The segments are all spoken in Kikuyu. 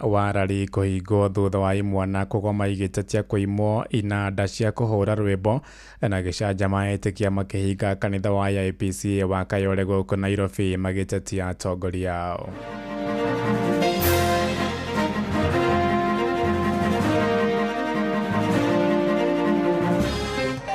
Wa Rari kũhingwo thutha wa imwana kũgoma igĩtetia kũimwo inanda cia kũhũra rwĩmbo na gĩcanjama etĩkia makĩhinga kanitha wa AIPCA wa Kayole gũkũ Nairobi magĩtetia atongoria ao.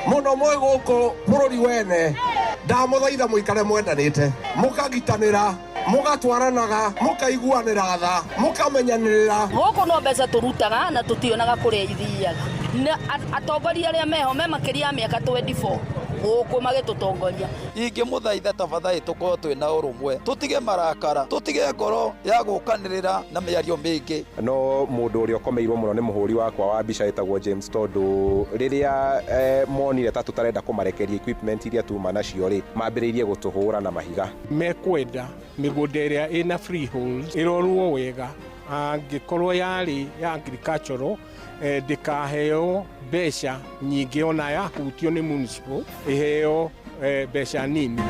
Mũno mwĩ gũkũ bũrũri wene, ndamũthaitha mũikare mwendanĩte, mũkagitanĩra, mũgatwaranaga, mũkaiguanĩra tha, mũkamenyanĩrĩra. Gũkũ no mbeca tũrutaga na tũtionaga kũrĩa ithiaga. Na atongoria arĩa meho me makĩria ya mĩaka 24 gũkũ magĩtũtongoria. Ingĩmũthaitha tafadhali tũkorwo twĩ na ũrũmwe, tũtige marakara, tũtige ngoro ya gũkanĩrĩra na mĩario mĩingĩ. No mũndũ ũrĩa ũkomeirwo mũno nĩ mũhũri wakwa wa mbica ĩtagwo James, tondũ rĩrĩa monire ta tũtarenda kũmarekeria equipment iria tuma nacio rĩ, mambĩrĩirie gũtũhũra na mahiga. Mekwenda mĩgũnda ĩrĩa ĩna freehold ĩrorwo wega, angĩkorwo yarĩ ya agricultural ndĩkaheo mbeca nyingĩ, ona yahutio nĩ municipal ĩheo mbeca nini.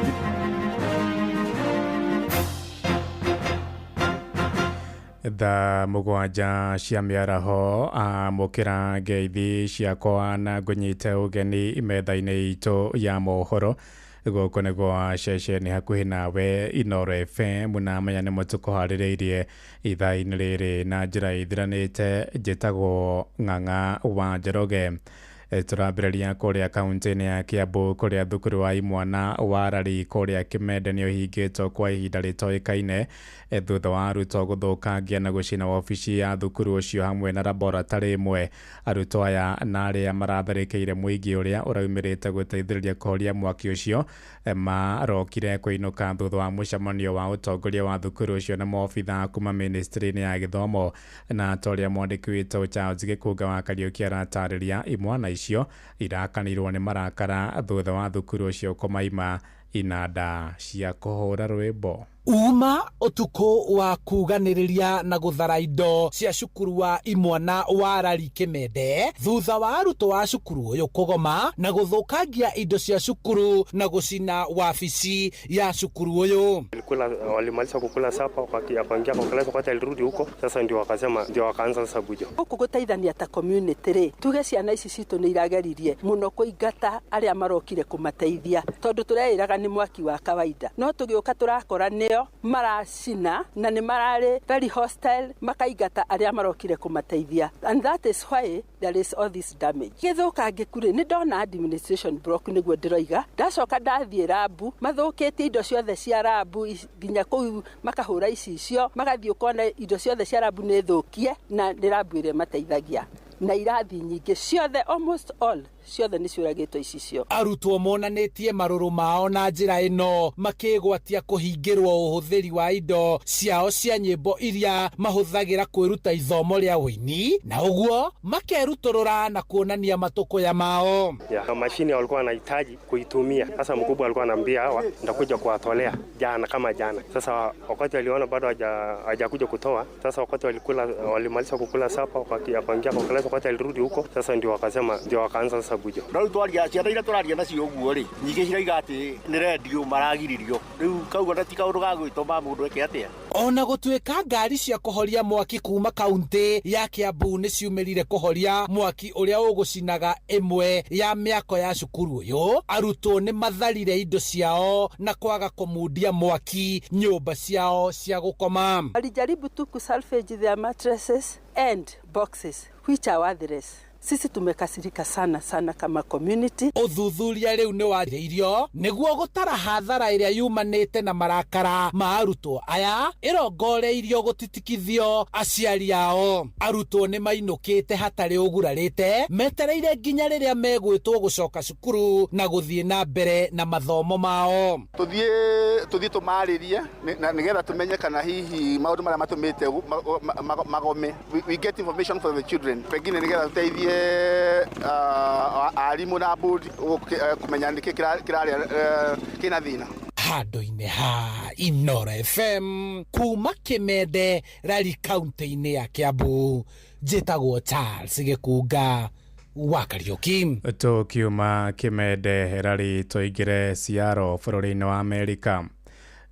7:00 cia mĩaraho, amũkĩra ngeithi ciakwa na ngũnyite ũgeni metha-inĩ itũ ya mohoro. Gũkũ nĩ gwa ceceni hakuhĩ nawe Inooro FM, na menya nĩ mũtũkũharĩrĩirie ithaa-inĩ rĩrĩ na njĩra ithiranĩte. Njĩtagwo Ng'ang'a wa Njoroge. Tũrambĩrĩria kũrĩa kaunti-inĩ ya Kiambu, kũrĩa thukuru wa imwana wa Rari kũrĩa Kĩmende nĩ ũhingĩtwo kwa ihinda rĩtoĩkaine thutha wa arutwo gũthũkangia na gũcina wabici ya thukuru ũcio hamwe na laboratory ĩmwe. Arutwo aya na arĩa maratharĩkĩire mũingĩ ũrĩa ũraumĩrĩte gũteithĩrĩria kũhoria mwaki ũcio marokire kũinũka thutha wa mũcemanio wa ũtongoria wa thukuru ũcio na maobitha kuma ministry-inĩ ya gĩthomo. Na ta ũrĩa mwandĩki witũ Charles Gĩkunga wa Kariũki aratarĩria, imwana icio irakanirwo nĩ marakara thutha wa thukuru ũcio kũmaima inanda cia kũhũra rwĩmbo. Uma ũtukũ wa kuganĩrĩria na gũthara indo cia cukuru wa imwana wa Rari Kĩmende thutha wa arutwo a cukuru ũyũ kũgoma na gũthũkangia indo cia cukuru na gũcina wabici ya cukuru ũyũ. Walikula, walimaliza kukula supper, wakaingia kwa class. Wakati alirudi huko sasa ndio wakasema, ndio wakaanza sasa bujo. Gũkũ gũteithania ta community rĩ, tuge ciana ici citũ nĩ irageririe mũno kũingata arĩa marokire kũmateithia, tondũ tũreĩraga nĩ mwaki wa kawaida, no tũgĩũka tũrakora nĩo maracina na nĩ mararĩ very hostile, makaingata arĩa marokire kũmateithia, and that is why there is all this damage. Gĩthũkangĩku rĩ, nĩ ndona administration block nĩguo ndĩroiga. Ndacoka ndathiĩ lab, mathũkĩtie indo ciothe cia lab, nginya kũu makahũra icicio, magathiĩ ũkona indo ciothe cia lab nĩ thũkie, na nĩ lab ĩrĩa ĩmateithagia, na irathi nyingĩ ciothe, almost all ciothe nĩ ciũragĩtwo icicio. Arutwo monanĩtie marũrũ mao na njĩra ĩno, makĩgwatia kũhingĩrwo ũhũthĩri wa indo ciao cia nyĩmbo iria mahũthagĩra kwĩruta ithomo rĩa ũini, na ũguo makerutũrũra na kuonania matũkũya mao. Ya, mashine walikuwa wanahitaji kuitumia. Sasa mkubwa alikuwa anaambia hawa nitakuja kuwatolea jana kama jana. Sasa wakati waliona bado hajakuja kutoa, sasa wakati walikula, walimaliza kukula supper, wakaingia kwa class. Wakati alirudi huko sasa ndio wakasema, ndio wakaanza sasa bujo. No rĩu twaria ciana iria tũraria nacio ũguo rĩ, nyingĩ ciraiga atĩ nĩ rendio maragiririo. Rĩu kauga na ti kaũndũ ga gwĩtũma mũndũ eke atĩa. Ona gũtuĩka ngari cia kũhoria mwaki kuma kaunti ya Kiambu nĩ ciumĩrire kũhoria mwaki ũrĩa ũgũcinaga ĩmwe ya mĩako ya cukuru ũyũ, arutwo nĩ matharire indo ciao na kwaga kũmundia mwaki nyũmba ciao cia gũkoma. Walijaribu tu kusalvage their mattresses and boxes which are worthless. Sisi tumekasirika sana sana kama community. Ũthuthuria rĩu nĩ warĩirio nĩguo gũtara hathara ĩrĩa yumanĩte na marakara ma arutwo aya ĩrongoreirio gũtitikithio aciari ao. Arutwo nĩ mainũkĩte hatarĩ ũgurarĩte, metereire nginya rĩrĩa megwĩtwo gũcoka cukuru na gũthiĩ na mbere na mathomo mao. Tũthiĩ tũmarĩrie na nĩgetha tũmenye kana hihi maũndũ marĩa matũmĩte magome. We get information for the children, pengine nĩgetha tũteithie arimũ na board kũmenya nĩkĩ kĩrarĩa kĩna thĩna. Handũ-inĩ ha Inooro FM kuma Kĩmende Rari kaunti-inĩ ya Kiambu, njĩtagwo Charles Gĩkunga wa Kariũki. Tũkiuma Kĩmende Rari tũingĩre Seattle bũrũri-inĩ wa Amerika.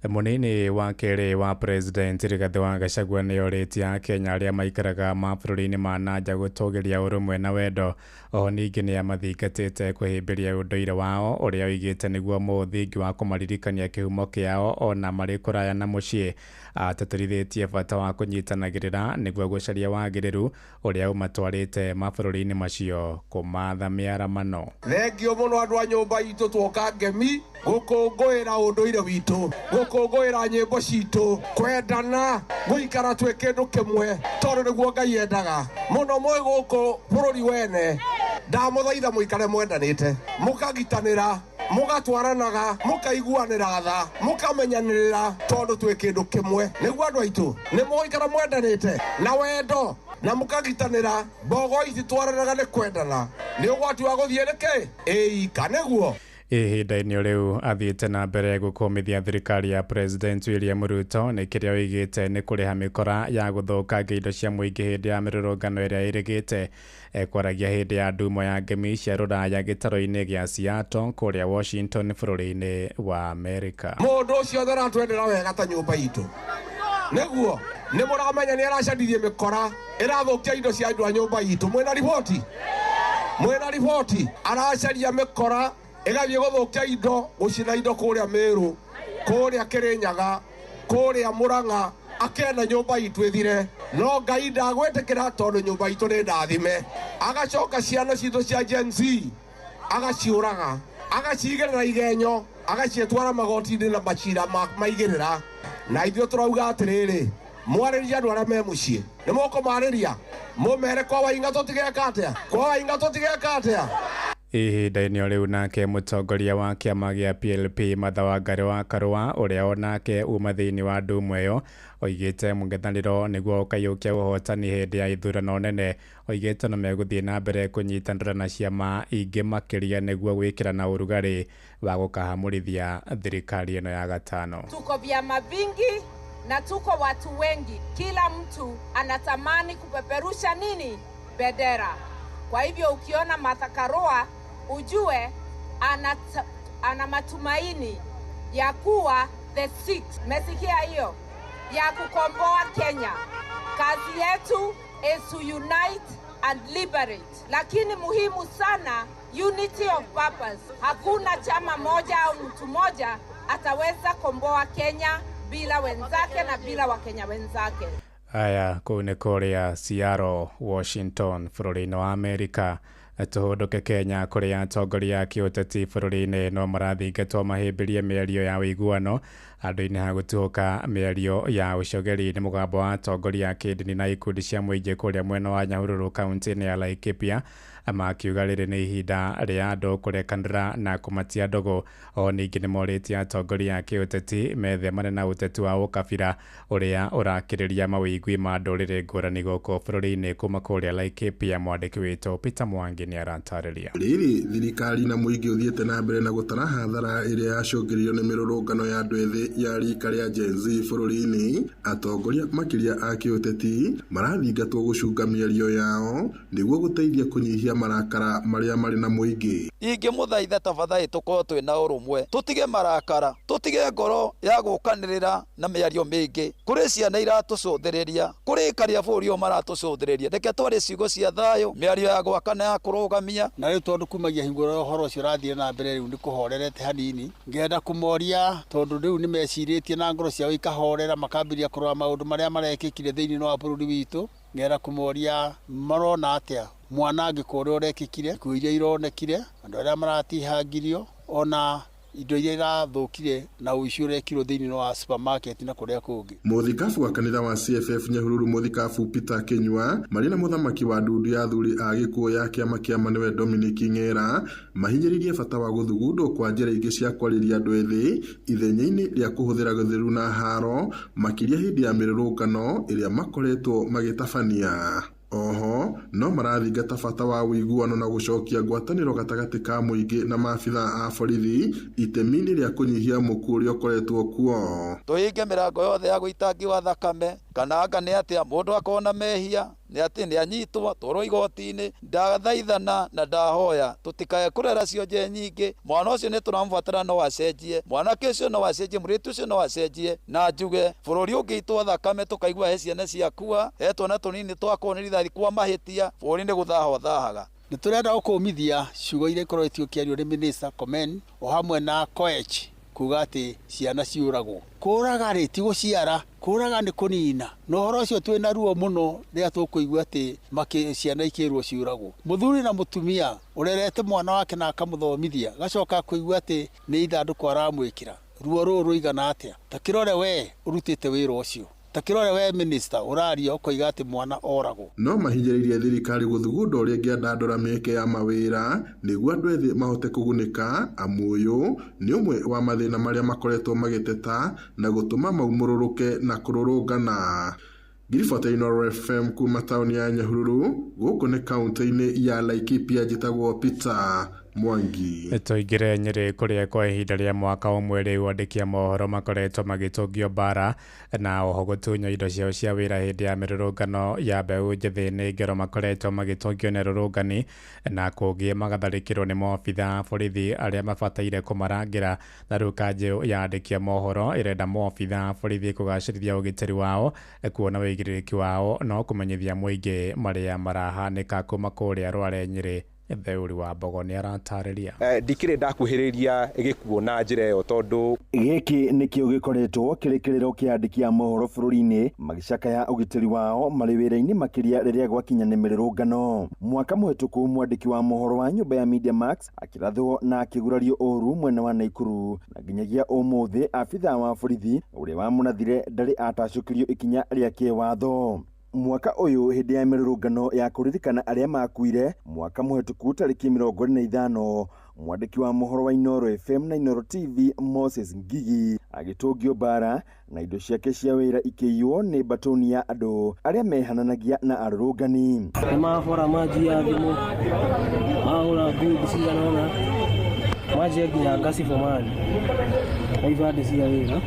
Mũnini wa kerĩ wa President Rigathĩ wa Gachagua nĩ orĩtie Akenya arĩa maikaraga mabũrũri-inĩ ma na nja gũtũgĩria ũrũmwe na wendo. Oho ningĩ nĩ amathingatĩte kũhĩmbĩria ũndũire wao ũrĩa oigĩte nĩguo mũthingi wa kũmaririkania kĩhumo kĩao ona marĩ kũraya na mũciĩ. Atĩtĩrithĩtie bata wa kũnyitanagĩrĩra nĩguo gũcaria wagĩrĩru ũrĩa ũmatwarĩte mabũrũri-inĩ macio kũmatha mĩaramano. Thengio mũno andũ a nyũmba itũ tuoka ngemi gũkũngũĩra ũndũire witũ, gũkũngũĩra nyĩmbo citũ, kwendana, gũikara twĩ kĩndũ kĩmwe tondũ nĩguo Ngai endaga mũno. Mwĩ gũkũ bũrũri wene, ndamũthaitha mũikare mwendanĩte, mũkagitanĩra, mũgatwaranaga, mũkaiguanĩra tha, mũkamenyanĩrĩra tondũ twĩ kĩndũ kĩmwe. Nĩguo andũ aitũ nĩ mũgũikara mwendanĩte na wendo na mũkagitanĩra. Mbogo ici twaranaga nĩ kwendana, nĩ ũgwati wa gũthiĩ nĩkĩ ĩika nĩguo. Ihinda-inĩ rĩu athiĩte na mbere gũkũmithia thirikari ya President William Ruto nĩ kĩrĩa oigĩte nĩ kũrĩha mĩkora ya gũthũkangia indo cia mũingĩ hĩndĩ ya mĩrũrũngano ĩrĩa ĩrĩgĩte. Ekwaragia hĩndĩ ya ndumo ya ngemi cia rũraya gĩtarũ-inĩ gĩa Seattle kũrĩa Washington bũrũri-inĩ wa Amerika. Mũndũ ũcio aratwendera wega ta nyũmba itũ, nĩguo nĩ mũramenya nĩ aracanirie mĩkora ĩrathũkia indo cia andũ a nyũmba itũ. Mwĩna riboti, mwĩna riboti, aracaria mĩkora ĩgathiĩ gũthũkia indo, gũcina indo kũrĩa Meru, kũrĩa Kĩrĩnyaga, kũrĩa Mũrang'a, akenda nyũmba itũ ĩthire. No Ngai ndagwĩtĩkĩra tondũ nyũmba itũ nĩ ndathime. Agacoka ciana citũ cia Gen Z agaciũraga, agacigĩrĩra igenyo, agaciĩtwara magoti-inĩ na macira maigĩrĩra. Na ithuĩ tũrauga atĩrĩrĩ, mwarĩrie andũ arĩa me mũciĩ, nĩ mũkũmarĩria mũmere kwa Waing'a tũtigeka atĩa, kwa Waing'a tũtigeka atĩa. Ihinda-inĩ rĩu nake mũtongoria wa kĩama gĩa PLP Martha Wangari wa Karũa ũrĩa onake uma thĩinĩ wa ndumo ĩyo oigĩte mũng'ethanĩro nĩguo ũkaiyũkia ũhotani hĩndĩ ya ithurano nene. Oigĩte no megũthiĩ na mbere kũnyitanĩra na ciama ingĩ makĩria nĩguo gwĩkĩrana ũrugarĩ wa gũkahamũrithia thirikari ĩno ya gatano. Tuko vyama vingi na tuko watu wengi, kila mtu anatamani kupeperusha nini? Bendera. Kwa hivyo ukiona Martha Karua ujue ana matumaini ya kuwa the six. Mesikia hiyo? Ya kukomboa Kenya. Kazi yetu is to unite and liberate. Lakini muhimu sana, unity of purpose. Hakuna chama moja au mtu moja ataweza komboa Kenya bila wenzake na bila Wakenya wenzake. Aya, kũu nĩ kũrĩa Seattle, Washington bũrũri-inĩ wa Amerika. Tũhũndũke Kenya kũrĩa atongoria a kĩũteti bũrũri-inĩ no marathingatwo mahĩmbĩrie mĩario ya ũiguano handũ-inĩ ha gũtuhũka mĩario ya ũcogeri. Nĩ mũgambo wa atongoria a kĩndini na ikundi cia mũingĩ kũrĩa mwena wa Nyahururu kaunti-inĩ ya Laikipia makiuga rĩrĩ nĩ ihinda rĩa andũ kũrekanĩra na kũmatia ndũgũ. O ningĩ nĩ morĩtie atongoria a kĩũteti methemane na ũteti wa ũkabira ũrĩa ũrakĩrĩria mawĩigwi ma ndũrĩrĩ ngũrani gũkũ bũrũri-inĩ. Kuma kũrĩa Laikipia, mwandĩki witũ Peter Mwangi nĩ aratarĩria. Rĩrĩ thirikari na mũingĩ ũthiĩte na mbere na gũtara hathara ĩrĩa yacũngĩrĩirio nĩ mĩrũrũngano ya andũ ethĩ ya rika rĩa Gen Z bũrũri-inĩ, atongoria makĩria a kĩũteti marathingatwo gũcunga mĩario yao nĩguo gũteithia kũnyihia marakara marĩa marĩ na mũingĩ. Ingĩmũthaitha tafadhali tũkorwo twĩna ũrũmwe, tũtige marakara, tũtige ngoro ya gũkanĩrĩra na mĩario mĩingĩ. Kũrĩ ciana iratũcũthĩrĩria, kũrĩ karĩa bũrũri ũyũ maratũcũthĩrĩria. Reke twarĩ ciugo cia thayũ, mĩario ya gwaka na ya kũrũgamia. Na rĩu tondũ kumagia hingo ĩrĩa ũhoro ũcio ũrathiĩ na mbere rĩu nĩ kũhorerete hanini, ngenda kũmoria tondũ rĩu nĩ mecirĩtie na ngoro ciao ikahorera, makambĩrĩria kũrora maũndũ marĩa marekĩkire thĩinĩ wa bũrũri witũ. Ngenda kũmoria marona atĩa mwanangĩko ũrĩa ũrekĩkire, ikuũ iria ironekire, andũ arĩa maratihangirio, ona indo iria irathũkire na ũici ũrekirwo thĩinĩ wa supermarket na kũrĩa kũngĩ. Mũthikabu wa kanitha wa CFF Nyahururu Mũthikabu Peter Kinyua marĩ na mũthamaki wa ndundu ya athuri a Gĩkũyũ ya kĩama kĩa nĩwe Dominic Ng'era mahinyĩrĩirie bata wa gũthugundwo kwa njĩra ingĩ cia kwarĩria andũ ethĩ ithenya-inĩ rĩa kũhũthĩra gĩthũri na haro makĩria hĩndĩ ya mĩrũrũngano ĩrĩa makoretwo magĩtabania. Oho no marathingata bata wa ũiguano na gũcokia ngwatanĩro gatagatĩ ka mũingĩ na maabitha a borithi itemi-inĩ rĩa kũnyihia mũku ũrĩa ũkoretwo kuo. Tũhinge mĩrango yothe ya gũitangi wa thakame, kana anga nĩ atĩa mũndũ akona mehia Nĩ atĩ nĩ anyitwo twarwo igoti-inĩ. Ndathaithana na ndahoya tũtikae kũrera cionje nyingĩ. Mwana ũcio nĩ tũramũbatara, no acenjie, mwanake ũcio no acenjie, mũirĩtu ũcio no acenjie. Na njuge bũrũri ũngĩitwo thakame tũkaigua he ciana ciakua, he twana tũnini twakwo nĩ rithathi kwa mahĩtia, bũrũri nĩ gũthaha ũthahaga. Nĩ tũrenda gũkũmithia ciugo iria ikoretwo ikĩario nĩ Minister Komen o hamwe na Koech kuga atĩ ciana ciũragwo. Kũraga rĩ ti gũciara, kũraga nĩ kũnina. Na ũhoro ũcio twĩna ruo mũno rĩrĩa tũkũigua atĩ ciana ikĩrwo ciũragwo. Mũthuri na mũtumia ũrerete mwana wake na akamũthomithia, gacoka kũigua atĩ nĩ ithandũkũ aramwĩkĩra. Ruo rũrũ rũigana atĩa? Ta kĩrore we ũrutĩte wĩra ũcio. Ta kĩrore we minister ũraria ũkoiga atĩ mwana oragwo. No mahinyĩrĩirie thirikari gũthugunda ũrĩa ĩngĩandandũra mĩeke ya mawĩra nĩguo andũ ethĩ mahote kũgunĩka, amu ũyũ nĩ ũmwe wa mathĩna marĩa makoretwo magĩteta na gũtũma maumũrũrũke na kũrũrũngana. Ngiribota Inooro FM kuma taũni ya Nyahururu, gũkũ nĩ kaũntĩ-inĩ ya Laikipia. Njĩtagwo Peter Mwangi. Tũingĩre Nyĩrĩ kũrĩa kwa ihinda rĩa mwaka ũmwe rĩu andĩki a mohoro makoretwo magĩtũngio mbara na oho gũtunywo indo ciao cia wĩra hĩndĩ ya mĩrũrũngano ya mbeũ njĩthĩ. Nĩ ngero makoretwo magĩtũngio nĩ arũrũngani na kũngĩ magatharĩkĩrwo nĩ maobitha a borithi arĩa mabataire kũmarangĩra. Na rĩu kanjũ ya andĩki a mohoro ĩrenda maobitha a borithi kũgacĩrithia ũgitĩri wao, kuona wĩigĩrĩrĩki wao no kũmenyithia mũingĩ marĩa marahanĩka. Kuma kũrĩa Rware Nyĩrĩ, Theuri wa Mbogo nĩ aratarĩria. Ndikĩrĩ ndakuhĩrĩria gĩkuũ na njĩra ĩyo tondũ gĩkĩ nĩkĩo gĩkoretwo kĩrĩ kĩrĩro kĩa andĩki a mohoro bũrũri-inĩ magĩcakaya ũgitĩri wao marĩ wĩra-inĩ, makĩria rĩrĩa gwakinya nĩ mĩrũrũngano. Mwaka mũhetũku mwandĩki wa mohoro wa nyũmba ya Media Max akĩrathwo na akĩgurario ũru mwena wa Naikuru, na nginyagia ũmũthĩ abithaa wa borithi ũrĩa wamũrathire ndarĩ atacũkĩrio ikinya rĩa kĩwatho. Mwaka ũyũ hĩndĩ ya mĩrũrũngano ya kũririkana arĩa makuire mwaka mũhetũku tarĩki 25, mwandĩki wa mohoro wa Inooro FM na Inooro TV Moses Ngigi agĩtũngio mbara na indo ciake cia wĩra ikĩiywo nĩ mbatoni ya andũ arĩa mehananagia na arũrũngani. Nĩ mabora manjia thimũ, mahũra ngundi cigana ũna, manjia nginya ngacibũ mani na ibandĩ cia wĩra.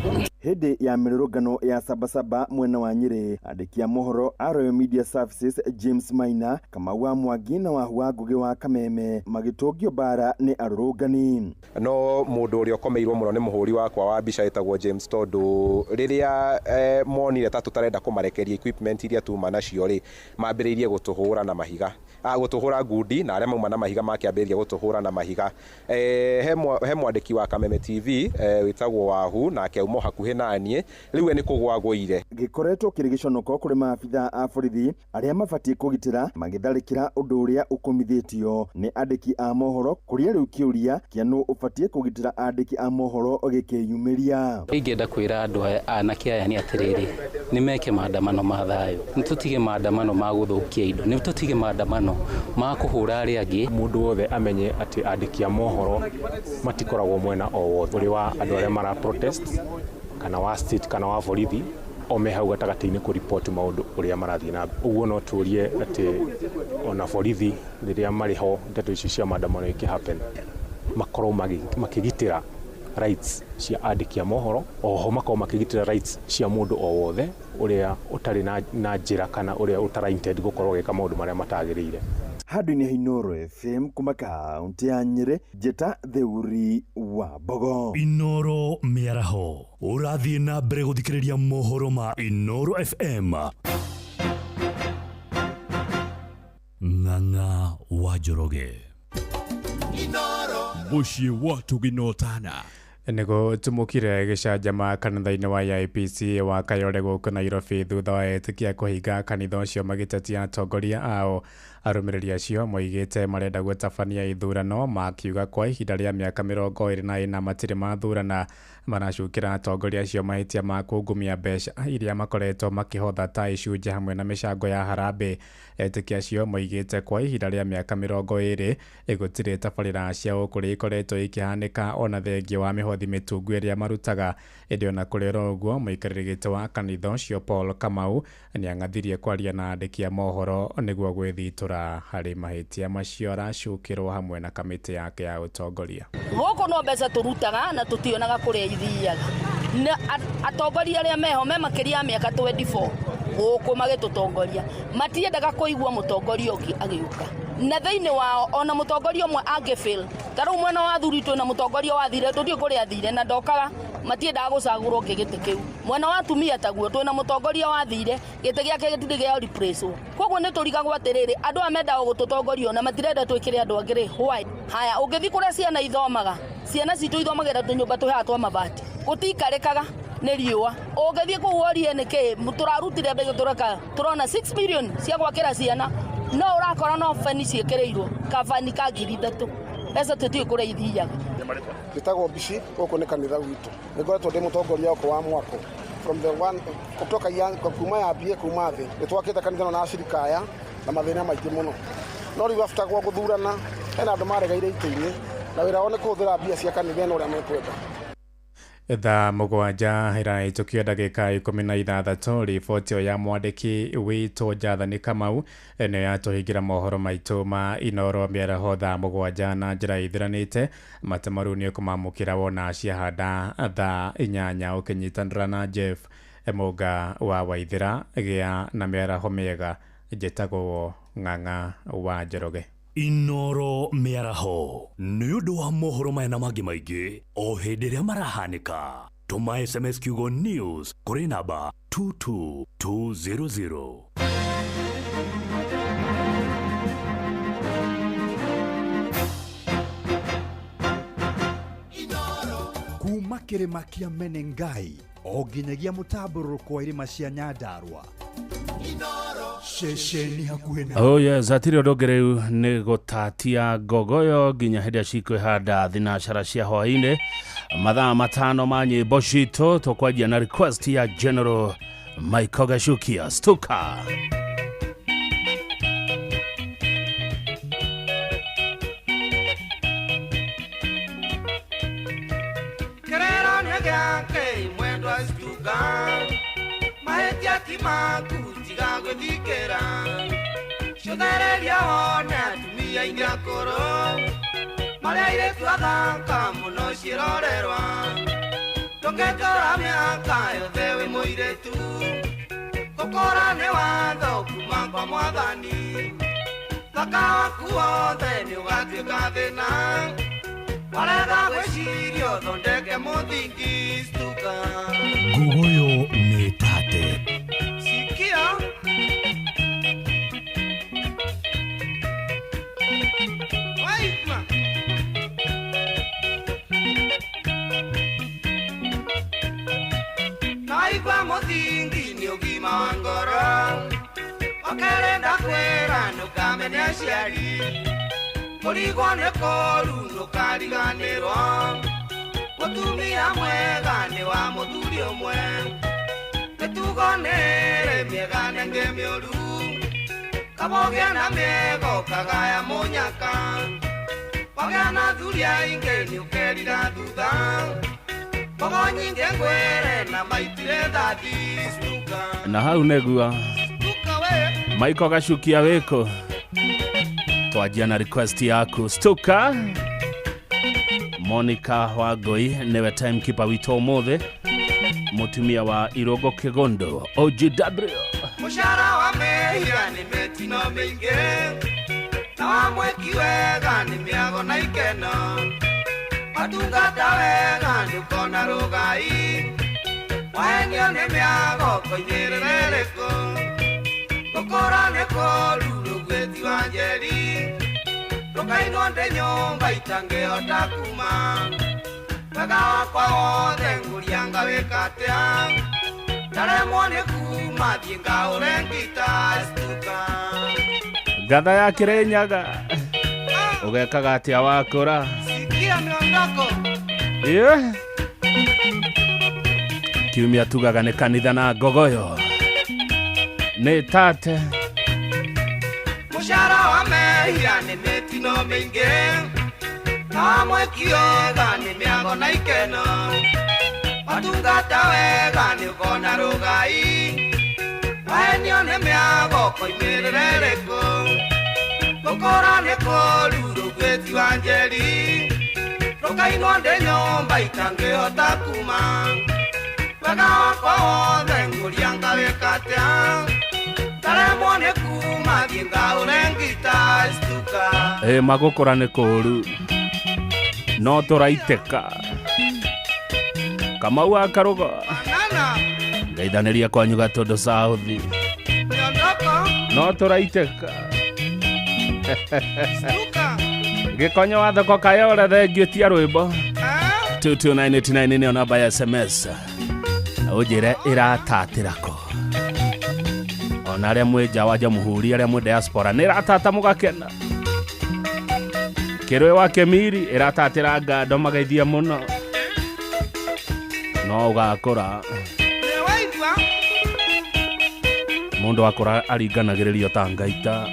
Hĩndĩ ya mĩrũrũngano ya Sabasaba mwena wa Nyĩrĩ, andĩki a mohoro a Royal Media Services James Maina, Kamau wa Mwangi na Wahu wa Ngũgĩ wa Kameme magĩtũngio mbara nĩ arũrũngani. No mũndũ ũrĩa ũkomeirwo mũno nĩ mũhũri wakwa wa mbica ĩtagwo James, tondũ rĩrĩa monire ta tũtarenda kũmarekeria equipment iria tuma nacio rĩ, mambĩrĩirie gũtũhũra na mahiga, gũtũhũra ngundi, na arĩa mauma na mahiga makĩambĩrĩria gũtũhũra na mahiga. He mwandĩki wa Kameme TV wĩtagwo Wahu, nake auma hakuhĩ naniĩ, rĩu we nĩ kũgũa agũire. Gĩkoretwo kĩrĩ gĩconoko kũrĩ maabithaa a borithi arĩa mabatiĩ kũgitĩra magĩtharĩkĩra ũndũ ũrĩa ũkũmithĩtio nĩ andĩki a mohoro, kũrĩa rĩu kĩũria kĩa nũ ũbatiĩ kũgitĩra andĩki a mohoro gĩkĩyumĩria. Ingĩenda kwĩra andũ aya anake aya nĩ atĩrĩrĩ, nĩ meke maandamano ma thayũ, nĩ tũtige maandamano ma gũthũkia indo, nĩ tũtige maandamano ma kũhũra arĩa angĩ. Mũndũ wothe amenye atĩ andĩki a mohoro matikoragwo mwena o wothe, ũrĩ wa andũ arĩa mara protest kana wa state kana wa borithi, o me hau gatagatĩ-inĩ kũripoti maũndũ ũrĩa marathiĩ na mbere. Ũguo no tũrie atĩ ona borithi rĩrĩa marĩ ho ndeto ici cia maandamano ikĩ happen, makorwo makĩgitĩra rights cia andĩki a mohoro, oho makorwo makĩgitĩra rights cia mũndũ o wothe ũrĩa ũtarĩ na njĩra kana ũrĩa ũtara intend gũkorwo agĩka maũndũ marĩa matagĩrĩire. Handũ-inĩ ha Inooro FM kuma kaũntĩ ya Nyĩrĩ, njĩta Theuri wa Mbogo. Inooro mĩaraho, ũrathiĩ na mbere gũthikĩrĩria mohoro ma Inooro FM. Ng'ang'a wa Njoroge. Mũciĩ wa Tũginotana. Nĩguo tumũkire gĩcanjama kanitha-inĩ wa AIPC wa Kayole gũkũ Nairobi thutha wa etĩkia kũhinga kanitha ũcio magĩtetia atongoria ao. Arũmĩrĩri acio moigĩte marenda gũtabania ithurano, makiuga kwa ihinda rĩa mĩaka 24 matirĩ mathurana. Maracukĩra atongoria acio mahĩtia ma kungumia mbeca iria makoretwo makĩhotha ta icunjĩ hamwe na mĩcango ya harambee. Etĩkia acio moigĩte kwa ihinda rĩa mĩaka 20 gũtirĩ tabarĩra cia ũkũrĩ ikoretwo ikĩhanĩka ona thengia wa mĩhothi mĩtungu ĩrĩa marutaga. Ĩndĩ ona kũrĩ oro ũguo, mũikarĩri gĩtĩ wa kanitha ũcio Paul Kamau nĩang'athirie kwaria na andĩki a mohoro nĩguo gwĩthitũra harĩ mahĩtia macio aracukĩrwo hamwe na kamĩtĩ yake ya ũtongoria. Gũkũ no mbeca tũrutaga na tũtionaga kũrĩa ithiaga. Na atongoria arĩa meho me makĩria ya mĩaka 24 Gũkũ magĩtũtongoria matiendaga kũigua mũtongoria ũngĩ agĩũka na thĩinĩ wao ona mũtongoria ũmwe angĩfail ta rĩu mwena wa athuri twĩna mũtongoria wathire tũtiũĩ kũrĩa athire na ndokaga matiendaga gũcagũrwo ũngĩ gĩtĩ kĩu. Mwena wa atumia taguo twĩna mũtongoria wathire gĩtĩ gĩake gĩtirĩ gĩa replace. Koguo nĩ tũrigagwo atĩrĩrĩ, andũ aya mendaga gũtũtongoria na matirenda twĩkĩre andũ angĩ rĩ, why? Haya, ũngĩthiĩ kũrĩa ciana ithomaga, ciana citũ ithomagĩra tũnyũmba twĩ haha twa mabati, gũtiikarĩkaga nĩ riũa. Ũngĩthiĩ kũu worie nĩkĩ tũrarutire mbeca tũreka tũrona 6 million cia gwakĩra ciana, no ũrakora no beni ciĩkĩrĩirwo kabani ka 3,000, mbeca tũtiũĩ kũrĩa ithiaga. Njĩtagwo Mbici, gũkũ nĩ kanitha gwitũ. Nĩ ngoretwo ndĩ mũtongoria gũkũ wa mwako from the one kutoka ya kuma yambie kuma thĩ. Nĩ twakĩte kanitha ĩno na acirika aya na mathĩna maingĩ mũno, no rĩu after gwa gũthurana hena andũ maregeire itĩ-inĩ na wĩra wao nĩ kũhũthĩra mbia cia kanitha ĩno ũrĩa mekwenda. Thaa 7 ĩrahĩtũkio ndagĩka 16. Riboti ĩyo ya mwandĩki witũ Jathani Kamau nĩyo yatũhingĩra mohoro maitũ ma Inoro mĩaraho thaa 7 na njĩra ĩthiranĩte. Matemaru nĩ ũkũmamũkĩra wona ciahanda thaa 8 ũkĩnyitanĩra na Jeff Mũnga wa Waithĩra. Gĩa na mĩaraho mĩega. Njĩtagwo Ng'ang'a wa Njoroge. Inoro mĩaraho nĩ ũndũ wa mohoro maya na mangĩ maingĩ o hĩndĩ ĩrĩa marahanĩka. Tũma SMS kiugo news kũrĩ namba 22200. Kuma kĩrĩma kĩa Menengai o nginyagia mũtambũrũko wa irĩma cia Nyandarua, ceceni hakuhĩ na Oh yes, hatirĩ ũndũ ũngĩ rĩu nĩ gũtatia ngogoyo nginya hĩndĩ ĩrĩa cikwĩhanda thinacara cia hwaĩ-inĩ. Mathaa 5 ma nyĩmbo citũ tũkwanjia na request ya General Michael Gachukia Stuka. Kerero nĩ gĩake mwendwa Stuka, mahĩtia ti maku tiga gwĩthikĩra, cũthereria wone atumia aingĩ akũrũ marĩa airĩtu athaka mũno ciĩrorerwa, ndũngĩtũra mĩaka yothe wĩ mũirĩtu, gũkũra nĩ watho kuma kwa mwathani, thaka waku wothe nĩ ũgatuĩka thĩna, warega gwĩciria ũthondeke mũthingi Stuka. Ngogoyo nĩ tate. Sikia Waigua Naigua mũthingi nĩ ũgima wa ngoro, wakerĩ ndakwĩra ndũkamene aciari, kũrigwo nĩ kũũru ndũkariganĩrwo, mũtumia mwega nĩ wa mũthuri ũmwe, mĩtugo nĩ ĩrĩ mĩega na ĩngĩ mĩũru, kaba ũgĩe na mĩega ũkagaya mũnyaka, wagĩa na athuri aingĩ nĩ ũkerira thutha, mbogo nyingĩ ngwĩre na maitire thathi Stuka. Na hau nĩguo Stuka we Michael Gachukia wĩkũ twanjia na request yaku Stuka. Monica Wangui nĩwe timekeeper witũ ũmũthĩ, mũtumia wa Irogo Kĩgondo OGW. Mũcara wa mehia nĩ mĩtino mĩingĩ, na wa mwĩki wega nĩ mĩago na ikeno, watungata wega nĩ ũkona rũgai, wahenio nĩ mĩago koimĩrĩre rĩkũ, gũkũra nĩ kũũru rũgwĩti wa njeri, ndũkainwo ndĩ nyũmba itangĩhota kuma, wega wakwa wothe ngũria ngawĩka atĩa, ndaremwo nĩ kuma thiĩ ngaũre ngita Stuka. Ngatha ya Kĩrĩnyaga ũgekaga atĩa wakũra? Sikia miondoko. Yeah. Kiumia tugaga nĩ kanitha na ngogoyo nĩ tate. Mũcara wa mehia nĩ mĩtino mĩingĩ, na wa mwĩki wega nĩ mĩago na ikeno, watungata wega nĩ ũkona rũgai, wahenio nĩ mĩago koimĩrĩre rĩkũ, gũkũra nĩ kũũru rũgwĩti wa njeri, rũkainwo ndĩ nyũmba itangĩhota kuma, Wega wakwa wothe ngũria ngawĩka atĩa ndaremwo nĩ kuma thiĩ ngaũre ngita stuka. Ĩ magũkũra nĩ kũũru no tũraitĩka Kamau wa Karũgo ngeithanĩria kwanyu Gatũndũ South no tũraitĩka Gĩkonyo wa thoko Kayore thengio tia rwĩmbo 22989 nĩyo namba ya SMS ũnjĩre ĩratatĩra kũ ona arĩa mwĩ nja wa jamhuri arĩa mwĩ diaspora nĩ ĩratata mũgakena Kĩrũĩ wa Kĩmiri ĩratatĩra ngando magaithia mũno no ũgakũra mũndũ akũra aringanagĩrĩrio ta ngaita.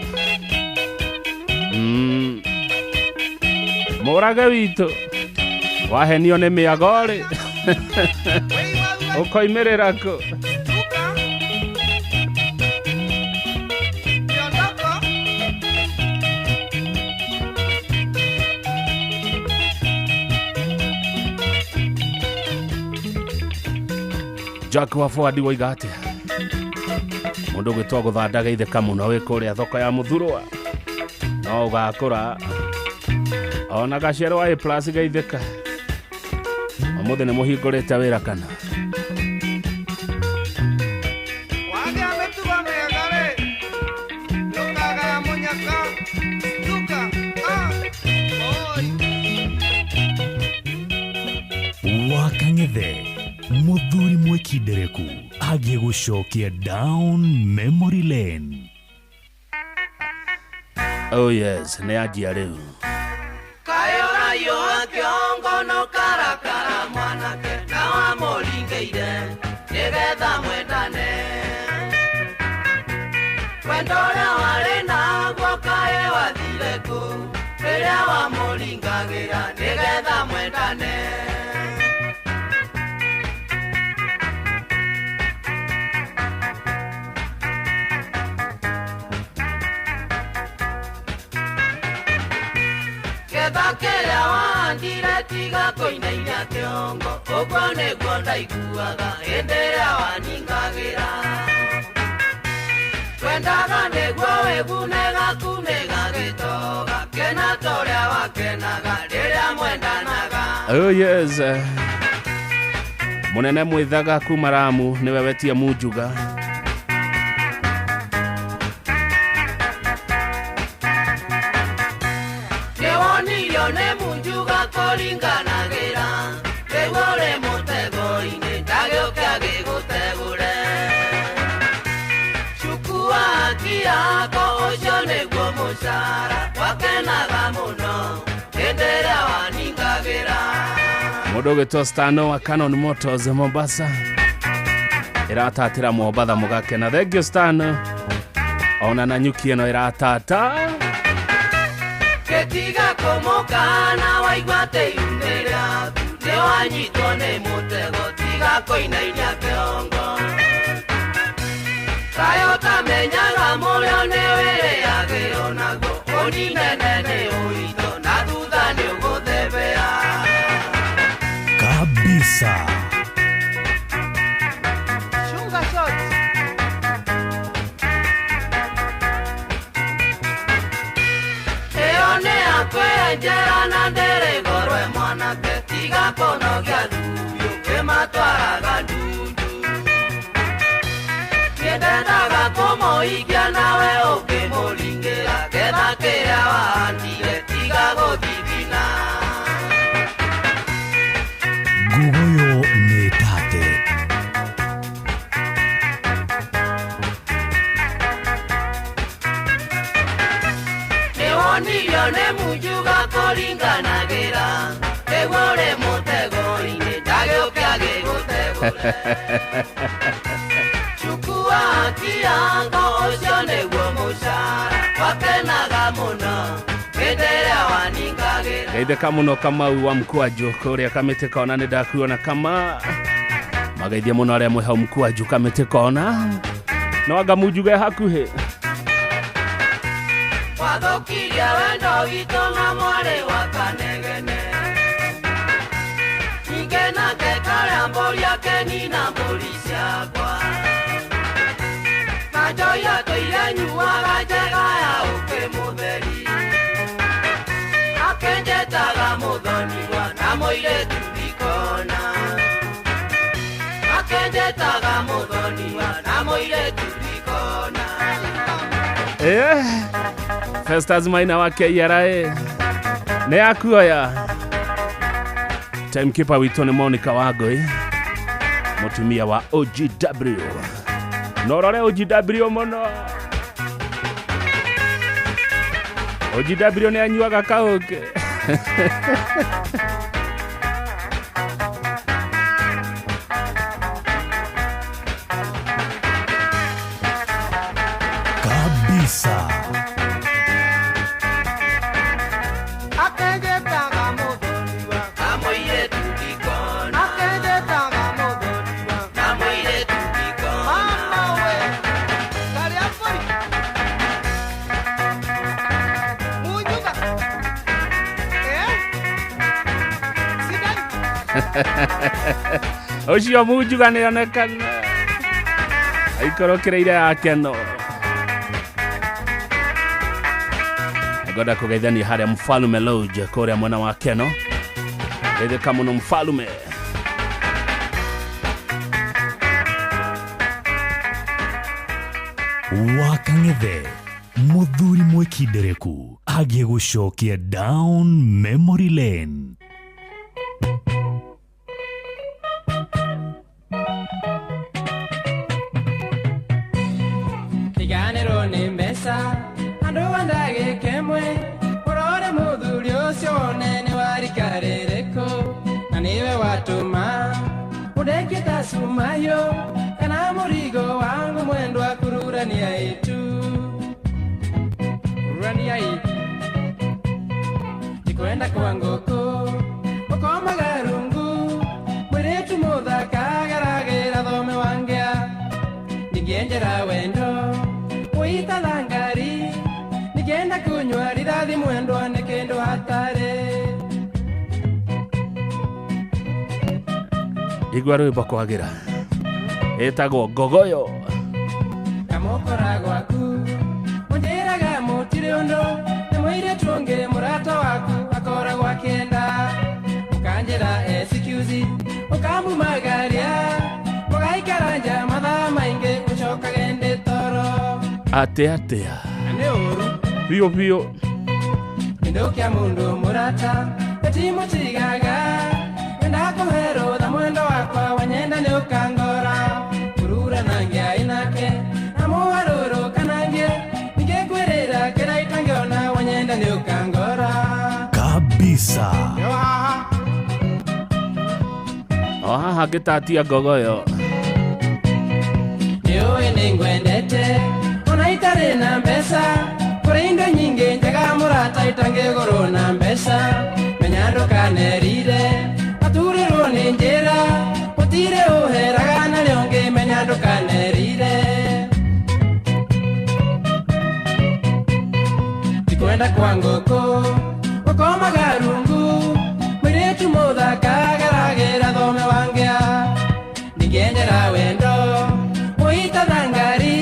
Mũrage witũ wahenio nĩ mĩago-rĩ ũkoimĩrĩra kũ? Jack wa Forward woiga atĩa? Mũndũ ũgwĩtwo gũthanda geithĩka mũno wĩ kũrĩa thoko ya Mũthurwa no ũgakũra ona gacero wa A plus geithĩka ũmũthĩ nĩ mũhingũrĩte wĩra kana wagĩa mĩtugo mĩega rĩ ndũkagaya mũnyaka stuka. Wakang'ethe mũthuri mwĩkindereku agĩgũcokia down memory lane. Oh yes, nĩ anjia rĩu. Kayorayo kĩongo no karakara mwanake na wamũringĩire nĩgetha mwendane wendo ũrĩa warĩ naguo kaĩ wathire kũ rĩrĩa wamũringagĩra nĩgetha mwendane. Kĩrĩa wahandire tiga kũinainia kĩongo ũguo nĩguo ndaiguaga hĩndĩ ĩrĩa waningagĩra twendaga nĩguo wĩgune gaku nĩ gagĩtoga kena torĩa wakenaga rĩrĩa mwendanaga. Oh yes, mũnene mwĩthaga kuma Ramu nĩwe wetia Munjuga. Nĩ Munjuga kũringanagĩra rĩu ũrĩ mũtego-inĩ ndagĩũke agĩgũtegũre cukua haki yako ũcio nĩguo mũcara wakenaga mũno hĩndĩ ĩrĩa waningagĩra. Mũndũ ũgwĩtwo Stano wa Canon Motors Mombasa ĩratatĩra Mombatha mũgakena. Thank you Stano, ona na nyuki ĩno ĩratata Kĩtiga kũmũkana waigua atĩ iune rĩaku nĩ wanyitwo nĩ mũtego tiga kũinainia kĩongo kaĩ ũtamenyaga mũrĩo nĩ wĩrĩagĩrwo naguo ũninene nĩ ũito na thutha nĩ ũgũthebea kabisa. Shunga shot. Akwenjera na ndĩrĩgorwe mwanake tiga kũnogia thuyu kĩmatwaraga ndundu nĩndendaga kũmũikia nawe ũkĩmũringĩra getha kĩrĩa wahandire tiga gũthithina. Nguguyo nĩ tate. Nĩwonirio nĩ Munjuga kũringanagĩra nĩguo ũrĩ mũtego-inĩ ndagĩũke agĩgũtegũre cukua haki yako ũcio nĩguo mũcara wakenaga mũno hĩndĩ ĩrĩa waningagĩra. Geithĩka mũno Kamau wa Mkwaju kũrĩa Kamĩtĩ Kona nĩ ndakuona kama mageithia mũno arĩa mwĩ hau Mkwaju Kamĩtĩ Kona no anga Munjuga hakuhĩ wathũkirie wendo witũ na mwarĩ wa Kanegene ningĩ nake karĩa mbũri akeni na mbũri ciakwa na njoya tũire nyuaga njega ya ũkĩ mũtheri akenjetaga mũthoniwa na mũirĩtu ndikona akenjetaga mũthoniwa na mũirĩtu ndikona. Festus Maina wa KRA nĩ akuoya. Timekeeper witũ nĩ Monica Wangũi, mũtumia wa OGW. No rore OGW mũno. OGW nĩ anyuaga kaũkĩ. Kabisa. Ũcio munjuga nĩ onekana aikorokĩrĩire yake no ngwenda kũgeithania harĩa Mfalume Lodge kũrĩa mwena wa Keno. Geithĩka mũno Mfalume. Wakang'ethe mũthuri mwĩkindereku agiĩ gũcokia down memory lane. Tiganĩrwo nĩ mbeca andũ a ndagĩka ĩmwe ũrore mũthuri ũcio wone nĩ wa rika rĩrĩkũ na nĩwe watũma ũndekie ta cumahiũ kana mũrigo wangu mwendwa kururania itu rurania itu ndikwenda kwa ngũkũ ũkomaga rungu mwĩrĩtu mũthaka ageragĩra thome wangĩa ningĩenjera wendo ũitatha ngari ningĩenda kunyua rithathi mwendwa nĩ kĩndũ hatarĩ. Igua rwĩmbo kwagĩra ĩtagwo Ngogoyo. Kamũkora gwaku ũnjĩraga mũtirĩ ũndũ nĩ mũirĩtu ũngĩ mũrata waku akoragwo akĩenda ũkanjĩra excuse ũkamumagaria mũgaikara nja mathaa maingĩ ũcokage ndĩ toro. Atĩa atĩa nĩ ũru biũ biũ kĩndũ kĩa mũndũ mũrata gĩtimũtigaga wenda kũherũtha mwendo wakwa wanyenda nĩ ũkangora kurura nangia inake na mũharũrũ kanangie ningĩkwĩrĩra kĩrĩa itangĩona wanyenda nĩ ũkangora kabisa. O haha ngĩtatia Ngogoyo. Nĩũĩ nĩngwendete ona itarĩ na mbeca kũrĩ indo nyingĩ njega mũrata itangĩgũrwo na mbeca menya ndũkanerire maturĩrwo nĩ njĩra gũtirĩ ũheraga narĩo ũngĩ menya ndũkanerire ndikwenda kwa ngũkũ ũkomaga rungu mũirĩtu mũthaka ageragĩra thome wangĩa ningĩenjera wendo ũitatha ngari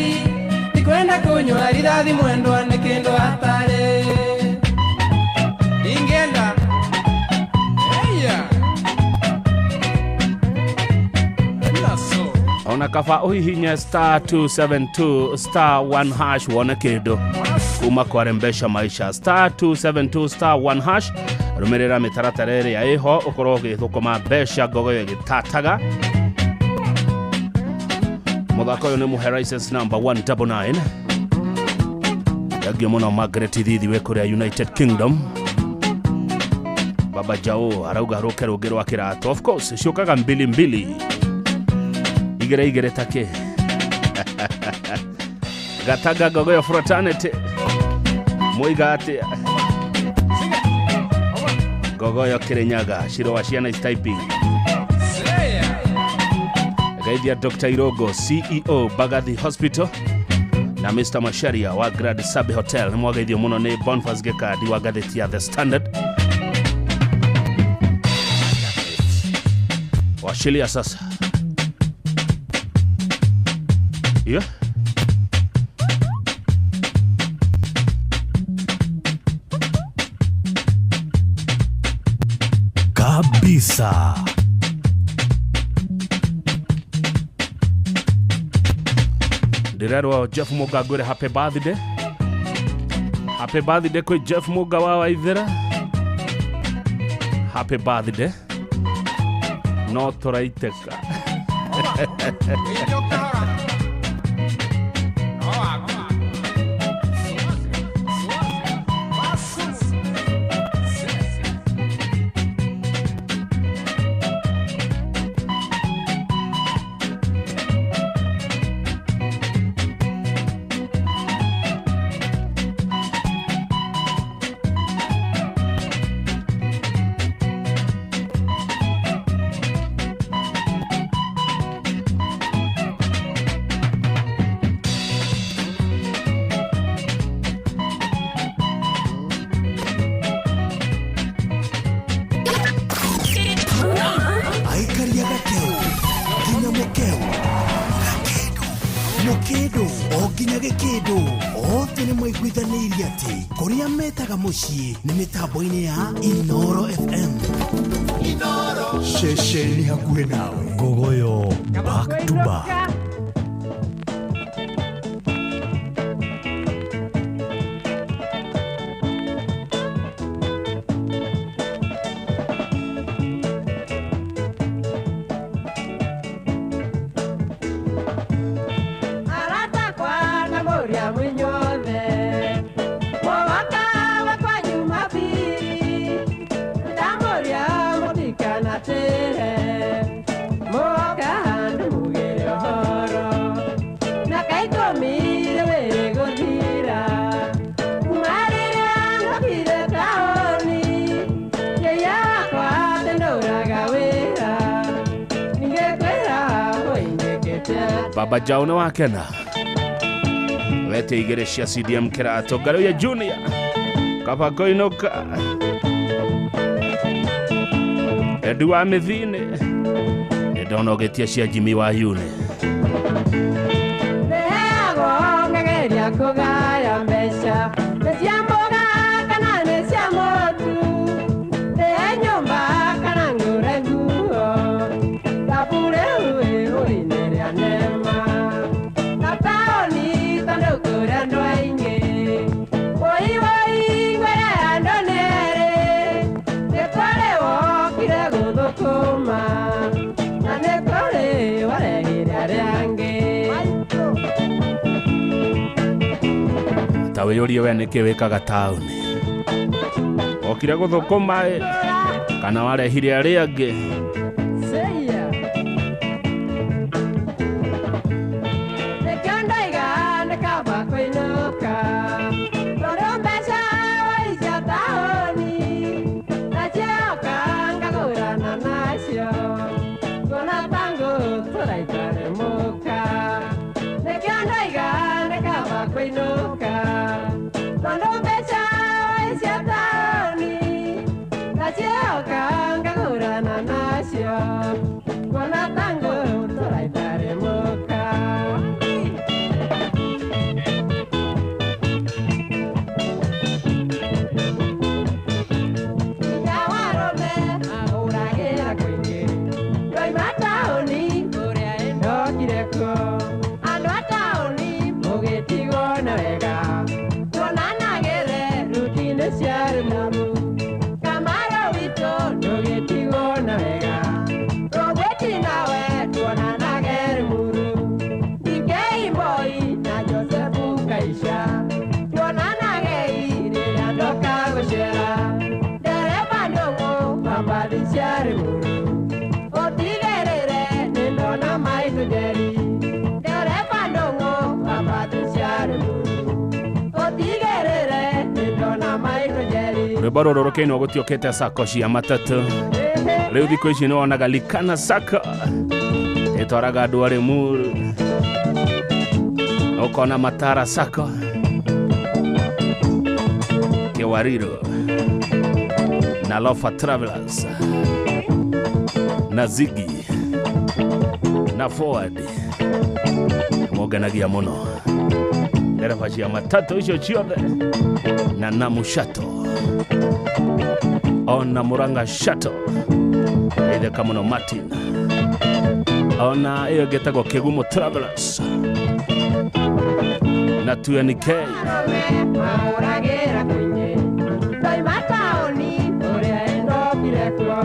ndikwenda kũnyua rithathi mwendwa nĩ kĩndũ hatarĩ ndingĩenda. Ona kaba ũhihinye star 272 star 1 hash wone kĩndũ kuma kwa Rembesha Maisha. Star 272 star 1 hash rũmĩrĩra mĩtaratara ĩrĩa ĩho ũkorwo ũgĩthũkũma mbeca Ngogoyo ĩgĩtataga. Mũthako ũyũ nĩ mũhe license number 199. Yagio mũno Margaret Thithi wĩ kũrĩa United Kingdom. Baba Jao arauga rũke rũngĩ rwa kĩrato. Of course ciũkaga mbili mbili igere igere take. Gataga Ngogoyo fraternity moiga atĩa Ngogoyo Kirinyaga Shiro wa ciana is typing. Gaithia Dr. Irogo CEO Bagathi Hospital na Mr. Masharia wa Grand Sabi Hotel. Nĩmwageithio mũno nĩ Boniface Gĩkandi wa ngathĩti ya The Standard. Wa Washilia sasa. Yeah. Kabisa. Ndirerwo Jeff Muga ngwire happy birthday. Happy birthday kwĩ Jeff Muga wa Waithera. Happy birthday. No tũraitĩka. Aikaria gakeu nginya mukeu gakindu mukindu o nginya gikindu othe nĩ maiguithanĩirie atĩ kũrĩa metaga mũciĩ nĩ mĩtambo-inĩ ya Inoro FM. Inoro ceceni hakuhĩ nawe. Ngogoyo back to back. Baba Jao nĩ wakena wete igĩrĩ cia CDM kĩratũ Ngaruiya Junior kaba koinũka Edu wa mĩthini nĩ ndona ũgĩtia cia Jimmy wa Yune. Neheagwo ngageria kũgaya mbeca nĩ cia mboga kana nĩ cia mũtu nĩhe nyũmba kana ngũre nguo thabure ũinĩ rĩa nema na taũni tondũ kũrĩ andũ aingĩ woi woi ngwĩre andũ nĩerĩ nĩ kũrĩ wokire gũthũkũma na nĩ kũrĩ warehire arĩa angĩ. Ta wĩyũrie we nĩkĩ wĩkaga taũni okire gũthũkũma kana warehire arĩa angĩ. Nĩkĩo ndoiga nĩ kaba kũinũka tondũ mbeca waicia taũni na cioka ngagũrana nacio kuona ta ngũtũra itarĩ mũka. Nĩkĩo ndoiga nĩ kaba kũinũka tondũ mbeca waicia taũni na cioka ngagũrana nacio kuona ta ngũtũra itarĩ mũka. Nyawarũme ahũragĩra kũingĩ ndoima taũni ũrĩa ndokire kuo andũ a taũni mũgĩtigwo na wega tuonanagĩre ruti-inĩ cia Rĩmuru Kamaro witũ ndũgĩtigwo na wega Rũgwĩti nawe tuonanage Rĩmuru DK Mboi na Joseph Kaisha tuonanage rĩrĩa ndoka gũcera ndereba Ndũng'ũ wa mbathi cia Rĩmuru ũtigĩrĩre nĩ ndona maitũ Njeri ndereba Ndũng'ũ wa mbathi cia Rĩmuru ũtigĩrĩre nĩ ndona maitũ Njeri. Rwĩmbo rũrũ rũkĩinwo gũtiũkĩte sako cia matatũ rĩu thikũ ici nĩ wonaga Likana Sacco ĩtwaraga andũ a Rĩmuru ũkona Matara Sacco Kĩwariro na Lofa Travelers na Ziggy. Na forward Mũngenagia mũno Ndereba cia matatũ icio ciothe na Namu Shuttle ona Murang'a Shuttle Geithĩka mũno Martin ona ĩyo ĩngĩ ĩtagwo Kĩgumo Travelers na 2NK Mahũragĩra kũingĩ ndoima taũni ũrĩa ĩndokire kuo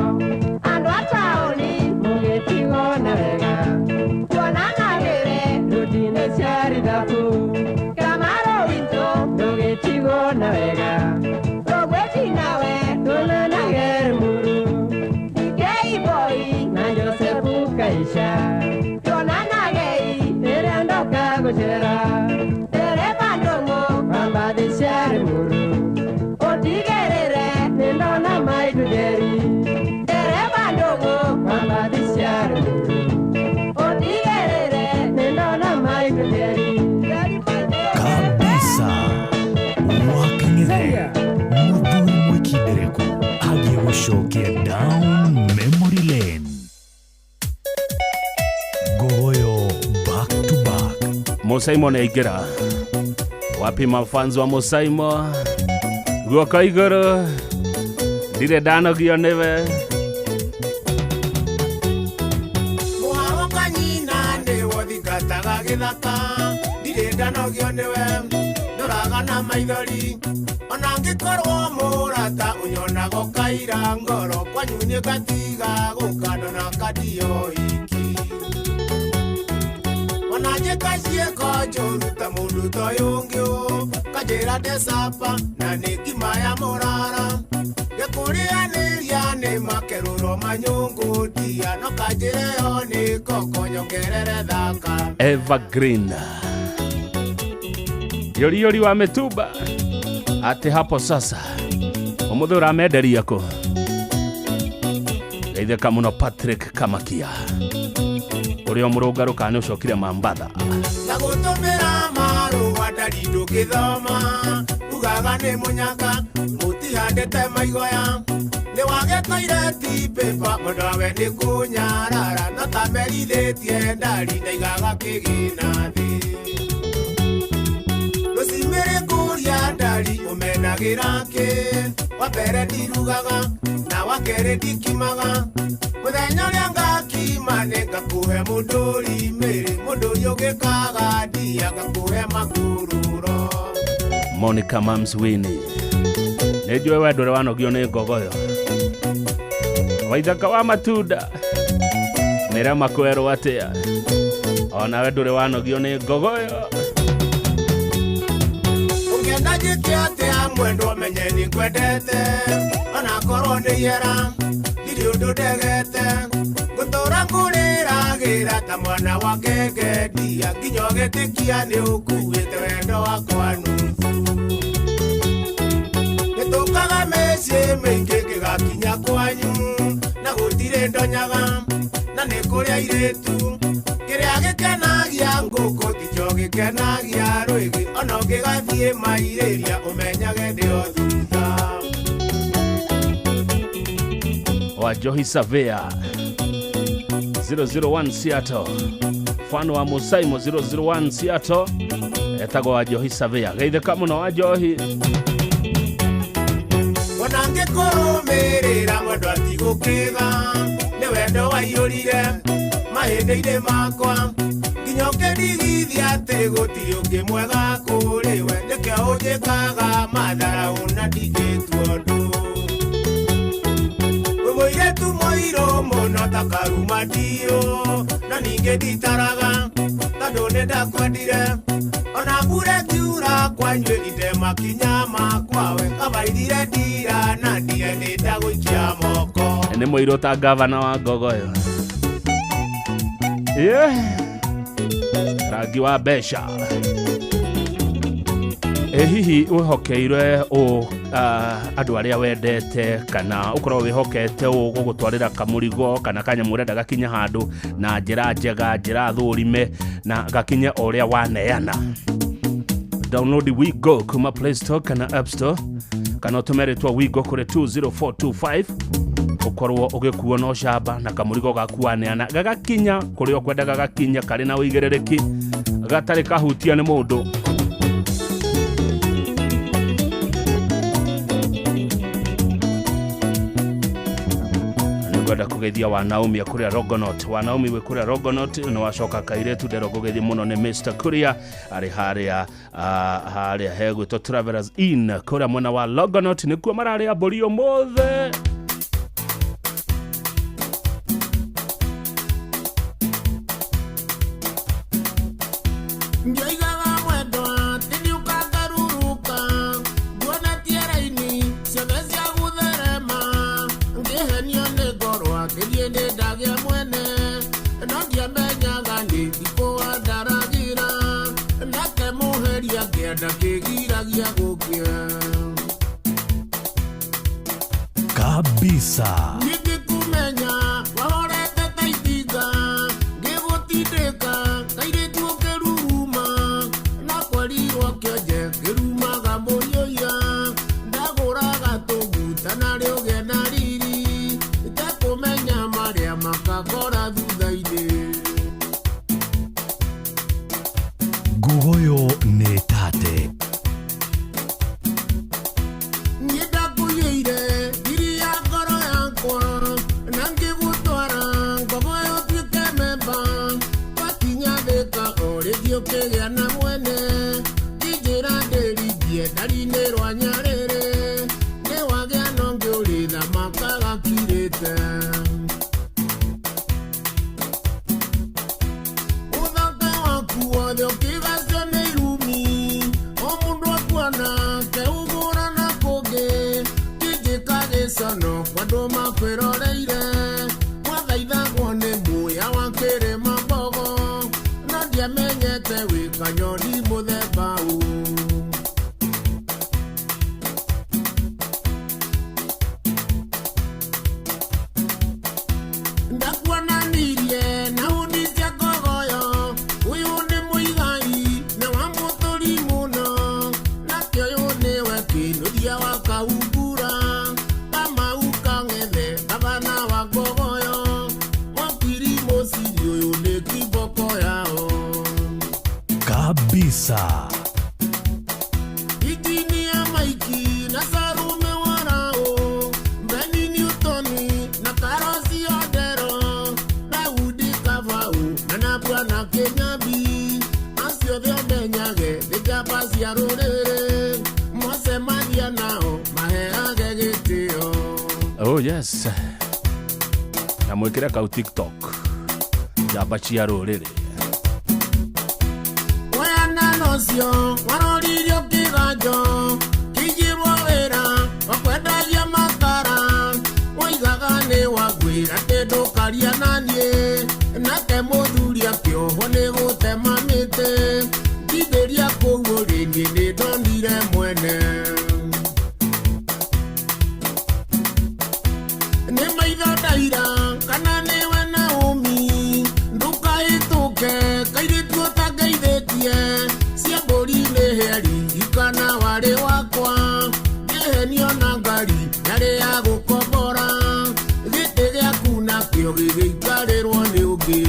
andũ a taũni mũgĩtigwo na wega tuonanagĩre rũtinĩ cia rithabu Kamaro witũ ndũgĩtigwo na wega Rũgwĩti nawe tuonanage Rũmuru DK Boy na Josefu Kaisha tuonanagei rĩrĩa ndoka gũcera Dereba ndũng'ũ wa mbathi cia Rĩmuru ũtigĩrĩre nĩndona maitũ Njeri Dereba ndũng'ũ wa mbathi cia Rĩmuru ũtigĩrĩre nĩndona maitũ Njeri Kabisa wakang'ethe mũthuri mwĩkindereku agiĩ gũcokia down memory lane Ngogoyo back to back. Musaimo nĩaingĩra wapi mafans wa Musaimo guoko igũrũ ndirĩ ndanogio nĩwe Mũharo kanyina nĩwe ũthingataga gĩthaka ndirĩ ndanogio nĩwe ndũraga na maithori ona angĩkorwo mũrata ũnyonaga ũkaira ngoro kwanyu nĩ ngatiga gũka ndona kandio iki ona njĩka ciĩko njũru ta mũndũ ta ũyũ ũngĩ ũ kanjĩra ndecapa na nĩ ngima ya mũrara ngĩkũrĩanĩria nĩ makerũro manyũngũ ndia no kanjĩre yo nĩ koko nyongerere thaka Evergreen yori yori wa mĩtumba atĩ hapo sasa ũmũthĩ ũramenderia kũ geithĩka mũno Patrick Kamakia ũrĩa mũrũngarũ kana nĩ ũcokire Mambatha na gũtũmĩra marũa ndari ndũngĩthoma ugaga nĩ mũnyaka mũtihandĩte maigoya nĩ wage toireti pĩpa mũndũ nĩ kũnyarara no tamerithĩtie ndari ndaigaga kĩgĩna thĩ rũcimĩrĩ kũria ndari ũmenagĩra kĩ wa mbere ndirugaga na wa kerĩ ndikimaga mũthenya ũrĩa ngakima nĩ ngakũhe mũndũri mĩrĩ mũndũri ũngĩkaga ndia ngakũhe makururo Monica Mams Winnie nĩ njũĩ we ndũrĩ wanogio nĩ ngogoyo waithaka wa matunda mĩrema kwerwo atĩa onawe ndũrĩ wanogio nĩ ngogoyo ũngĩenda njĩke atĩa mwendwa menye nĩ ngwendete onakorwo nĩ ihera ndirĩ ũndũ ndegete ngũtũra ngũrĩragĩra ta mwana wa ngenge ndia nginya ũgĩtĩkia nĩ ũkuĩte wendo wakwa nuthu nĩtũkaga mĩciĩ mĩingĩ ngĩgakinya kwanyu na gũtirĩ ndonyaga na nĩ kũrĩ airĩtu kĩrĩa gĩkenagia ngũkũ tikĩo gĩkenagia rwĩgĩ ona ũngĩgathiĩ mairĩria ũmenyage ndĩ o thutha wa Johi Savea 001 Seattle mfano wa Musaimo 001 Seattle etagwo wa Johi Savea geithĩka mũno wa Johi ona ngĩkũrũmĩrĩra mwendwa tigũkĩga nĩ wendo waiyũrire mahĩndĩ-inĩ makwa nginya ũkĩndigithia atĩ gũtirĩ ũngĩ mwega kũrĩ we nĩkĩo ũnjĩkaga matharaũ na ndingĩtua ũndũ wĩ mũirĩtu mũirũ mũno ta karuma ndiũ na ningĩ nditaraga tondũ nĩ ndakwendire ona mbura ĩkiura kwanyu ĩrinde makinya makwa we kabaithire ndira na ndire nĩ ndagũikia moko nĩ mũirũ ta gavana wa ngogoyo yeah. Rangi wa mbeca ĩ hihi wĩhokeire ũ andũ arĩa wendete kana ũkorwo wĩhokete ũ gũgũtwarĩra kamũrigo kana kanyamũ ũrenda gakinye handũ na njĩra njega njĩra thũrime na gakinye o ũrĩa waneana download Wigo kuma Play Store kana App Store kana ũtũme rĩtwa Wigo kũrĩ 20425 Ũkorwo ũgĩkuo na ũcamba na kamũrigo gaku waneana gagakinya kũrĩa ũkwendaga gakinya karĩ na ũigĩrĩrĩki gatarĩ kahutia nĩ mũndũ. Nĩngwenda kũgeithia wa Naomi kũrĩa Rogonot. Wa Naomi wĩ kũrĩa Rogonot nĩ wacoka kairetu ndero kũgeithia mũno nĩ Mr. Kuria arĩ harĩa harĩa hegwĩtwo Travelers Inn kũrĩa mwena wa Rogonot nĩkuo mararĩa mbũri ũmũthĩ. Kabisa. Nikikumenya wahorete ta itinga ngĩgũtindĩka kairĩtu ũkĩruruma na kwarirwo kĩonje kĩrumaga mũiyũiya ndagũraga tũguta narĩ ũgĩe na riri itekũmenya marĩa makakora thutha-inĩ. Ngugoyo nĩ tate. Ũkĩgĩa na mwene kĩnjĩra ndĩringie ndari-inĩ rwa Nyarĩrĩ nĩwagĩa na ũngĩ ũrĩthamakaga kirĩte. Ũthaka waku wothe ũkĩgacio nĩ irumi o mũndũ akuona keũgũra na kũngĩ kĩnjĩka gĩcono kwa andũ makwĩroreire mwathaithagwo nĩ muya wa kĩrĩma mbogo no ndiamenyete wĩ kanyoni mũthemba ũ. Ndakuonanirie na hundi cia kogoyo ũyũ nĩ mũigai na wa mũtũri mũno nake ũyũ nĩwe kĩnũthia wa Kahumbura Kamau Kang'ethe gavana wa Ngogoyo wakiri mũciri ũyũ nĩ kiboko yao. Kabisa. Injinia Maiki na Sarume Warao Beni Newtoni na Karosi Odero Daudi Kavau na Nabwana Kenyabi acio othe ũmenyage nĩ njamba cia rũrĩrĩ mwacemania nao maheage gĩtĩo. Oh yes. Na mwĩkĩre kau TikTok njamba cia rũrĩrĩ. Ũcio waroririo kĩganjo kĩigĩrwo wĩra wa kwendagia makara woigaga nĩ wangwĩra atĩ ndũkaria na niĩ nake mũthuri akĩohwo nĩ gũtema mĩtĩ ndingĩria kũu ũrĩ niĩ nĩ ndonire mwene. Nĩ maitho ndaira kana nĩwe Naomi ndũkahĩtũke kairĩtu ũtangeithĩtie cia mbũri nĩ heri ikana warĩ wakwa ngĩhenio na ngari yarĩ ya gũkombora gĩtĩ gĩaku nakĩo gĩgĩikarĩrwo nĩ ũngĩ.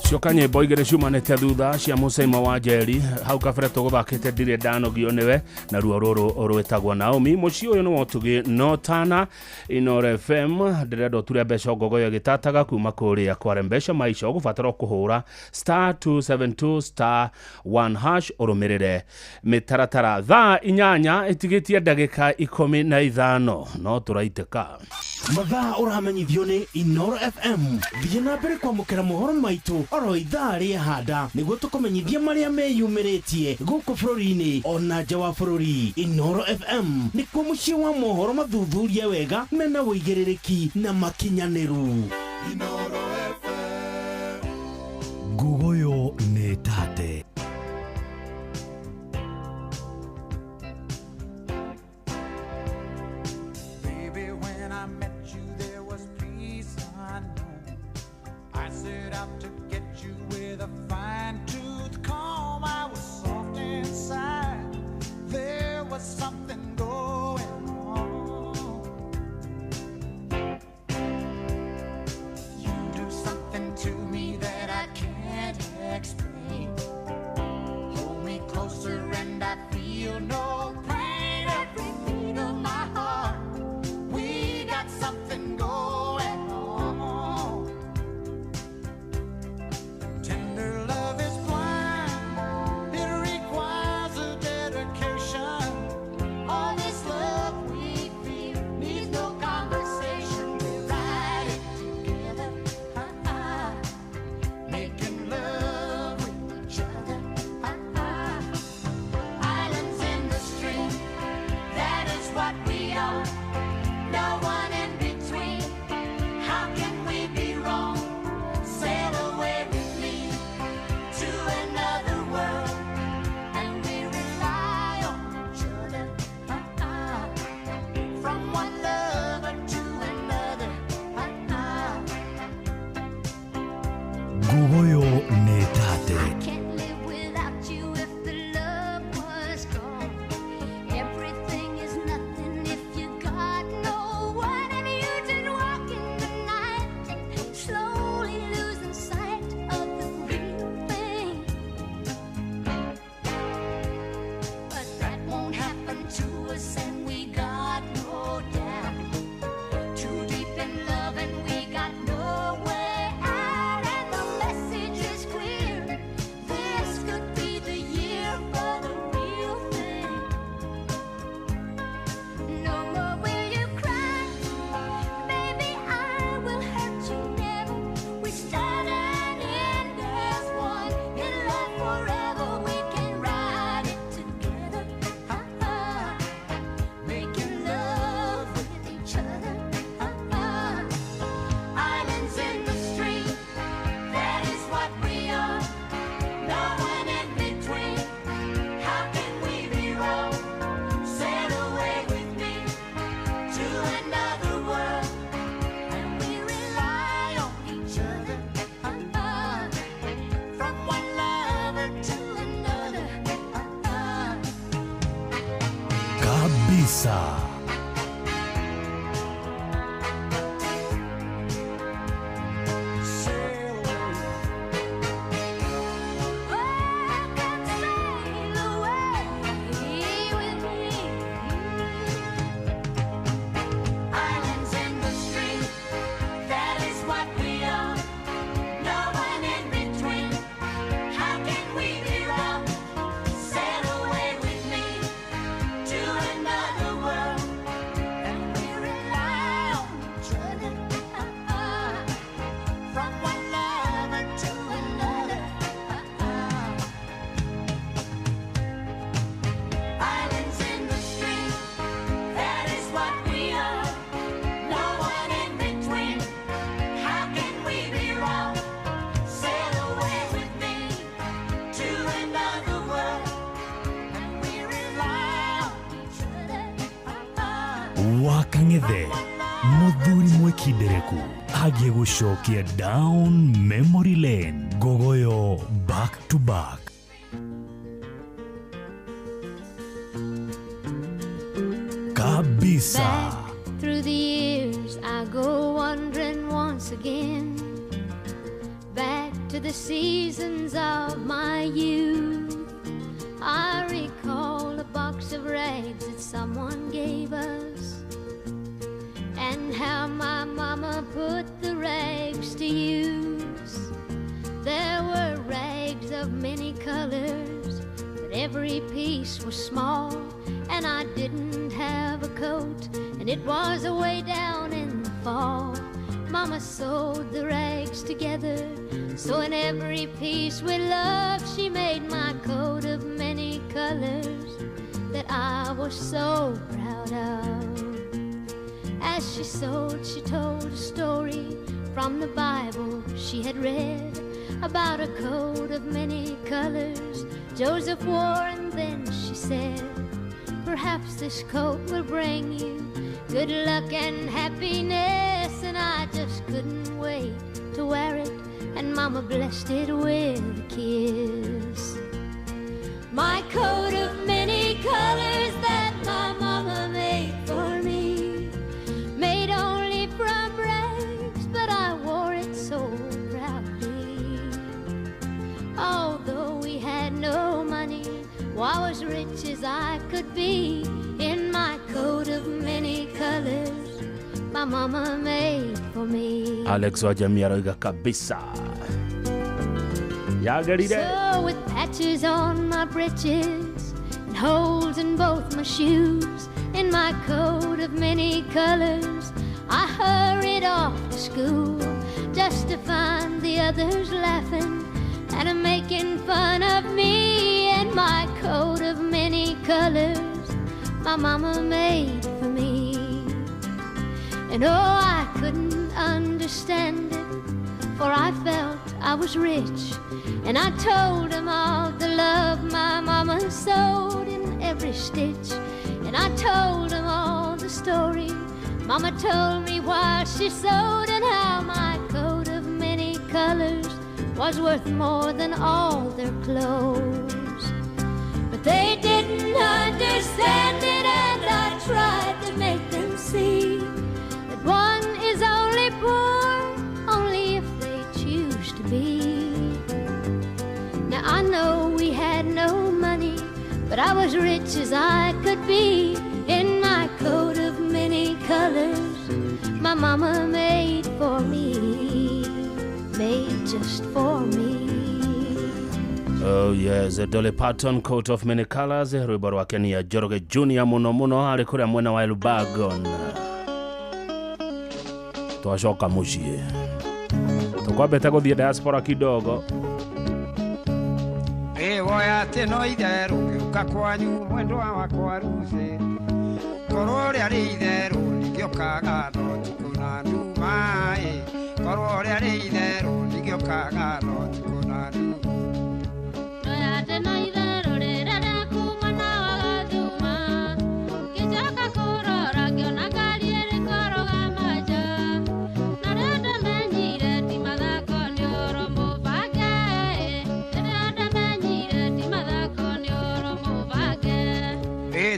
Cioka nyĩmbo igĩrĩ ciumanĩte thutha cia Mũcaima wa Njeri hau kabere tũgũthakĩte ndirĩ ndanogio nĩwe na ruo rũrũ rwĩtagwo Naomi. Mũciĩ ũyũ nĩ wa ũtugi no tana Inoro FM ndĩrenda ũture mbeca ngogoyo ĩgĩtataga kuma kũrĩa kware mbeca maisha ũgũbatara kũhũra star 272 star 1 hash ũrũmĩrĩre mĩtaratara. Thaa 8 ĩtigĩtie ndagĩka 15 no tũraitĩka. Mathaa ũramenyithio nĩ Inoro FM. Thiĩ na mbere kwamũkĩra mohoro maitũ oro ithaa rĩa handa nĩguo tũkũmenyithia marĩa meyumĩrĩtie gũkũ bũrũri-inĩ ona nja wa bũrũri. Inoro FM nĩkuo mũciĩ wa mohoro mathuthurie wega mena ũigĩrĩrĩki na makinyanĩru. Inoro FM. Ngugoyo nĩ tate. Baby, when I met you there was peace unknown. I set out to get you with a fine Ngogoyo nĩ tate. Can't live without you if the love was gone. Everything is nothing if you got no one, and you just walk in the night, slowly losing sight of the real thing. But that won't happen to us, and we got no doubt. Too deep in love, and we got no way out. And the message is clear. This could be the year for the real thing. No more will you cry, baby. I will hurt you never. We start and end as one. In love forever, we can ride it together. Ah, making love with each other. Ah, islands in the stream, that is what we are. No one in between. How can we be wrong? Sail away with me to another world, and we rely on each other. From one lover to another. Kabisa. Sail away with me. Islands in the stream, that is what we are. No one in between. How can we be wrong? Sail away with me to another world, and we rely on each other. From one lover to another. Islands in the stream, that is what we are. No one in between. How can we be wrong? Sail away with me to another world, and we rely on each other. Wakang'ethe mũthuri mwĩkindereku agiĩ gũcokia down memory lane. Ngogoyo back to back. Kabisa. Through the years, I go wandering once again, back to the seasons of my youth. I recall a box of rags that someone gave us, and how my mama put the rags to use. There were rags of many colors, but every piece was small, and I didn't have a coat, and it was away down in the fall. Mama sewed the rags together, so in every piece with love she made my coat of many colors that I was so proud of. As she sewed, she told a story from the Bible she had read about a coat of many colors Joseph wore, and then she said, perhaps this coat will bring you good luck and happiness. And I just couldn't wait to wear it, and Mama blessed it with a kiss. My coat of many colors that my mama made for me, made only from rags, but I wore it so proudly. Although we had no money, well, I was rich as I could be in my coat of many colors my mama made for me. Alex wa Jamii aroiga kabisa. Yagerire. So with patches on my breeches and holes in both my shoes, in my coat of many colors, I hurried off to school just to find the others laughing and making fun of me and my coat of many colors my mama made for me. And oh, I couldn't understand it, for I felt I was rich. And I told 'em all the love my mama sewed in every stitch. And I told 'em all the story mama told me while she sewed, and how my coat of many colors was was worth more than all their clothes. But they didn't understand it, and I tried to make them see that one is only poor only if they choose to be. Now I know we had no money, but I was rich as I could be in my coat of many colors my mama made for me, made just for me. Oh yes, Dolly Parton, Coat of Many Colors, rwĩmbo rwake nĩ ya Njoroge Junior mũno mũno arĩ kũrĩa mwena wa Elbagon. Twacoka mũciĩ tũkwambĩte gũthiĩ diaspora kidogo. Ĩwoya atĩ no itherũ ngĩũka kwanyu mwendwa wakwa Ruthĩ, korwo ũrĩa rĩ itherũ ndingĩũkaga no ũtukũ na nduma ĩ, korwo ũrĩa rĩ itherũ ndingĩũkaga no ũtukũ na nduma.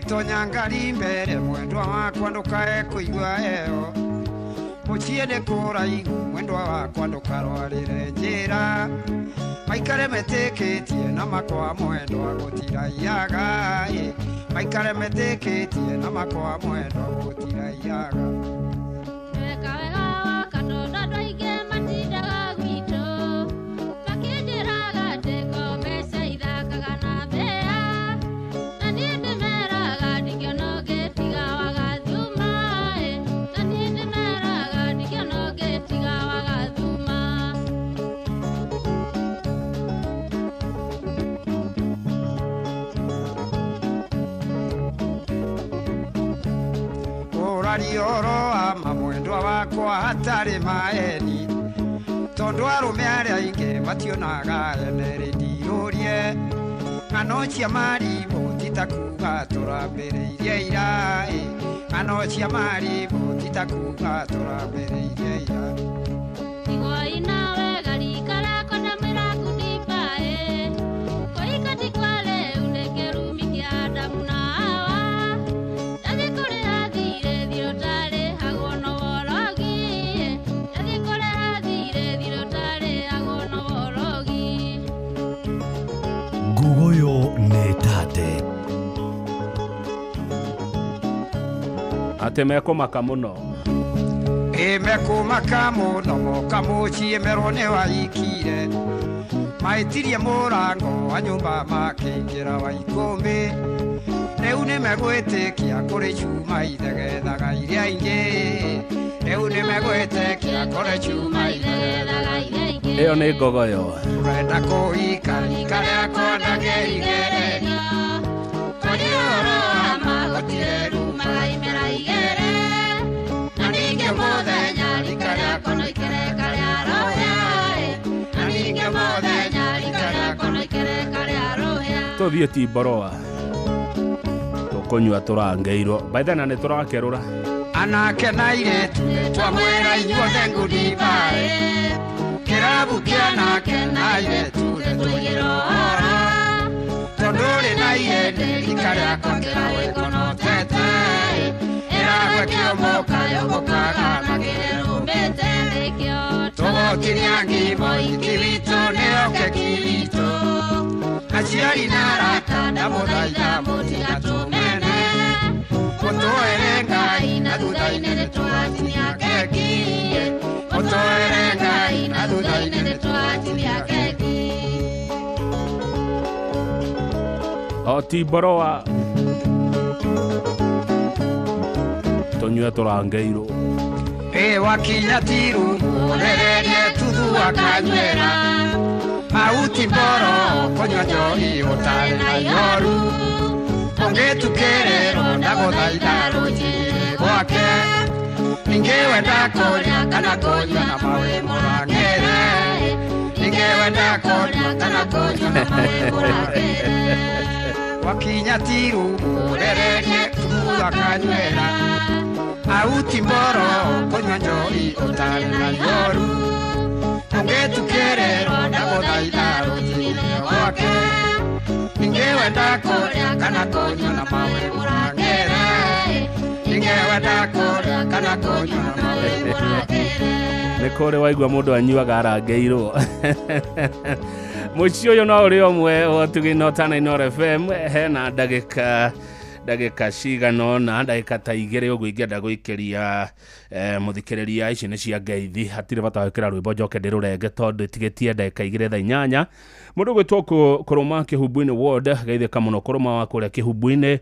Tonya ngari mbere mwendwa wakwa ndukae kũigua heho, mũciĩ nĩ kũraihu mwendwa wakwa ndũkarwarĩre njĩra, maikare metĩkĩtie na makwa mwendwa gũtiraiyaga ĩ, maikare metĩkĩtie na makwa mwendwa gũtiraiyaga. Weka wega woka tondũ andũ aingĩ matindaga gwitũ makĩnjĩraga atĩ ko mbeca ithakaga na mbĩa, na niĩ ndĩmeraga ndingĩona ũngĩ tiga wagathuma ĩ, na niĩ ndĩmeraga ndingĩona ũngĩ tiga wagathuma. Ũraria ũhoro wa ma mwendwa wakwa hatarĩ maeni, tondũ arũme arĩa aingĩ mationaga ene rĩndirũrie, ng'ano cia marimũ ti ta kuuga tũrambĩrĩirie ira ĩ, ng'ano cia marimũ ti ta kuuga tũrambĩrĩirie ira. Tigwoi nawe garika rĩakwa ndamwĩra goodbye, kũhika ti kwa rĩu nĩ kĩrumi kĩa Adamu na Hawa, ndathiĩ kũrĩha thirĩ thirĩ ũtarĩhagwo no worogi, ndathiĩ kũrĩha thirĩ thirĩ ũtarĩhagwo no worogi. Ngugoyo nĩ tate atĩ mekũmaka mũno. Ĩ mekũmaka mũno moka mũciĩ merwo nĩ waikire, maĩtirie mũrango wa nyũmba makĩingĩra wa ikũmbĩ, rĩu nĩmegwĩtĩkia kũrĩ cuma ithegethaga iria ingĩ, rĩu nĩmegwĩtĩkia kũrĩ cuma ithegethaga iria ingĩ. Ĩyo nĩ ngogoyo. Ũrenda kũhika rika rĩakwa ndangĩrigereria, kwaria ũhoro wa ma gũtirĩ rumaga imera igĩrĩ, na ningĩ mũthenya rika rĩakwa no ikereka rĩa rũhĩa ĩ, na ningĩ mũthenya rika rĩakwa no ikereka rĩa rũhĩa. Tũthiĩ Timboroa tũkũnyua tũrangĩirwo baithana nĩ tũrakerũra. Anake na airĩtu nĩtwamwĩra inyuothe goodbye, kĩrabu kĩa anake na airĩtu nĩtwaigĩra ũhoro, tondũ ũrĩ na ihĩndĩ rika rĩakwa kĩrawĩko no tete ĩ, ĩragwe kĩomoka yũmbũkaga na kĩrũmĩte nĩkĩo tũgũtinia ngimo iki witũ nĩyo keki witũ, aciari na arata ndamũthaitha mũtigatũmene, mũtũere Ngai na thutha-inĩ nĩtũgatinia keki, mũtũere Ngai na thutha-inĩ nĩtũgatinia keki. O Timboroa tũnyue tũrangĩirwo. Ĩ wakinya tirumu ũrererie tuthu akanyuĩra, hau Timboro kũnyua njohi ũtarĩ na ihoru, ũngĩtukĩrĩrwo ndagũthaitha rũnjĩrĩ gwake, ningĩ wenda kũrĩa kana kũnyua na mawe mũrangĩre, ningĩ wenda kũrĩa kana kũnyua na mawe mũrangĩre. Wakinya tirumu ũrererie tuthu akanyuĩra, hau Timboro kũnyua njohi ũtarĩ na ihoru, ũngĩtukĩrĩrwo ndagũthaitha Ndamũthaitha rũcinĩ gwake Ningewenda kũrĩa kana kũnyua na mawe mũrangĩre Ningewenda kũrĩa kana kũnyua na mawe mũrangĩre. Nĩ kũrĩ waigua mũndũ anyuaga arangĩirwo. Mũciĩ ũyũ no ũrĩ ũmwe wa Tugino Tana Inooro FM. Hena ndagĩka cigana ũna, ndagĩka ta igĩrĩ ũguo ingĩenda gũikĩria mũthikĩrĩria. Ici nĩ cia ngeithi, hatirĩ bata wa gwĩkĩra rwĩmbo njoke ndĩrũrenge tondũ ĩtigĩtie ndagĩka igĩrĩ thaa inyanya. Mũndũ ũgwĩtwo Kũrũma Kĩhumbu-inĩ ward, geithĩka mũno Kũrũma wa kũrĩa Kĩhumbu-inĩ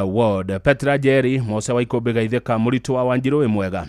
ward. Petra Jerry Mose wa Ikũmbĩ, geithĩka. Mũritũ wa Wanjirũ wĩ mwega.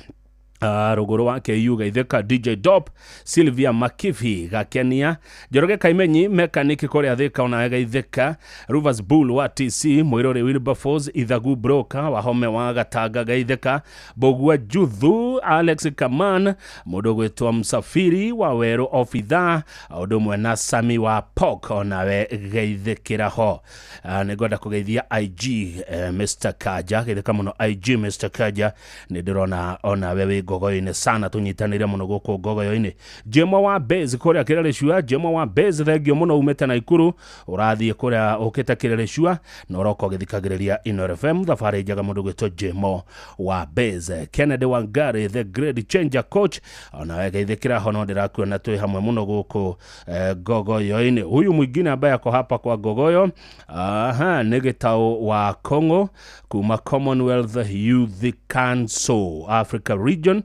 Rũgũrũ wa KU, geithĩka. DJ Dop Sylvia Makifi Gakenia Njoroge Kaimenyi mekaniki kũrĩa Thika onawe geithĩka. Ruvers Bull wa TC Mwĩrori Wilberforce Ithagu Broker Wahome wa Gatanga geithĩka. Mbũgua Juthu Alex Kaman mũndũ gwĩtwo Msafiri wa Werũ Ofitha ũndũ ũmwe na Sami wa Pok onawe geithĩkĩra ho. Nĩngwenda kũgeithia IG Mr Kaja, geithĩka mũno IG Mr Kaja, nĩ ndĩrona onawe wĩ ngogoyo-inĩ sana, tũnyitanĩire mũno gũkũ ngogoyo-inĩ. Jemo wa Base kũrĩa Kĩrĩrĩcua, Jemo wa Base thengio mũno umĩte Naikuru ũrathiĩ kũrĩa ũkĩte Kĩrĩrĩcua na ũroka ũgĩthikagĩrĩria Inooro FM. Thabarĩ njega mũndũ gwĩtwo Jemo wa Base. Kennedy Wangari the great changer coach onawe geithĩkĩra ho, no ndĩrakuona twĩ hamwe mũno gũkũ ngogoyo-inĩ. Huyu mwingine ambaye ako hapa kwa ngogoyo, aha, nĩ Gĩtaũ wa Kongo kuma Commonwealth Youth Council Africa Region.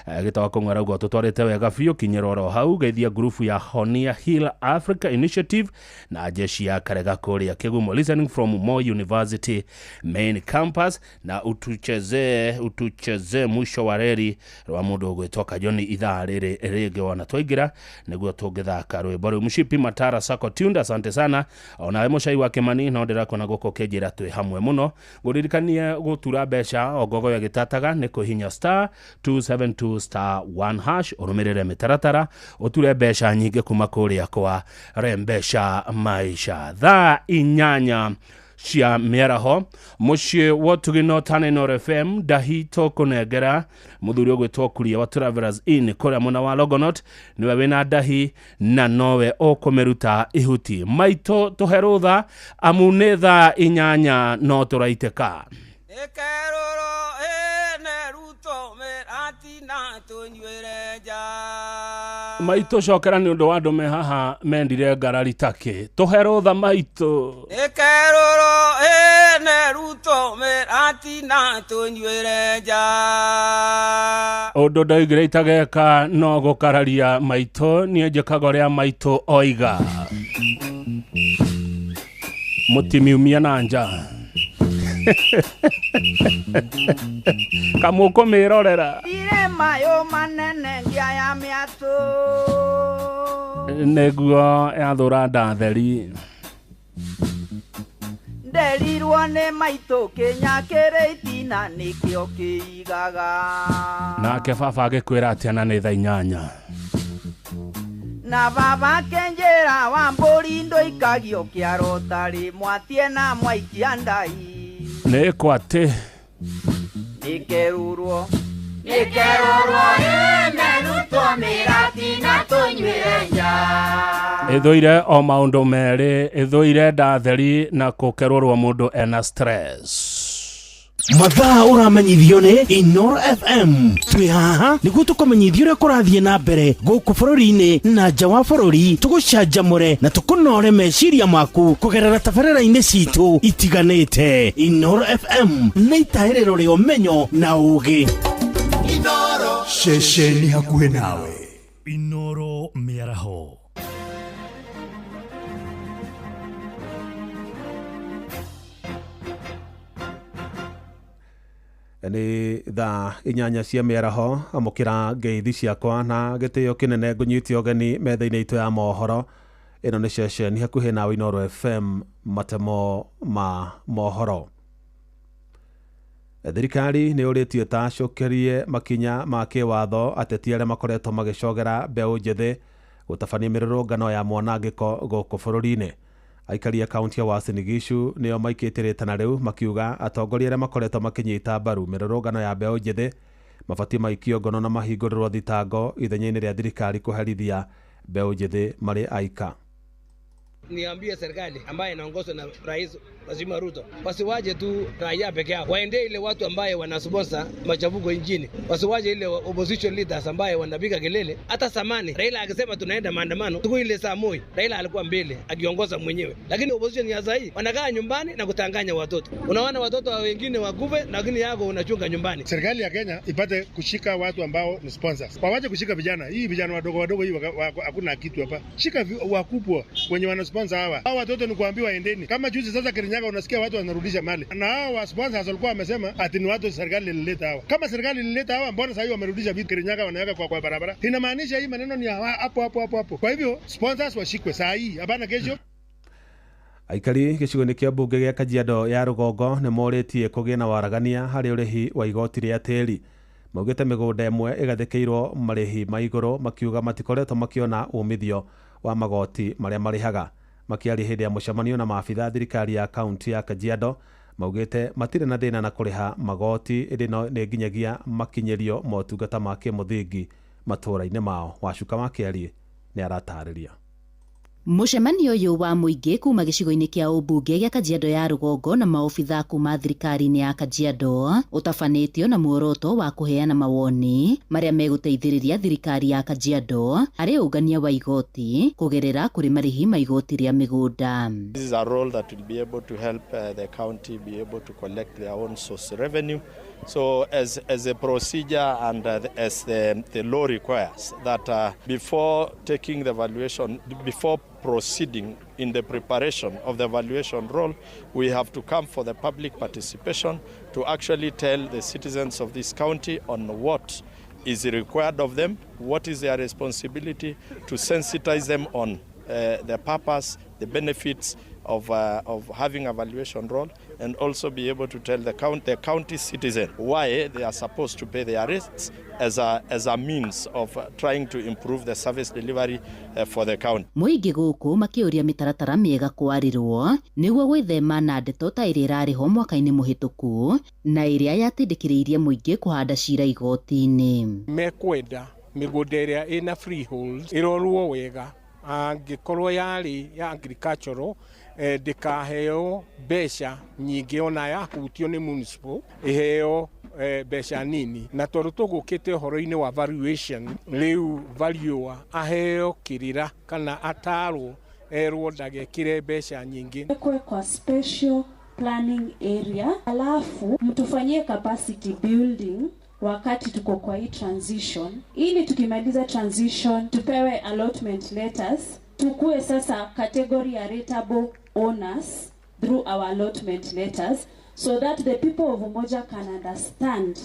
Gĩtaũ wa Kongo arauga tũtwarĩte wega biũ kinyĩra oro hau. Geithia ngurubu ya Honia Hill Africa Initiative na jeshi ya Karega kũrĩa Kĩgumo, listening from Moi University main campus. Na utuchezee mwisho wa reri rwa mũndũ ũgwĩtwo Kajoni ithaa rĩrĩ rĩngĩ wona twaingĩra nĩguo tũngĩthaka rwĩmbo rũu. Mshipi Matara Sako Tunda, asante sana. Onawe mũcai wa Kĩmani no ndĩrakuona gũkũ ũkĩnjĩra twĩ hamwe mũno. Ngũririkanie gũtura mbeca o ngogoyo gĩtataga nĩ kũhinya star 272 star 1 hash, ũrũmĩrĩre mĩtaratara ũture mbeca nyingĩ kuma kũrĩa kwa Rembesha Maisha. Thaa inyanya cia mĩaraho mũciĩ wa Tugino Tana Inooro FM. Ndahito kũnengera mũthuri ũgwĩtwo Kuria wa Travelers Inn kũrĩa mwena wa Longonot, nĩwe wĩna ndahi na nowe ũkũmĩruta ihuti. Maitũ tũhe rũtha amu nĩ thaa inyanya no tũraitĩka. Ĩkerũrwo ĩne ruto mĩratina tũnyuĩre nja. Maitũ cokera nĩ ũndũ wa andũ me haha mendire ngarari takĩ. Tũhe rũtha maitũ. Ĩkerũrwo ĩne ruto mĩratina tũnyuĩre nja. Ũndũ ndoigire itageka no gũkararia maitũ, niĩ njĩkaga ũrĩa maitũ oiga. Mũtimiumia na nja. Kamũkũmĩrorera Ire mayo manene ngia ya mĩatũ. Nĩguo yathũra ndatheri. Nderirwo nĩ maitũ kĩnya kĩrĩ itina nĩkĩo kĩigaga. Nake baba agĩkwĩra atĩa na nĩ thaa inyanya. Na baba kenjera wa mbũri ndũikagio kĩaro tarĩ mwatie na mwaikia ndai. Nĩ kwatĩ Nĩkerũrwo Nĩkerũrwo ĩne ruto mĩratina tũnyuĩre nja. Ĩthũire o maũndũ merĩ, ĩthũire ndatheri na kũkerũrwo mũndũ ena stress. Mathaa ũramenyithio nĩ Inooro FM. Twĩ haha nĩguo tũkũmenyithie ũrĩa kũrathiĩ na mbere gũkũ bũrũri-inĩ na nja wa bũrũri, tũgũcanjamũre na tũkũnore meciria maku kũgerera tabarĩra-inĩ citũ itiganĩte. Inooro FM nĩ itahĩrĩro rĩa ũmenyo na ũũgĩ. Ceceni hakuhĩ nawe. Inooro mĩaraho. Nĩ thaa inyanya cia mĩaraho, amũkĩra ngeithi ciakwa na gĩtĩo kĩnene ngũnyite ũgeni metha-inĩ itũ ya mohoro. Ĩno nĩ ceceni hakuhĩ nawe Inooro FM, matemo ma mohoro. Thirikari nĩ ũrĩtie ĩtacũkĩrie makinya ma kĩwatho ateti arĩa makoretwo magĩcogera mbeũ njĩthĩ gũtabania mĩrũrũngano ya mwanangĩko gũkũ bũrũri-inĩ. Aikari a kaunti ya Uasin Gishu nĩo maikĩtie rĩtana rĩu makiuga atongoria arĩa makoretwo makĩnyita mbaru mĩrũrũngano ya mbeũ njĩthĩ mabatiĩ maikio ngono na mahingũrĩrwo thitango ithenya-inĩ rĩa thirikari kũherithia mbeũ njĩthĩ marĩ aika. Niambie serikali ambaye inaongozwa na Rais Mheshimiwa Ruto, wasiwaje tu raia peke yao, waende ile watu ambaye wanasponsor machafuko nchini, wasiwaje ile opposition leaders ambaye wanapiga kelele. Hata zamani Raila akisema tunaenda maandamano, siku ile saa moja Raila alikuwa mbele akiongoza mwenyewe, lakini opposition ya sasa wanakaa nyumbani na kutanganya watoto. Unaona watoto wa wengine wakufe, lakini yako unachunga nyumbani. Serikali ya Kenya ipate kushika watu ambao ni sponsors, wawache kushika vijana. Hii vijana wadogo wadogo hii hakuna kitu hapa. Shika wakubwa wenye wana sponsor hawa. Hawa watoto ni kuambiwa endeni. Kama juzi sasa Kirinyaga unasikia watu wanarudisha mali. Na hawa sponsors walikuwa wamesema ati ni watu serikali ilileta hawa. Kama serikali ilileta hawa, mbona sasa wamerudisha vitu Kirinyaga wanaweka kwa barabara? Inamaanisha hii maneno ni hapo hapo hapo hapo. Kwa hivyo sponsors washikwe saa hii, hapana kesho. Aikari gĩcigo-inĩ kĩa mbunge gĩa Kajiado ya rũgongo nĩ morĩtie kũgĩe na waragania harĩ ũrĩhi wa igoti rĩa tĩri. Maugĩte mĩgũnda ĩmwe ĩgathĩkĩirwo marĩhi ma igũrũ, makiuga matikoretwo makĩona umithio wa magoti marĩa marĩhaga. Makĩaria hĩndĩ ya mũcemanio na maabitha thirikari ya kaunti ya Kajiado, maugĩte matirĩ na thĩna na kũrĩha magoti, ĩndĩ no nĩ nginyagia makinyĩrio motungata ma kĩmũthingi matũũra-inĩ mao. Wacuka wa Kĩarie nĩ aratarĩria. Mũcemanio ũyũ wa mũingĩ kuma gĩcigo-inĩ kĩa ũmbunge gĩa Kajiado ya rũgongo na maobitha kuma thirikari-inĩ ya Kajiado ũtabanĩtio na muoroto wa kũheana mawoni marĩa megũteithĩrĩria thirikari ya Kajiado harĩ ũngania wa igoti kũgerera kũrĩ marĩhi ma igoti rĩa mĩgũnda. This is a role that will be able to help the county be able to collect their own source revenue. So as a procedure and as the law requires that before taking the valuation, before proceeding in the preparation of the valuation roll, we have to come for the public participation to actually tell the citizens of this county on what is required of them, what is their responsibility, to sensitize them on the purpose, the benefits of having a valuation roll, and also be able to tell the county citizen why they are supposed to pay their rates as a means of trying to improve the service delivery for the county. Mũingĩ gũkũ makĩũria mĩtaratara mĩega kwarĩrwo nĩguo gwĩthema na ndeto ta ĩrĩa ĩrarĩho mwaka-inĩ mũhĩtũku na ĩrĩa yatindĩkĩrĩirie mũingĩ kũhanda cira igoti-inĩ. Mekwenda mĩgũnda ĩrĩa ĩna freehold ĩrorwo wega, angĩkorwo yarĩ ya agricultural ndĩkaheo mbeca nyingĩ ona yahutio nĩ municipal ĩheo mbeca nini, na tondũ tũgũkĩte ũhoro-inĩ wa valuation, rĩu valuer aheo kĩrĩra kana atarwo erwo ndagekĩre mbeca nyingĩ. Kwa special planning area, alafu mtufanyie capacity building wakati tuko kwa hii transition, ili tukimaliza transition tupewe allotment letters, tukue sasa category ya rateable owners through our allotment letters, so that the people of Umoja can understand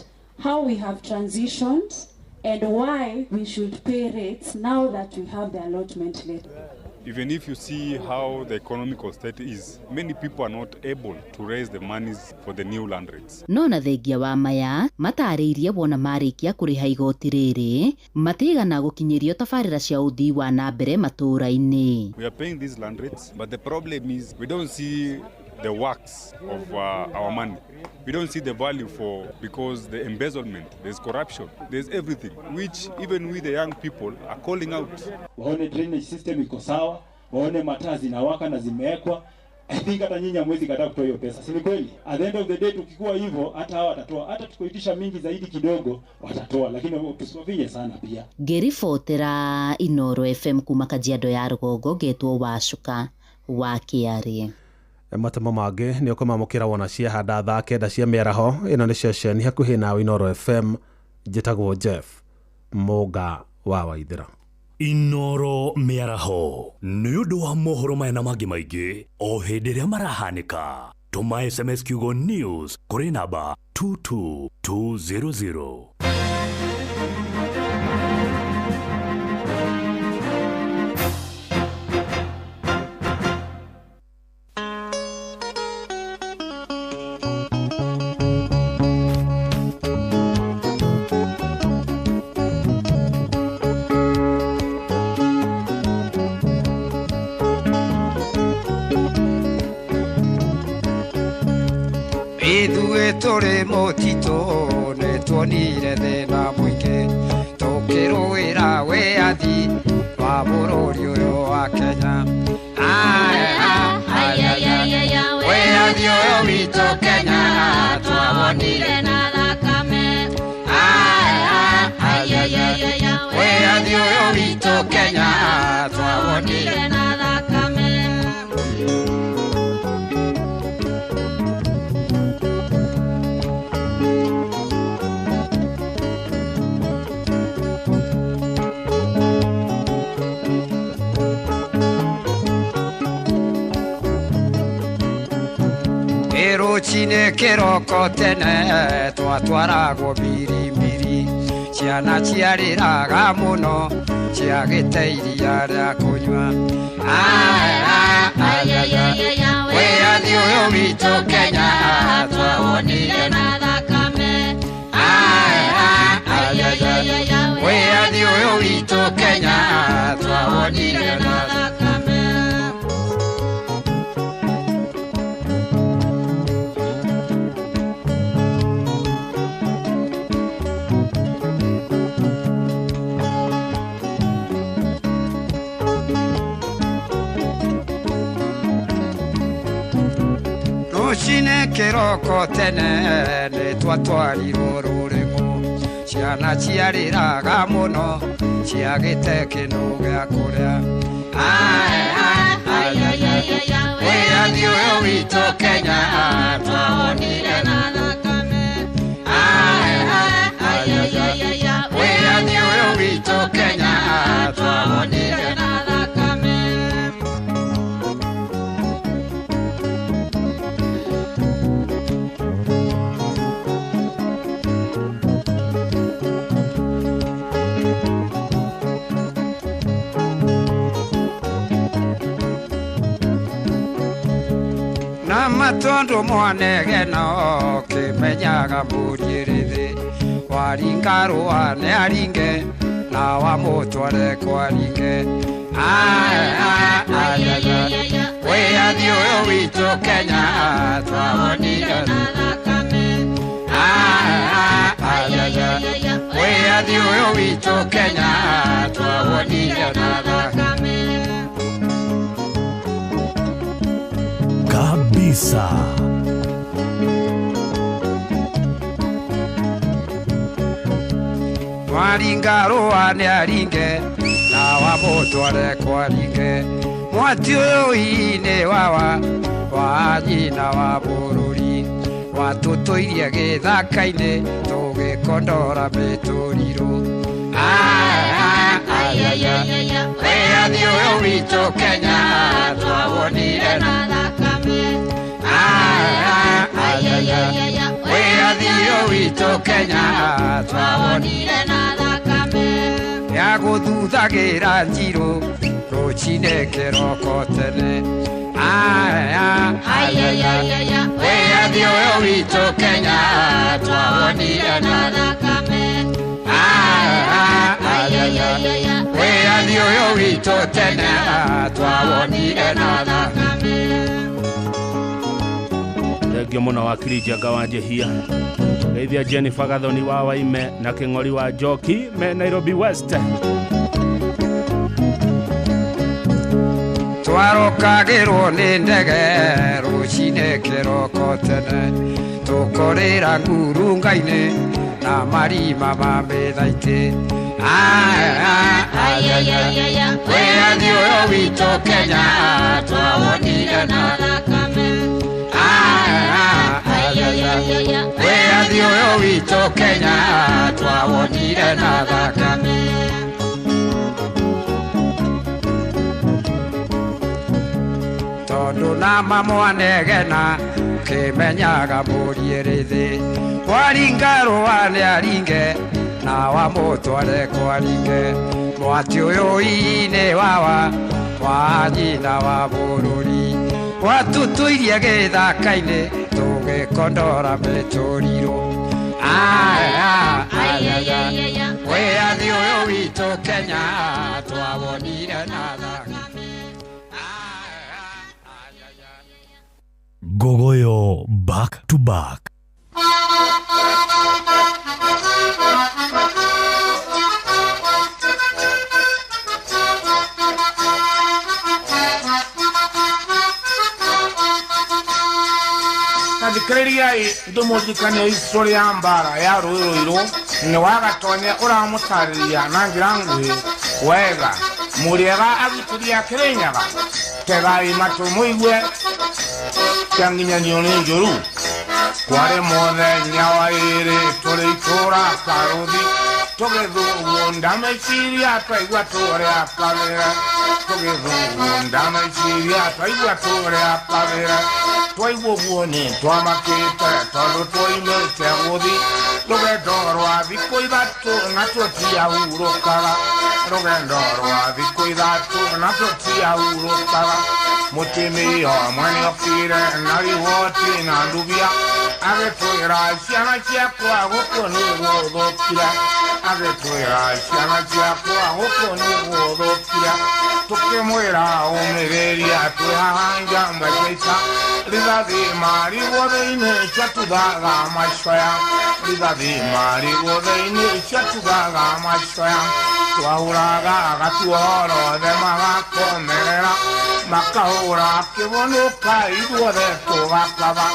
how we have transitioned and why we should pay rates now that we have the allotment letter. Even if you see how the economical state is, many people are not able to raise the monies for the new land rates. No na thengia wa maya matarĩirie wona marĩkia kũrĩha igoti rĩrĩ matigana gũkinyĩrio tabarĩra cia ũthii wa na mbere matũũra-inĩ. We are paying these land rates, but the problem is we don't see the works of our money. We don't see the value for, because the embezzlement, there's corruption, there's everything, which even we the young people are calling out. Waone drainage system iko sawa, waone mataa zinawaka na zimewekwa. I think hata nyinyi hamwezi kataa kutoa hiyo pesa, si ni kweli? At the end of the day tukikuwa hivyo hata hawa watatoa, hata tukoitisha mingi zaidi kidogo watatoa, lakini tusiwavinye sana pia. Ngĩribotera Inoro FM kuma Kajiado ya rũgongo ngetwo Wacuka wa Kĩarĩ. Matemo mangĩ nĩ ũkũmamũkĩra wona ciahanda thaa 9 cia mĩaraho. Ĩno nĩ ceceni hakuhĩ nawe Inoro FM. Njĩtagwo Jeff Mũnga wa Waithĩra. Inoro mĩaraho nĩ ũndũ wa mohoro maya na mangĩ maingĩ o hĩndĩ ĩrĩa marahanĩka. Tũma SMS kiugo news kũrĩ namba 22200. Ithuĩ tũrĩ mũtitũ nĩtuonire thĩna mũingĩ tũkĩrũĩra wĩyathi wa bũrũri. witũ Kenya twawonire na thakame. Wĩyathi ũyũ witũ Kenya twawonire na thakame. Rũcinĩ kĩroko tene twatwaragwo mbirimbiri, ciana ciarĩraga mũno ciagĩte iria rĩa kũnyua. Wĩyathi ũyũ witũ Kenya twawonire na thakame. Wĩyathi ũyũ witũ Kenya twawonire na thakame. Rũcinĩ kĩroko tene nĩtwatwarirwo rũrĩmũ, ciana ciarĩraga mũno ciagĩte kĩndũ gĩa kũrĩa. Wĩyathi ũyũ witũ Kenya twawonire na thakame. Wĩyathi ũyũ witũ Kenya twawonire na thakame. Matondu mwanegena kimenyaga mũriĩrĩthĩ, waringa rũa nĩ aringe na wamũtware kwaringe. Wĩyathi ũyũ witũ Kenya twawonire na thakame. Wĩyathi ũyũ witũ Kenya twawonire na thakame. Kabisa. Waringa rũa nĩ aringe na wamũtware kwaringe, mwati ũyũ-inĩ wawa wa nyina wa bũrũri, watũtũirie gĩthaka-inĩ tũgĩkondora mĩtũrirũ. Wĩyathi ũyũ witũ Kenya twawonire na thakame. Wĩyathi ũyũ witũ Kenya twawonire na thakame. Ya gũthuthagĩra njirũ rũcinĩ kĩroko tene. Wĩyathi ũyũ witũ Kenya twawonire na thakame. Wĩyathi ũyũ witũ tene twawonire na thakame. Thengio mũno wakiri Njenga wa Njihia, geithia Jennifer Gathoni wa Waime na Kĩng'ori wa Njoki me Nairobi West. Twarokagĩrwo nĩ ndege rũcinĩ kĩroko tene, tũkorĩra ngurunga-inĩ na marima ma mĩthaitĩ. Wĩyathi ũyũ witũ Kenya twawonire na thakame. Wĩyathi ũyũ witũ Kenya twawonire na thakame. Tondũ na mamwanegena kĩmenyaga mũriĩrĩthĩ, waringa rũa nĩ aringe na wamũtware kwaringe, mwati ũyũ-inĩ wawa wa nyina wa bũrũri, watũtũirie gĩthaka-inĩ tũgĩkondora mĩtũrirũ. Wĩyathi ũyũ witũ Kenya twawonire na thakame. Gogoyo back to back. Thikĩrĩriai ndĩmũririkanie history ya mbara ya rũĩ rũirũ nĩ wagatonye ũramũtarĩria na njĩra nguhĩ wega mũrĩega agitĩria Kĩrĩnyaga tegai matũ mũigue kĩanginyanio nĩ njũru kwarĩ mũthenya wa ĩrĩ tũrĩ itũra karũthi tũgĩthugunda meciria twaigua tũrĩa kabere tũgĩthugunda meciria twaigua tũrĩa kabere twaigua ũguo nĩ twamakĩte tondũ twoimĩte gũthi rũgendo rwa thikũ ithatũ na tũtiahurũkaga rũgendo rwa thikũ ithatũ na tũtiahurũkaga mũtumia ũmwe nĩokire na riboti na ndubia agĩtwĩra ciana ciakwa gũkũ nĩ gũthũkire agĩtwĩra ciana ciakwa gũkũ nĩ gũthũkire tũkĩmwĩra ũmĩrĩria twĩ haha njamba cia rithathi marigwo thĩinĩ ciatuthaga macoya rithathi marigwo thĩinĩ ciatuthaga macoya twahũraga gatuoro othe magakomerera makahũra kĩbũnũka ithuothe tũgakaba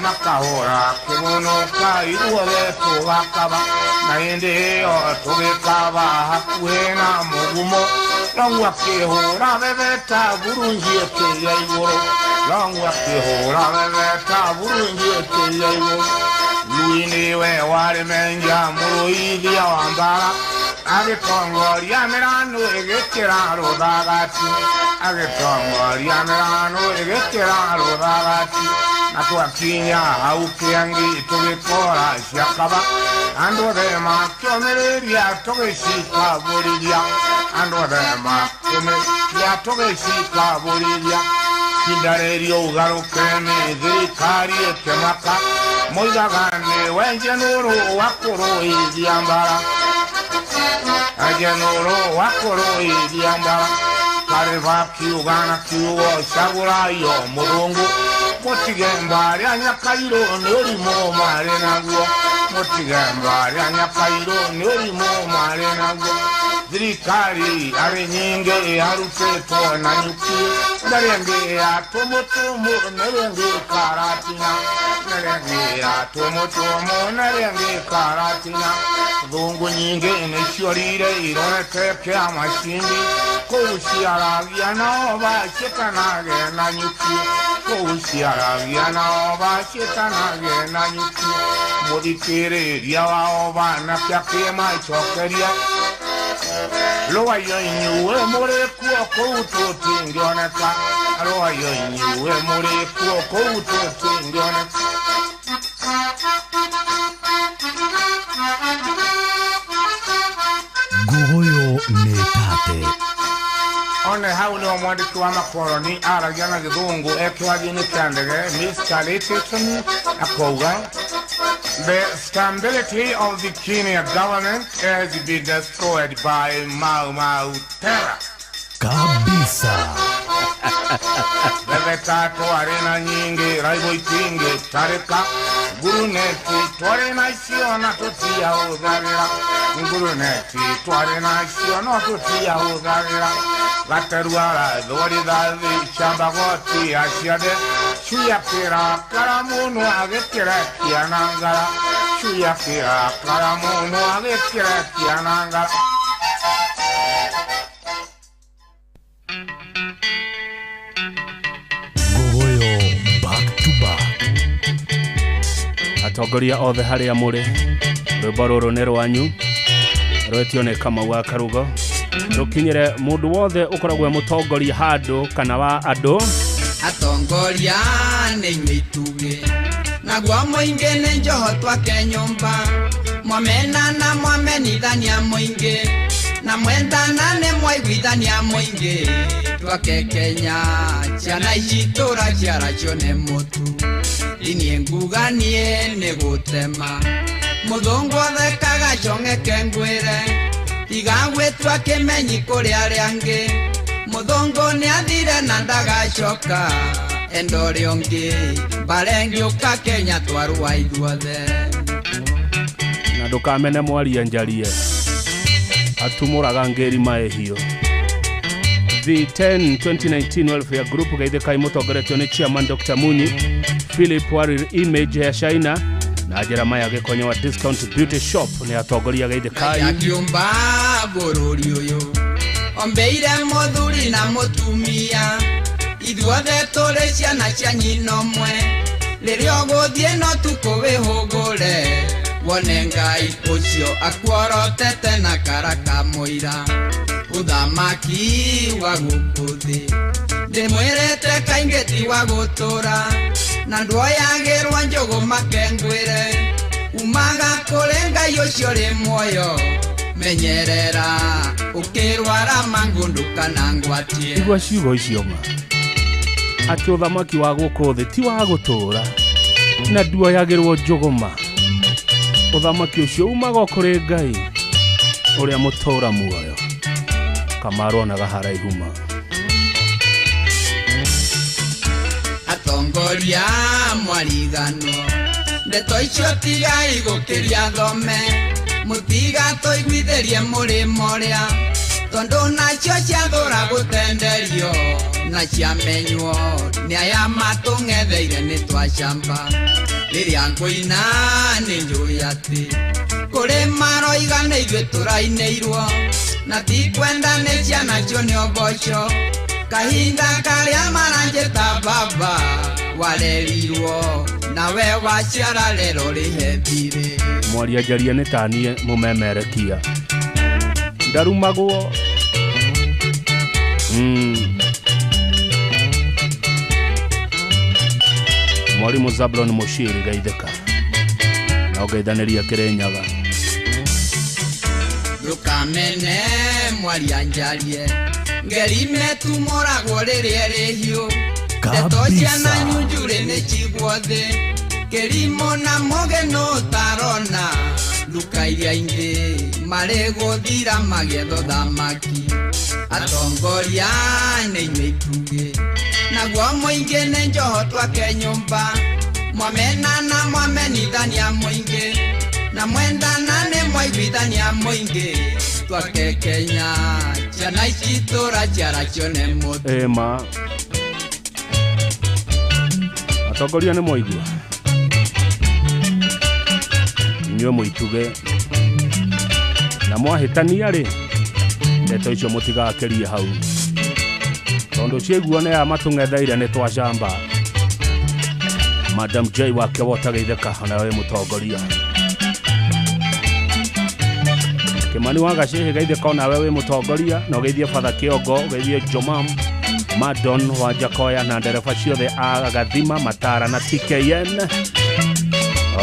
makahũra kĩbũnũka ithuothe tũgakaba na hĩndĩ ĩyo tũgĩkaba hakuhĩ na mũgumo Longu akĩhũra bebeta burungi ĩkĩria igũrũ Longu akĩhũra bebeta burungi ĩkĩria igũrũ Lui nĩwe warĩ menja mũrũithia wa mbara agĩtongoria mĩrano ĩgĩkĩra rũthagati agĩtongoria mĩrano ĩgĩkĩra rũthagati na twakinya hau kĩangi tũgĩkora ciakaba andũ othe makĩũmĩrĩria tũgĩcikabũrĩria andũ othe makĩũmĩrĩria tũgĩcikabũrĩria kindarĩrio ũgarũke nĩ thirikari ĩkĩmaka moigaga nĩ wenje nũrũ wa kũrũithia mbara ajenũrũ wa kũrũithia mbara karĩba kiuga na kiugo cagũraio mũthũngũ mũtige mbarĩa nyakairũ nĩ ũrimũ marĩ naguo mũtige mbarĩa nyakairũ nĩ ũrimũ marĩ naguo thirikari arĩ nyingĩ yarutĩtwo na nyuki na rĩngĩ ya tũmũtũmũ na rĩngĩ karatina na rĩngĩ ya tũmũtũmũ na rĩngĩ karatina thũngũ nyingĩ nĩciorire irorete kĩama cindi kũu ciaragia nao baciĩtanage na nyuki kũu ciaragia nao baciĩtanage na nyuki mũthikĩrĩria wao banake akĩmacokeria rũayo inyuĩ mũrĩ kuo kũu tũtingĩoneka rũayo inyuĩ mũrĩ kuo kũu tũtingĩoneka Nguguyo nĩ tate one hau nĩho mwandĩki wa makoroni aragia na gĩthũngũ e kĩwathi-inĩ kĩa ndege Mr. Littleton akauga The stability of the Kenya government has been destroyed by Mau Mau terror. Kabisa. Bebeta twarĩ na nyingĩ raibũ itingĩ tarĩka nguruneti twarĩ nacio na tũtiahũthagĩra nguruneti twarĩ nacio no tũtiahũthagĩra gateruara thwarithathi cambagoti aciande cui akĩrakara mũno agĩkĩrekia na ngara cui akĩrakara mũno agĩkĩrekia na ngara. Nguguyo back to back. Atongoria othe harĩa mũrĩ rwĩmbo rũrũ nĩ rwanyu rwetio nĩ Kamau wa Karugo rũkinyĩre mũndũ wothe ũkoragwo e mũtongoria handũ kana wa andũ. Atongoria nĩ inyuĩ itugĩ naguo mũingĩ nĩ njoho twake nyũmba mwamena na mwamenithania mũingĩ na mwendana nĩ mwaiguithania mũingĩ twake Kenya ciana ici tũraciaracio nĩ mũtu niĩ nguga niĩ nĩ gũtema mũthũngũ athekaga cong'eke ngwĩre tiga gwĩtua kĩmenyi kũrĩ arĩa angĩ mũthũngũ nĩathire na ndagacoka enda ũrĩa ũngĩ mbara ĩngĩũka Kenya twarũa ithuothe. Na ndũkamene mwaria njarie atumũraga ngĩri maĩhiũ. The 10 2019 Welfare Group geithĩkai mũtongoretio nĩ Chairman Dr. Munyi Philip wa Real Image ya China na Jeremiah Gĩkonyo wa Discount Beauty Shop nĩ atongoria geithĩkai. Akiumba bũrũri ũyũ ombeire mũthuri na mũtumia ithuothe tũrĩ ciana cia nyina ũmwe rĩrĩa ũgũthiĩ no tukũ wĩhũgũre wone Ngai ũcio akuorotete na karaka mũira ũthamaki wa gũkũ thĩ ndĩmwĩrĩte kaingĩ ti wa gũtũra na ndwoyagĩrwo njũgũ makengwĩre umaga kũrĩ Ngai ũcio rĩ muoyo menyerera ũkĩrwara mangũndũ kana ngwatie. Igua ciugo icio ma atĩ ũthamaki wa gũkũ thĩ ti wa gũtũra na nduoyagĩrwo njũgũma ũthamaki ũcio umaga kũrĩ Ngai ũrĩa mũtũra muoyo kamaronaga haraihu ma. Atongoria mwarigano ndeto icio tigai gũkĩria thome mũtiga tũiguithĩrie mũrĩmo ũrĩa tondũ nacio ciathũra gũtenderio na ciamenywo nĩ aya matũng'etheire nĩ twacamba rĩrĩa ngũina nĩ njũĩ atĩ kũrĩ maroiga nĩ ithuĩ tũrainĩirwo na ti kwenda nĩ ciana cio nĩ ũboco kahinda karĩa maranjĩta baba warerirwo nawe waciara rero rĩhe thirĩ. Mwaria njaria nĩ taniĩ mũmemerekia ndarumagwo. Mwalimu Zablon Mushiri geithĩka na ũgeithanĩria Kĩrĩnyaga. Ndũkamene mwaria njarie ngerime tumũragwo rĩrĩa rĩhiũ ndeto ciana nyunjurĩ nĩ cigwo thĩ kĩrimũ na mũgeno ũtarona nduka iria ingĩ marĩ gũthira magĩetha thamaki atongoria nĩ inyuĩ itugĩ naguo mũingĩ nĩ njoho twake nyũmba mwamena na mwamenithania mũingĩ na mwendana nĩ mwaiguithania mũingĩ twake Kenya ciana ici tũraciara cione mũtu. Ĩma atongoria nĩ mwaigua inyuĩ mũituge na mwahĩtania rĩ ndeto icio mũtigakĩrie hau tondũ ciaiguo nĩ aya matũng'etheire nĩ twacamba. Madam J wake wotageithĩka onawe wĩ mũtongoria. Kimani wa Gacĩhĩ geithĩka onawe wĩ mũtongoria na ũgeithie Father Kĩongo ũgeithie Jomam Madon wa Jakoya na ndereba ciothe a Gathima Matara na TKN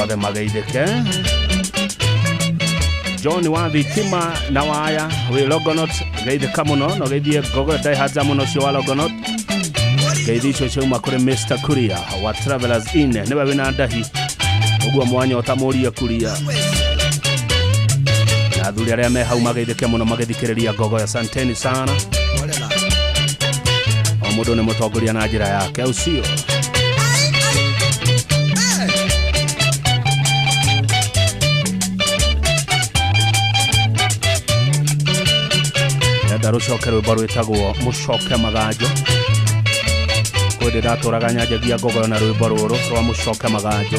othe mageithĩke. John wa Thitima na waya wĩ Longonot geithĩka mũno na ũgeithie Gogo Daihatsu mũno ũcio wa Longonot. Ngeithi icio ciauma kũrĩ Mr Kuria wa Travelers Inn nĩwe wĩna ndahi ũguo mwanyota mũrie Kuria na athuri arĩa me hau mageithĩke mũno magĩthikĩrĩria Gogo. Asanteni sana. O mũndũ nĩ mũtongoria na njĩra yake au sio? Ndenda rũcoke rwĩmbo rwĩtagwo Mũcoke Maganjo. Kwĩ ndĩratũraga nyanjagia Ngogoyo na rwĩmbo rũrũ rwa Mũcoke Maganjo.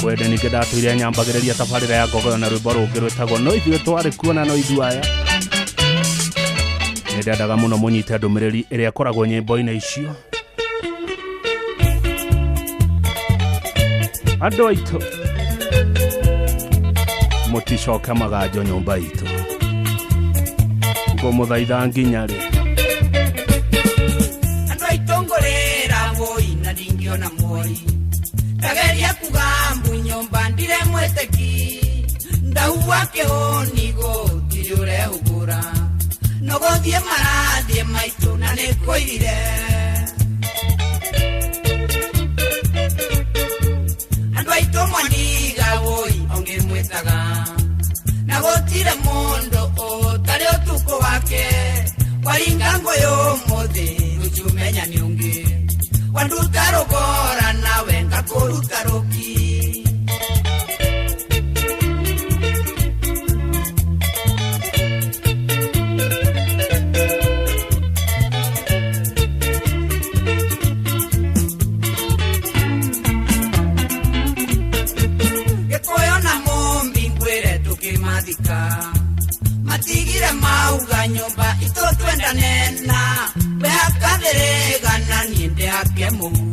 Kwĩ ningĩ ndatũire nyambagĩrĩria tabarĩra ya Ngogoyo na rwĩmbo rũngĩ rwĩtagwo no ithuĩ twarĩ kuo na no ithuĩ aya. Nĩ ndendaga mũno mũnyite ndũmĩrĩri ĩrĩa ĩkoragwo nyĩmbo-inĩ icio. Andũ aitũ mũticoke maganjo nyũmba itũ ngũmũthaitha nginya rĩ. Andũ aitũ ngũrĩra wũi na ndingĩona mwoi ndageria kuga mbu nyũmba ndire mwĩtĩki ndahua kĩhũni gũtirĩ ũrehũgũra no gũthiĩ marathiĩ maitũ na nĩ kũirire. Andũ aitũ mwandiga wũi ũngĩmwĩtaga na gũtirĩ mũndũ ũtarĩ ũtukũ wake waringa ngũyũ ũmũthĩ rũciũ menya nĩ ũngĩ wanduta rũgora nawe ngakũruta rũki. ndanena wehakathĩrĩga na niĩ ndĩhake mũhu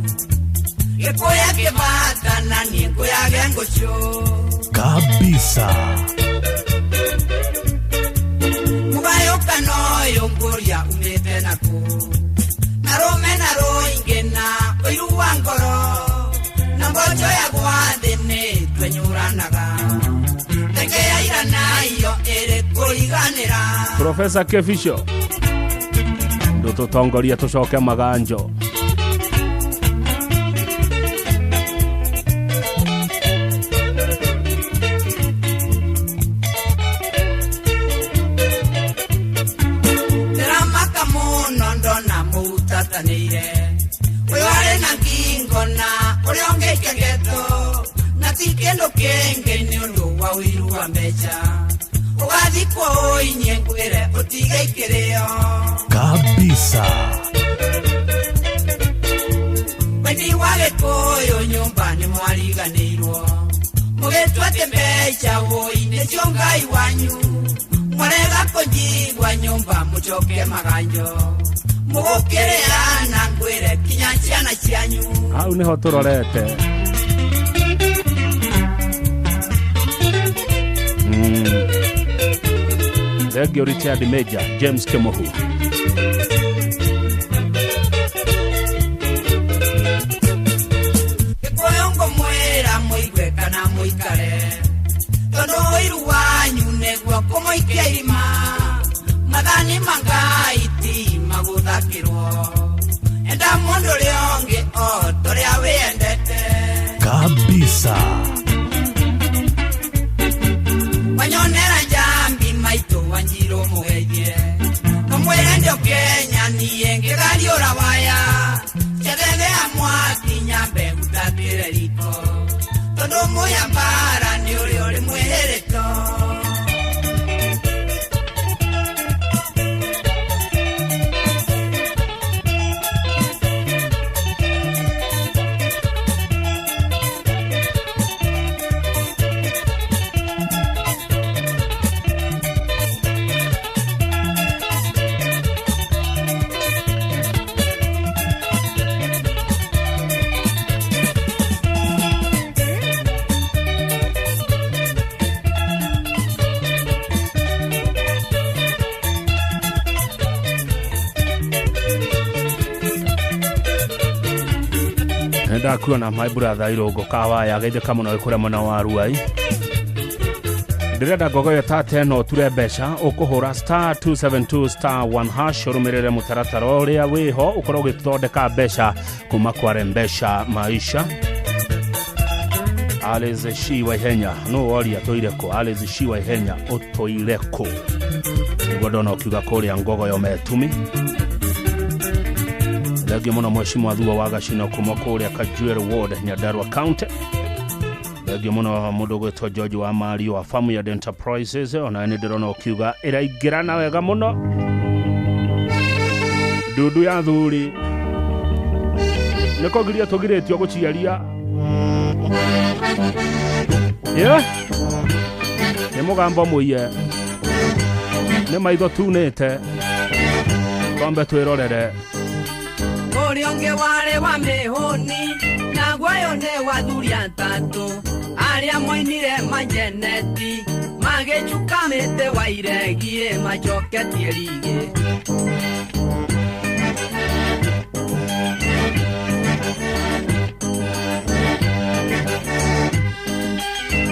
gĩkũya kĩbata na niĩ ngũyage ngũcũ kabisa mũgayũkano ũyũ ngũria umĩte nakũ na rũme na rũingĩ na ũiru wa ngoro na mboco ya gwathĩ nĩ twenyũranaga ndege ya irana iyo ĩrĩ kũriganĩra. Profesa Kefisho ndũtũtongoria tũcoke maganjo. Ndĩramaka mũno ndona mũtatanĩire ũyũ arĩ na ngingo na ũrĩa ũngĩ ikegeto na ti kĩndũ kĩngĩ nĩ ũndũ wa ũiru wa mbeca ũgathikwo ũinyie ngwĩre ũtige ikĩrĩo kabisa. Wendi wa gĩkũyũ nyũmba nĩ mwariganĩirwo mũgĩtua atĩ mbeca wũi nĩcio Ngai wanyu mwarega kũnjigua nyũmba mũcoke maganjo mũgũkĩrĩa na ngwĩre kinya ciana cianyu. Hau nĩho tũrorete. Thengio Richard Major James Kemohu. Gĩkũyũ ngũmwĩra mũigue kana mũikare tondũ ũiru wanyu nĩguo kũmũikia irima mathani ma Ngai ti magũthakĩrwo enda mũndũ ũrĩa ũngĩ o torĩa wĩendete kabisa. Wanyonera njambi maitũ wanjirũ mũgeithie kamwĩre ndio Kenya niĩ ngĩgariũra waya cethethea mwaki nyambe ngũtatĩre riko tondũ mũya mbara nĩ ũrĩa ũrĩ mwĩhĩrĩto. Ndakuona my brother Irongo Kawaya geithĩka mũno wĩ kũrĩa mwena wa Ruai. Ndĩrenda ngogoyo tate no ũture mbeca ũkũhũra star 272 star 1 hash ũrũmĩrĩre mũtaratara ũrĩa wĩho ũkorwo ũgĩthondeka mbeca kuma kware mbeca maisha. Alice Shi Waihenya no woria tũire kũ? Alice Shi Waihenya ũtũire kũ? Nĩguo ndona ũkiuga kũrĩa ngogoyo metumi. Thengio mũno mheshimiwa Thua wa Gacino kuma kũrĩa Kajuer Ward Nyandarua County. Thengio mũno mũndũ ũgwĩtwo George wa Mario wa Farmyard Enterprises ona nĩ ndĩrona ũkiuga ĩraingĩrana wega mũno. Ndundu ya thuri nĩ kũgiria tũgirĩtio gũciaria. Yeah? Nĩ mũgambo mũiye nĩ maitho tunĩte twambe twĩrorere. Ũrĩa ũngĩ warĩ wa mĩhũni naguo ũyũ nĩ wa athuri atatũ arĩa moinire manjeneti magĩcuka mĩtĩ wa iregie macoketie rigĩ.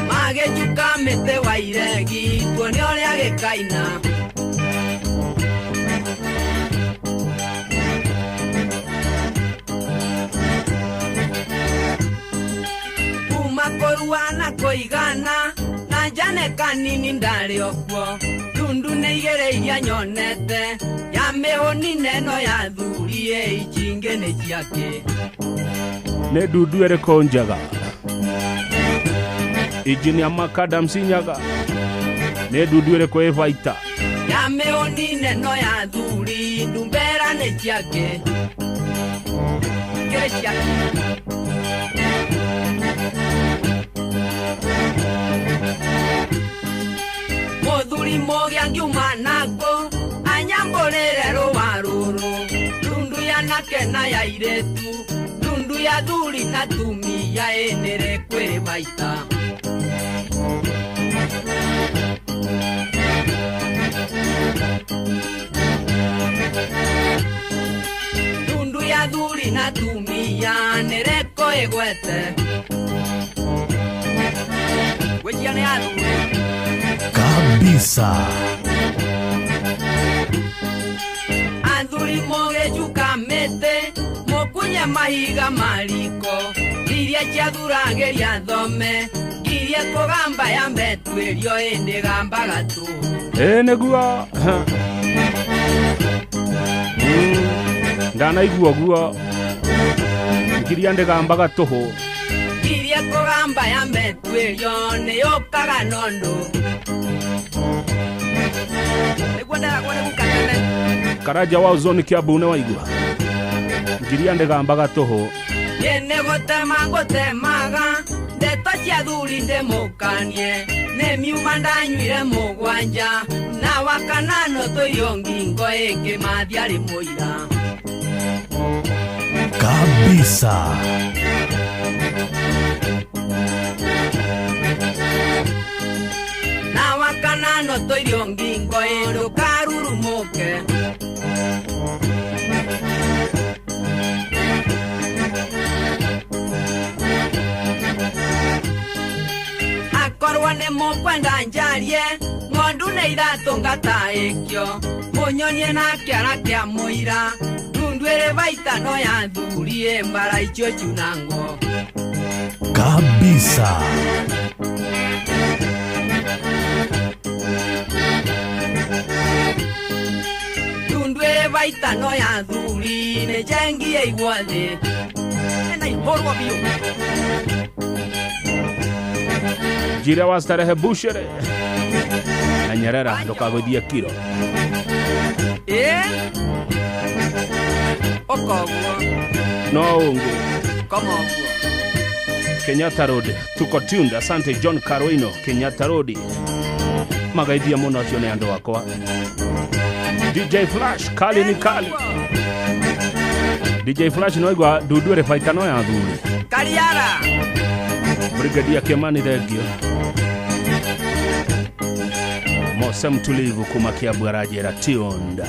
Magĩcuka mĩtĩ wa iregi tuone ũrĩa gĩkaina. Kũrua na kũigana na njane kanini ndarĩ okuo ndundu nĩ igĩrĩ iria nyonete ya mĩhũni neno ya thuri ĩ ici ingĩ nĩ ciake. Nĩ ndundu ĩrĩkũ njega? Engineer Macadam Sinyaga nĩ ndundu ĩrĩkũ ĩ baita? Ya mĩhũni neno ya thuri ndumbera nĩ ciake. Kĩrĩ ciake. Mũthuri mũgĩ angiuma nakuo anyambũrĩre rũmwe. anake na ya airĩtu ndundu ya thuri na tumia ĩnĩrĩ kwĩrĩ baita. Ndundu ya thuri na tumia nĩrĩkũ ĩgwete gwĩcia nĩ athuri Kabisa. Athuri mũgĩcuka mĩtĩ mũkunye mahiga mariko iria ciathuragĩria thome ngirie kũgamba ya mbetuĩrio ĩndĩ gambaga tu. Ĩ nĩguo ndanaigua ũguo ngiria ndĩgambaga tũhũ. Ngirie kũgamba ya mbetuĩrio nĩyũkaga nondũ nĩguo nderagwo nĩ guka tene. Karaja wa Uzoni Kiambu nĩ waigua ngiria ndĩgambaga tũhũ. Niĩ nĩ gũtema ngũtemaga ndeto cia thuri ndĩmũkanie nĩ miuma ndanyuire mũgwanja na wakanano tũirio ngingo ĩkĩmathi arĩ mũira. Kabisa. Na wakanano tũirio ngingo ĩndũkarurumũke. Akorwo nĩ mũkwenda njarie ng'ondu nĩ iratũngata ĩkĩo mũnyonie na kĩara kĩa mũira ndundu ĩrĩ baita no ya thuri ĩ mbara icio ciunangwo. Kabisa. Ndundu ĩrĩ baita no ya thuri nĩ njengie igwo thĩ na ihũrwo biũ. Njira wa starehe bushere na Nyerera ndũkagũithie kiro. Ĩ ũkoguo no ũngĩ koma ũguo. Kenyatta Road tuko tuned. Asante John Karoino Kenyatta Road magaithia mũno acio nĩ andũ akwa. DJ Flash kali ni kali. DJ Flash no igua ndundu ĩrĩ baita no ya thuri. Kariara Brigadier Kimani thengio. Mose mtulivu kuma Kiambu aranjĩra tuned.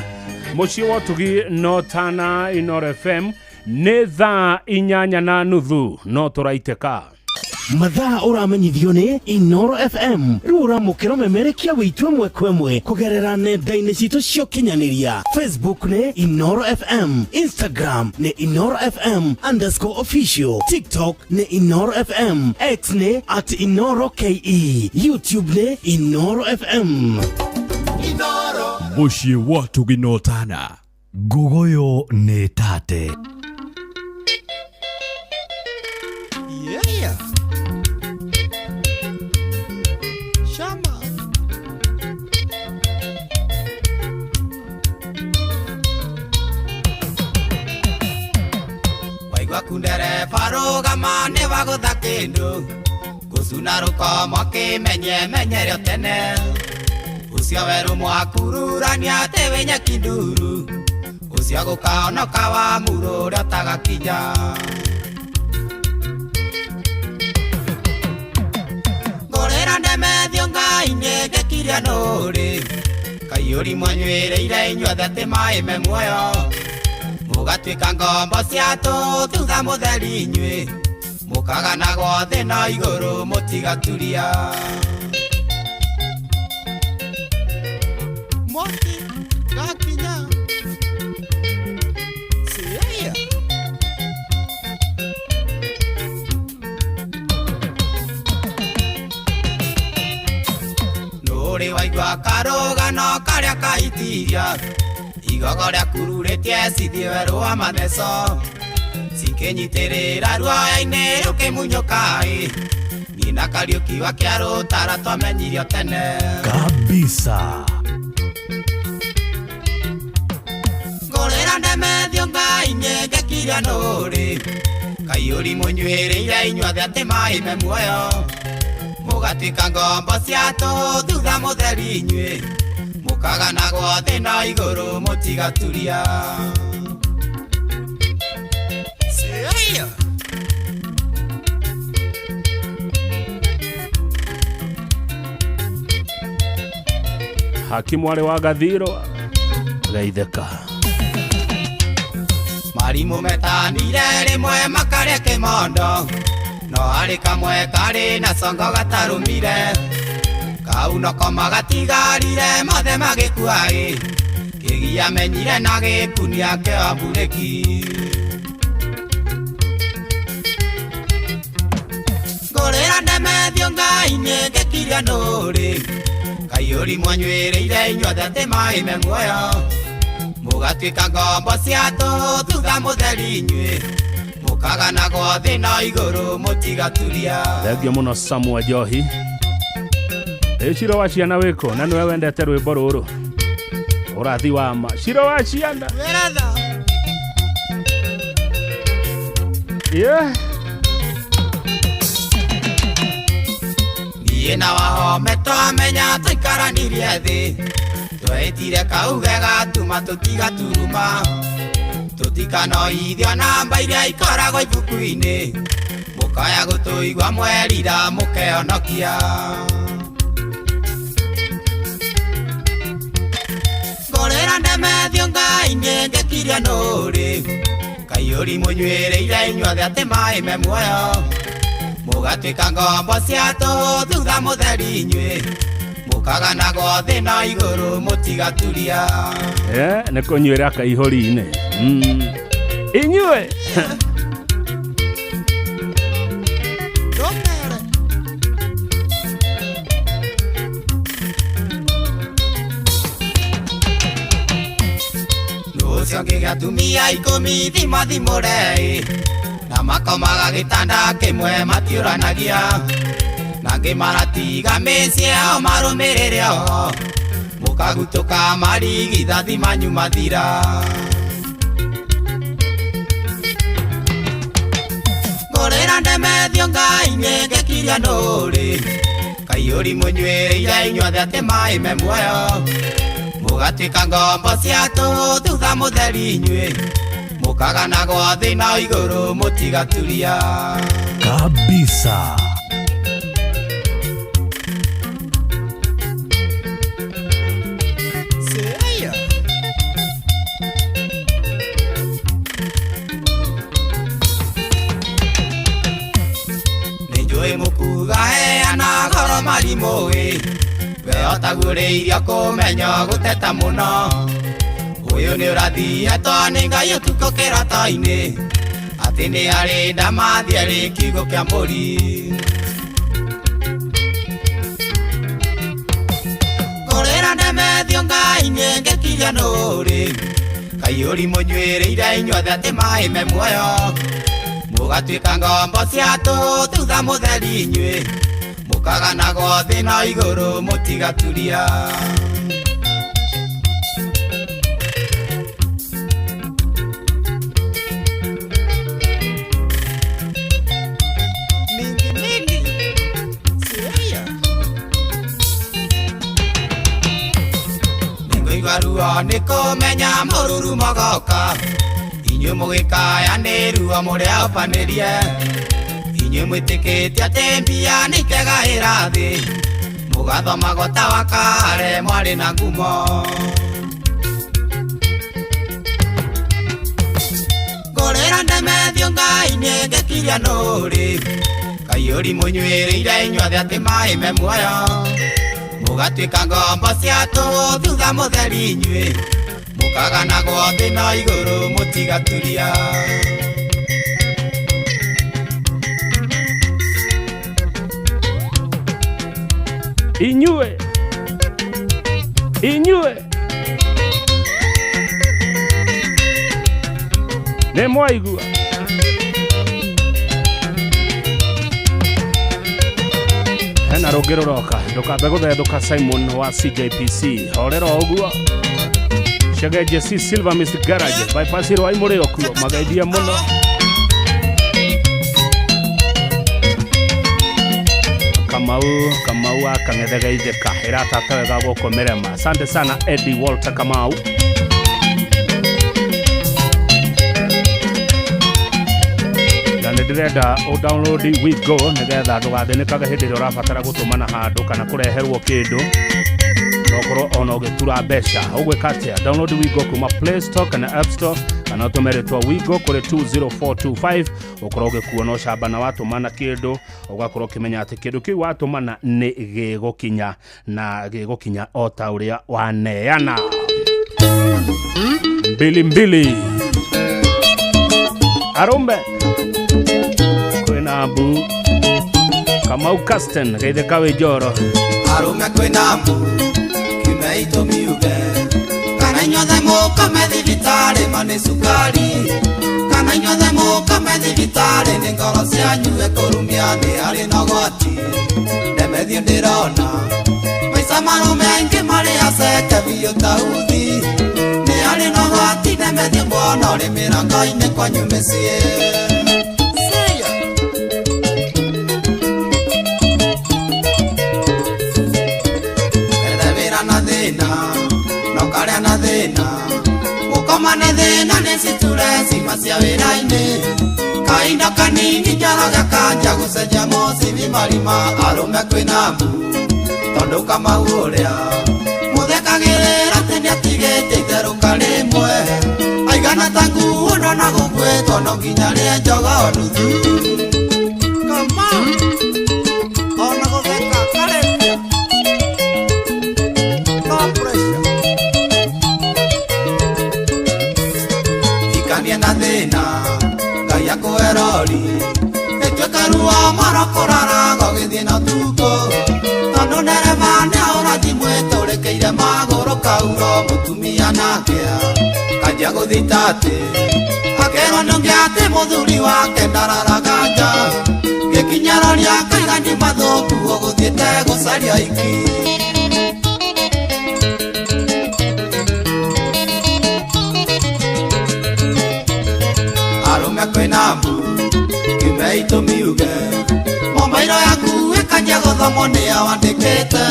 Mũciĩ wa ũtugi no Tana Inooro FM nĩ thaa 8:30 no tũraitĩka. Mathaa ũramenyithio nĩ Inooro FM rĩu ũramũkĩra memerekia witũ ĩmwe kwa ĩmwe kũgerera nenda-inĩ citũ cia ũkinyanĩria. Facebook nĩ Inooro FM, Instagram nĩ Inooro FM _official, TikTok nĩ Inooro FM, X nĩ @InooroKE, YouTube nĩ Inooro FM. Mũciĩ wa ũtugi no Tana. Ngogoyo nĩ tate. Yeah. Shama. Waigua kundereba rũgama nĩ wagũtha kĩndũ gũcuna rũkomo kĩmenye menyerio tene ũcio werũ mwakururania atĩ wĩ nyeki nduru ũcio gũkaonoka wa muru ũrĩa ũtagakinya. Ngũrĩra ndemethio Ngai-inĩ ngĩkiria nũrĩ kaiyũri mwanyuĩrĩire inyuothe atĩ maĩ me muoyo mũgatuĩka ngombo cia tũ thutha mũtheri inyuĩ mũkaganagwo thĩ na igũrũ mũtigaturia. Mwaki gakinya. Siaya. Nũrĩ waigua karũgano karĩa kaitiria igogo rĩakururĩtie cithiĩ werũ wa matheco cikĩnyitĩrĩra ruoya-inĩ rũkĩmunyũka-ĩ niĩ na Kariũki wa Kĩarũtara twamenyirio tene. Kabisa. Ngũrĩra ndemethio Ngai-inĩ ngĩkiria nũrĩ kaiyũri mũnyuĩrĩire inyuothe atĩ maĩ me muoyo mũgatuĩka ngombo cia tũ thutha mũtheri inyuĩ mũkaganagwo thĩ na igũrũ mũtigaturia. Hakimu arĩ wa gathiro geithĩka. Marimũ metanire rĩmwe makarĩa kĩmondo, no harĩ kamwe karĩ na congo gatarũmire, kau noko magatigarire mothe magĩkua ĩ, kĩgia menyire na gĩkunia kĩa mburĩki. Ngũrĩra ndemethio Ngai-inĩ ngĩkiria nũrĩ, kaiyũri mwanyuĩrĩire inyuothe atĩ maĩ me muoyo, mũgatuĩka ngombo cia tũhũ thutha mũtheri inyuĩ, mũkaganagwo thĩ no igũrũ mũtigaturia. Thengio mũno Samuel Njohi. Ĩ Ciro wa ciana wĩkũ na nĩwe wendete rwĩmbo rũrũ ũrathi wa ma Ciro wa ciana. Yeah. Niĩ na wahome twamenya tũikaranirie thĩ, twetire kauge gatuma tũtigaturuma, tũtikanoithio namba iria ikoragwo ibuku-inĩ, mũkaya gũtũigua mwerira mũkehonokia. Ngũrĩra ndemethio Ngai-inĩ ngĩkiria nũrĩ, kaiyũri mũnyuĩrĩire inyuothe atĩ maĩ me muoyo, mũgatuĩka ngombo cia tũhũ thutha mũtheri inyuĩ, mũkaganagwo thĩ no igũrũ mũtigaturia. Nĩ kũnyuĩra kaihũri-inĩ. Inyuĩ Nũcio ngĩgĩa atumia ikũmi thimathimũre ĩ, na makomaga gĩtanda kĩmwe matiũranagia, na angĩ maratiga mĩciĩ yao marũmĩrĩre oho, mũkagutũka marigithathi manyu mathira. Ngũrĩra ndemethio Ngai-inĩ ngĩkiria nũrĩ, kaiyũri mũnyuĩrĩire inyuothe atĩ maĩ me muoyo, mũgatuĩka ngombo cia tũhũ thutha mũtheri inyuĩ, mũkaganagwo thĩ no igũrũ mũtigaturia. Kabisa. Nĩnjũĩ mũkuga heana goro marimũ ĩ, we otagũrĩirio kũmenya gũteta mũno, ũyũ nĩ ũrathiĩtwo nĩ Ngai ũtukũ kĩroto-inĩ, atĩ nĩ arĩ ndamathi arĩ kiugo kĩa mbũri. Ngũrĩra ndemethio Ngai-inĩ ngĩkiria nũrĩ, kaiyũri mũnyuĩrĩire inyuothe atĩ maĩ me muoyo, mũgatuĩka ngombo cia tũhũ thutha mũtheri inyuĩ, mũkaganagwo thĩ no igũrũ mũtigaturia. Nĩngũigua ruo nĩ kũmenya mũrurumo goka, inyuĩ mũgĩkaya nĩ ruo mũrĩaũbanĩrie, inyuĩ mwĩtĩkĩtie atĩ mbia nĩ ikegaĩra thĩ, mũgathomagwo ta wa kare mwarĩ na ngumo. Ngũrĩra ndemethio Ngai-inĩ ngĩkiria nũrĩ, kaiyũri mũnyuĩrĩire inyuothe atĩ maĩ me muoyo, mũgatuĩka ngombo cia tũhũ thutha mũtheri inyuĩ, mũkaganagwo thĩ no igũrũ mũtigaturia. Inyuĩ inyuĩ nĩ mwaigua. Hena rũngĩ rũroka, ndũkambe gũthethũka. Simon wa CJPC horera o ũguo. Chege JC Silver Mist Garage bypass rwa imũrĩ okuo mageithie mũno. Kamau wa Kang'ethe geithĩka ĩratata wega gũkũ Mĩrema. Asante sana Eddie Walter Kamau. Ndĩrenda ũ download Wigo nĩgetha ndũgathĩnĩkage hĩndĩ ĩrĩa ũrabatara gũtũmana handũ kana kũreherwo kĩndũ, no ũkorwo ona ũgĩtura mbeca. Ũgwĩka atĩa? Download Wigo kuma Play Store kana App Store, kana ũtũme rĩtwa Wigo kũrĩ 20425, ũkorwo ũgĩkuona ũcamba na watũmana kĩndũ ũgakorwo ũkĩmenya atĩ kĩndũ kĩu watũmana nĩ gĩgũkinya na gĩgũkinya o ta ũrĩa waneana. Mbili mbili arũme kwĩna mbu Kamau Casten geithĩka wĩ njoro. Arũme kwĩna mbu kiume itũmiuge kana inyuothe mũkome thibitarĩ ma nĩ cukari, kana inyuothe mũkome thibitarĩ nĩ ngoro cianyu ĩkũrumia nĩ harĩ na ũgwati. Ndemethio ndĩrona maica marũme aingĩ marĩ aceke biũ ta uthi, nĩ harĩ na ũgwati. Ndemethio mwana ũrĩ mĩrango-inĩ kwanyu mĩciĩ. Ethe wĩra na thĩna no karĩa na thĩna, gũkoma nĩ thĩna nĩ citure cima cia wĩra-inĩ, kahinda kanini njaraga kanja gũcenjia mũcibi marima. Arũme kwĩna mbu tondũ Kamau ũrĩa mũthekagĩrĩra atĩ nĩatigĩte itherũka rĩmwe, aigana ta nguo ndona gũkuĩtwo no nginya rĩe njogoo nuthu. Kamau ona gũtheka karĩkia no pressure. Ikania na thĩna Ngai akũhe rori ĩtuĩka ruo moro kũraraga ũgĩthiĩ na ũtukũ, tondũ ndereba nĩahũra thimũ ĩtũrĩkĩire magũrũ kauro mũtumia nake kanjia gũthita atĩ akerwo nĩũngĩ atĩ mũthuri wake ndararaga nja, gĩkinya rori akaiga nĩ mathũku ũgũthiĩte gũcaria iki. Arũme kwĩna mbu kiume itũmiuge mobairo yaku ĩkanjia gũthomwo nĩ awandĩkĩte,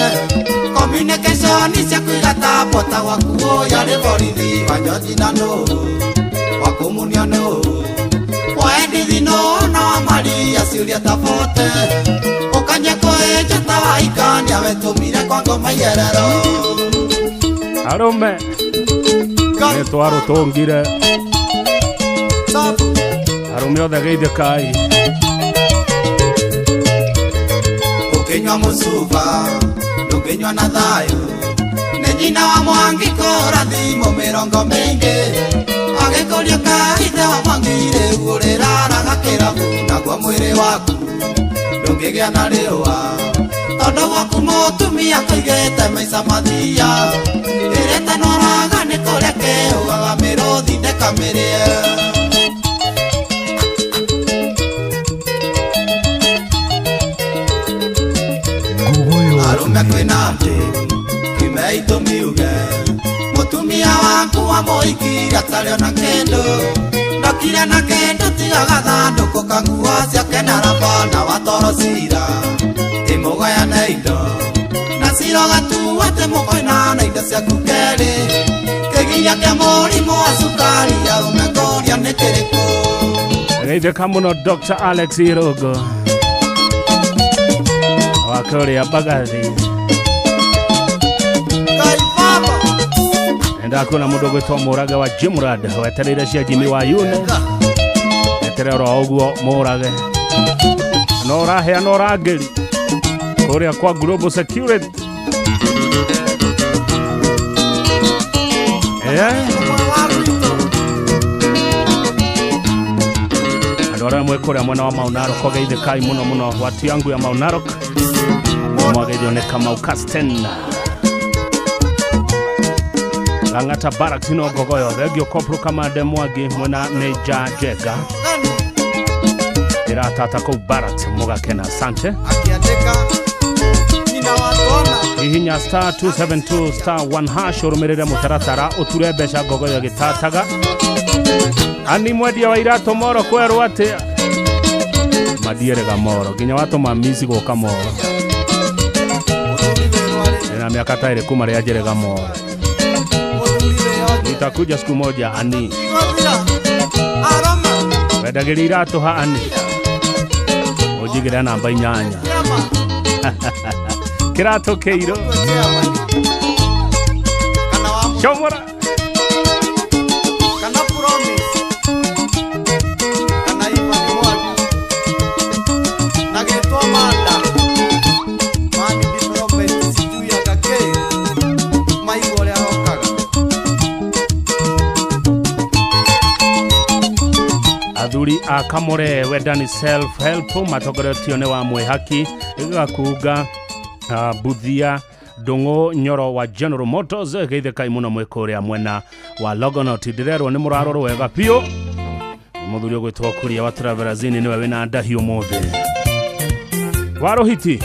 communication ciaku igatambwo ta gwaku ũyũ arĩ borithi wa Njoji na nũ wa kũmunio nũ wa Endithi nũ na wa Maria ciũria ta bote, ũkanjia kũĩnja ta waikania wetũmire kwa ngoma iyerero. Arũme nĩ twarũtũngire arũme othe geithĩkai. Ũkĩnyua mũcuba ndũngĩnyua na thayũ, nĩ nyina wa Mwangi kũra thimũ mĩrongo mĩingĩ, agĩkũria ka ithe wa Mwangi rĩu ũrĩraraga kĩrabu, naguo mwĩrĩ waku ndũngĩgĩa na rĩũa, tondũ gwaku mũtumia kũigĩte maica mathia, ĩrĩa ĩtanoraga nĩ kũrĩa kĩũgaga mĩrũthi ndĩkamĩrĩe. Arũme kwĩna mbu kiume itũmiuge mũtumia waku wamũikire atarĩ ona kĩndũ, ndokire na kĩndũ tiga gathandũkũ ka nguo ciake na raba na watoro cira ĩmũgayane indo na cira ũgatua atĩ mũkoinana indo ciaku kerĩ, kĩgiria kĩa mũrimũ wa cukari arũme kũria nĩ kĩrĩkũ. Geithĩka mũno Dr. Alex Irogo wake ũrĩa Mbagathi. Ndakuona mũndũ ũgwĩtwo Mũrage wa Jimrad wetereire cia Jimmy wa Yune, eterere oro ũguo Mũrage no ũraheana ũrangĩri kũrĩa kwa Global Security. Andũ arĩa mwĩ kũrĩa mwena wa Mau Narok geithĩkai mũno mũno, watu yangu ya Mau Narok mwageithio nĩ Kamau Casten. Lang'ata Barracks no Ngogoyo thengio Kopro Kamande Mwangi mwena nĩ Ja Njenga ĩratata kũu Barracks mũgakena. Asante. Hihinya star 272 star 1 hash ũrũmĩrĩre mũtaratara ũture mbeca Ngogoyo ĩgĩtataga. Ani mwendia wa iratũ moro kwerwo atĩa mandierega moro nginya watũma mici gũka moro na miaka ta ĩrĩ kuma rĩrĩa njerega moro. Nitakuja siku moja ani. Wendagĩria iratũ ha ani. Tũigĩra namba 8. Kĩratũ kĩirũ. Comora. Kana Promise, kana Ivan Mwangi na gĩtwo Manda Mani Development, sijui agakĩ maigua ũrĩa arokaga. Athuri a Kamore Wendani Self Help matongoretio nĩ wa Mwĩhaki Gakunga, Buthia Ndung'u Nyoro wa General Motors. Geithĩkai mũno mwĩ kũrĩa mwena wa Longonot. Ndĩrerwo nĩ mũrarorwo wega biũ. Mũthuri ũgwĩtwo Kuria wa Travelers Inn nĩwe wĩna ndahi ũmũthĩ. Wa Rũhiti,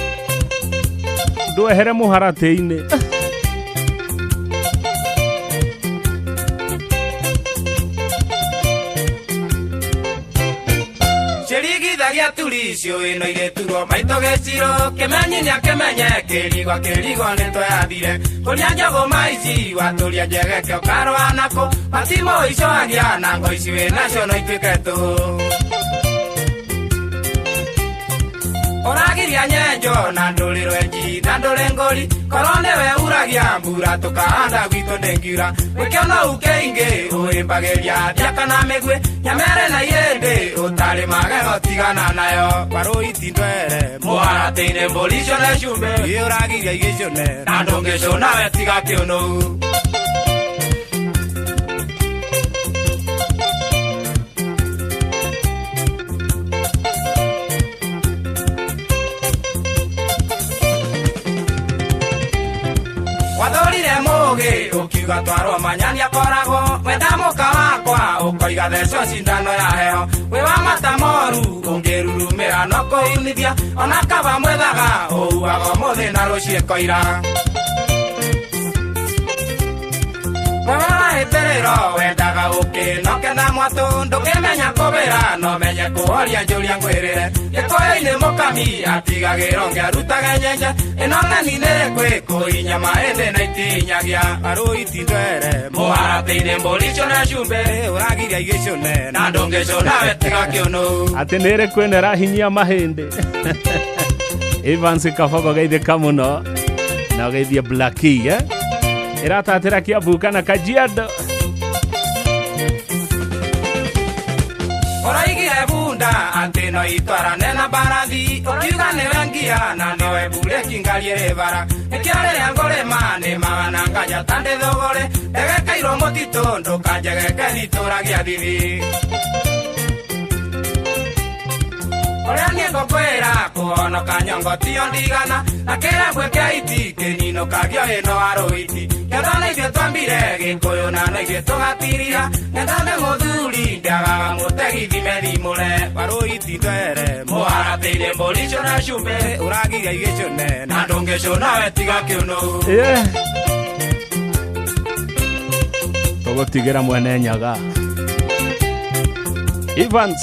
ndwehere mũharatĩ-inĩ. Cirigithagia turi icio ĩno irĩturwo maitũ gĩciro kĩmenyi nĩakĩmenye kĩrigwa kĩrigwa nĩtweyathire kũria njũgũma ici watũria njegeke ũkarũa nako matimũ icoagia na ngo ici wĩnacio no ituĩke tũhũ. Ũragiria nyenjo na ndũrĩ rwenji na ndũrĩ ngũri, korwo nĩwe uragia mbura tũkahanda gwitũ ndĩngiura. Gwĩkĩona ũkĩingĩ ũhĩmbagĩria thiaka na mĩguĩ nyamere na irĩndĩ ũtarĩ magego tigana nayo. Warũiti ndwere mũharatĩ-inĩ mbũri icio nĩ cumbĩ ĩ ũragiria igĩcũne na ndũngĩcũna we tiga kĩũnũhu. Wathorire mũgĩ ũkiuga twarwo manyani akoragwo wenda mũka wakwa ũkoiga theco cindano ya heho wĩ wa mata moru ũngĩrurumĩra no kũunithia ona kaba mwethaga ũuaga ũmũthĩ na rũciĩ koira. Wewe wahĩtĩrĩro wendaga ũkĩ no kena mwatũ ndũngĩmenya kũbĩra no menye kũhoria njũria ngwĩrĩre. Gĩkũyũ-inĩ mũkami atigagĩrwo ngĩarutage nyenje ĩno ng'eni nĩ kwĩkũinya mahĩndĩ na itinyagia. Warũiti ndwere mũharatĩ-inĩ mbũri icio na cumbĩ ũragiria igĩcũne na ndũngĩcũna we tiga kĩũnũ. Atĩ nĩ ĩrĩkũ ĩno ĩrahinyia mahĩndĩ? Evans Kabogo geithĩka mũno na ũgeithie Blackie, eh? Ĩratatĩra Kiambu kana Kajiado. Ũraigire bunda atĩ no itwarane na mbarathi ũkiuga nĩwe ngia na nĩwe mburĩki ngari ĩrĩ bara. Nĩkĩo rĩrĩa ngũrĩma nĩmaga na nganja ta ndĩ thũgũrĩ ndegekeirwo mũtitũ ndũkanjegeke nditũragia thithi. Ũrĩa niĩ ngũkwĩra kũhonoka nyongo tiyo ndigana na kĩrabwe kĩa iti kĩninũkagio ĩno wa rũiti. Kĩenda na ithuĩ twambire gĩkũyũ na no ithuĩ tũgatiria ng'enda nĩ mũthuri ndĩagaga mũtegi thime thimũre. Warũiti ndwere mũharatĩ-inĩ mbũri icio na cumbĩ ũragiria igĩcũne na ndũngĩcũna we tiga kĩũnũ. Tũgũtigĩra mwene Nyaga. Evans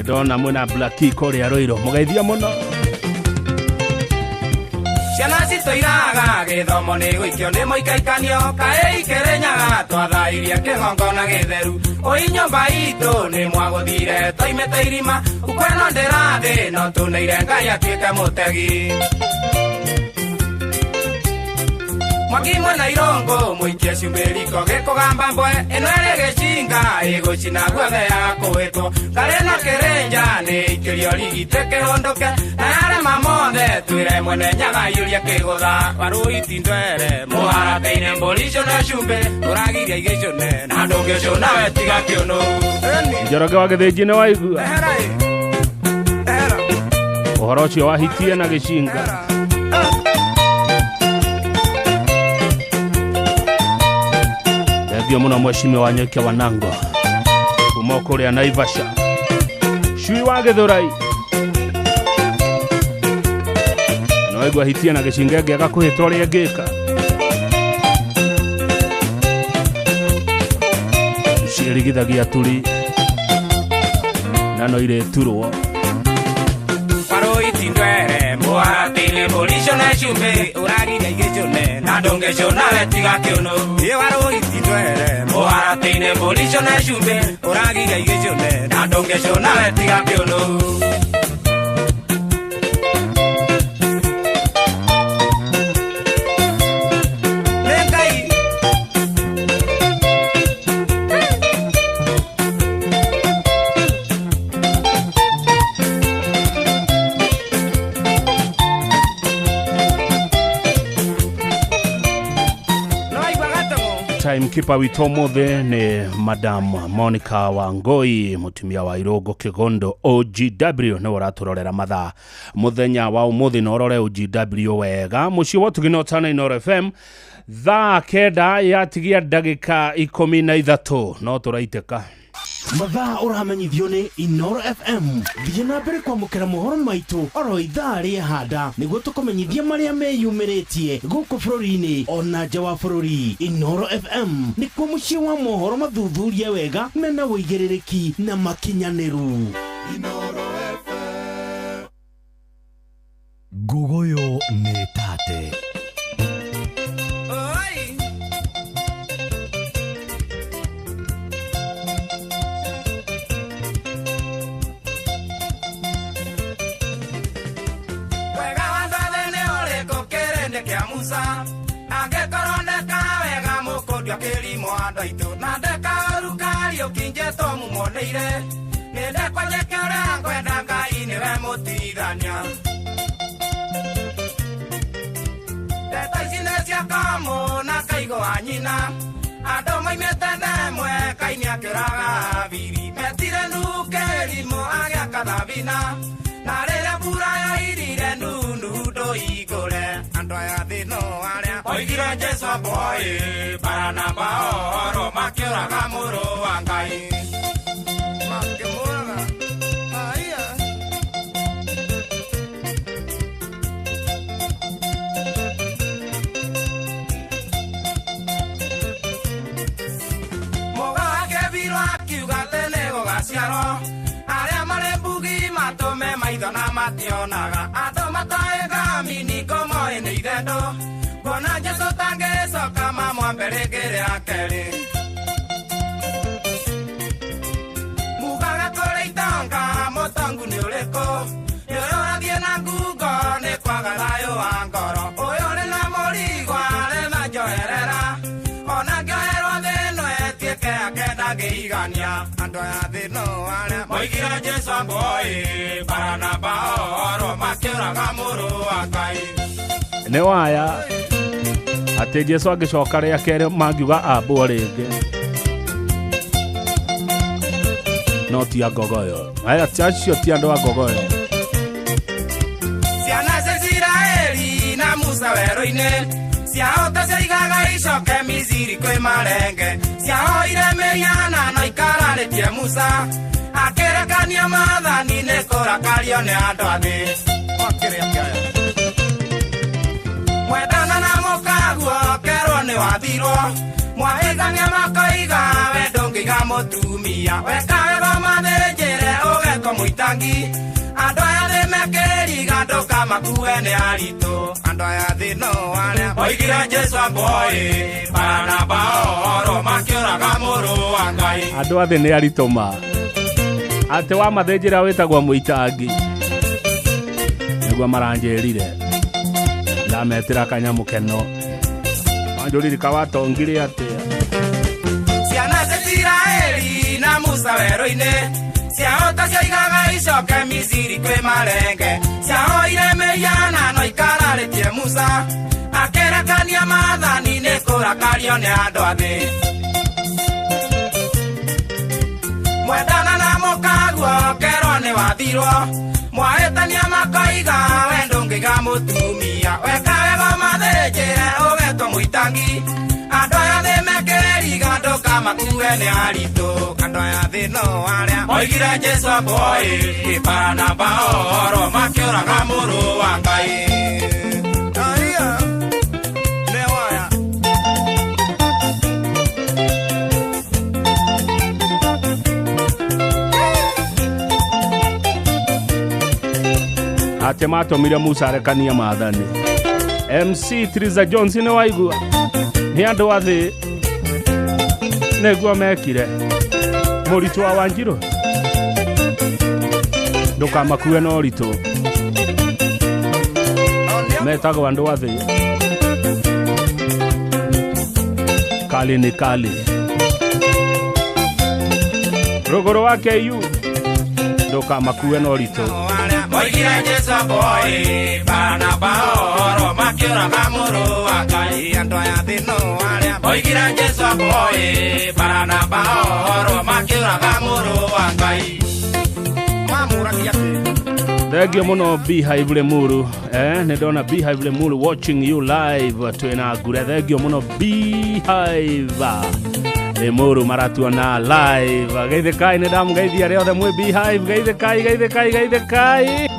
ndona mwena Blackie kũrĩa Rũirũ mũgeithia mũno. Ciana citũ iraga gĩthomo nĩ gũikio nĩ mũikaikanio kaĩ ikĩrĩnyaga twathairie kĩgongona gĩtheru ũi nyũmba itũ nĩ mwagũthire twaimĩte irima ukweno ndĩrathĩ no tũneire Ngai atuĩke mũtegi. Mwaki mwena irũngũ mũikie cumbĩ riko gĩkũgamba mbwe ĩno ĩrĩ gĩcinga ĩgũcina guothe ya kũhĩtwo ngarĩ na kĩrĩnja nĩ ikĩrio rigitĩ kĩhũndũke na yarema mothe twĩre mwene Nyaga aiyũrie kĩgũtha. Warũiti ndwere mũharatĩ-inĩ mbũri icio na cumbĩ ũragiria igĩcũne na ndũngĩcũna we tiga kĩũnũ. Njoroge wa Gĩthĩnji nĩ waigua ũhoro ũcio wahitie na gĩcinga. Thengio mũno mheshimiwa Wanyoike Wanango kuma kũrĩa Naivasha. Cui wa Gĩthũrai no waigua hitie na gĩcinga ĩngĩaga kũhĩta ũrĩa ĩngĩka. Ciĩrigithagia turi na no irĩturwo. Warũiti ndwere mũharatĩ-inĩ mbũri icio na cumbĩ ũragiria igĩcũne na ndũngĩcũna we tiga kĩũnũ. Ĩ warũiti ndwere mũharatĩ-inĩ mbũri icio na cumbĩ ũragiria igĩcũne na ndũngĩcũna we tiga kĩũnũ. Timekeeper witũ ũmũthĩ nĩ Madam Monica Wangoi, mũtumia wa Irũngũ Kĩgondo OGW, nĩwe ũratũrorera mathaa mũthenya wa ũmũthĩ, na ũrore OGW wega. Mũciĩ wa ũtugi na ũtana Inooro FM, thaa 9 yatigia ndagĩka 13, no tũraitĩka. Mathaa ũramenyithio nĩ Inoro FM. Thiĩ na mbere kwamũkĩra mohoro maitũ oro ithaa rĩehanda nĩguo tũkũmenyithie marĩa meyumĩrĩtie gũkũ bũrũri-inĩ ona nja wa bũrũri. Inoro FM nĩkuo mũciĩ wa mohoro mathuthurie wega mena ũigĩrĩrĩki na makinyanĩru. Ngogoyo nĩ tate. Wega wa thothe nĩ ũrĩkũ kĩrĩndĩ kĩa Musa? Angĩkorwo ndeka wega mũkũndio kĩrimũ andũ aitũ, na ndeka ũru Kariũki Jesũ mumoneire. Nĩ ndekwa njĩke ũrĩa ngwenda, Ngai nĩwe mũtigithania. Ndeto ici nĩ cia kamũ na kaigũ wa nyina, andũ moimĩte ndemwe Kaini akĩũraga Habili. Metire Nuhu kĩrimũ agĩaka thabina, na rĩrĩa mbura yoirire Nuhu ndũigũre. Andũ aya thĩ no arĩa oigire Jesũ amboĩ, Baranaba oro makĩũraga mũrũ wa Ngai. Makĩmũraga. Aya. Mũga wake birũ akiuga atĩ nĩ gũgaciarwo, arĩa marĩ mbugi matũme maitho na mationaga, andũ matoĩ ngamini ngomoĩ nĩ ithendũ, kuona Jesũ tangĩcoka mamwambe rĩngĩ rĩa kerĩ. Mugaga kũrĩ itonga mũtongu nĩ ũrĩkũ? Nĩ ũyũ ũrathiĩ na ngungo nĩ kwaga thayũ wa ngoro, ũyũ ũrĩ na mũrigo arĩ na njoherera, ona ngĩoherwo thĩ ĩno ĩtuĩke yake ndangĩigania. Andũ aya thĩ no arĩa moigire Jesũ amboĩ, Baranaba oro makĩũraga mũrũ wa Ngai. Nĩ waya atĩ Jesũ angĩcoka rĩa kerĩ mangiuga ambwo rĩngĩ, no ti a Ngogoyo. Aya ti acio, ti andũ a Ngogoyo. Ciana cia Isiraeli na Musa werũ-inĩ ciahota ciaigaga icoke Misiri kwĩ marenge, ciahoire mĩhianano ikararĩtie Musa akĩrekania maathani nĩ kũrakario nĩ andũ a thĩ. Mwendana na mũkaguo kerwo nĩ wathirwo, mwahĩtania makoiga we ndũngĩiga mũtumia, weka wega mathĩnjĩre ũgetwo mũitangi. Andũ aya thĩ mekĩriga ndũkamakue nĩ aritũ, andũ aya thĩ no arĩa oigire Jesũ amboĩ, Baranaba oro makĩũraga mũrũ wa Ngai. Andũ a thĩ nĩ aritũ ma atĩ wamathĩnjĩra wĩtagwo mũitangi, nĩguo maranjĩrire ndametĩra kanyamũ keno wanjũririka watongire atĩa. Ciana cia Isiraeli na Musa werũ-inĩ ciahota ciaigaga icoke Misiri kwĩ marenge, ciahoire mĩhianano ikararĩtie Musa akĩrekania maathani nĩ kũrakario nĩ andũ a thĩ. Mwendana na mũkaguo kerwo nĩ wathirwo, mwahĩtania makoiga we ndũngĩiga mũtumia, weka wega mathĩnjĩre ũgetwo mũitangi. Andũ aya thĩ mekĩriga ndũkamakue nĩ aritũ, andũ aya thĩ no arĩa oigire Jesũ amboĩ, Baranaba oro makĩũraga mũrũ wa Ngai. Aya, nĩ waya. Atĩ matũmire Musa arekanie maathani. MC Triza Jones nĩ waigua nĩ andũ a thĩ nĩguo mekire. Mũritũ wa Wanjirũ ndũkamakue na ũritũ, metagwo andũ a thĩ. Kali nĩ kali. Rũgũrũ wa KU ndũkamakue na ũritũ. Oigire Jesu boy Baranaba oro makĩũraga mũrũ wa Ngai andũ aya thĩno arĩa Oigire Jesu boy Baranaba oro makĩũraga mũrũ wa Ngai mamũragia Thank you muno Beehive Lemuru. Nĩ ndona Beehive Lemuru watching you live twĩna ngure. Thank you muno Beehive Lemuru maratuona live. Geithĩkai, nĩ ndamũgeithia arĩa othe mwĩ Beehive. Geithĩkai, geithĩkai, geithĩkai.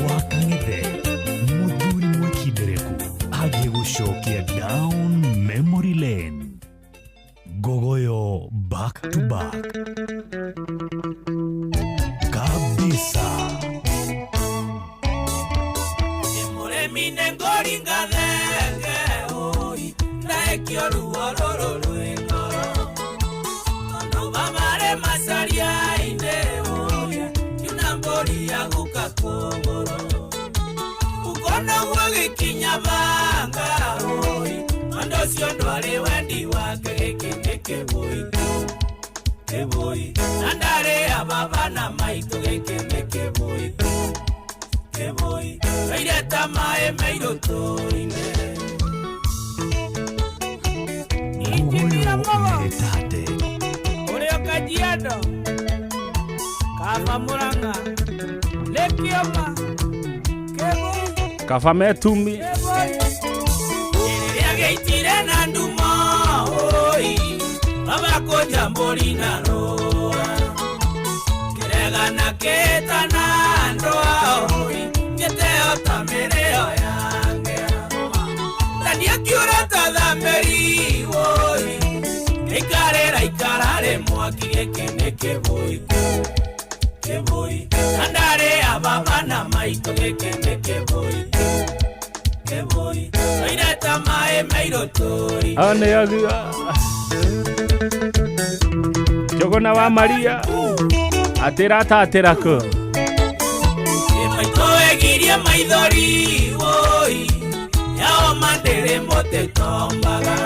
Wakang'ethe mũthuri mwĩkindereku agĩgũcokia down memory lane. Gogoyo back to back kabisa. Mũrĩmi nĩ ngũringa thenge oi ndaekio ruo rũrũ rwĩ ngoro tondũ babarĩ macaria-inĩ oi kiuna mbũri ya guka kũgũrũ ũkona ũguo gĩkinya banga oi ũndũ ũcio ndwarĩ wendi wake gĩkĩ nĩ kĩbũi kĩbũi na ndarĩ a baba na maitũ gĩkĩ nĩ kĩbũi kĩbũi toire ta maĩ mairũ tũine. Gogoyo meretate. Ũrĩa Kajiado Kaba Murang'a Lĩkĩoma kĩbũi Kaba metumi rĩrĩa gĩitire na ndumo oi baba kũnja mbũri na rũa kĩregana kĩtana ndũa oi gĩteo ta mĩrĩo yangĩa na ndiakiũra ta thamĩri oi gĩikarĩra ikararĩ mwaki gĩkĩ nĩ kĩbũi kĩbũi na ndarĩ a baba na maitũ gĩkĩ nĩ kĩbũi kĩbũi toire ta maĩ mairũ tũi Aneagia Jogona wa Maria atĩra ta atĩra kũ maitũ egirie maithori woi yao mandĩrĩ mũtĩtombaga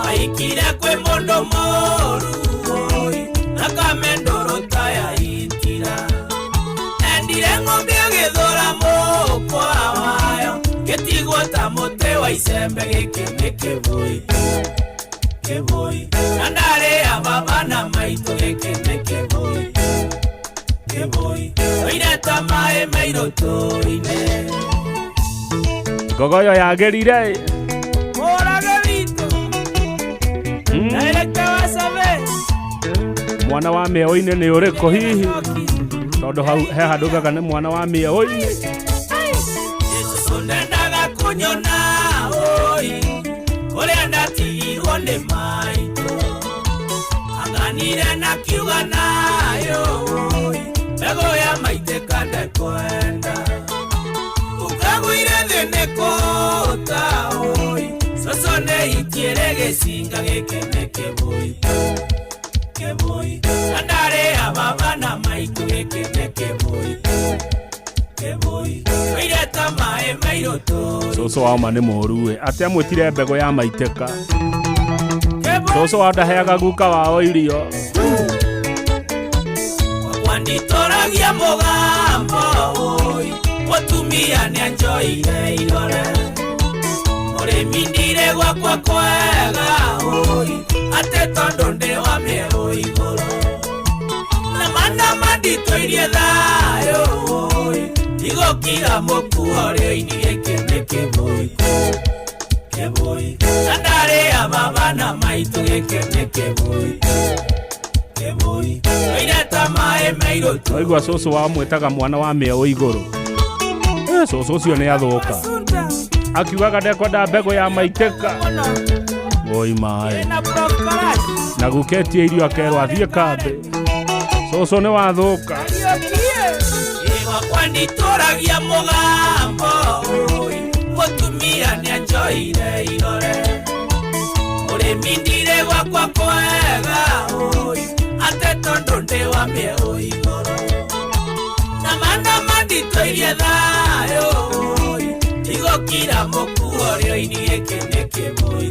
aikire kwĩ mũndũ mũru woi thakame ndũrũ ta ya itira endire ng'ombe agĩthũra mũkwa wayo gĩtigwo ta mũtĩ wa icembe gĩkĩ nĩ kĩbũi kĩbũi na ndarĩ a baba na maitũ gĩkĩ nĩ kĩbũi kĩbũi toire ta maĩ mairũ tũine. Gogoyo yagĩrire Mũrage witũ Director wa survey mwana wa mĩeũ-inĩ nĩ ũrĩkũ hihi tondũ hau he handũ ugaga nĩ mwana wa mĩeũ-inĩ. Jesũ ndendaga kũnyona oi kũrĩa ndatigirwo nĩ maitũ anganire na kiuga nayo oi mbegũ ya maitĩka ndekwenda ũkagũire thĩ nĩ kũũta oi cũcũ nĩ itiĩre gĩcinga gĩkĩ nĩ kĩbũi kĩbũi na ndarĩ a baba na maitũ gĩkĩ nĩ kĩbũi kĩbũi toire ta maĩ mairũ tũi. Cũcũ wa ma nĩ mũũru ĩ atĩ amwĩtire mbegũ ya maitĩka. Cũcũ wao ndaheaga guka wao irio. Wanditoragia mũgambo oi mũtumia nĩanjoire irore mũrĩmi ndire gwakwa kwega oi atĩ tondũ ndĩ wa mĩerũ igũrũ na mana manditũirie thayũ oi ndigũkira mũkuo rĩoini gĩkĩ nĩ kĩbũi kĩbũi na ndarĩ a baba na maitũ gĩkĩ nĩ kĩbũi kĩbũi toire ta maĩ mairũ Waigua cũcũ wao mwĩtaga mwana wa mĩeũ igũrũ. Cũcũ ũcio nĩ athũka akiugaga ndekwenda mbegũ ya maitĩka oi maĩ na gũketie irio akerwo athiĩ kambĩ. Cũcũ nĩ wathũka. Gwakwa nditũragia mũgambo oi mũtumia nĩanjoire irore mũrĩmi ndire gwakwa kwega oi atĩ tondũ ndĩ wa mĩeũ igũrũ na mana manditũirie thayũ oi ndigũkira mũkuo rĩoini gĩkĩ nĩ kĩbũi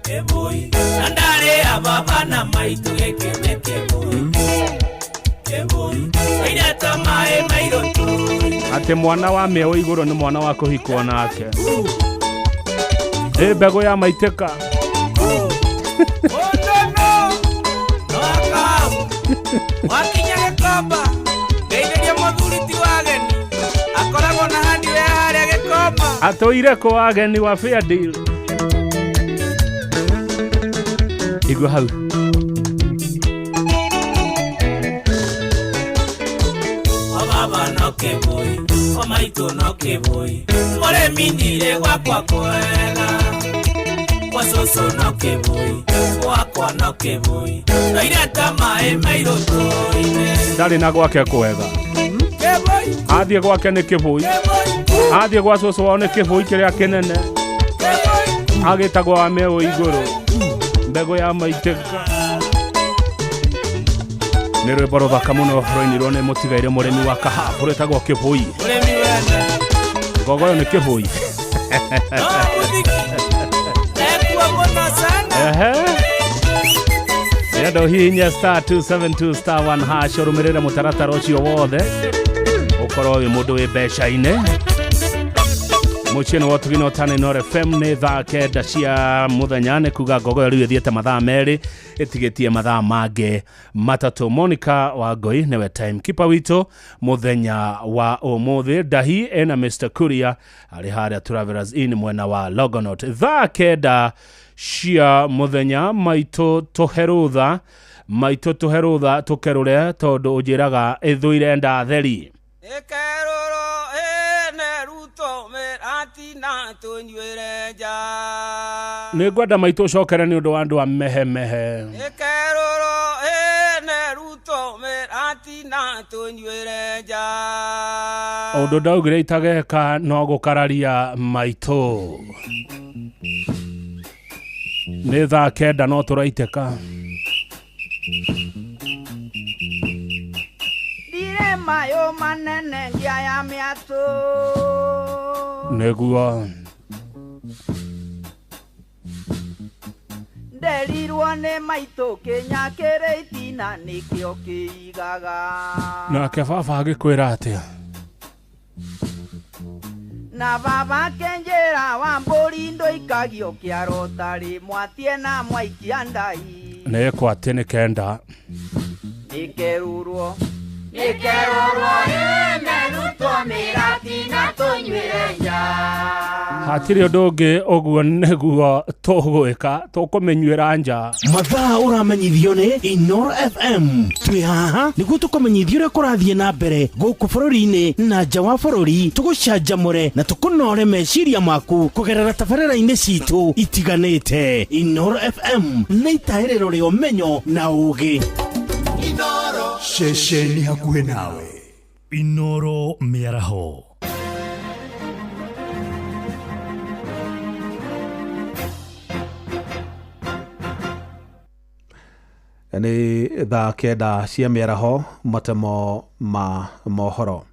Kĩbui na ndarĩ ya baba na maitũ gĩkĩ nĩ kĩbui kĩbui oireta maĩ mairũ tui. Atĩ mwana wa mĩeũ igũrũ nĩ mwana wa kũhikwo nake. Ĩ mbegũ ya maitĩka. Wakinya gĩkomba ngeithĩria mũthuri ti wa ageni akoragwo na handi we harĩa gĩkomba. Atũire kũ ageni wa fair deal. Igua hau. O baba no kĩbui o maitũ no kĩbui mũrĩmi ndirĩ gwakwa kwega kwa cũcũ no kĩbui gwakwa no kĩbui ndoireta maĩ mairũ tũine. Ndarĩ na gwake kwega. Athiĩ gwake nĩ kĩbui. Athiĩ gwa cũcũ wao nĩ kĩbui kĩrĩa kĩnene. Agĩtagwo wa mĩeũ igũrũ. Mbegũ ya maitĩka. Nĩ rwĩmbo rũthaka mũno rwainirwo nĩ mũtigaire mũrĩmi wa kahabu rwĩtagwo kĩbui. Ngogoyo nĩ kĩbui. Endo hihinya star 272 star 1 hash ũrũmĩrĩre mũtaratara ũcio wothe ũkorwo wĩ mũndũ wĩ mbeca-inĩ. Mũciĩ nĩ wotugi na ũtane Inooro FM nĩ thaa 9 cia mũthenya nĩ kuga ngogoyo rĩu ĩthiĩte mathaa 2 ĩtigĩtie mathaa mangĩ 3. Monica Wangoi nĩwe timekeeper witũ mũthenya wa ũmũthĩ. Ndahi ena Mr. Kuria arĩ harĩa Travelers Inn mwena wa Longonot. Thaa 9 cia mũthenya maitũ tũherũtha maitũ tũherũtha tũkerũre tondũ ũnjĩraga ĩthũire ndatheri. Ĩkerũrwo ĩne ruto mĩratina tũnyuĩre nja. Nĩ ngwenda maitũ ũcokere nĩ ũndũ wa andũ a mehemehe. Ĩkerũrwo ĩne ruto mĩratina tũnyuĩre nja. Ũndũ ndaugire itageka no gũkararia maitũ. Nĩ thaa 9 no tũraitĩka. Ndirĩ mayũ manene ngia ya mĩatũ. Nĩguo. Nderirwo nĩ maitũ kĩnya kĩrĩ itina nĩkĩo kĩigaga. Nake baba agĩkwĩra atĩa? Na baba kenjera wa mbũri ndũikagio kĩaro tarĩ mwatie na mwaikia ndai. Nĩ kwatĩ nĩ 9. Nĩkerũrwo nĩkerũrwo ĩne ruto mĩratina tũnyuĩre nja. Hatirĩ ũndũ ũngĩ ũguo nĩguo tũgwĩka tũkũmĩnyuĩra nja. Mathaa ũramenyithio nĩ Inooro FM. Twĩ haha nĩguo tũkũmenyithia ũrĩa kũrathiĩ na mbere gũkũ bũrũri-inĩ na nja wa bũrũri, tũgũcanjamũre na tũkũnore meciria maku kũgerera tabarĩra-inĩ citũ itiganĩte. Inooro FM nĩ itahĩrĩro rĩa ũmenyo na ũũgĩ. Ceceni hakuhĩ nawe. Inooro mĩaraho. Nĩ thaa 9 cia mĩaraho matemo ma mohoro.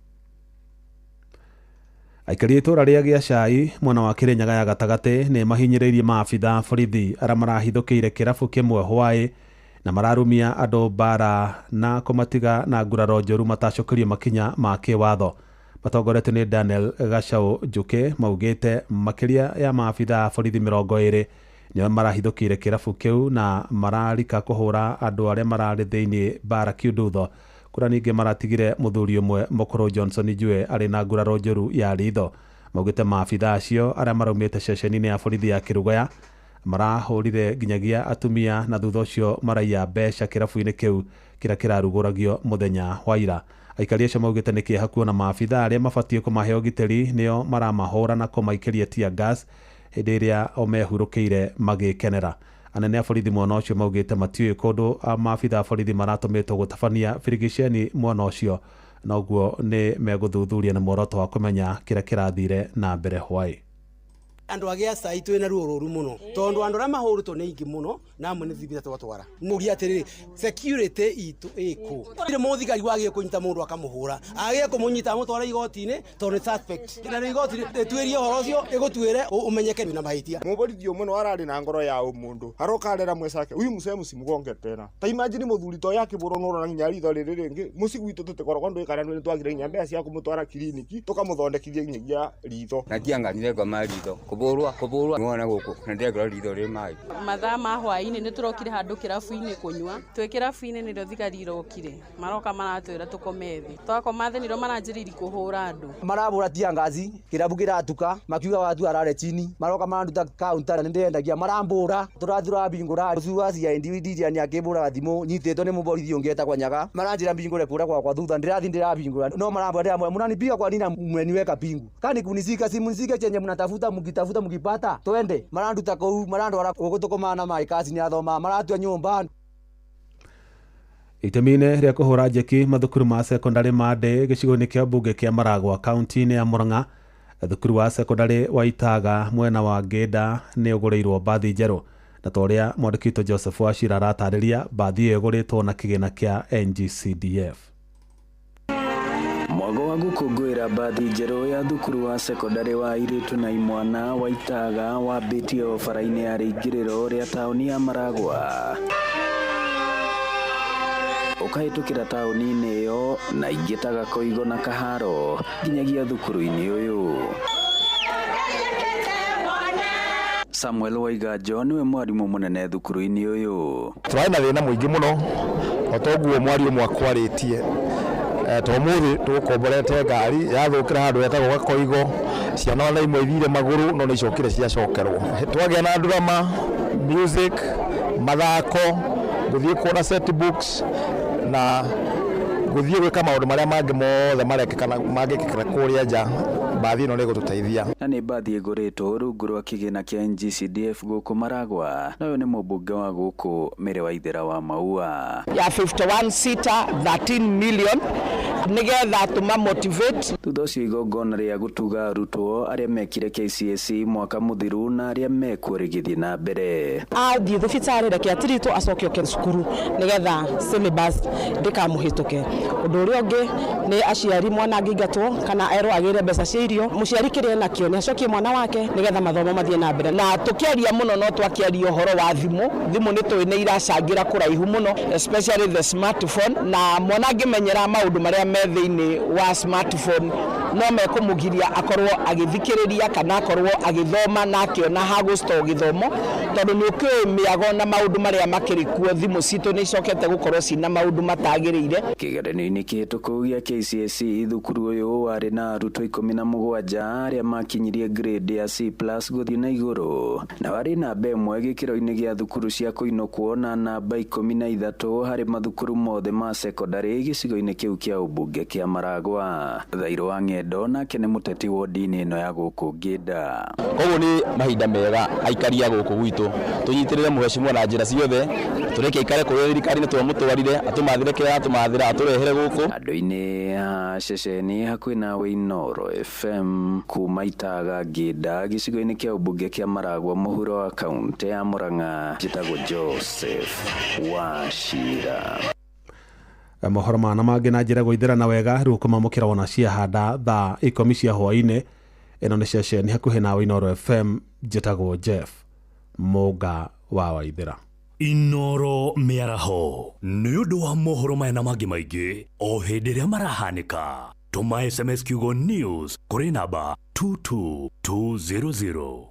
Aikari itũra rĩa Gĩacai mwena wa Kĩrĩnyaga ya gatagatĩ nĩ mahinyĩrĩirie maabitha borithi arĩa marahithũkĩire kĩrabu kĩmwe hwaĩ na mararumia andũ mbara na kũmatiga na nguraro njũru matacũkĩrio makinya ma kĩwatho. Matongoretio nĩ Daniel Gachau Njuki maugĩte makĩria ya maabitha borithi 20 nĩo marahithũkĩire kĩrabu kĩu na mararika kũhũra andũ arĩa mararĩ thĩinĩ mbara kiundutho. Kũrĩa ningĩ maratigire mũthuri ũmwe mũkũrũ Johnson Njue arĩ na nguraro njũru ya ritho. Maugĩte maabitha acio arĩa maraumĩte ceceni-inĩ ya borithi ya Kĩrũgaya marahũrire nginyagia atumia na thutha ũcio maraiya mbeca kĩrabu-inĩ kĩu kĩrĩa kĩrarugũragio mũthenya wa ira. Aikari acio maugĩte nĩ kĩeha kuona maabitha arĩa mabatiĩ kũmahe ũgitĩri nĩo maramahũra na kũmaikĩria tear gas hĩndĩ ĩrĩa o mehurũkĩire magĩkenera. Anene a borithi mwena ũcio maugĩte matiũĩ kũndũ maabitha a borithi maratũmĩtwo gũtabania birigiceni mwena ũcio, na ũguo nĩ megũthuthuria na muoroto wa kũmenya kĩrĩa kĩrathire na mbere hwaĩ. Andu agĩa cai twĩna ruo rũru mũno tondũ andũ arĩa mahũrĩtwo nĩ aingĩ mũno na amwe nĩ thibita twatwara. Mũria atĩrĩrĩ, security itũ ĩkũ? Gũtirĩ mũthigari wagĩrĩire kũnyita mũndũ akamũhũra, agĩrĩire kũmũnyita amũtware igoti-inĩ tondũ nĩ suspect, na nĩ igoti rĩtuĩrie ũhoro ũcio rĩgũtuĩre ũmenyeke wĩna mahĩtia. Mũborithi ũmwe no ararĩ na ngoro ya ũmũndũ aroka arera mwecake uyu mũcee mũcimũgonge tena ta imagine mũthuri to yakĩbũrwo nũrora nginya ritho rĩrĩ rĩngĩ mũciĩ gwitũ tũtikoragwo ndwĩkana nĩ twagire nginya mbeca cia kũmũtwara kiriniki tũkamũthondekithia nginyagia ritho. Na ndianganire ngoma ritho kũbũrwa kũbũrwa nĩwona gũkũ na ndĩrekĩrwo ritho rĩ maĩ. Mathaa ma hwaĩ-inĩ nĩ tũrokire handũ kĩrabu-inĩ kũnyua, twĩ kĩrabu-inĩ nĩrĩo thigari irokire maroka maratwĩra tũkome thĩ, twakoma thĩ nĩrĩo maranjĩrĩirie kũhũra andũ. Marabũra tia ngazi kĩrabu kĩratuka makiuga watu arare chini, maroka maranduta counter na nĩndĩrendagia marambũra tũrathi tũrabingũra ũcio wa CID Ndiria nĩakĩmbũraga thimũ nyitĩtwo nĩ mũborithi ũngĩ etagwo Nyaga, maranjĩra mbingũre kũra gwakwa thutha ndĩrathi ndĩrabingũra no marambũra ndĩramwĩra mnanipiga kwa nini mmeniweka pingu kani kunizika si mnizike chenye mnatafuta mkitafuta mkipata twende maranduta kũu marandwara gũkũ tũkomaga na my cousin athoma maratua nyũmba. Itemi-inĩ rĩa kũhũra njeki mathukuru ma sekondarĩ ma ndĩ gĩcigo-inĩ kĩa mbunge kĩa Maragwa kaunti-inĩ ya Murang'a, thukuru wa sekondarĩ wa Itaga mwena wa Ngĩnda nĩ ũgũrĩirwo mbathi njerũ, na ta ũrĩa mwandĩki witũ Joseph Wachira aratarĩria, mbathi ĩyo ĩgũrĩtwo na kĩgĩna kĩa NGCDF. Mwago wa gũkũngũĩra mbathi njerũ ya thukuru wa sekondarĩ wa airĩtu na imwana wa Itaga wambĩtie o bara-inĩ ya rĩingĩrĩro rĩa taũni ya Maragwa, ũkahĩtũkĩra taũni-inĩ ĩyo na ingĩ ta Gakoigo na Kaharo nginyagia thukuru-inĩ ũyũ. Samuel Waiganjo nĩwe mwarimũ mũnene thukuru-inĩ ũyũ. Tũrarĩ na thĩna mũingĩ mũno o toguo mwarimũ akwarĩtie, to mũthĩ tũgũkomborete ngari yathũkĩra handũ hetagwo Gakoigo, ciana ona imwe ithire magũrũ no nĩ icokire ciacokerwo. Twagĩa na drama, music, mathako, gũthiĩ kuona set books na gũthiĩ gwĩka maũndũ marĩa mangĩ mothe marekĩka mangĩkĩka kũrĩa nja, mbathi ĩno nĩ ĩgũtũteithia. Na nĩ mbathi ĩgũrĩtwo rungu rwa kĩgĩna kĩa NGCDF gũkũ Maragwa, na ũyũ nĩ mũmbunge wa gũkũ Mary Waithera wa Maua. Ya 51 seater 13 million nĩgetha tũma motivate. Thutha ũcio igongona rĩa gũtuga arutwo arĩa mekire KCSE mwaka mũthiru na arĩa mekuo rĩgĩthiĩ na mbere. Athiĩ thibitarĩ reke atiritwo acoke oke cukuru nĩgetha syllabus ndĩkamũhĩtũke. Ũndũ ũrĩa ũngĩ nĩ aciari mwana angĩingatwo kana erwo agĩre mbeca cia irio, mũciari kĩrĩa enakĩo nĩ acokie mwana wake nĩgetha mathomo mathiĩ na mbere. Na tũkĩaria mũno no twakĩaria ũhoro wa thimũ, thimũ nĩ tũĩ nĩ iracangĩra kũraihu mũno especially the smartphone, na mwana angĩmenyera maũndũ marĩa me thĩinĩ wa smartphone no mekũmũgiria akorwo agĩthikĩrĩria kana akorwo agĩthoma na akĩona ha gũ-store gĩthomo, tondũ nĩ ũkĩũĩ mĩago na maũndũ marĩa makĩrĩ kuo thimũ citũ nĩ icokete gũkorwo cina maũndũ matagĩrĩire. Kĩgeranio-inĩ kĩhĩtũku gĩa KCSE thukuru ũyũ warĩ na arutwo 17 arĩa makinyirie grade ya C+ gũthiĩ na igũrũ, na warĩ namba ĩmwe gĩkĩro-inĩ gĩa thukuru cia kũinũkwo na namba 13 harĩ mathukuru mothe ma sekondarĩ gĩcigo-inĩ kĩu kĩa ũmbunge kĩa Maragwa. Thairũ wa Ng'endo nake nĩ mũteti wodi-inĩ ĩno ya gũkũ Ngĩnda. Koguo nĩ mahinda mega aikari a gũkũ gwitũ tũnyitĩrĩre mũhecimwa na njĩra ciothe, tũreke aikare kũrĩa thirikari nĩ twamũtwarire atũmathĩre kĩrĩa atũmathĩra atũrehere gũkũ. Andũ-inĩ a ceceni hakuhĩ na Inooro FM kuma Itaga Ngĩnda gĩcigo-inĩ kĩa ũmbunge kĩa Maragwa mũhuro wa kaũntĩ ya Murang'a, njĩtagwo Joseph Wachira. Mohoro mana mangĩ na njĩra gũithĩrana wega rĩu kũmamũkĩra wona ciahanda thaa 10 cia hwaĩ-inĩ. Ĩno nĩ ceceni hakuhĩ na Inooro FM, njĩtagwo Jeff Mũnga wa Waithĩra. Inooro mĩaraho nĩ ũndũ wa mohoro maya na mangĩ maingĩ o hĩndĩ ĩrĩa marahanĩka, tũma SMS kiugo news kũrĩ namba 22200.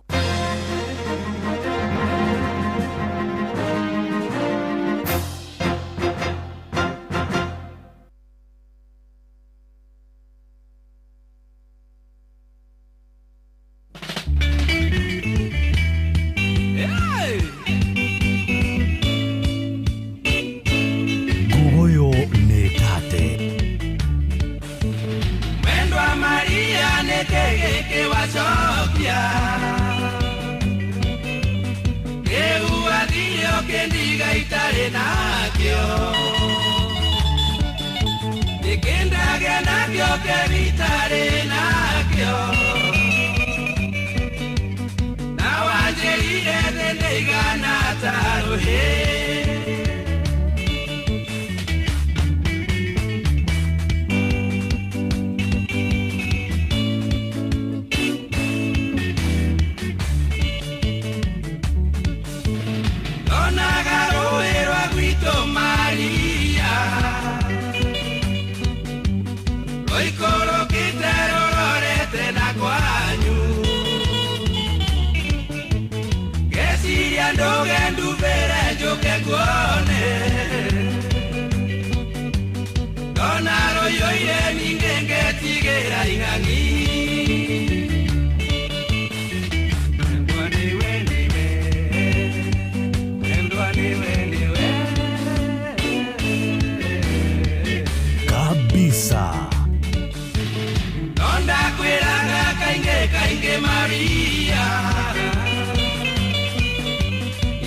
rũhĩ. Ndonaga rũĩ rwa gwitũ Maria rũikũrũkĩte rũrorete na kwanyu, ngeciria ndũge ndubĩre njũke nguone, ndona rũiyũire ningĩ ngetigĩra ing'ang'i. Endwa nĩwe nĩwe, endwa nĩwe nĩwe. Kabisa. Ndakwĩraga kaingĩ kaingĩ Maria,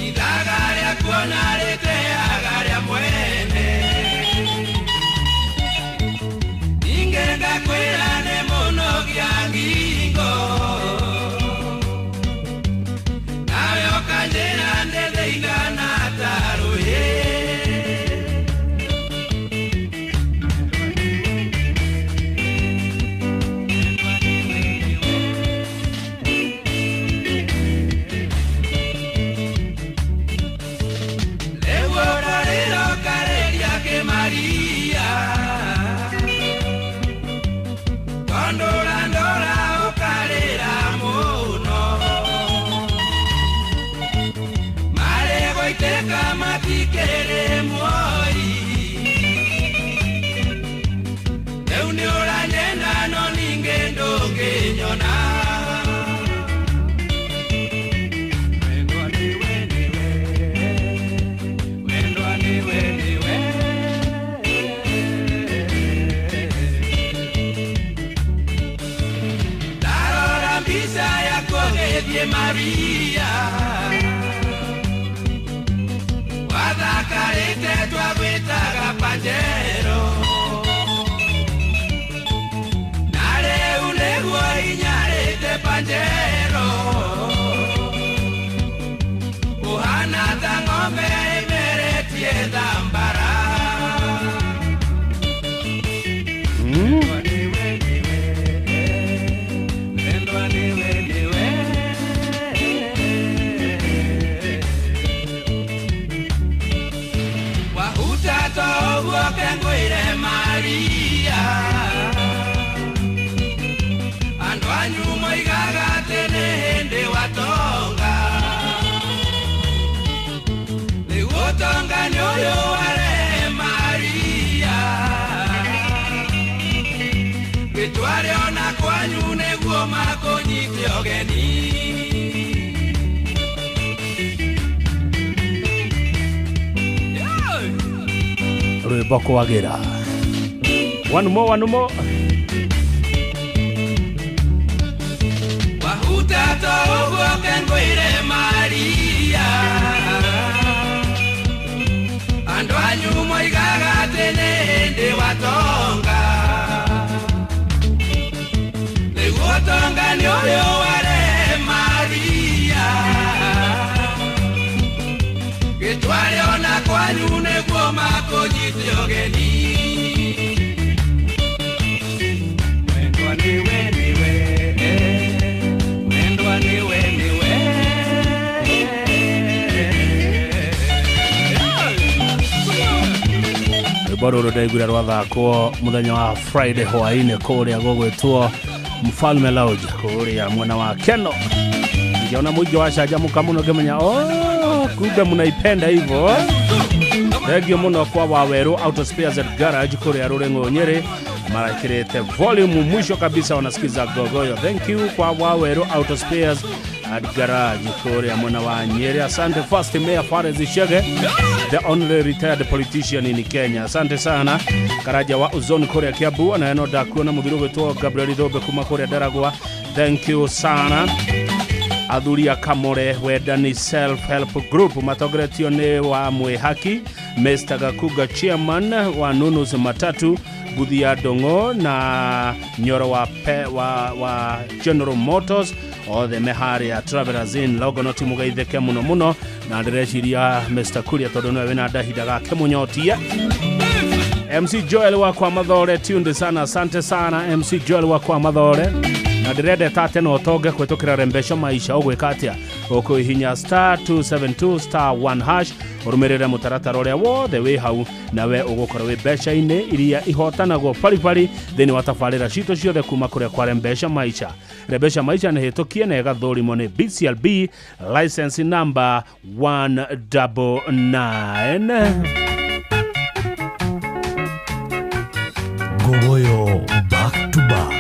ithaga rĩa kuona rĩteaga rĩa mwene, ningĩ ngakwĩra nĩ mũnogia ngingo, nawe ũkanjĩra ndĩthĩingana ta rũhĩ. Rĩu ũrarĩra ũkarĩria kĩmaria, tondũ ũrandora ũkarĩra mũno, marĩ gũitĩka matikĩrĩ muoyi, rĩu nĩ ũranyenda no ningĩ ndũngĩnyona. Wendwa nĩwe nĩwe, wendwa nĩwe nĩwe. Ndarora mbica yaku ũgĩthiĩ Maria, wathakarĩte twagwĩtaga Pajero, na rĩu nĩguo inyarĩte Pajero, ũhana ta ng'ombe ĩmeretie thambara. Wendwa nĩwe nĩwe, wendwa nĩwe nĩwe. Wahuta toguo kengwĩre Maria, andũ anyu moigaga atĩ nĩ hĩndĩ watonga, rĩu ũtonga nĩ ũyũ warehe Maria, gĩtware ona kwanyu nĩguo makũnyite ũgeni. Rwĩmbo kwagĩra. One more, one more. Wahuta toguo kengwĩre Maria, andũ anyu moigaga atĩ nĩ hĩndĩ watonga, rĩu ũtonga nĩ ũyũ warehe Maria, gĩtware ona kwanyu nĩguo makũnyite ũgeni. Wendwa nĩwe nĩwe, wendwa nĩwe nĩwe. Rwĩmbo rũrũ ndaiguire rwathakwo mũthenya wa Friday hwaĩ-inĩ kũrĩa gũgwĩtwo Mfalme Lounge kũrĩa mwena wa Keno. Ngiona mũingĩ wacanjamũka mũno ngĩmenya oh, kumbe mnaipenda hivyo. Thengio mũno kwa Waweru Auto Spares and Garage kũrĩa Rũrĩng'ũ Nyĩrĩ, marekĩrĩte volume mwisho kabisa, wanasikiza Gogoyo. Thank you kwa Waweru Auto Spares and Garage kũrĩa mwena wa Nyeri. Asante First Mayor Fares Ishege, the only retired politician in Kenya. Asante sana Karaja wa Uzoni kũrĩa Kiambu, na eno ndakuona mũthuri ũgwĩtwo Gabriel Thobe kuma kũrĩa Ndaragwa. Thank you sana athuri a Kamore Wendani Self Help Group matongoretio nĩ wa Mwĩhaki Mr. Gakuga chairman wa Nunus Matatu Nguthia Ndung'u na Nyoro wa, pe, wa General Motors othe me harĩa Travelers Inn Longonot mũgeithĩke mũno mũno na ndĩreciria Mr. Kuria tondũ nĩwe wĩna ndahinda gake mũnyotie. MC Joel wakwa Mathore tuned sana, asante sana MC Joel wakwa Mathore na ndĩrenda tate na ũtonge kũhĩtũkĩra rembesha maisha ũgwĩka atĩa ũkũhihinya star 272 star 1 hash ũrũmĩrĩre mũtaratara ũrĩa wothe wĩ hau nawe ũgũkorwo wĩ mbeca-inĩ iria ihotanagwo baribari thĩinĩ wa tabarĩra citũ ciothe kuma kũrĩa kwa rembesha maisha. Rembesha maisha nĩ hĩtũkie na ĩgathũrimwo nĩ BCLB license number 199. Ngogoyo back to back.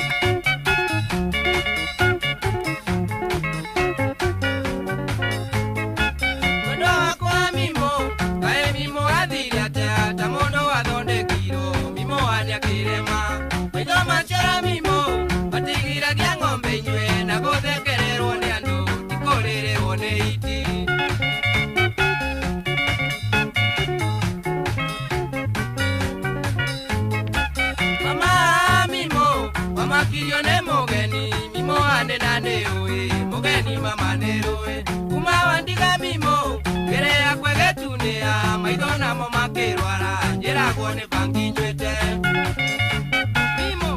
Mwendo wakwa mimo kae mimo athire atia ta mũndũ wathondekirwo mimo wania kĩrema maitho macora mimo matigiragia ng'ombe inyue na gũthekererwo nĩ andũ ti kũrĩrĩrwo nĩ iti. Mama mimo wamakirio nĩ mũgeni mimo ane na nĩ ũĩ mũgeni mama nĩ rũĩ kuma wandiga mimo mbere yakwa ĩgĩtunĩha maitho namo makĩrwara njĩragwo nĩ bangi nywĩte. Mimo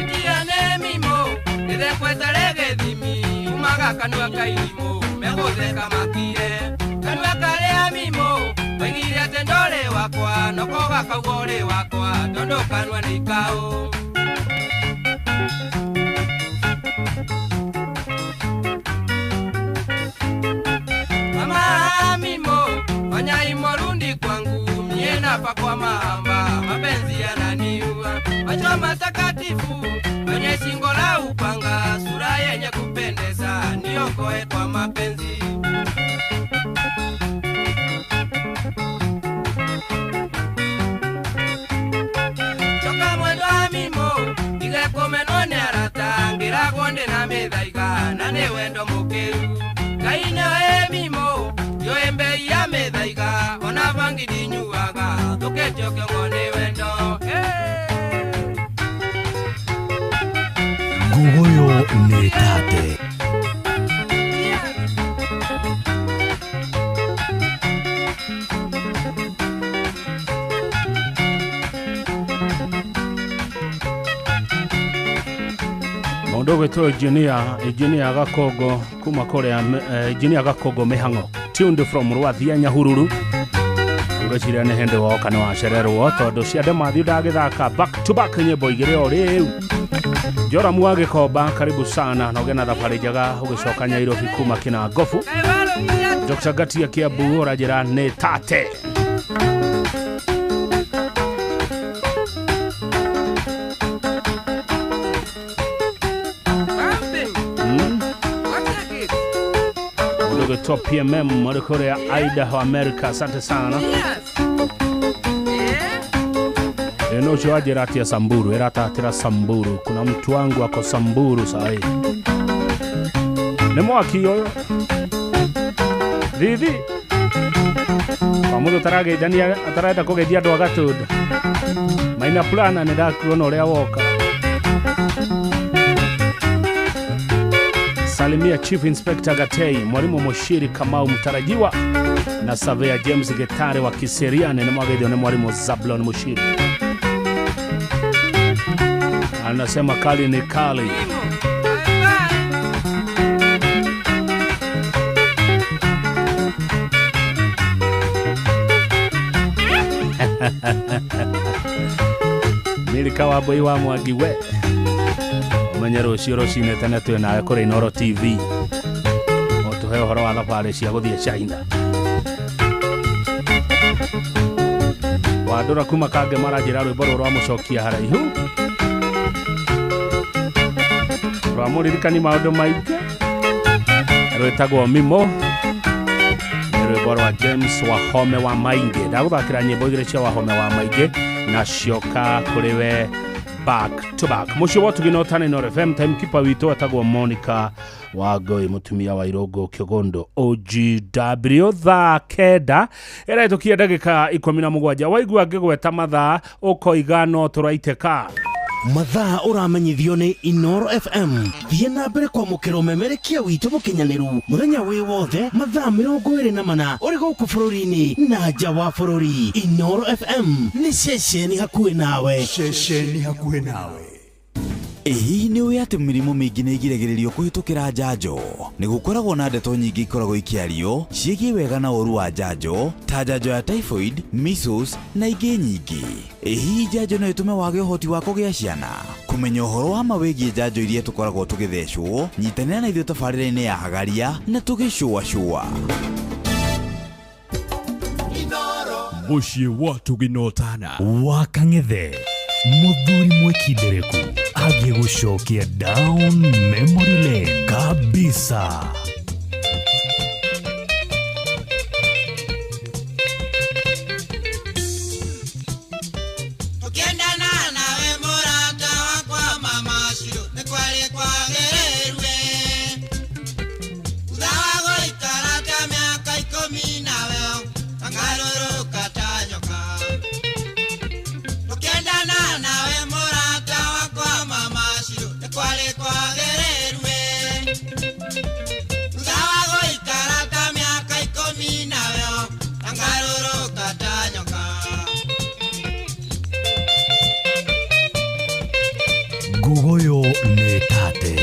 Titiane mimo nĩthekwetare gĩthimi umaga kanua ka irimũ megũtheka makire kanua karĩa mimo oigire atĩ ndorĩ wakwa noko gakauga ũrĩ wakwa tondũ kanua nĩ ikaũ. Mama mimo fanya imorundi kwangu mie napa kwa mahamba mapenzi yananiua macho matakatifu kwenye shingo la upanga sura yenye kupendeza niokoe kwa mapenzi. Choka mwendo wa mimo ndigekumenwo nĩ arata ngĩragwo ndĩ na mĩthaiga na nĩ wendo mũkĩru Ngai nĩoĩ mimo ndiũĩ mbei ya mĩthaiga ona bangi ndinyuaga thũkĩtio kĩongo nĩ wendo. Ngogoyo nĩ tate. Mũndũ ũgwĩtwo engineer Gakongo kuma kũrĩa engineer Gakongo Mĩhang'o tuned from Rwathia Nyahururu ngwĩciria nĩ hĩndĩ woka nĩ wacererwo tondũ ciande Matthew ndagĩthaka back to back nyĩmbo igĩrĩ o rĩu. Joramu wa Gĩkomba karibu sana na ũgĩe na thabarĩ njega ũgĩcoka Nyairobi kuma Kĩnangobu. Dr. Gatia Kiambu ũranjĩra nĩ tate. Top PMM marĩ kũrĩa Idaho America, asante sana. Ĩno ũcio wanjĩra atia Samburu, ĩratatĩra Samburu, kuna mtu wangu ako Samburu sahi. Nĩ mwaki ũyũ thithi kwa mũndũ ũtarageithania atarenda kũgeithia andũ a Gatunda maina plana nĩ ndakuona ũrĩa woka. Salimia Chief Inspector Gatei, Mwalimu Moshiri Kamau mtarajiwa na Surveyor James Getare wa Kiseriani na mwageithio nĩ Mwalimu Zablon Moshiri. Anasema kali ni kali. Nilikawa boy wa Mwangi we menye rũciũ rũcinĩ tene twĩ nawe kũrĩ Inooro TV ũtũhe ũhoro wa thabarĩ cia gũthiĩ China. Wandũra kuma Kange maranjĩra rwĩmbo rũrũ rwamũcokia haraihu rwamũririkani maũndũ maingĩ rwĩtagwo Mimo nĩ rwĩmbo rwa James Wahome wa Maingĩ. Ndagũthakĩra nyĩmbo igĩrĩ cia Wahome wa Maingĩ na cioka kũrĩ we Back to back. Mũciĩ wa Ũtugi na Ũtana Inooro FM, timekeeper witũ etagwo Monica Wangũi, mũtumia wa Irũngũ Kĩgũndũ OGW. Thaa 9 ĩrahĩtũkia ndagĩka 17. Waigua ngĩgweta mathaa ũkoiga no tũraitĩka. Mathaa ũramenyithio nĩ Inooro FM. Thiĩ na mbere kwamũkĩra ũmemerekia witũ mũkinyanĩru mũthenya wĩ wothe mathaa 24 ũrĩ gũkũ bũrũri-inĩ na nja wa bũrũri. Inooro FM nĩ ceceni hakuhĩ nawe. Ceceni hakuhĩ nawe. Ĩ hihi nĩ ũĩ atĩ mĩrimũ mĩingĩ nĩ ĩgiragĩrĩrio kũhĩtũkĩra njanjo? Nĩ gũkoragwo na ndeto nyingĩ ikoragwo ikĩario ciĩgiĩ wega na ũũru wa njanjo ta njanjo ya typhoid, measles na ingĩ nyingĩ. Ĩ hihi njanjo no ĩtũme wage ũhoti wa kũgĩa ciana? Kũmenya ũhoro wa ma wĩgiĩ njanjo iria tũkoragwo tũgĩthecwo, nyitanĩra na ithuĩ tabarĩra-inĩ ya Hagaria na tũgĩcũacũa. Mũciĩ wa Tũgĩ na Ũtana wa Kang'ethe, mũthuri mwĩkindĩrĩku agĩgũcokia down memory lane kabisa. Tũkĩendana nawe mũrata wakwa mama Shiro, nĩ kwarĩ kwagĩrĩru thutha wa gũikara ta mĩaka 10 nawe ngarũrũka ta nyoka. Tũkĩendana nawe mũrata wakwa mama Shiro, nĩ kwarĩ kwagĩrĩru thutha wa gũikara ta mĩaka 10 nawe ngarũrũka ta nyoka. Ngugoyo nĩ tate.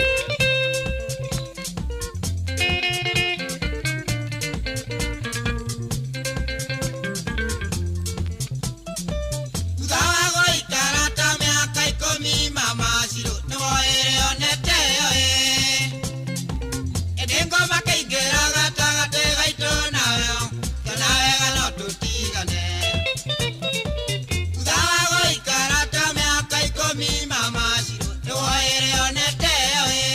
Thutha wa gũikara ta mĩaka 10 mama Shiro, nĩ woire onete yo ĩ. Ĩndĩ ngoma kĩingĩra gatagatĩ gaitũ nawe, ngĩona wega no tũtigane. Thutha wa gũikara ta mĩaka 10 mama Shiro, nĩ woire onete yo ĩ.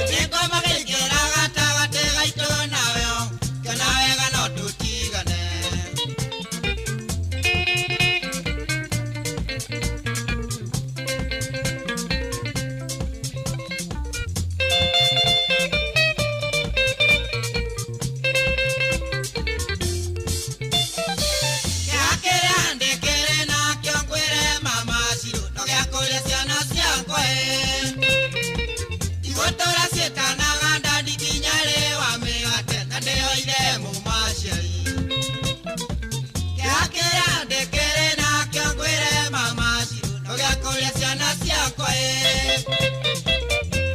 Ĩndĩ ngoma kĩingĩra gatagatĩ gaitũ nawe, ngĩona wega no tũtigane. Gĩakĩrĩa ndĩkĩrĩ nakĩo ngwĩre mama Shiro, no gĩa kũrĩa ciana ciakwa ĩ. Igũtũra ciĩtanaga ndandi nginya rĩ wa mĩgate na ndĩyoire mũmaciari. Gĩakĩrĩa ndĩkĩrĩ nakĩo ngwĩre mama Shiro, no gĩa kũrĩa ciana ciakwa ĩ.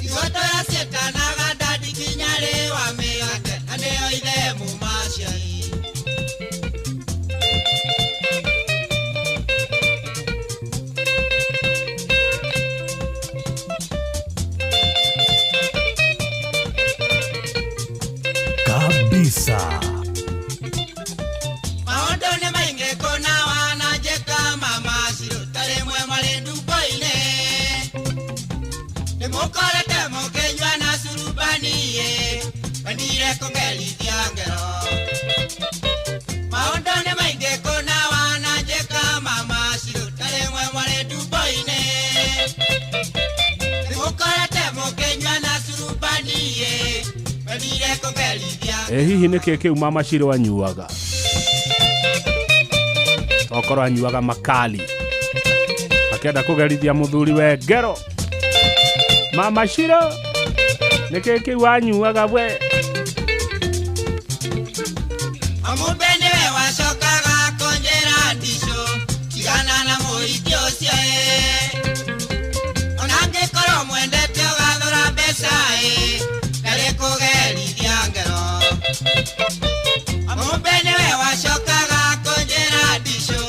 Igũtũra ciĩtanaga ndandi nginya rĩ wa mĩgate na ndĩyoire mũmaciari. Kabisa. Maũndũ nĩ maingĩ kũna wananjĩka mama Shiro, ta rĩmwe marĩ ndumbo-inĩ. Nĩ mũkorete mũkĩnyua na curubani-ĩ, wendire kũngerithia ngero. Maũndũ nĩ maingĩ kũna wananjĩka mama Shiro, ta rĩmwe marĩ ndumbo-inĩ. Nĩ mũkorete mũkĩnyua na curubani-ĩ, wendire kũngerithia. Ĩ hihi nĩ kĩĩ kĩu mama Shiro anyuaga? Okorwo anyuaga makali akĩenda kũgerithia mũthuri we ngero. Mama Shiro, nĩ kĩĩ kĩu anyuaga we? Amumbe nĩwe wacokaga kũnjĩra ndicũ, tigana na mũhiki ũcio ĩ. Ona angĩkorwo mwendete ũgathũra mbeca ĩ, ndarĩ kũgerithia ngero. Amumbe nĩwe wacokaga kũnjĩra ndicũ,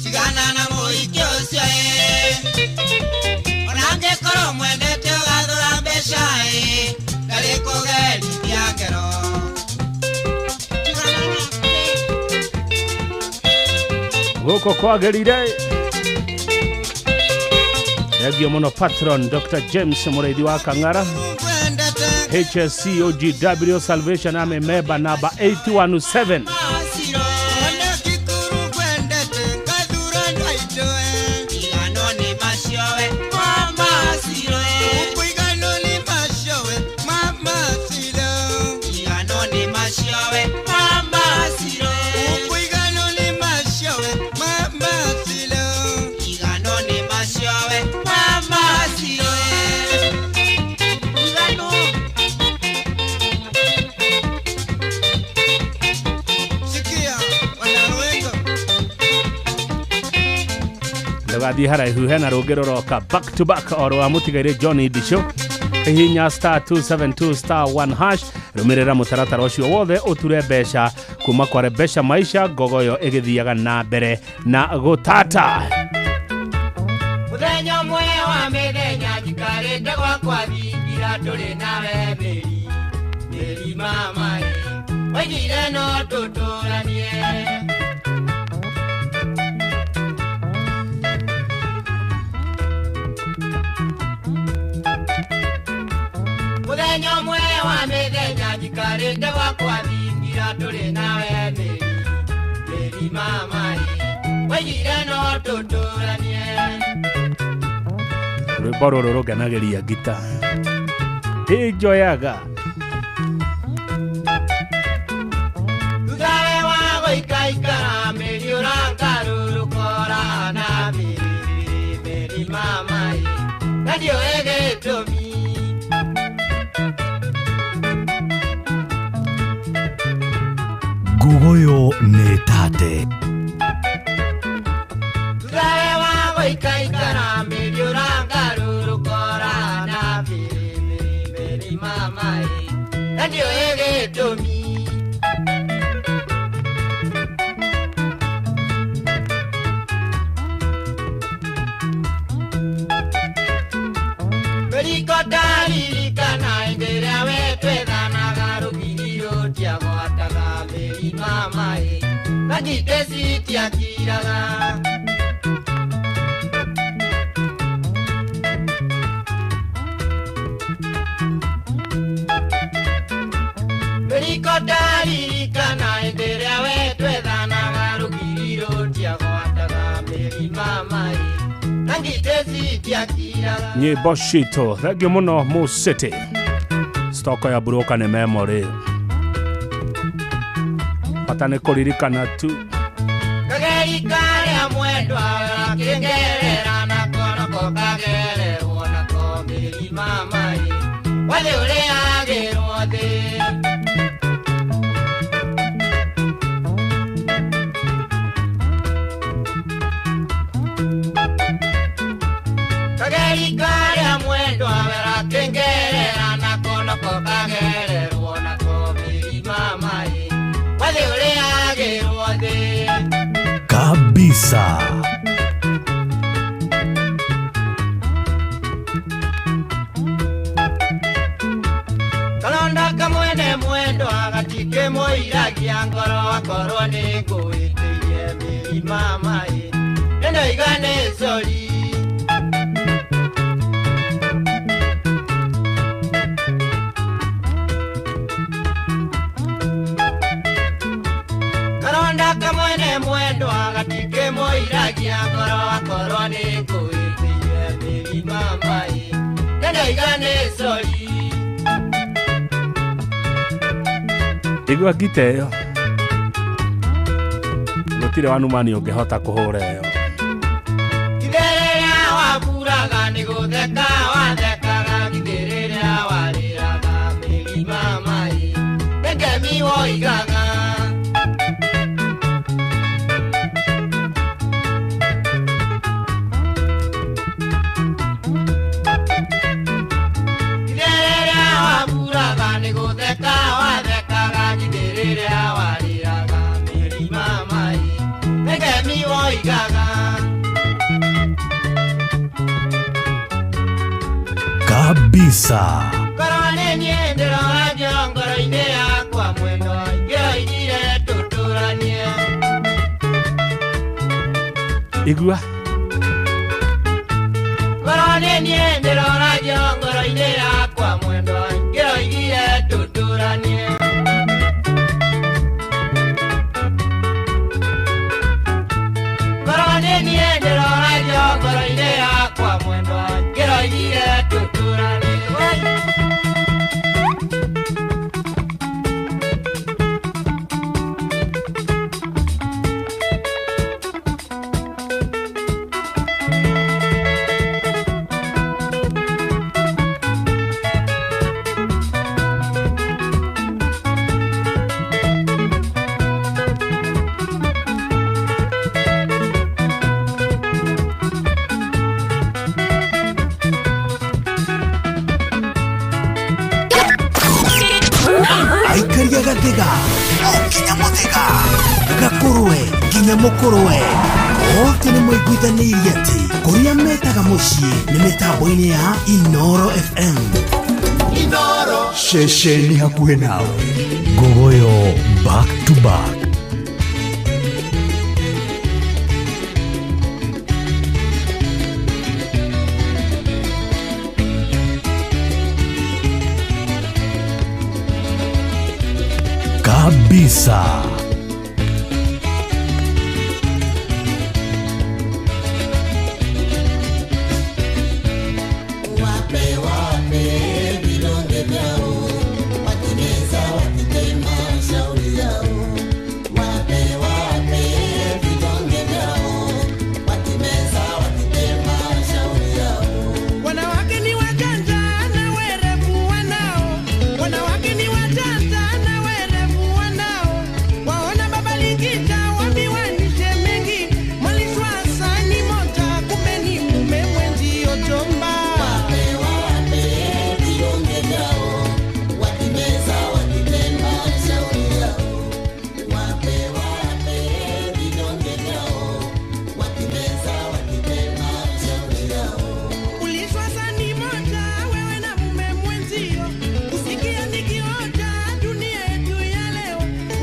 tigana na mũhiki ũcio ĩ. Ona angĩkorwo mwendete ũgathũra mbeca ĩ, ndarĩ kũgerithia ngero. Gũkũ kwagĩrire. Thengio mũno patron Dr. James Mũrĩithi wa Kang'ara, HSC OGW Salvation Army member number 817. Shiro, ona kikuru kwendete ngathura andũ aitũ ĩ. Tigano nĩ Ndũgathiĩ haraihu, hena rũngĩ rũroka back to back oro wa mũtigairĩ John Ndisho. Hihinya star 272 star 1 hash, rũmĩrĩra mũtaratara ũcio wothe ũture mbeca kuma kware mbeca maisha ngogoyo ĩgĩthiaga na mbere na gũtata. Mũthenya ũmwe wa mĩthenya njikarĩte gwakwa thingira tũrĩ nawe mĩri mĩri mama ĩ, oigire no tũtũranie. Mũthenya ũmwe wa mĩthenya njikarĩte gwakwa thingira tũrĩ nawe mĩri mĩri mama ĩ, oigire no tũtũranie. Rwĩmbo rũrũ rũngenagĩria ngita ĩnjoyaga. Thutha we wa gũikaikara mĩri ũrangarũrũkora na mĩri mĩri mama ĩ, na ndiũĩ gĩtũmi. Ngugoyo nĩ tate. Thutha we wa gũikaikara mĩri ũrangarũrũkora na mĩri mĩri mama ĩ, na ndiũĩ gĩtũmi. Mĩriko ndaririkana hĩndĩ ĩrĩa we twethanaga rũgiri rũtiagwataga mĩri mama ĩ, na ngitĩ citiakiraga. Mĩriko ndaririkana hĩndĩ ĩrĩa we twethanaga rũgiri rũtiagwataga mĩri mama ĩ, na ngitĩ citiakiraga. Nyĩmbo citũ thengio mũno Mu City. Stoko ya buroka nĩ memory, bata nĩ kũririkana tu. Kageri karĩa mwendwa gakĩngerera nako nako kagererwo nako mĩri mama ĩ, wathĩ ũrĩagĩrwo thĩ. Kageri karĩa mwendwa gakĩngerera nako nako kagererwo nako mĩri mama ĩ, wathĩ ũrĩagĩrwo thĩ. Kabisa. Kalonda kamwene mwendwa gatikĩmũiragia ngoro akorwo nĩ ngũĩtĩirie mĩri mama ĩ, nĩndoiga nĩ sori. Kalonda kamwene mwendwa gatikĩmũiragia ngoro akorwo nĩ ngũĩtĩirie mĩri mama ĩ, nĩndoiga nĩ sori. Igua ngita ĩyo gũtirĩ wanumani ũngĩhota kũhũra ĩyo. Githĩ rĩrĩa waburaga nĩ gũtheka wathekaga, githĩ rĩrĩa warĩraga mĩri mama ĩ, nĩ ngemi woigaga. Githĩ rĩrĩa waburaga nĩ gũtheka wathekaga, githĩ rĩrĩa warĩraga mĩri mama ĩ, nĩ ngemi woigaga. Kabisa. Ngoro nĩ niĩ ndĩrora ngoro-inĩ yakwa mwendwa, ingĩoigire tũtũranie. Igua Ngoro nĩ niĩ ndĩrora ngoro-inĩ yakwa mwendwa, ingĩoigire tũtũranie. Ngoro nĩ niĩ ndĩrora ngoro-inĩ yakwa mwendwa, ingĩoigire tũtũranie. Mũthĩga o nginya Mũthĩga, Gakũrwe nginya Mũkũrwe, othe nĩ maiguithanĩirie atĩ kũrĩa metaga mũciĩ nĩ mĩtambo-inĩ ya Inoro FM. Inoro. Ceceni hakuhĩ nawe. Ngogoyo back to back. Kabisa. Wape wape vidonge vyao, wakimeza wakitema shauri yao. Wape wape vidonge vyao, wakimeza wakitema shauri yao. Wanawake ni wajanja na werevu wanao, wanawake ni wajanja na werevu wanao. Waona baba likita wamiwanishe mengi, mwalishwa sani moja, kumbe ni mume mwenzio chomba. Wape wape vidonge vyao, wakimeza wakitema shauri yao. Wape wape vidonge vyao, wakimeza wakitema shauri yao. Ulishwa sani moja, wewe na mume mwenzio, kusikia nikioja dunia yetu ya leo,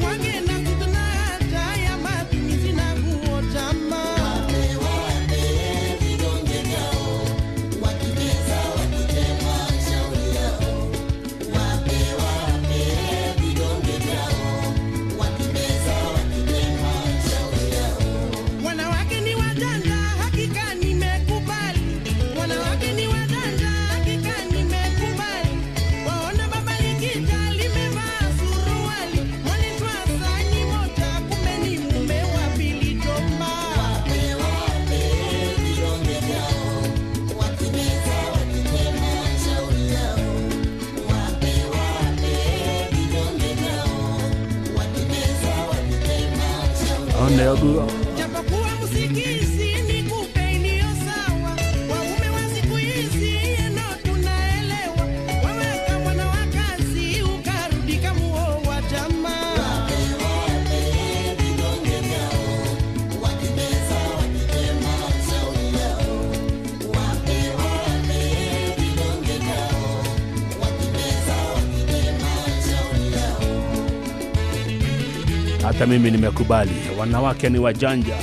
wange na kutuna haja ya matumizi na nguo jamaa. Wape wape vidonge vyao, wakimeza wakitema shauri yao. Wape wape vidonge vyao, wakimeza wakitema shauri yao. Wanawake ni wajanja, hakika nimekubali. Wanawake ni wajanja, hakika nimekubali. Waona baba likija limevaa suruali, mwalishwa sani moja, kumbe ni mume wa pili chomba. Wape wape vidonge vyao, wakimeza wakitema shauri yao. Wape wape vidonge vyao, wakimeza wakitema shauri yao. Oneoguo. Japokuwa msikizi nikupe iliyo sawa, waume wa siku hizi eno tunaelewa. Wewe kama mwana wa kazi ukarudi kamuoa jamaa. Wape wape vidonge vyao, wakimeza wakitema shauri yao. Wape wape vidonge vyao, wakimeza wakitema shauri yao. Hata mimi nimekubali, wanawake ni wajanja,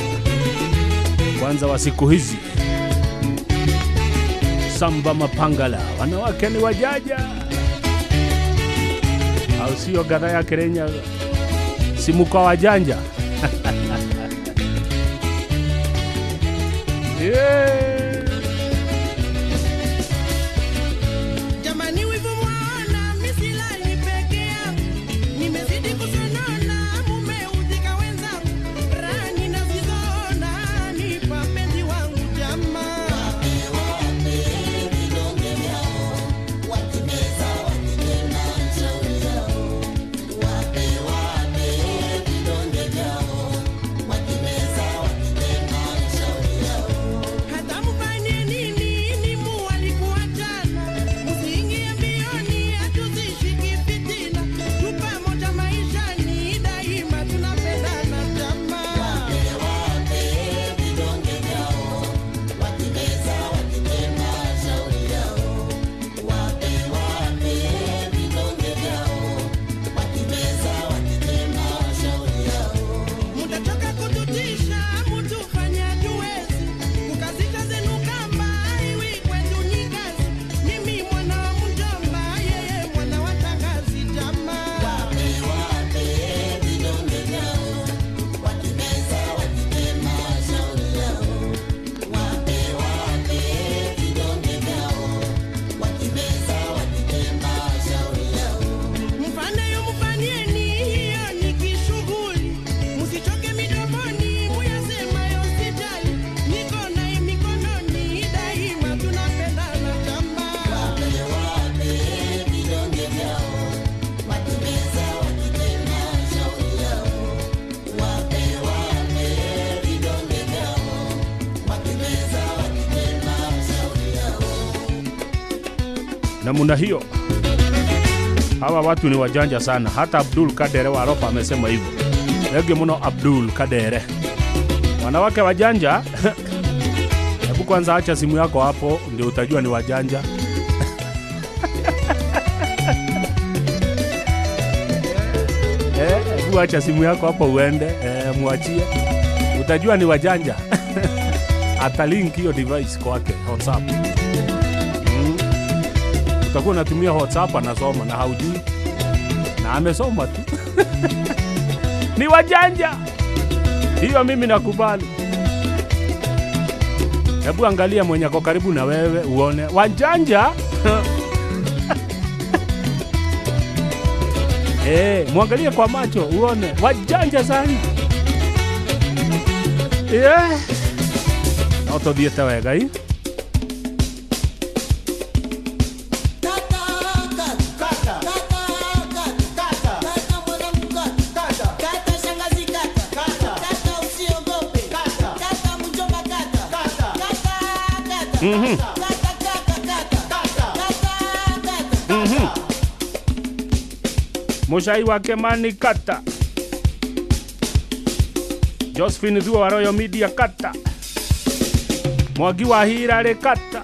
kwanza wa siku hizi. Samba mapangala, wanawake ni wajanja, au sio? Gadha ya Kirinyaga, si mko wajanja? Yeah. Jamani, wivu mwaona, mi silali peke yangu, nimezidi kusonona, mumeudhika wenzangu, raha ninazizoona ni papenzi wangu jamaa. Wape wape vidonge vyao, wakimeza wakitema shauri yao. Wape wape vidonge vyao, wakimeza wakitema shauri yao. Hata mfanye nini, ni mualikuachana, msiingie mbioni, hatuzishiki fitina, tu pamoja maishani, daima tunapendana jamaa. Wape wape vidonge vyao, wakimeza wakitema shauri yao. Wape wape vidonge vyao, wakimeza wakitema shauri yao. Mutachoka kututisha, mutufanya tuwezi kukazisha zenu kamba, iwi kwetu ni kazi. Mimi mwana wa mjomba, yeye mwana wa shangazi jamaa. Wape wape vidonge vyao, wakimeza wakitema shauri yao. Wape wape vidonge vyao, wakimeza wakitema shauri yao. Mfanayo mfanyeni, hiyo ni kishughuli, msichoke midomoni, muyasemayo sijali, niko naye mikononi, daima tunapendana jamaa. Wape wape vidonge vyao, wakimeza wakitema shauri yao. Wape wape vidonge vyao, wakimeza wakitema shauri yao. Namna hiyo. Hawa watu ni wajanja sana. Hata Abdul Kadere wa Ropa amesema hivyo. Lege muno Abdul Kadere. Wanawake wajanja. Hebu kwanza acha simu yako hapo ndio utajua ni wajanja. Hebu acha simu yako hapo uende, muachie. Utajua ni wajanja. Atalink hiyo device kwake WhatsApp. Utakuwa unatumia WhatsApp anasoma na haujui. Na amesoma tu. Ni wajanja. Hiyo mimi nakubali. Hebu angalia mwenye ako karibu na wewe uone wajanja. Muangalie kwa macho uone wajanja sana. Yeah. No tuthiete wega i. Mucai wa Kimani kata. Josephine Thuo wa Royal Media kata. Mwangi wa Hirarĩ kata.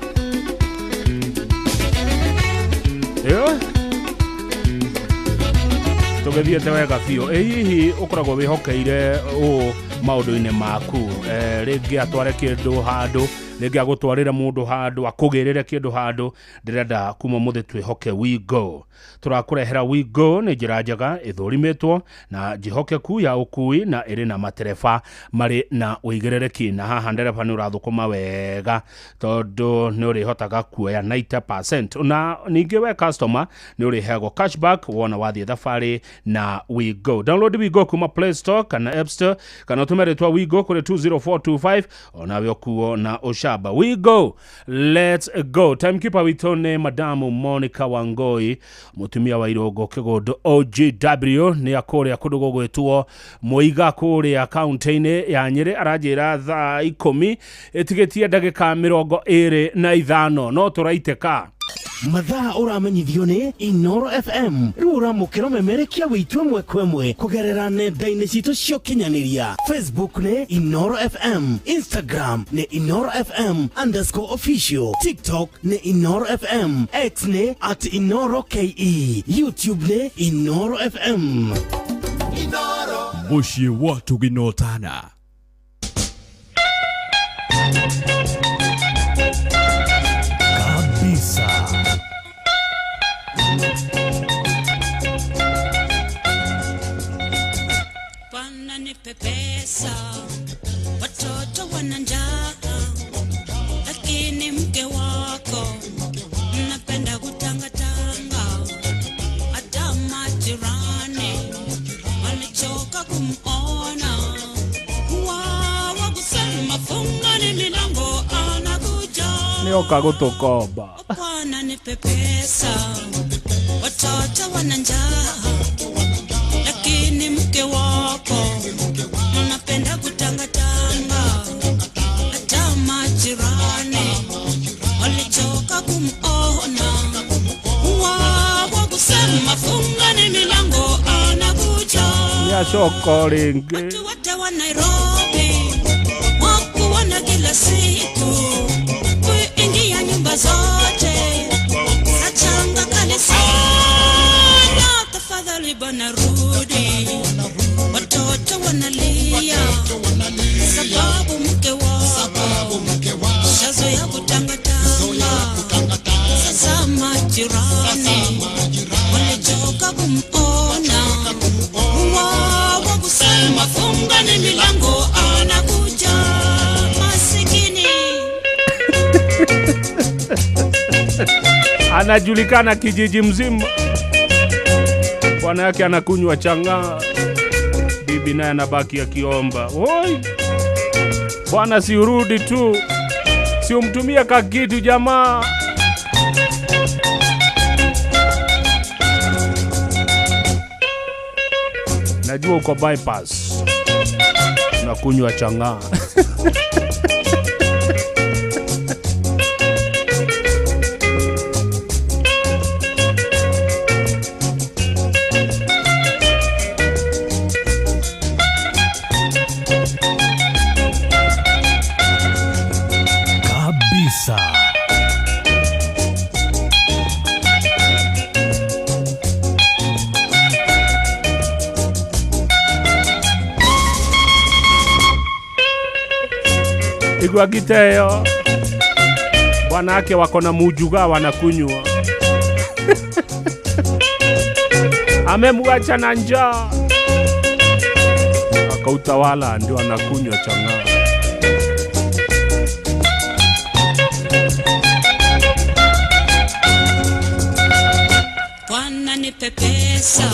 Tũgĩthiĩte wega biũ. Ĩ hihi ũkoragwo wĩhokeire ũũ maũndũ-inĩ maku, rĩngĩ atware kĩndũ handũ, rĩngĩ agũtwarĩre mũndũ handũ, akũgĩrĩre kĩndũ handũ. Ndĩrenda kuma mũthĩ twĩhoke WeGo. Tũrakũrehera WeGo nĩ njĩra njega ĩthũrimĩtwo na njĩhokeku ya ũkui na ĩrĩ na matereba marĩ na ũigĩrĩrĩki, na haha ndereba nĩ ũrathũkũma wega tondũ nĩ ũrĩhotaga kuoya 90%, na ningĩ we customer nĩ ũrĩheagwo cashback wona wathiĩ thabarĩ na WeGo. Download WeGo kuma Play Store kana App Store kana ũtũme rĩtwa WeGo kũrĩ 20425 onawe ũkuo na ũcamba. WeGo, let's go. Timekeeper witũ nĩ Madamu Monica Wangoi, mutumia wa Irongo Kĩgũndũ OGW, nĩ akũrĩa kũndũ gũgwĩtwo Mũiga kũrĩa kaunti-inĩ ya Nyĩrĩ. Aranjĩra thaa 10 ĩtigĩtie ndagĩka 25 no tũraitĩka. Mathaa ũramenyithio nĩ Inoro FM. Rĩu ũramũkĩra memerekia witũ ĩmwe kwa ĩmwe kũgerera nenda-inĩ citũ cia ũkinyanĩria. Facebook nĩ Inoro FM, Instagram nĩ Inoro FM _official, TikTok nĩ Inoro FM, X nĩ @InoroKE, YouTube nĩ Inoro FM. Mũciĩ wa Tũginotana. Kabisa. Bwana nipe pesa, watoto wana njaa, lakini mke wako mnapenda kutangatanga, hata majirani walichoka kumuona. Wao kusema fungani milango anakuja. Nĩoka gũtũkomba. Bwana nipe pesa, watoto wana njaa, lakini mke wako mnapenda kutangatanga, hata majirani walichoka kumuona. Wao kusema fungani milango anakuja. Nĩacoka rĩngĩ. Watu wote wa Nairobi wakuona kila siku, kuingia nyumba zote nachanga kanisa. Tafadhali bwana rudi, watoto wanalia sababu mke wako shazoea kutangatanga. Sasa majirani walichoka kumuona, wao kusema fungani milango anakuja. Masikini anajulikana kijiji mzima. Bwana yake anakunywa chang'aa, bibi naye anabaki akiomba, oi bwana, si urudi tu, si umtumie kakitu jamaa. Najua uko bypass unakunywa chang'aa. Igua ngita ĩyo bwanake wako na mujuga wanakunywa amemwacha na njaa akautawala ndio anakunywa chang'aa. Bwana nipe pesa,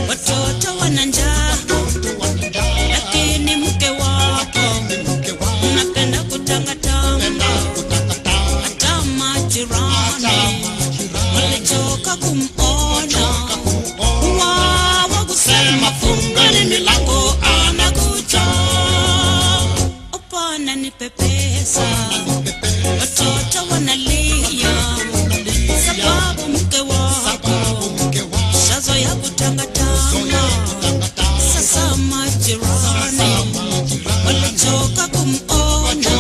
watoto wana njaa, lakini mke wako napenda kutangatanga, hata majirani walichoka kumona, wawa kusema fungani milango anakuja. Bwana nipe pesa, watoto wanalia, sababu mke wako shazoea kutangatanga. Sasa majirani walichoka kumona,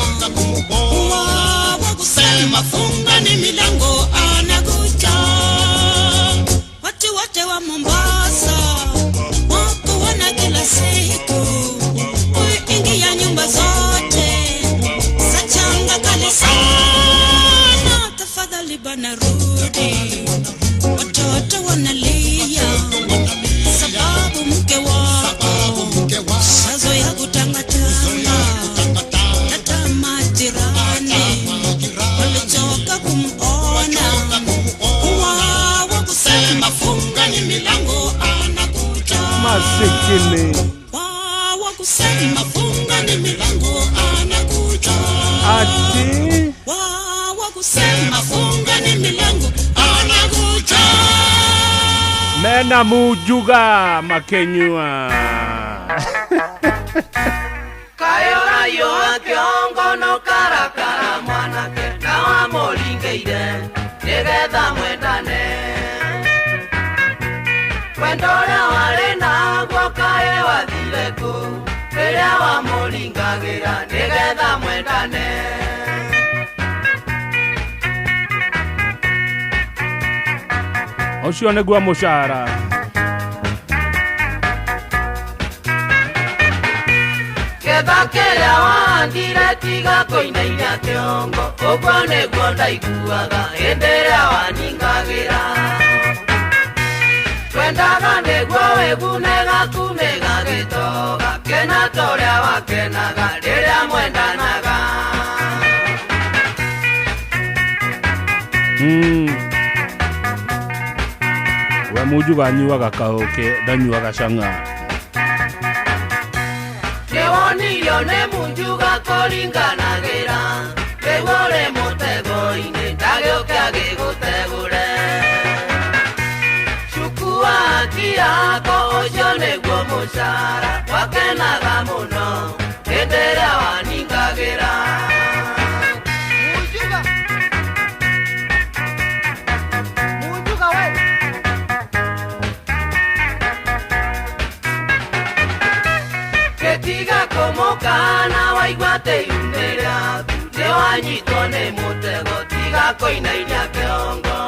wawa kusema fungani milango anakuja. Watu wote wa Mombasa wako wana kila siku kuingia nyumba zote za changa kali sana. Tafadhali bana rudi, watoto wanalia, sababu mke wako shazoea kutangatanga, hata majirani walichoka kumona, wawa kusema fungani milango anakuja. Masikini. Wawa kusema fungani milango anakuja. Ati Wawa kusema fungani milango anakuja. Mena mujuga makenyua. Kayorayo kĩongo no karakara mwanake na wamũringĩire nĩgetha mwendane wendo ũrĩa warĩ naguo kaĩ wathire kũ rĩrĩa wamũringagĩra nĩgetha mwendane. Ũcio nĩguo mũcara. Ketha kĩrĩa wahandire tiga kũinainia kĩongo ũguo nĩguo ndaiguaga hĩndĩ ĩrĩa waningagĩra twendaga nĩguo wĩgune gaku nĩgagĩtoga kena ta ũrĩa wakenaga rĩrĩa mwendanaga. We mujuga anyuaga kaũkĩ ndanyuaga cang'aa. Nĩwonirio nĩ munjuga kũringanagĩra rĩu ũrĩ mũtego-inĩ ndagĩũke agĩgũtegũre cukua haki yako ũcio nĩguo mũcara wakenaga mũno hĩndĩ ĩrĩa waningagĩra. Mujuga. Mujuga we. Gĩtiga kũmũkana waigua atĩ iune rĩaku nĩwanyitwo nĩ mũtego tiga kũinainia kĩongo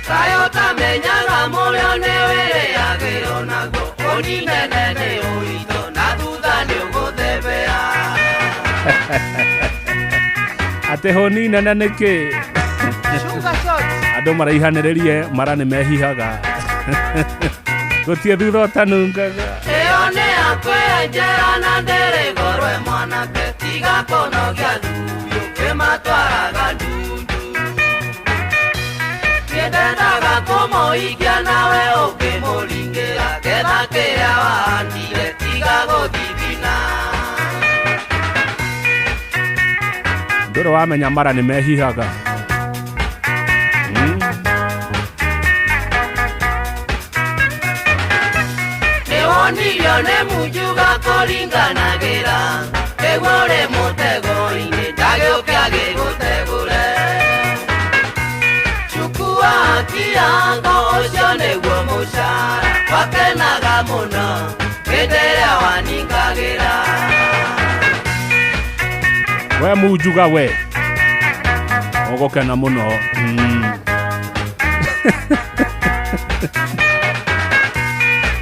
kaĩ ũtamenyaga mũrĩo nĩwĩrĩagĩrwo naguo ũninene nĩ ũitho na thutha nĩũgũthebea. Atĩ hũni nene nĩkĩ? Sugar shot. Andũ maraihanĩrĩrie mara nĩ mehihaga. Gũtirĩ thutha ũtanungaga. Ĩyo nĩ yakwenjera na ndĩrĩ goro mwanake tiga kũnogia thuyu kĩmatwaraga ndundu nĩndendaga kũmũikia nawe ũkĩmũringĩra ketha kĩrĩa wahandire tiga gũthithina. Ndũrĩ wamenya mara nĩ mehihaga. Nĩwonirio nĩ munjuga kũringanagĩra nĩguo ũrĩ mũtego-inĩ ndagĩũke agĩgũtegũre cukua haki yako ũcio nĩguo mũcara wakenaga mũno hĩndĩ ĩrĩa waningagĩra. We mujuga we ũgũkena mũno.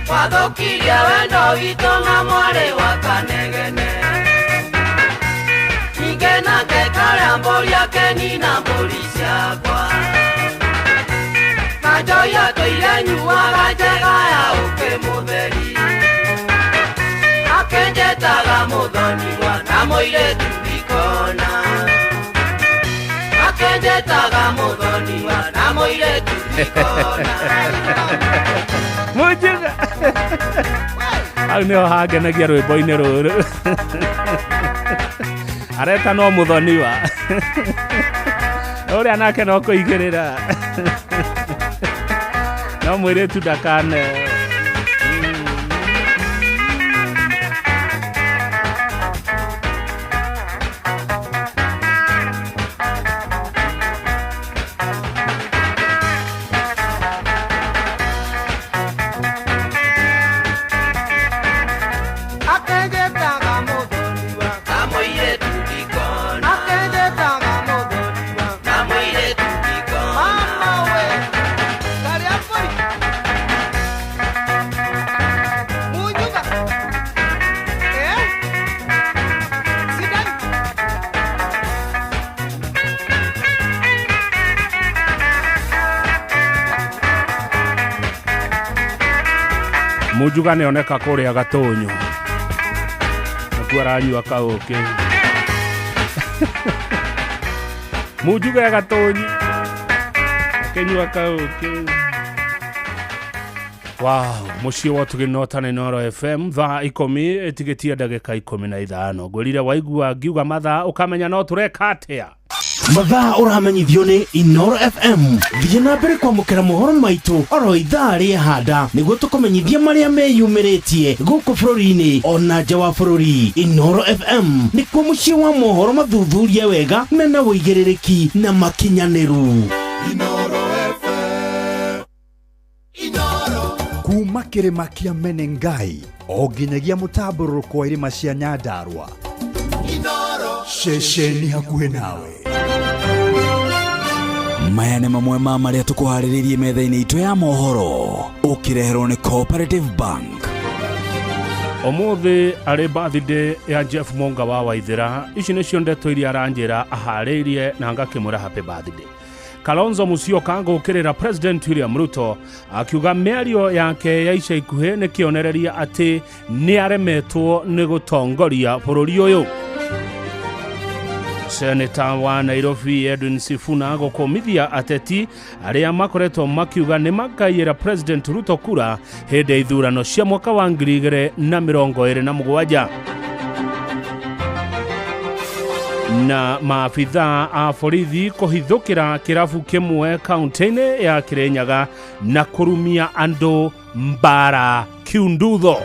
Wathũkirie wendo witũ na mwarĩ wa Kanegene. Karĩa mbũri akeni na mbũri ciakwa. Kanjoya tũire nyuaga njega ya ũkĩ mũtheri. Akenjetaga mũthoniwa na mũirĩtu ikona. Akenjetaga mũthoniwa na mũirĩtu ikona. Mujuga hau nĩho hangenagia rwĩmbo-inĩ rũrũ. Areta no mũthoniwa ũrĩa nake no kũigĩrĩra no mũirĩtu ndakane. Mujuga nĩoneka kũrĩa Gatũnyũ nakuo aranyua kaũkĩ. Mujuga e Gatũnyũ akĩnyua kaũkĩ. Wow, mũciĩ wa Ũtugi Notana Inooro FM thaa 10 ĩtigĩtie ndagĩka 15. Ngwĩrire waigua ngiuga mathaa ũkamenya no tũreka atĩa. Mathaa ũramenyithio nĩ Inooro FM. Thiĩ na mbere kwamũkĩra mohoro maitũ oro ithaa rĩehanda nĩguo tũkũmenyithia marĩa meyumĩrĩtie gũkũ bũrũri-inĩ ona nja wa bũrũri. Inooro FM nĩkuo mũciĩ wa mohoro mathuthurie wega mena ũigĩrĩrĩki na makinyanĩru. Kuma kĩrĩma kĩa Menengai o nginyagia mũtambũrũrũko wa irĩma cia Nyandarua. Ceceni hakuhĩ nawe. Maya nĩ mamwe ma marĩa tũkũharĩrĩirie metha-inĩ itũ ya mohoro ũkĩreherwo nĩ Cooperative Bank. Ũmũthĩ arĩ birthday ya Jeff Monga wa Waithĩra. Ici nĩcio ndeto iria aranjĩra aharĩirie na ngakĩmwĩra happy birthday. Kalonzo Musyoka gũkĩrĩra President William Ruto akiuga mĩario yake ya ica ikuhĩ nĩ kĩonereria atĩ nĩaremetwo nĩ gũtongoria bũrũri ũyũ. Seneta wa Nairobi Edwin Sifuna gũkũmithia ateti arĩa makoretwo makiuga nĩ makaiyĩra President Ruto kura hĩndĩ ya ithurano cia mwaka wa 2027. Na maabithaa a borithi kũhithũkĩra kĩrabu kĩmwe kaunti-inĩ ya Kirinyaga na kũrumia andũ mbara kiundutho.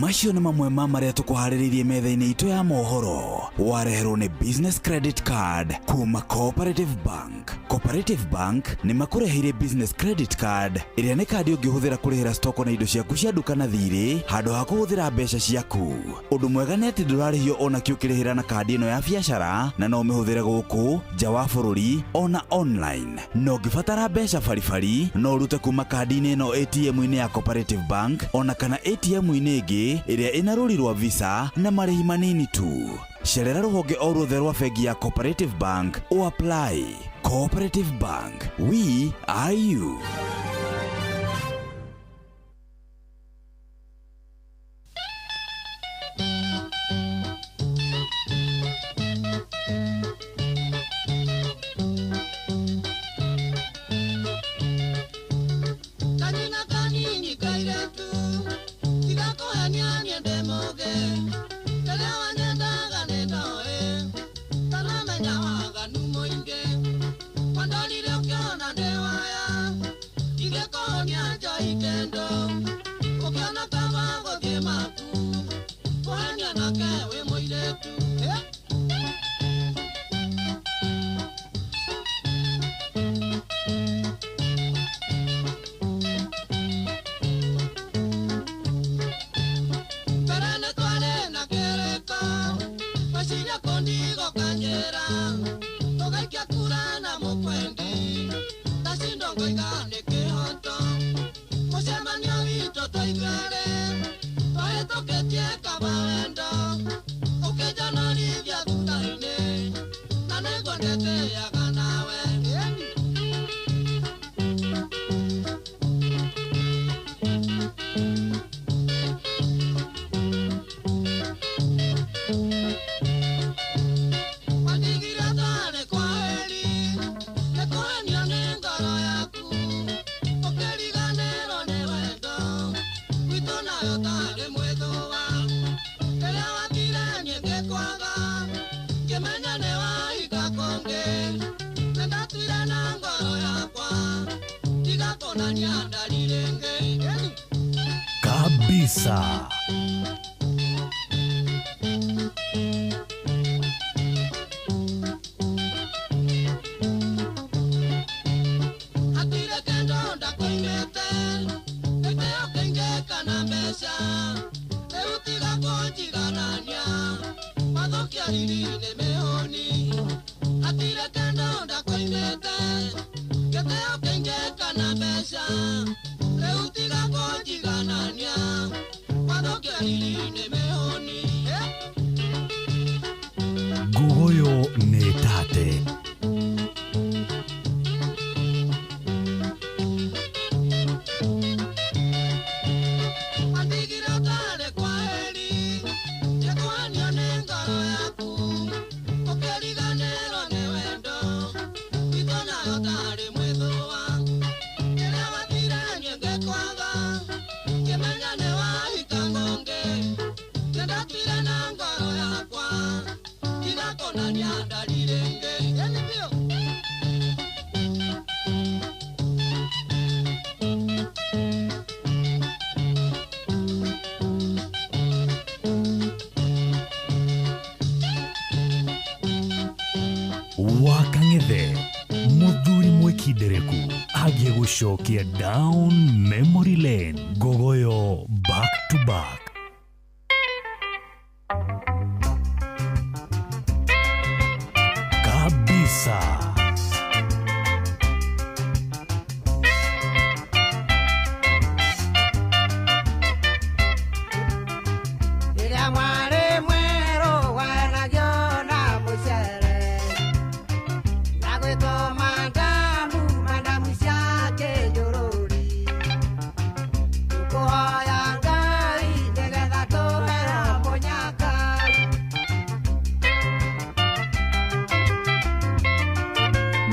Macio nĩ mamwe ma marĩa tũkũharĩrĩirie metha-inĩ itũ ya mohoro wareherwo nĩ Business Credit Card kuma Cooperative Bank. Cooperative Bank nĩ makũreheire Business Credit Card ĩrĩa nĩ kandi ũngĩhũthĩra kũrĩhĩra stoko na indo ciaku cia nduka na thirĩ handũ ha kũhũthĩra mbeca ciaku. Ũndũ mwega nĩ atĩ ndũrarĩhio ona kĩ ũkĩrĩhĩra na kandi ĩno ya biacara na no ũmĩhũthĩre gũkũ nja wa bũrũri ona online. Na ũngĩbatara mbeca baribari no ũrute kuma kandi-inĩ ĩno ATM-inĩ ya Cooperative Bank ona kana ATM-inĩ ĩngĩ ĩrĩa ĩna rũri rwa Visa na marĩhi manini tu. Cerera rũhonge o ruothe rwa bengi ya Cooperative Bank o apply. Cooperative Bank, we are you. Kanina kanini kairetu tigakohania niende muge keria wanyendaga nĩndoĩ taramenya waganu mũingĩ wandorire ũkĩona ndĩ waya. Ndĩtĩaga nawe. Wandigire ũtarĩ kwaheri, nĩ kũhenio nĩ ngoro yaku, ũkĩriganĩrwo nĩ wendo witũ nawe ũtarĩ mwĩthũa. Rĩrĩa wathire niĩ ngĩkwaga, ngĩmenya nĩ wahika kũngĩ, nĩ ndatuire na ngoro yakwa, tiga kũnania ndari rĩngĩ. Kabisa. Hatirĩ kĩndũ ndakũimĩte, gĩtĩo kĩingĩ kana mbeca, rĩu tiga kũnjiganania, wathũkia riri nĩ mĩhũni. Hatirĩ kĩndũ ndakũimĩte, gĩtĩo kĩingĩ kana mbeca, rĩu tiga kũnjiganania, wathũkia riri nĩ mĩhũni. Ngugoyo nĩ tate. Wandigire ũtarĩ kwaheri, ngĩkũhenio nĩ ngoro yaku, ũkĩriganĩrwo nĩ wendo witũ nawe ũtarĩ mwĩthũa. Rĩrĩa wathire niĩ ngĩkwaga, ngĩmenya nĩ wahika kũngĩ, nĩ ndatuire na ngoro yakwa, tiga kũnania ndari rĩngĩ. Wakang'ethe mũthuri mwĩkindereku agiĩ gũcokia down memory lane Ngogoyo back to back. Kabisa. Rĩrĩa mwarĩ mwerũ wanagio na mũcere, na gwĩtwo mandamu, mandamu cia kĩnjũrũri. Tũkũhoya Ngai nĩgetha tũheo mũnyaka.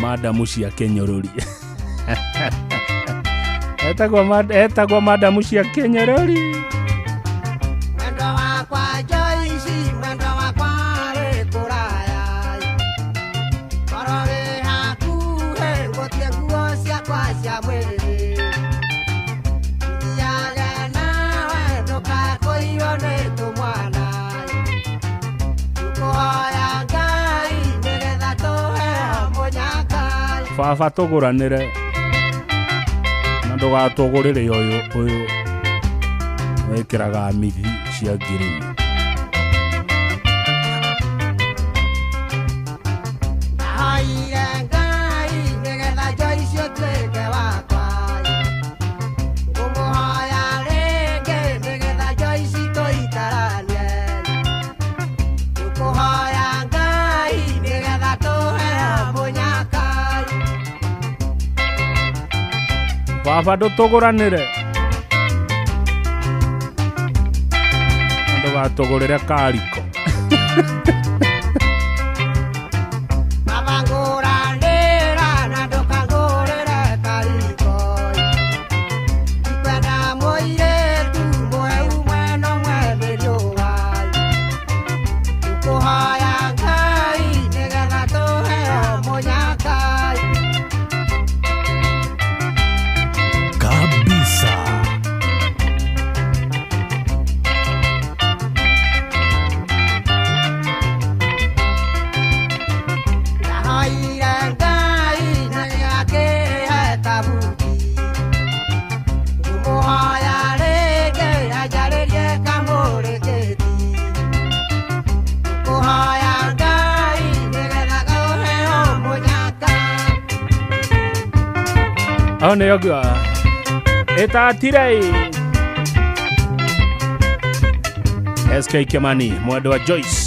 Madamu cia kĩnyũrũri etagwo madamu cia kĩnyũrũri. Mwendwa wakwa Joyce, mwendwa wakwa wĩ kũraya. Korwo wĩ hakuhĩ ngũtie nguo ciakwa cia mwĩrĩ. Thiage nawe ndũkakũiywo nĩ tũmwana. Tũkũhoya Ngai nĩgetha tũheo mũnyaka. Baba tũgũranĩre na ndũgatũgũrĩre ũyũ ũyũ wĩkĩraga mithi cia ngirini. Ndahoire Ngai nĩgetha Joyce ũtuĩke wakwa. Ngũmũhoya rĩngĩ nĩgetha Joyce tũikaranie. Tũkũhoya Ngai nĩgetha tũheo mũnyaka. Baba ndũtũgũranĩre na ndũgatũgũrĩre kariko. Baba ngũranĩra na ndũkangũrĩre kariko. Ndikwenda mũirĩtu mweu mwena ũmwe nĩ riũa. Tũkũhoya Ngai nĩgetha tũheo mũnyaka. Kabisa. Ndahoire Ngai na akĩhe kabuti. Ngũmũhoya rĩngĩ anjarĩrie kamũrĩkĩti. Ngũhoya Ngai nĩgetha tũheo mũnyaka. Hau nĩyo ngua ĩtatire. SK Kimani mwendwa Joyce.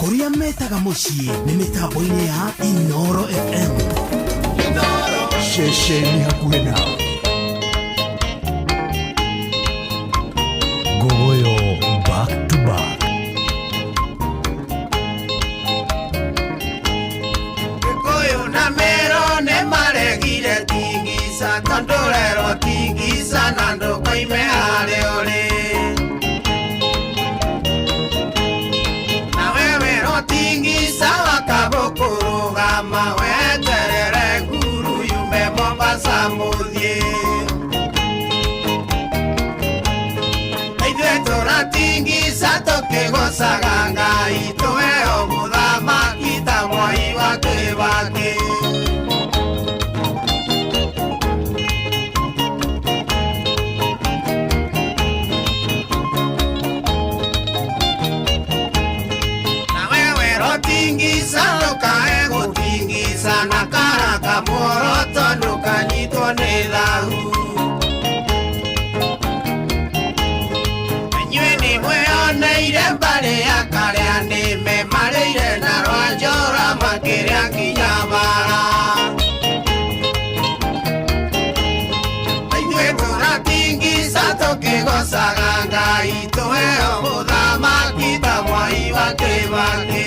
Kũrĩa metaga mũciĩ nĩ mĩtambo-inĩ ya Inoro FM. Ceceni hakuhĩ nawe. Ngogoyo back to back. Gĩkũyũ na Mĩrũ nĩ maregire tingisa tondũ rero tingisa na ndũkoime harĩ ũrĩ. Nawe werwo tingisa wakabũkũrũgama weterere nguru yume Mombasa mũthiĩ. Ithuĩ tũratingisa tũkĩgocaga Ngai tũheo mũthamaki ta Mwai wa Kĩbakĩ. Nawe werwo tingisa ndũkae gũtingisa na karaka muoroto ndũkanyitwo nĩ thahu. Inyuĩ nĩ mwĩoneire mbarĩ ya karĩa nĩme marĩire na rwanjora makĩrĩa nginya bara. Ithuĩ tũratingisa tũkĩgocaga Ngai tũheo mũthamaki ta Mwai wa Kĩbakĩ.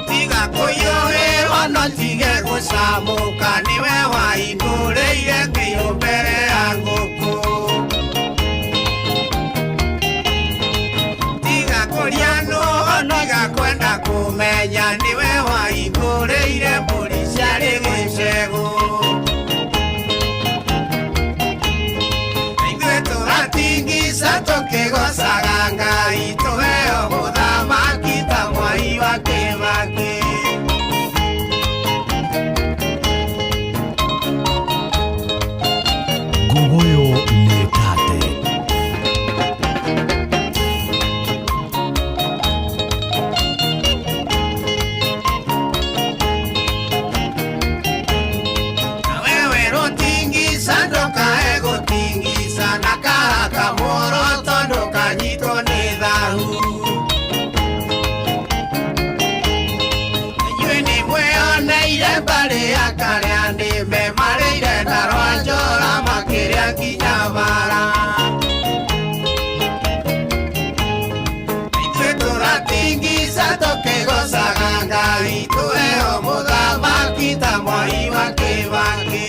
Tiga kũhiũhĩrwo no tige gũcamũka nĩwe waihũrĩire kĩo mbere ya ngũkũ. Tiga kũria nũ tiga kwenda kũmenya nĩwe waihũrĩire mbũri ciarĩ gĩcegũ. Ithuĩ tũratingisa tũkĩgocaga Ngai tũheo mũthamaki ta Mwai wa Kĩbakĩ. Ngogoyo nĩ tate. Nawe werwo tingisa ndũkae gũtingisa na karaka muoroto ndũkanyitwo nĩ thahu. Inyuĩ nĩ mwĩoneire mbarĩ ya karĩa nĩme marĩire na rwanjora makĩrĩa nginya bara. Ithuĩ tũratingisa tũkĩgocaga Ngai tũheo mũthamaki ta Mwai wa Kĩbakĩ.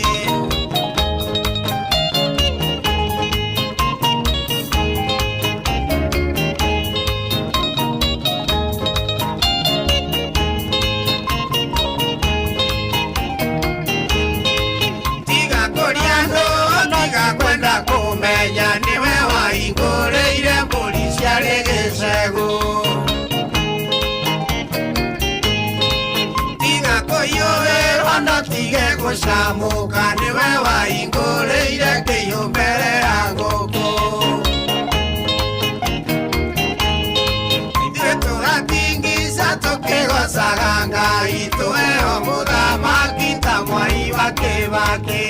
Tiga kũria nũ tiga kwenda kũmenya nĩwe waihingũrĩire mbũri ciarĩ gĩcegũ. Tiga kũhiũhĩrwo no tige gũcamũka nĩwe waihingũrĩire kĩhiũ mbere ya ngũkũ. Ithuĩ tũratingisa tũkĩgocaga Ngai tũheo mũthamaki ta Mwai wa Kĩbakĩ.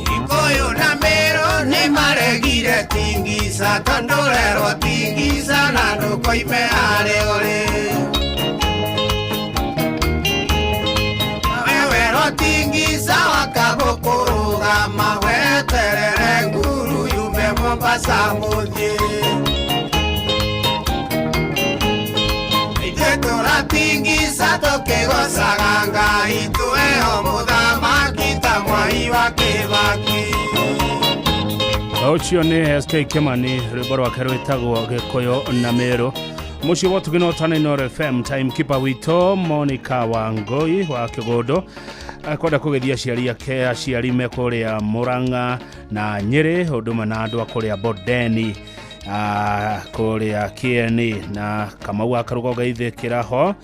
Gĩkũyũ na Mĩrũ nĩ maregire tingisa tondũ rerwo tingisa na ndũkoime harĩ ũrĩ. Nawe werwo tingisa wakabũkũrũgama weterere nguru yume Mombasa mũthiĩ. Ithuĩ tũratingisa tũkĩgocaga Ngai tũheo mũthamaki ta Mwai wa Kĩbakĩ. Ũcio nĩ SK Kimani rwĩmbo rwake rwĩtagwo Gĩkũyũ na Mĩrũ. Mũciĩ wa Ũtugi na Ũtana Inooro FM timekeeper witũ Monica Wangui wa Kĩgũndũ akwenda kũgeithia aciari ake aciari me kũrĩa Murang'a na Nyĩrĩ ũndũ ũmwe na andũ a kũrĩa Bondeni. Kũrĩa Kĩeni na Kamau wa Karũgo gaithĩkĩra ho,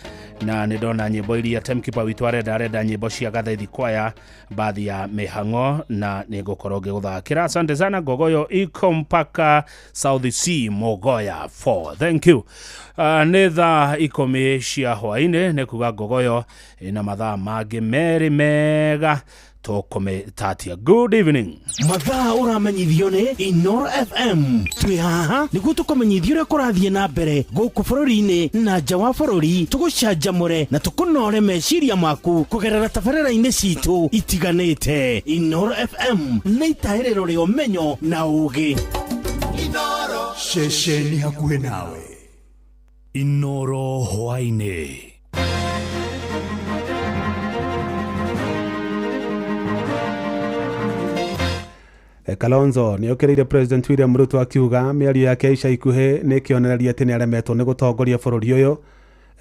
na nĩ ndona nyĩmbo iria timekeeper witũ arenda nyĩmbo cia Gathaithi kwaya baadhi ya mĩhang'o, na nĩ ngũkorwo ngĩgũthakĩra. Asante sana. Ngogoyo iko mpaka South C Mogoya 4. Thank you. Nĩ thaa 10 cia hwainĩ, nĩ kuga Ngogoyo ĩna mathaa mangĩ merĩ mega tũkũmĩtatia. Good evening. Mathaa ũramenyithio nĩ Inoro FM. Twĩ haha nĩguo tũkũmenyithia ũrĩa kũrathiĩ na mbere gũkũ bũrũri-inĩ na nja wa bũrũri, tũgũcanjamũre na tũkũnore meciria maku kũgerera tabarĩra-inĩ citũ itiganĩte. Inoro FM nĩ itahĩrĩro rĩa ũmenyo na ũũgĩ. Ceceni hakuhĩ nawe. Inoro hwainĩ. Kalonzo nĩ okĩrĩire President William Ruto akiuga mĩario yake ica ikuhĩ nĩ kĩonereria atĩ nĩ aremetwo nĩ gũtongoria bũrũri ũyũ.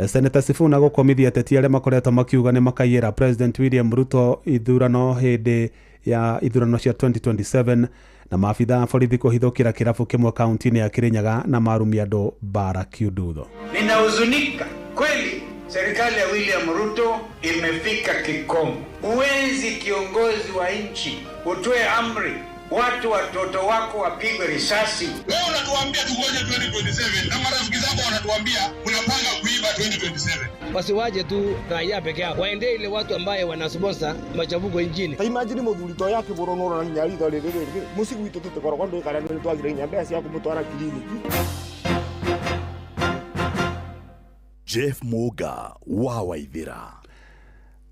Senator Sifuna gũkomithia ateti arĩa makoretwo makiuga nĩ makaiyĩra President William Ruto ithurano hĩndĩ ya ithurano cia 2027, na maabitha a borithi kũhithũkĩra kĩrabu kĩmwe kaunti-inĩ ya Kirinyaga na marumia andũ bara kiundutho. Ninahuzunika kweli, serikali ya William Ruto imefika kikomo. Huwezi kiongozi wa nchi utoe amri watu watoto wako wapigwe risasi. Wewe unatuambia tungoje 2027 na marafiki zako wanatuambia unapanga kuiba 2027. Wasiwaje tu raia peke yao, waendee ile watu ambaye wanasponsa machafuko nchini. Ta imagine muthuri to yakĩbũrwo nĩ ũrona nginya ritho rĩrĩ rĩngĩ mũciĩ gwitũ tũtikoragwo ndũĩ kana nĩ twagire nginya mbeca cia kũmũtwara kiriniki. Jeff Muga wa Waithira.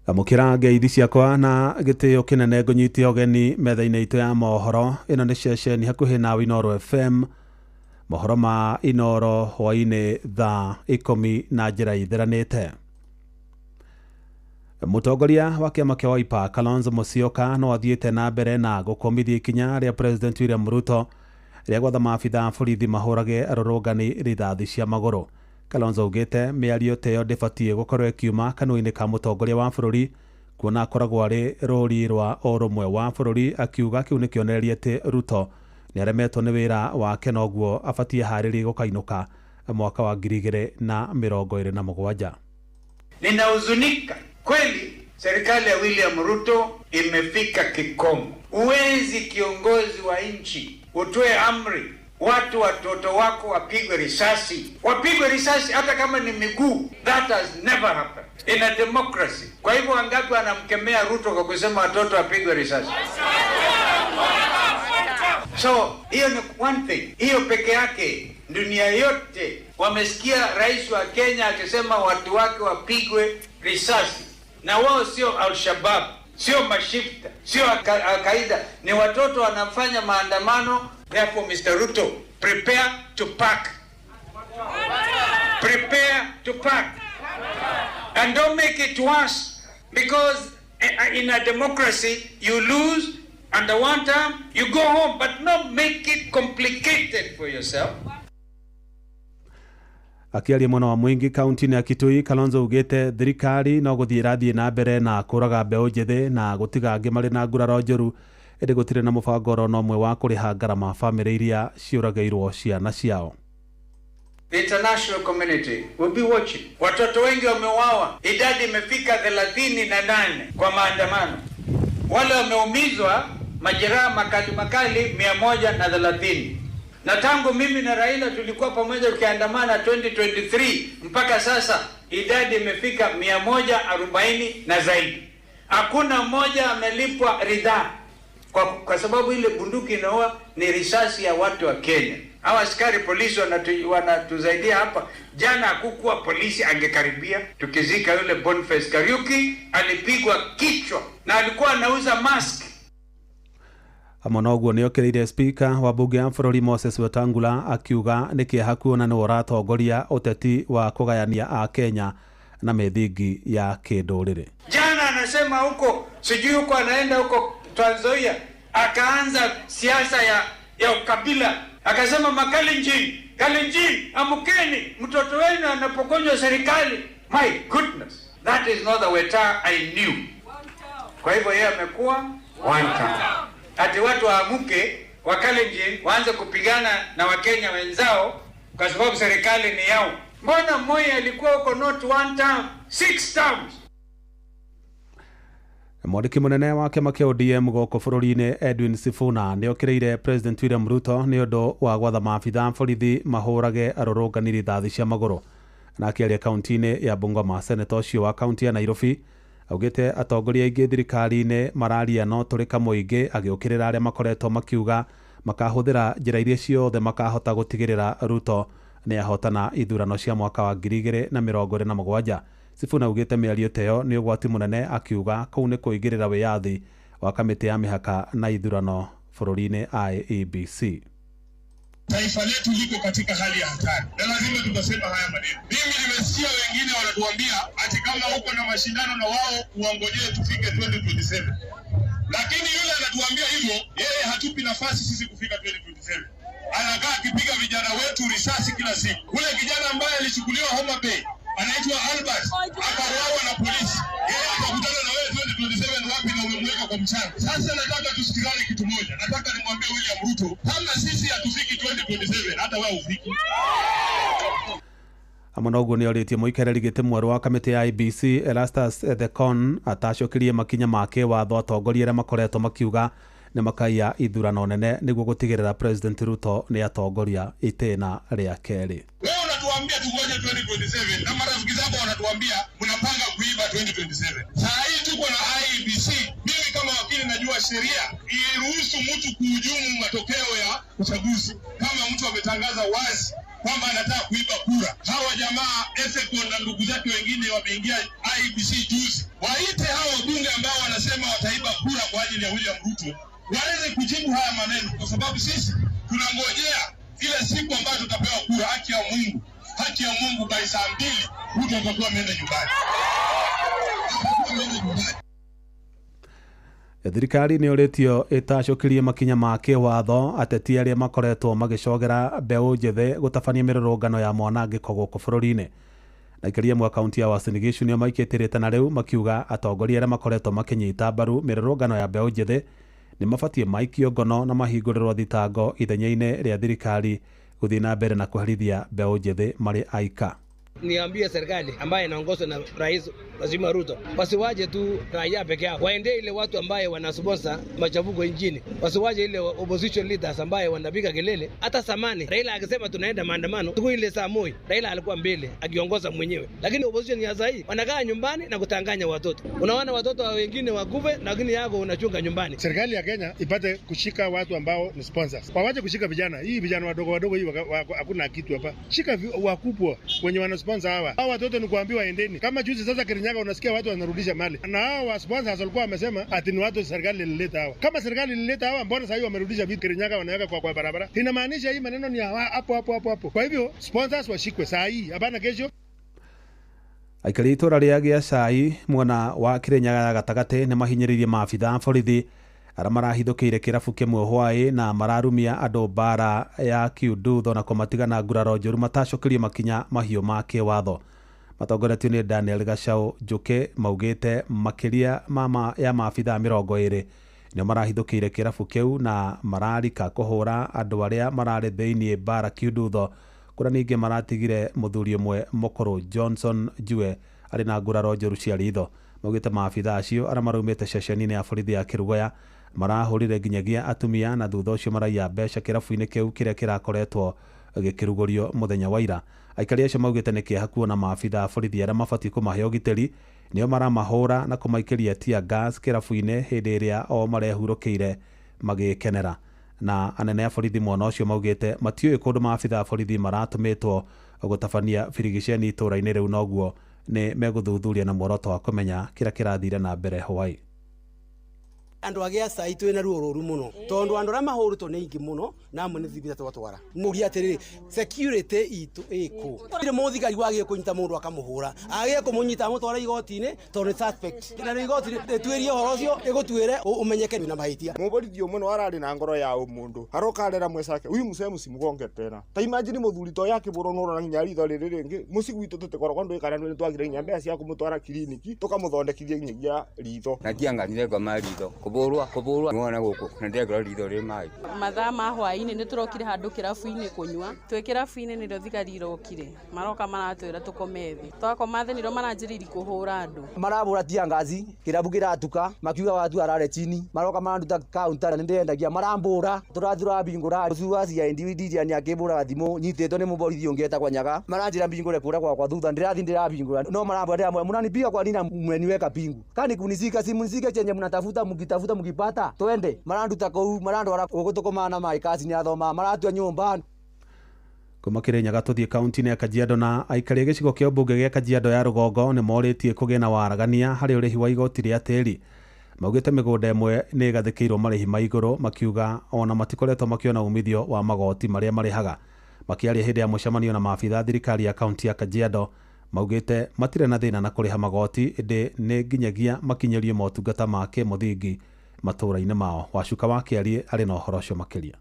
Amũkĩra ngeithi ciakwa na gĩtĩo kĩnene, ngũnyite ũgeni metha-inĩ itũ ya mohoro. Ĩno nĩ ceceni hakuhĩ nawe Inoro FM. Mohoro ma Inoro hwainĩ thaa 10 na njĩra itheranĩte. Mũtongoria wa kĩama kĩa Wiper Kalonzo Musyoka no athiĩte na mbere na gũkomithia ikinya rĩa President William Ruto rĩa gwatha maabitha a borithi mahũrage arũrũngani rithathi cia magũrũ. Kalonzo augĩte mĩario ta ĩyo ndĩbatiĩ gũkorwo ĩkiuma kanua-inĩ ka mũtongoria wa bũrũri, kuona akoragwo arĩ rũri rwa ũrũmwe wa bũrũri, akiuga kĩu nĩ kĩonereria atĩ Ruto nĩaremetwo nĩ wĩra wake noguo abatiĩ harĩrie gũkainũka mwaka wa 2027. Ninahuzunika kweli, serikali ya William Ruto imefika kikomo. Huwezi kiongozi wa nchi utoe amri watu watoto wako wapigwe risasi, wapigwe risasi hata kama ni miguu. That has never happened in a democracy. Kwa hivyo wangapi wanamkemea Ruto kwa kusema watoto wapigwe risasi? So hiyo ni one thing, hiyo peke yake dunia yote wamesikia rais wa Kenya akisema watu wake wapigwe risasi, na wao sio Al-Shabaab, sio mashifta, sio Al-Qaida, ni watoto wanafanya maandamano. Therefore, Mr. Ruto, prepare to pack. Prepare to pack. And don't make it worse, because in a democracy, you lose, and the one time you go home, but not make it complicated for yourself. Akiaria mwena wa Mwingi kaunti-inĩ ya Kitui, Kalonzo augĩte thirikari no gũthiĩ ĩrathiĩ na mbere na kũraga mbeũ njĩthĩ na gũtiga angĩ marĩ na nguraro njũru, ĩndĩ gũtirĩ na mũbango oro na ũmwe wa kũrĩha ngarama bamĩrĩ iria ciũragĩirwo ciana ciao. The international community will be watching. Watoto wengi wameuawa, idadi imefika 38 kwa maandamano. Wale wameumizwa majeraha makali makali 130. Na tangu mimi na Raila tulikuwa pamoja tukiandamana 2023 mpaka sasa idadi imefika 140 na zaidi. Hakuna mmoja amelipwa ridhaa kwa sababu ile bunduki inaua ni risasi ya watu wa Kenya. Hawa askari polisi wanatusaidia hapa. Jana hakukuwa polisi angekaribia. Tukizika yule Boniface Kariuki alipigwa kichwa na alikuwa anauza mask. Hamwe na ũguo nĩokĩrĩire speaker wa bunge ya bũrũri Moses Wetangula akiuga nĩ kĩeha kuona nĩwe ũratongoria ũteti wa kũgayania a Kenya na mĩthingi ya kĩndũrĩrĩ. Jana anasema huko sijui huko anaenda huko Trans Nzoia, akaanza siasa ya ukabila, akasema Makalenjin, Kalenjin, amkeni, mtoto wenu anapokonywa serikali. My goodness, that is not the Weta I knew. Kwa hivyo yeye amekuwa one time. Ati watu waamuke Wakalenjin waanze kupigana na Wakenya wenzao kwa sababu serikali ni yao? Mbona Moi alikuwa huko not one term, six terms? Mwandĩki mũnene wa kĩama kĩa ODM gũkũ bũrũri-inĩ Edwin Sifuna nĩ okĩrĩire President William Ruto nĩ ũndũ wa gwatha maabitha a borithi mahũrage arũrũngani rithathi cia magũrũ. Na akĩaria kaunti-inĩ ya Bungoma, seneta ũcio wa kaunti ya Nairobi augĩte atongoria aingĩ thirikari-inĩ mararia no tũrĩ kamũingĩ, agĩũkĩrĩra arĩa makoretwo makiuga makahũthĩra njĩra iria ciothe makahota gũtigĩrĩra Ruto nĩ ahotana ithurano cia mwaka wa 2027. Sifuna augĩte mĩario ta ĩyo nĩ ũgwati mũnene, akiuga kũu nĩ kũingĩrĩra wĩyathi wa kamĩtĩ ya mĩhaka na ithurano bũrũri-inĩ IEBC. Taifa letu liko katika hali ya hatari na lazima tutasema haya maneno. Mimi nimesikia wengine wanatuambia ati kama uko na mashindano na wao uangojee tufike 2027, lakini yule anatuambia hivyo, yeye hatupi nafasi sisi kufika 2027. Anakaa akipiga vijana wetu risasi kila siku. Ule kijana ambaye alichukuliwa Homa Bay anaitwa Albert akauawa na polisi, yeye atakutana na wewe 2027 wapi na umemweka kwa mchanga? Sasa nataka tusikizane kitu moja, nataka nimwambie William Ruto, kama sisi hatufiki 2027 hata wewe ufiki. Hamwe na ũguo nĩ orĩtie mũikarĩri gĩtĩ mwerũ wa kamĩtĩ ya IEBC Erastus Ethekon atacũkĩrie makinya ma kĩwatho atongoria arĩa makoretwo makiuga nĩ makaiya ithurano nene nĩguo gũtigĩrĩra President Ruto nĩ atongoria itĩna rĩa kerĩ. Wewe unatuambia tungoje 2027 na marafiki zako wanatuambia mnapanga kuiba 2027. Saa hii tuko na IEBC. Mimi kama wakili najua sheria iruhusu mtu kuhujumu matokeo ya uchaguzi kama mtu ametangaza wazi kwamba anataka kuiba kura. Hawa jamaa Ethekon na ndugu zake wengine wameingia IEBC juzi. Waite hawa wabunge ambao wanasema wataiba kura kwa ajili ya William Ruto waweze kujibu haya maneno, kwa sababu sisi tunangojea ile siku ambayo tutapewa kura. Haki ya Mungu, haki ya Mungu, by saa 2 Ruto atakuwa ameenda nyumbani, atakuwa ameenda nyumbani. Thirikari nĩ ũrĩtio ĩtacũkĩrie makinya ma kĩwatho ateti arĩa makoretwo magĩcogera mbeũ njĩthĩ gũtabania mĩrũrũngano ya mwanangĩko gũkũ bũrũri-inĩ. Na aikari amwe a kaunti ya Uasin Gishu nĩo maikĩtie rĩtana rĩu, makiuga atongoria arĩa makoretwo makĩnyita mbaru mĩrũrũngano ya mbeũ njĩthĩ nĩ mabatiĩ maikio ngono na mahingũrĩrwo thitango ithenya-inĩ rĩa thirikari gũthiĩ na mbere na kũherithia mbeũ njĩthĩ marĩ aika. Niambie serikali ambaye inaongozwa na Rais Mheshimiwa Ruto wasiwaje tu raia peke yao, waendee ile watu ambaye wanasponsor machafuko nchini, wasiwaje ile opposition leaders ambaye wanapiga kelele. Hata zamani Raila akisema tunaenda maandamano, siku ile saa Moi Raila alikuwa mbele akiongoza mwenyewe, lakini opposition ya sahii wanakaa nyumbani na kutanganya watoto. Unaona watoto wa wengine wakufe, lakini yako unachunga nyumbani. Serikali ya Kenya ipate kushika watu ambao ni sponsors, wawache kushika vijana hii, vijana wadogo wadogo hii hakuna kitu hapa. Shika wakubwa wenye wana sponsor hawa. Hawa watoto ni kuambiwa endeni. Kama juzi sasa Kirinyaga unasikia watu wanarudisha mali, na hawa wa sponsors walikuwa wamesema ati ni watu serikali ilileta hawa. Kama serikali ilileta hawa, mbona sasa hivi wamerudisha vitu Kirinyaga wanaweka kwa barabara? Inamaanisha hii maneno ni hapo hapo hapo hapo. Kwa hivyo sponsors washikwe saa hii, hapana kesho. Aikari itũra rĩa Gĩacai mwena wa Kĩrĩnyaga ya gatagatĩ nĩ mahinyĩrĩirie maabitha a borithi arĩa marahithũkĩire kĩrabu kĩmwe hwaĩ na mararumia andũ mbara ya kiundutho na kũmatiga na nguraro njũru matacũkĩrio makinya mahiũ ma kĩwatho. Matongoretio nĩ Daniel Gachau Njuki maugĩte makĩria ya maabitha 20 nĩo marahithũkĩire kĩrabu kĩu na mararika kũhũra andũ arĩa mararĩ thĩinĩ mbara kiundutho, kũrĩa ningĩ maratigire mũthuri ũmwe mũkũrũ Johnson Njue arĩ na nguraro njũru cia ritho. Maugĩte maabitha acio arĩa maraumĩte ceceni-inĩ ya borithi ya Kĩrugoya marahũrire nginyagia atumia na thutha ũcio maraiya mbeca kĩrabu-inĩ kĩu kĩrĩa kĩrakoretwo gĩkĩrugũrio mũthenya wa ira. Aikari acio maugĩte nĩ kĩeha kuona maabitha a borithi arĩa mabatiĩ kũmahe ũgitĩri nĩo maramahũra na kũmaikĩria tear gas kĩrabu-inĩ hĩndĩ ĩrĩa o marehurũkĩire magĩkenera. Na anene a borithi mwena ũcio maugĩte matiũĩ kũndũ maabitha a borithi maratũmĩtwo gũtabania birigiceni itũũra-inĩ rĩu, noguo nĩ megũthuthuria na muoroto wa kũmenya kĩrĩa kĩrathire na mbere Hawaii. Andũ a Gĩacai twĩna ruo rũru mũno tondũ andũ arĩa mahũrĩtwo nĩ aingĩ mũno na amwe nĩ thibita twatwara. Mũria atĩrĩrĩ, security itũ ĩkũ? Gũtirĩ mũthigari wagĩrĩire kũnyita mũndũ akamũhũra, agĩrĩire kũmũnyita amũtware igoti-inĩ tondũ nĩ suspect, na nĩ igoti rĩtuĩrie ũhoro ũcio rĩgũtuĩre ũmenyeke wĩna mahĩtia. Mũborithi ũmwe no ararĩ na ngoro ya ũmũndũ arokarera mwecake uyu mũcee mũcimũgonge tena ta imagine mũthuri to yakĩbũrwo nũrora nginya ritho rĩrĩ rĩngĩ mũciĩ gwitũ tũtikoragwo ndũĩ kana nĩ twagire nginya mbeca cia kũmũtwara kiriniki tũkamũthondekithia nginyagia ritho. Na ndianganire ngoma ritho. Kũbũrwa kũbũrwa mwana gũkũ na ndĩrekĩra ritho rĩ maĩ. Mathaa ma hwaĩ-inĩ nĩ tũrokire handũ kĩrabu-inĩ kũnyua. Twĩ kĩrabu-inĩ nĩrĩo thigari irokire, maroka maratwĩra tũkome thĩ. Twakoma thĩ nĩrĩo maranjĩrĩirie kũhũra andũ. Marabũra tear gas kĩrabu kĩratuka makiuga watu arare chini maroka maranduta counter nĩ ndĩrendagia marambũra tũrathi tũrabingũra ũcio wa CID Didian akĩmbũraga thimũ nyitĩtwo nĩ mũborithi ũngĩ etagwo Nyaga maranjĩra mbingũre kũrĩa gwakwa thutha ndĩrathi ndĩrabingũra no marambũra ndĩramwĩra mnanipiga kwa nini na mmeniweka pingu kani kunizika si mnizike chenye mnatafuta mkitafuta mkipata twende maranduta kũu marandwara gũkũ tũkomaga na maĩ kasi nĩ athoma maratua nyũmba. Kuma Kirinyaga tuthiĩ kaunti-inĩ ya Kajiado na aikari a gĩcigo kĩa ũmbunge gĩa Kajiado ya rũgongo nĩ morĩtie kũgĩe na waragania harĩ ũrĩhi wa igoti rĩa tĩri. Maugĩte mĩgũnda ĩmwe nĩ ĩgathĩkĩirwo marĩhi ma igũrũ makiuga ona matikoretwo makĩona umithio wa magoti marĩa marĩhaga. Makĩaria hĩndĩ ya mũcemanio na maabitha thirikari ya kaunti ya Kajiado maugĩte matirĩ na thĩna na kũrĩha magoti ĩndĩ nĩ nginyagia makinyĩrio motungata ma kĩmũthingi matũũra-inĩ mao. Wacuka wa Kĩariĩ arĩ na ũhoro ũcio makĩria.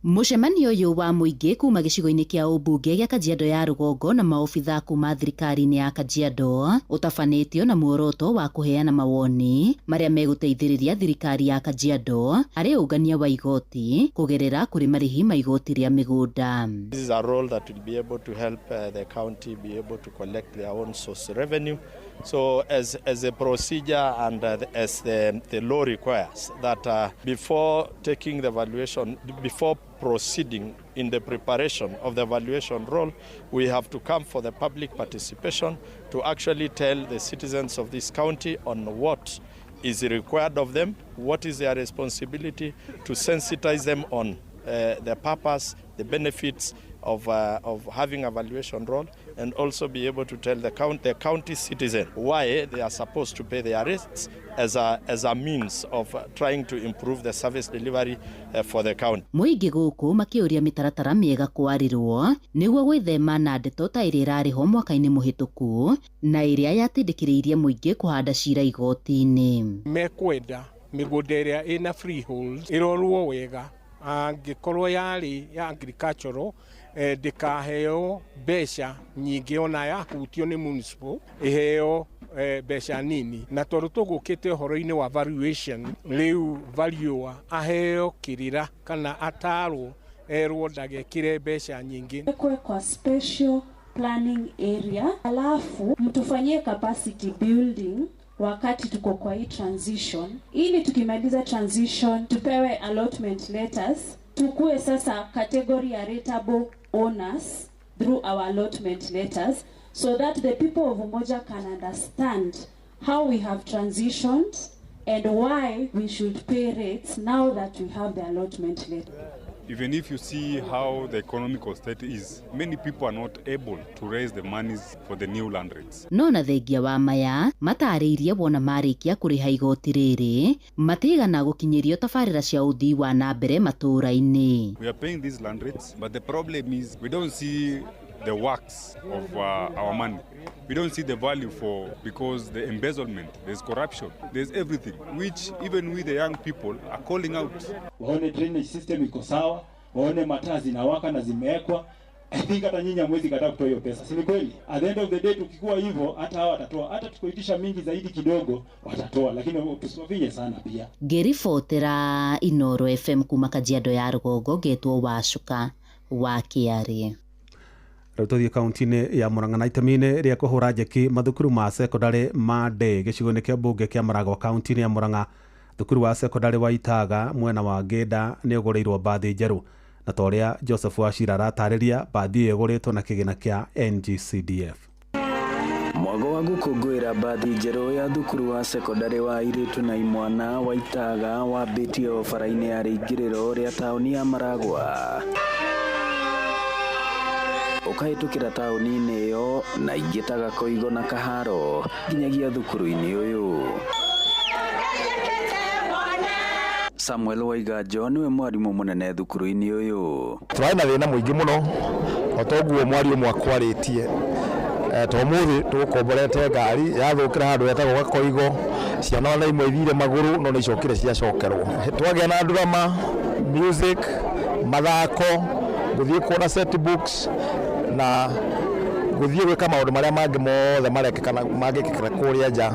Mũcemanio ũyũ wa mũingĩ kuma gĩcigo-inĩ kĩa ũmbunge gĩa Kajiado ya rũgongo na maobitha kuma thirikari-inĩ ya Kajiado ũtabanĩtio na muoroto wa kũheana mawoni marĩa megũteithĩrĩria thirikari ya Kajiado harĩ ũngania wa igoti kũgerera kũrĩ marĩhi ma igoti rĩa mĩgũnda. This is a role that will be able to help the county be able to collect their own source revenue. So as a procedure and as the law requires that before taking the valuation, before proceeding in the preparation of the valuation roll, we have to come for the public participation to actually tell the citizens of this county on what is required of them, what is their responsibility, to sensitize them on the purpose, the benefits of having a valuation roll, and also be able to tell the county citizen why they are supposed to pay their rates as a means of trying to improve the service delivery for the county. Mũingĩ gũkũ makĩũria mĩtaratara mĩega kwarĩrwo nĩguo gwĩthema na ndeto ta ĩrĩa ĩrarĩho mwaka-inĩ mũhĩtũku na ĩrĩa yatindĩkĩrĩirie mũingĩ kũhanda cira igoti-inĩ. Mekwenda mĩgũnda ĩrĩa ĩna freehold ĩrorwo wega, angĩkorwo yarĩ ya agricultural ndĩkaheo mbeca nyingĩ ona yahutio nĩ municipal ĩheo mbeca nini, na tondũ tũgũkĩte ũhoro-inĩ wa valuation rĩu valuer aheo kĩrĩra kana atarwo erwo ndagekĩre mbeca nyingĩ. Kwe kwa special planning area, alafu mtufanyie capacity building wakati tuko kwa hii transition, ili tukimaliza transition tupewe allotment letters, tukue sasa category ya rateable owners through our allotment letters, so that the people of Umoja can understand how we have transitioned and why we should pay rates now that we have the allotment letter. Even if you see how the economical state is, many people are not able to raise the monies for the new land rates. No na thengia wa maya matarĩirie wona marĩkia kũrĩha igoti rĩrĩ matigana gũkinyĩrio tabarĩra cia ũthii wa na mbere matũũra-inĩ. We are paying these land rates, but the problem is we don't see the works of our money. We don't see the value for, because the embezzlement, there's corruption, there's everything, which even we the young people are calling out. Waone drainage system iko sawa, waone mataa zinawaka na zimewekwa. I think hata nyinyi hamwezi kataa kutoa hiyo pesa, si ni kweli? At the end of the day tukikuwa hivyo hata hawa watatoa, hata tukoitisha mingi zaidi kidogo watatoa, lakini tusiwavinye sana pia. Ngĩribotera Inoro FM kuma Kajiado ya rũgongo ngetwo Wacuka wa Kĩarĩ. Rĩu tũthiĩ kaunti-inĩ ya Murang'a na itemi-inĩ rĩa kũhũra njeki mathukuru ma sekondarĩ ma Ndĩ gĩcigo-inĩ kĩa mbunge kĩa Maragwa kaunti-inĩ ya Murang'a. Thukuru wa sekondarĩ wa Itaga mwena wa Ngĩnda nĩ ũgũrĩirwo mbathi njerũ, na ta ũrĩa Joseph Wachira aratarĩria, mbathi ĩyo ĩgũrĩtwo na kĩgĩna kĩa NGCDF. Mwago wa gũkũngũĩra mbathi njerũ ya thukuru wa sekondarĩ wa airĩtu na imwana wa Itaga wambĩtie o bara-inĩ ya rĩingĩrĩro rĩa taũni ya Maragwa, ũkahĩtũkĩra taũni-inĩ ĩyo na ingĩ ta Gakoigo na Kaharo nginyagia thukuru-inĩ ũyũ. Samuel Waiganjo niwe mwarimũ mũnene thukuru-inĩ ũyũ. Tũrarĩ na thĩna mũingĩ mũno, o toguo mwarimũ akwarĩtie. To mũthĩ tũgũkomborete ngari yathũkĩra handũ hetagwo Gakoigo, ciana ona imwe ithire magũrũ no nĩ icokire ciacokerwo. Twagĩa na drama, music, mathako, gũthiĩ kuona set books na gũthiĩ gwĩka maũndũ marĩa mangĩ mothe marekĩka mangĩkĩka kũrĩa nja.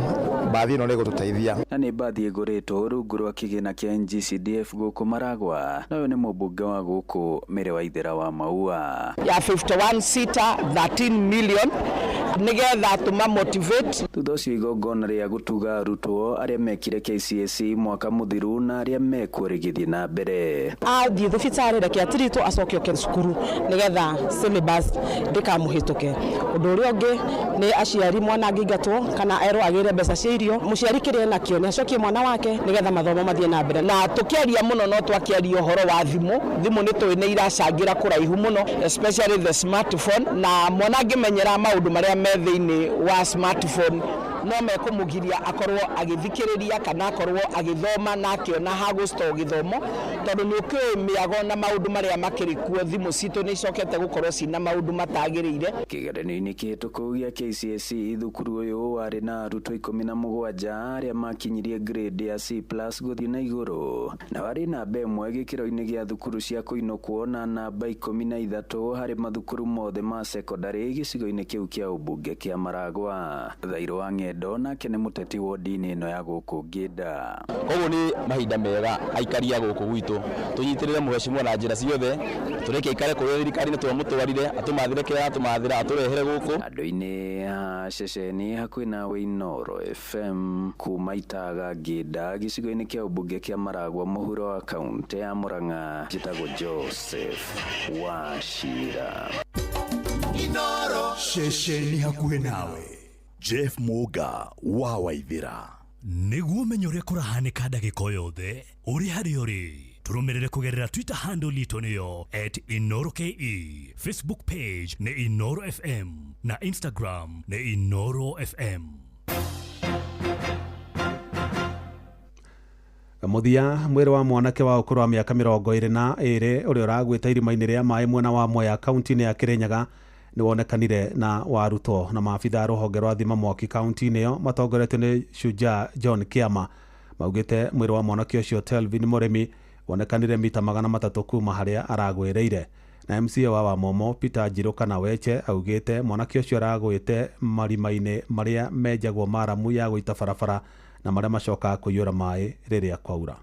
Mbathi ĩno nĩ ĩgũtũteithia. Na nĩ mbathi ĩgũrĩtwo rungu rwa kĩgĩna kĩa NGCDF gũkũ Maragwa, na ũyũ nĩ mũmbunge wa gũkũ Mary Waithera wa Maua. Ya 51 seater 13 million nigetha tuma motivate. Thutha ũcio igongona rĩa gũtuga arutwo arĩa mekire KCSE mwaka mũthiru na arĩa mekuo rĩgĩthiĩ na mbere. Athiĩ thibitarĩ reke atiritwo acoke oke cukuru nigetha syllabus ndĩkamũhĩtũke. Ũndũ ũrĩa ũngĩ nĩ aciari mwana angĩingatwo kana erwo agĩre mbeca cia irio, mũciari kĩrĩa enakĩo nĩ acokie mwana wake nigetha mathomo mathiĩ na mbere. Na tũkĩaria mũno no twakĩaria ũhoro wa thimũ. Thimũ nĩ tũĩ nĩ iracangĩra kũraihu mũno, especially the smartphone, na mwana angĩmenyera maũndũ marĩa me thĩinĩ wa smartphone no mekũmũgiria akorwo agĩthikĩrĩria kana akorwo agĩthoma na akĩona ha gũ-store gĩthomo, tondũ nĩ ũkĩũĩ mĩago na maũndũ marĩa makĩrĩ kuo. Thimũ citũ nĩ icokete gũkorwo cina maũndũ matagĩrĩire. Kĩgeranio-inĩ kĩhĩtũku gĩa KCSE thukuru ũyũ warĩ na arutwo 17 arĩa makinyirie grade ya C+ gũthiĩ na igũrũ, na warĩ namba 1 gĩkĩro-inĩ gĩa thukuru cia kũinũkwo na namba 13 harĩ mathukuru mothe ma sekondarĩ gĩcigo-inĩ kĩu kĩa ũmbunge kĩa Maragwa. Thairũ wa Ng'endo nake nĩ mũteti wodi-inĩ ĩno ya gũkũ Ngĩnda. Koguo nĩ mahinda mega aikari a gũkũ gwitũ tũnyitĩrĩre mũhecimwa na njĩra ciothe, tũreke aikare kũrĩa thirikari nĩ twamũtwarire atũmathĩre kĩrĩa atũmathĩra atũrehere gũkũ. Andũ-inĩ a ceceni hakuhĩ nawe Inooro FM kuma Itaga Ngĩnda gĩcigo-inĩ kĩa ũmbunge kĩa Maragwa mũhuro wa kaũntĩ ya Murang'a, njĩtagwo Joseph Wachira. Inooro ceceni hakuhĩ nawe. Jeff Muga wa Waithira. Nĩguo ũmenye ũrĩa kũrahanĩka ndagĩka o yothe ũrĩ harĩa ũrĩ, tũrũmĩrĩre kũgerera Twitter handle itũ nĩyo @InooroKE, Facebook page nĩ Inooro FM na Instagram nĩ Inooro FM. Mũthia mwĩrĩ wa mwanake wa ũkũrũ wa mĩaka 22 ũrĩa ũragwĩte irima-inĩ rĩa maĩ mwena wa Mwea kaunti-inĩ ya Kĩrĩnyaga nĩ wonekanire na warutwo na maabitha rũhonge rwa thima mwaki kaunti-inĩ ĩyo matongoretio nĩ Shujaa John Kiama. Maugĩte mwĩrĩ wa mwanake ũcio Telvin Mũrĩmi wonekanire mita 300 kuma harĩa aragwĩrĩire. Na MCA wa Wamomo Peter Njiru kana Weche augĩte mwanake ũcio aragwĩte marima-inĩ marĩa menjagwo maramu ya gũita barabara na marĩa macokaga kũiyũra maĩ rĩrĩa kwaura.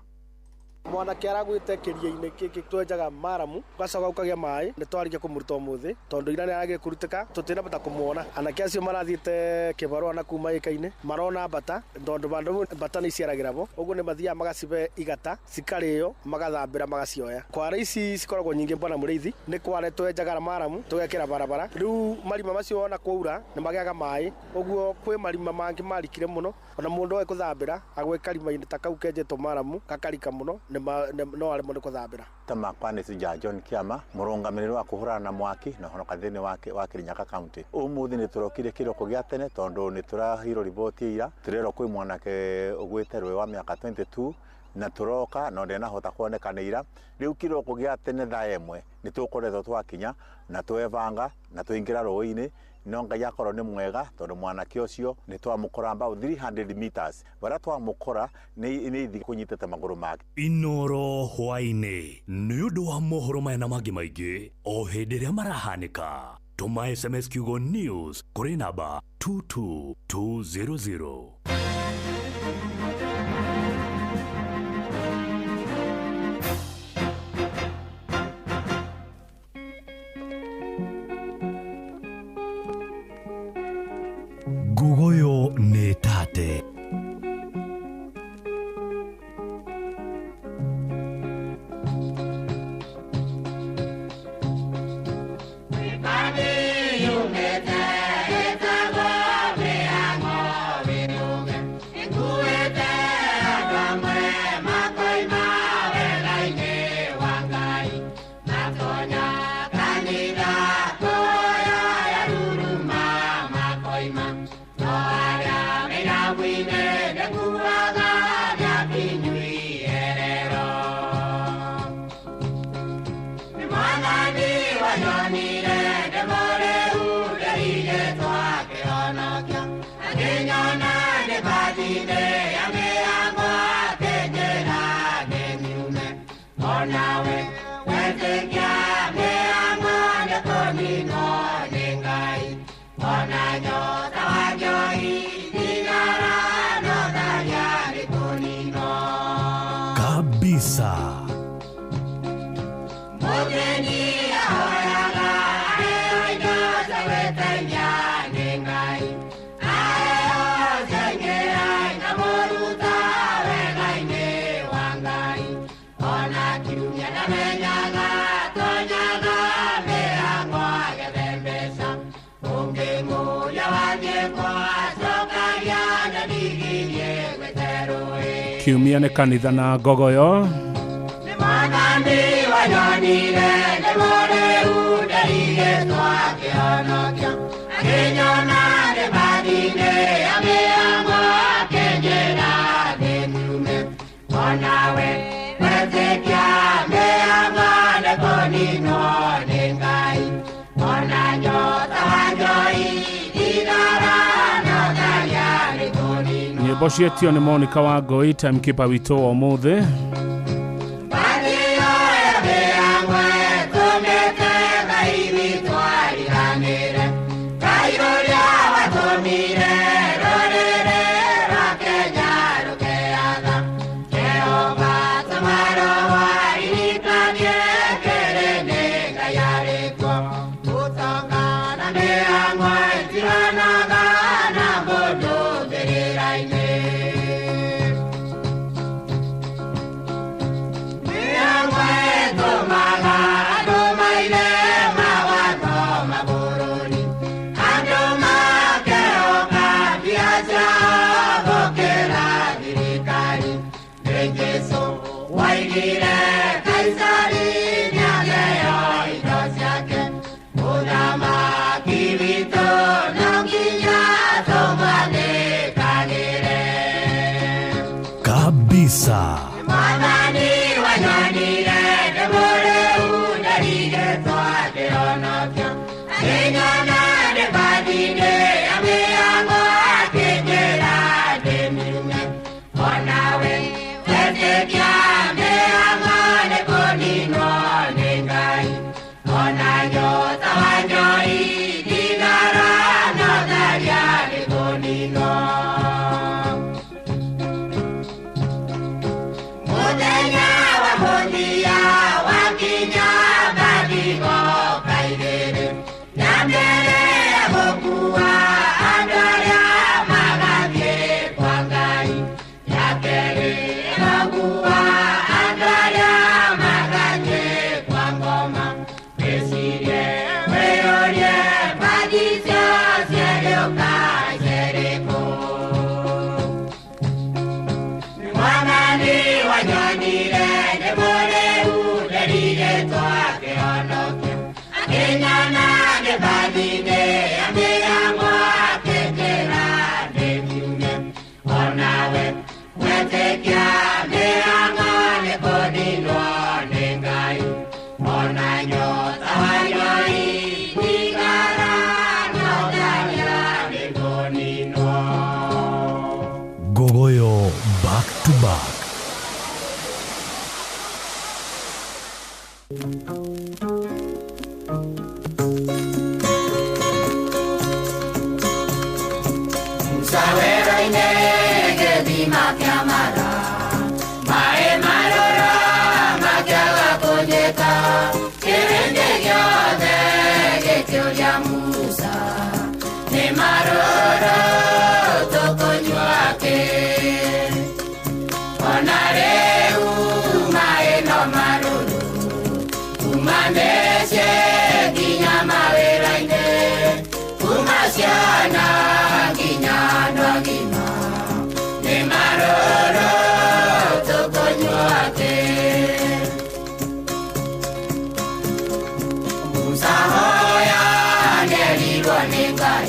Mwanake aragwĩte kĩria-inĩ gĩkĩ twenjaga maramu gacoka gũkagĩa maĩ nĩ twarĩkia kũmũruta ũmũthĩ tondũ ira nĩ aragire kũrutĩka tũtinabota kũmuona. Anake acio marathiĩte kĩbarũa na kuma ĩka-inĩ marona mbata tondũ bandũ mbata nĩ iciaragĩra bo, ũguo nĩ mathiaga magacibe igata cikarĩo magathambĩra magacioya. Kware ici cikoragwo nyingĩ bwana mũrĩithi nĩ kware twenjaga maramu tũgekĩra barabara, rĩu marima macio wona kwaura nĩ magĩaga maĩ, ũguo kwĩ marima mangĩ marikire mũno ona mũndũ oe kũthambĩra agwe karima-inĩ ta kau kenjetwo maramu gakarika mũno no aremwo nĩ kũthambĩra. Ta makwa nĩ Shujaa John Kiama mũrũgamĩrĩri wa kũhũrana na mwaki na honoka thĩinĩ wa Kĩrĩnyaga County. Ũmũthĩ nĩ tũrokire kĩroko gĩa tene tondũ nĩ tũrahirwo riboti ira tũrerwo kwĩ mwanake ũgwĩte rũĩ wa mĩaka 22 na tũroka no ndenahota kuonekana ira. Rĩu kĩroko gĩa tene thaa 1 nĩ tũkoretwo twakinya na twebanga na tũingĩra rũĩ-inĩ, no Ngai akorwo nĩ mwega tondũ mwanake ũcio nĩ twamũkora about 300 meters bara twamũkora nĩ ithi kũnyitĩte magũrũ make. Inooro hwaĩ-inĩ nĩ ũndũ wa mohoro maya na mangĩ maingĩ o hĩndĩ ĩrĩa marahanĩka. Tũma SMS kiugo news kũrĩ namba 22200. Ngugoyo nĩ tate. Kiumia nĩ kanitha na ngogoyo. Mwathani wanyonire nĩ mũrĩu nderigĩtwo akĩhonokia akĩnyona ndĩ bathi-inĩ ya mĩhango akĩnjĩra thĩ ndume onawe wetĩkia mĩhango nĩ kũninwo nĩ Ngai ona nyota wa njoi thigara no tharia nĩ kũninwo. Nyĩmbo cietio nĩ Monica wa Ngoi, timekeeper witũ wa ũmũthĩ. Kabisa. Mwathani wanyonire nĩ mũrĩu nderigĩtwo akĩhonokia akĩnyona ndĩ bathi-inĩ ya mĩhango akĩnjĩra ndĩ mirume onawe wetĩkia mĩhango nĩ kũninwo nĩ Ngai ona nyota wa njoi thigara no tharia nĩ kũninwo. Mũthenya wa mũthia wakinya bathigo kairĩrĩ na mbere ya gũkua andũ arĩa magathiĩ kwa Ngai ya kerĩ ĩgakua andũ arĩa magathiĩ kwa ngoma wĩcirie wĩyũrie mbathi icio cierĩũka cerĩkũ. Mwathani wanyonire nĩ mũrĩu nderigĩtwo akĩhonokia akĩnyona ndĩ bathi-inĩ ya mĩhango akĩnjĩra ndĩ miume onawe wetĩkia mĩhango nĩ kũninwo nĩ Ngai ona nyota wa njoi thigara no tharia nĩ kũninwo. Ngogoyo back to back. Musa wero-inĩ gĩthima kĩa Mara maĩ marũrũ makĩaga kũnyita kĩrĩndĩ gĩothe gĩkĩũria Musa nĩ marũrũ tũkũnyua kĩ ona rĩu maĩ no marũrũ kuma mĩciĩ nginya mawĩra-inĩ kuma ciana nginya andũ agima nĩ marũrũ tũkũnyua kĩ. Musa hoya nĩerirwo nĩ Ngai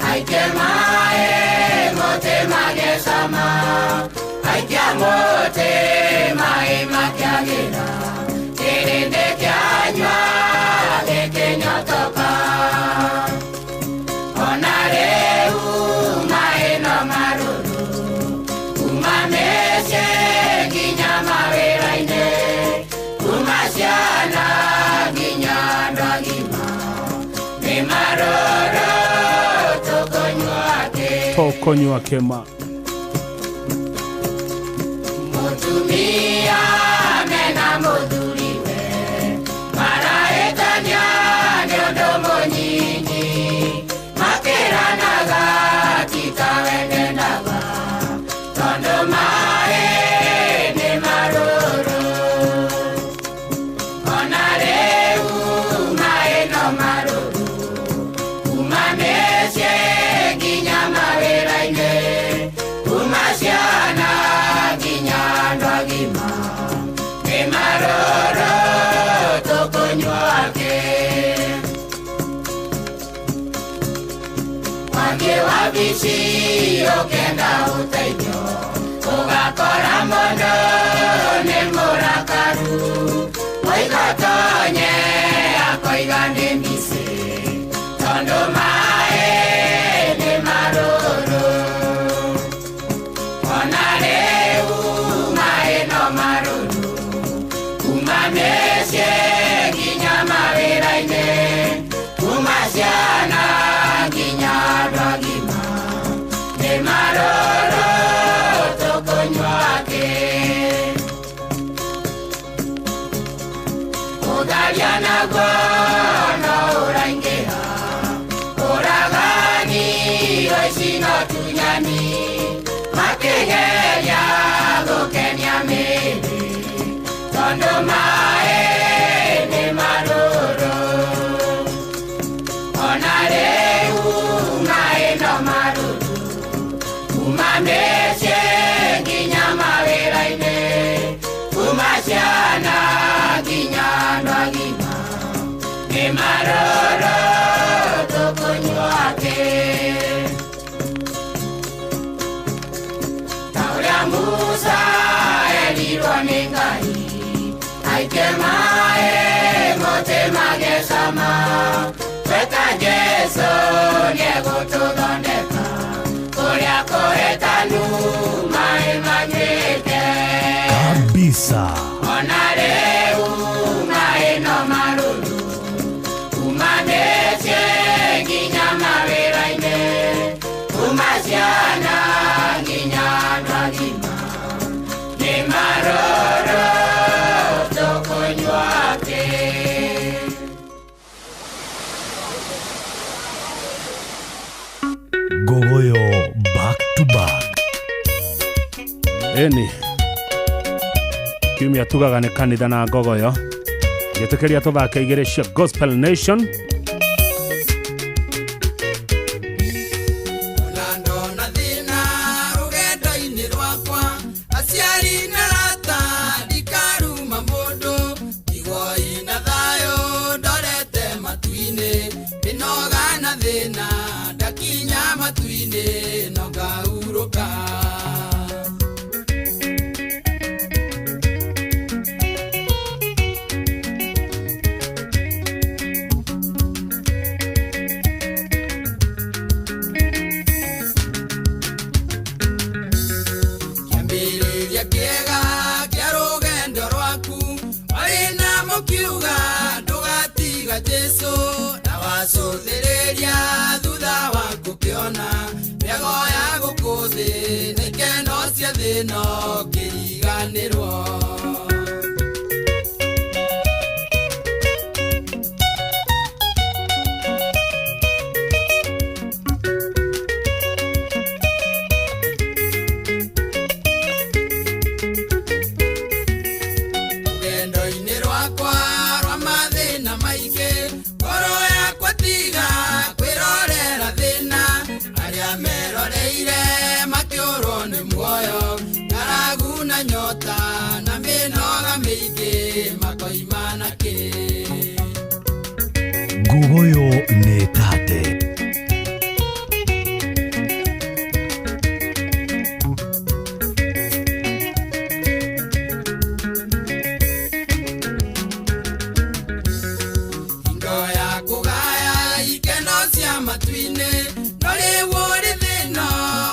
aikie maĩ mũtĩ magĩcama aikia mũtĩ maĩ makĩagĩra kĩrĩndĩ kĩanyua gĩkĩnyotoka ona rĩu maĩ no marũrũ kuma mĩciĩ nginya mawĩra-inĩ kuma ciana nginya andũ agima nĩ marũrũ tũkũnyua kĩ. Tũkũnyua kĩma. Mũtumia mena mũthuriwe marahĩtania nĩ ũndũ mũnyinyi makĩranaga ti ta we ndendaga tondũ maĩ nĩ marũrũ ona rĩu maĩ no marũrũ kuma mĩciĩ nginya mawĩra-inĩ kuma ciana Wabici ũkenda ũteithio ũgakora mũndũ nĩ mũrakaru oiga tonye akoiga nĩ mbici tondũ maĩ nĩ marũrũ ona rĩu maĩ no marũrũ kuma mĩciĩ nginya mawĩra-inĩ kuma ciana nginya andũ agima nĩ marũrũ tũkũnyua kĩ ũtharia naguo no ũraingĩha ũragani ũici no tunyani makĩgeria gũkenia mĩĩrĩ tondũ maĩ nĩ marũrũ ona rĩu maĩ no marũrũ kuma mĩciĩ nginya mawĩra-inĩ kuma ciana nginya andũ agima nĩ marũrũ tũkũnyua kĩ ta ũrĩa Musa erirwo nĩ Ngai aikie maĩ mũtĩ magecama tweta Jesũ nĩegũtũthondeka kũrĩa kũhĩtanu maĩ manyuĩke Kabisa. Ona rĩu maĩ no marũrũ kuma mĩciĩ nginya mawĩra-inĩ kuma ciana nginya andũ agima nĩ marũrũ tũkũnyua kĩ. Ngogoyo back to back. Ĩni kiumia tugaga nĩ kanitha na ngogoyo gĩtĩkĩria tũthake igĩrĩ cia Gospel Nation. Ndona thĩna rũgendo-inĩ rwakwa aciari na arata ndikaruma mũndũ igoi na thayũ ndorete matu-inĩ mĩnoga na thĩna ndakinya matu-inĩ no ngahurũka. Kĩambĩrĩria kĩega kĩa rũgendo rwaku warĩ na mũkiuga ndũgatiga Jesũ na wacũthĩrĩria thutha wa gũkĩona mĩago ya gũkũ thĩ na ikeno cia thĩ no kĩriganĩrwo. Rũgendo-inĩ rwakwa rwa mathĩna maingĩ ngoro yakwa tiga kwĩrorera thĩna arĩa meroreire makĩũrwo nĩ muoyo ng'aragu na nyota na mĩnoga mĩingĩ makoima na kĩ. Ngogoyo nĩ tate. Hingo ya kũgaya ikeno cia matu-inĩ no rĩu ũrĩ thĩna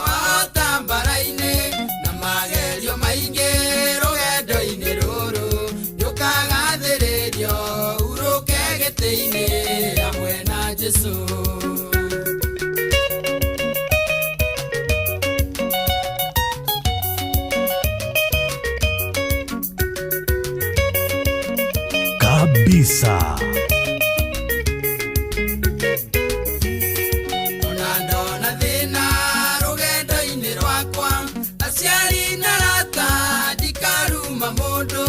wahota mbara-inĩ na magerio maingĩ rũgendo-inĩ rũrũ nĩũkagathĩrĩrio urũke gĩtĩ-inĩ hamwe na Jesũ. Kabisa. Ona ndona thĩna rũgendo-inĩ rwakwa aciari na arata ndikaruma mũndũ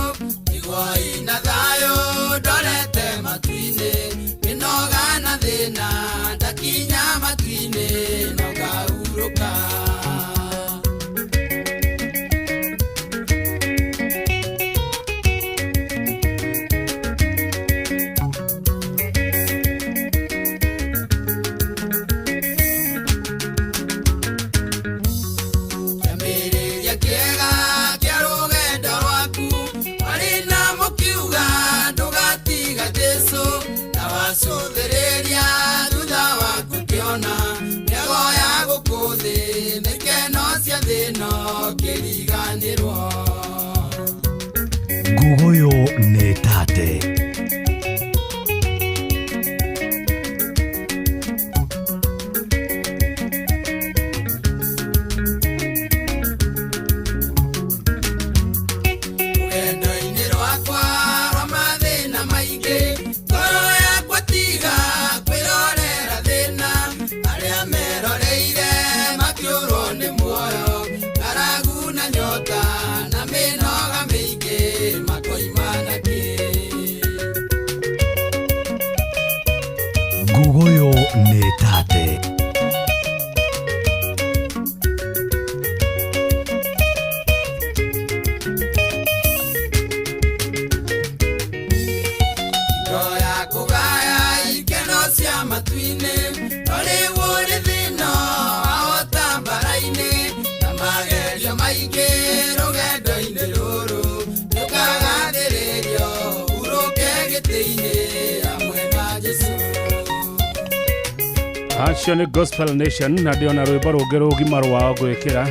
igoi na thayũ ndorete matu-inĩ mĩnoga na thĩna ndakinya Ngugoyo nĩ tate. Rũgendo-inĩ rwakwa rwa mathĩna maingĩ, ngoro yakwa tiga kwĩrorera thĩna, arĩa meroreire makĩũrwo nĩ muoyo, ng'aragu na nyota na mĩnoga mĩingĩ makoima nakĩ. Ngugoyo nĩ tate. Indo ya kũgaya ikeno cia matu-inĩ, no rĩu ũrĩ thĩna wahota mbara-inĩ, na magerio maingĩ rũgendo-inĩ rũrũ, nĩũkagathĩrĩrio hurũke gĩtĩ-inĩ hamwe na Jesũ. Acio nĩ Gospel Nation na ndĩona rwĩmbo rũngĩ rũgima rwao ngwĩkĩra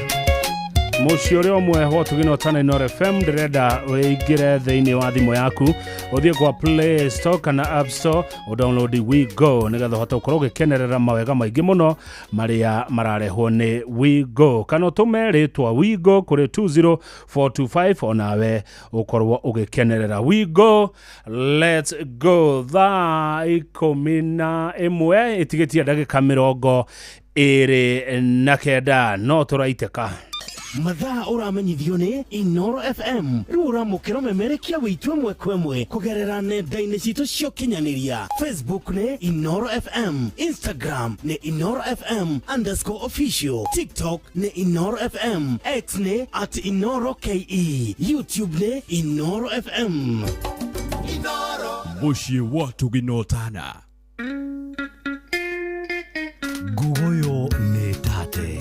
mũciĩ ũrĩa ũmwe wa Ũtugino Tana Inooro FM. Ndĩrenda wĩingĩre thĩinĩ wa thimũ yaku, ũthiĩ kwa Play Store kana App Store, ũdownload We Go nĩgetha ũhote gũkorwo ũgĩkenerera mawega maingĩ mũno marĩa mararehwo nĩ We Go, kana ũtũme rĩtwa We Go kũrĩ 20425 onawe ũkorwo ũgĩkenerera We Go. Let's go. Thaa 11 ĩtigĩtie ndagĩka 29, no tũraitĩka. Mathaa ũramenyithio nĩ Inoro FM. Rĩu ũramũkĩra ũmemerekia wĩitũ ĩmwe kwa ĩmwe kũgerera nenda-inĩ citũ cia ũkinyanĩria. Facebook nĩ Inoro FM, Instagram nĩ Inoro FM_official, TikTok nĩ Inoro FM, X nĩ @InoroKE, YouTube nĩ Inoro FM. Mũciĩ wa Tũginotana. Ngugoyo nĩ tate.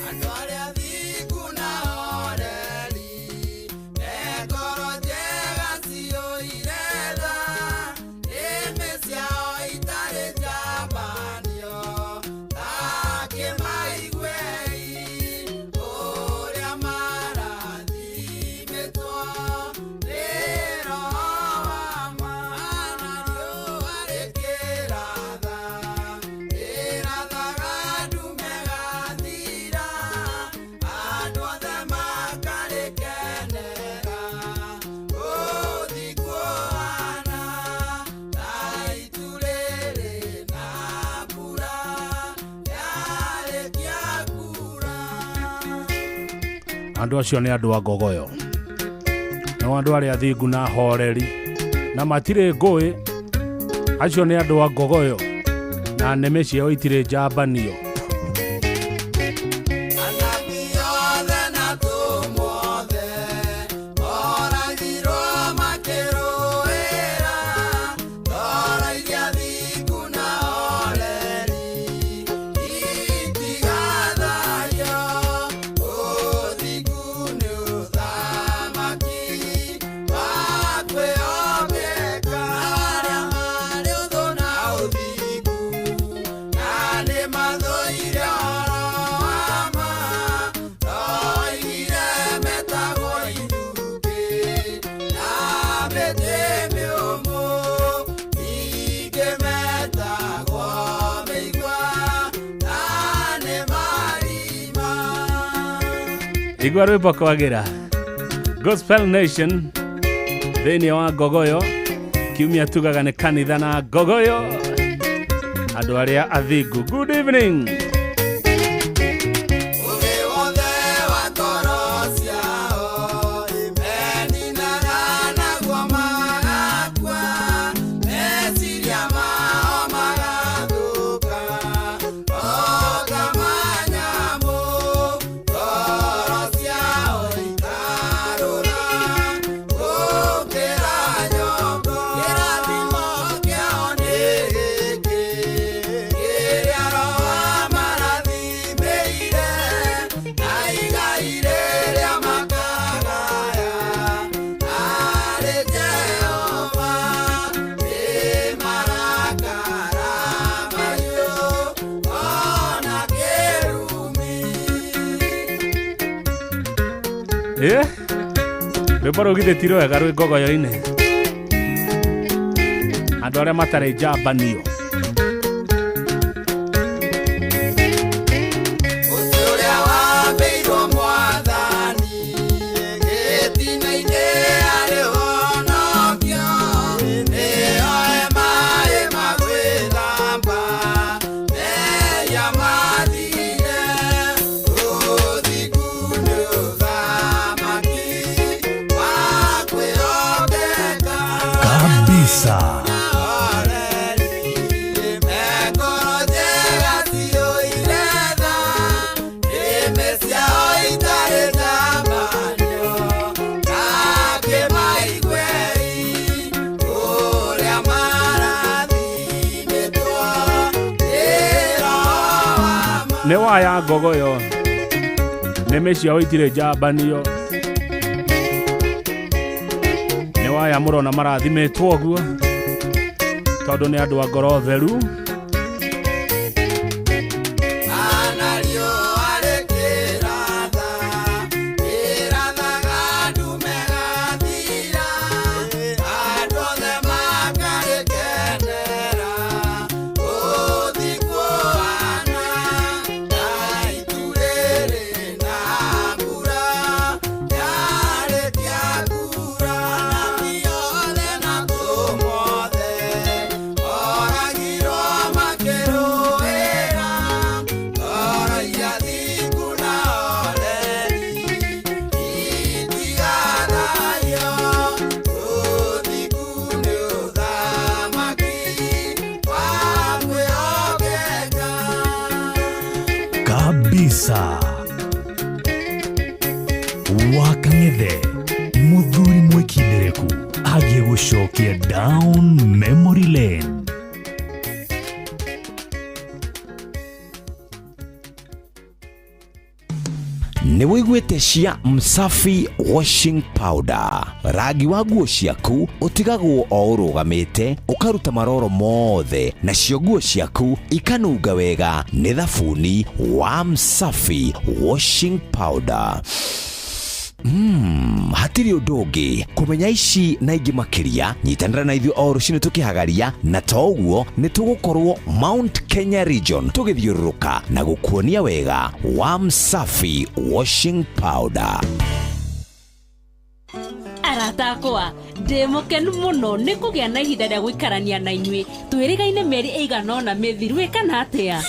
Andũ arĩa athingu na oreri, me ngoro njega ciyũire tha, nĩmĩ ciao itarĩ njambanio, ta kĩmaiguei ũrĩa marathimĩtwo nĩ Roho wa ma, na riũa rĩkĩratha, rĩrathaga ndume gathira, andũ othe makarĩkenera, ũthingu ũhana ta itu rĩrĩ na mbura yarĩkia kuura. Andũ acio nĩ andũ a Ngogoyo, nao andũ arĩa athingu na horeri na matirĩ ngũĩ, acio nĩ andũ a Ngogoyo na nĩmĩ ciao itirĩ njambanio. Anabii othe na atũmwo othe moragirwo makĩrũĩra ngoro iria thingu na horeri itigathario, ũthingu nĩ ũthamaki wa kwĩhokeka, arĩa marĩ ũthũ na ũthingu na nĩ mathũire ũhoro wa ma, oigire metagwo ithukĩ na mĩtĩ mĩũmũ, ningĩ metagwo mĩigua na nĩ marima. Igua rwĩmbo kwagĩra Gospel Nation thĩinĩ wa Ngogoyo. Kiumia tugaga nĩ kanitha na Ngogoyo, andũ arĩa athingu. Good evening. Ũgĩ wothe wa ngoro ciao meninaga naguo magakua, meciria mao magathũka o ta manyamũ, ngoro ciao ikarũra gũkĩra nyongo, kĩrathimo kĩao nĩ gĩkĩ kĩrĩa Roho wa ma Ĩ rwĩmbo rũu githĩ ti rwega rwĩ ngogoyo-inĩ andũ arĩa matarĩ njambanio. Ũrĩa wambĩirwo mwathani gĩtina-inĩ arĩ honokio nĩoe maĩ ma gwĩthamba mehia mathire ũthingu nĩ ũthamaki wa kwĩhokeka Kabisa. Ngoro njega ciyũire tha, nĩmĩ ciao itarĩ njambanio, na kĩmaiguei ũrĩa marathimĩtwo nĩ Roho wa Nĩ waya ngogoyo nĩmĩ ciao itirĩ njambanio nĩ waya mũrona marathimĩtwo ũguo tondũ nĩ andũ a ngoro theru. Ana riũa rĩkĩratha, rĩrathaga ndume gathira, andũ othe makarĩkenera. Ũthingu ũhaana ta itu rĩrĩ na mbura, yarĩkia kuura, anabii othe na atũmwo othe moragirwo makĩrũĩra ngoro iria thingu na oreri itigathario. Ũthingu nĩ ũthamaki wa kwĩhokeka. Kabisa. Wakang'ethe muthuri mwĩkindĩrĩku agĩgũcokia down memory lane. Nĩ wĩiguĩte cia Msafi washing powder? Rangi wa nguo ciaku ũtigagwo o ũrũgamĩte, ũkaruta maroro mothe, nacio nguo ciaku ikanunga wega nĩ thabuni wa Msafi washing powder. Hatirĩ ũndũ ũngĩ kũmenya ici na ingĩ makĩria. Nyitanĩra na ithuĩ o rũcinĩ tũkĩhagaria, na to ũguo nĩ tũgũkorwo Mount Kenya region tũgĩthiũrũrũka na gũkuonia wega wa Msafi washing powder. Arata akwa, ndĩ mũkenu mũno nĩ kũgĩa na ihinda rĩa gũikarania na inyuĩ. Twĩrĩgaine mĩeri ĩigana ũna mĩthiru, ĩ kana atĩa?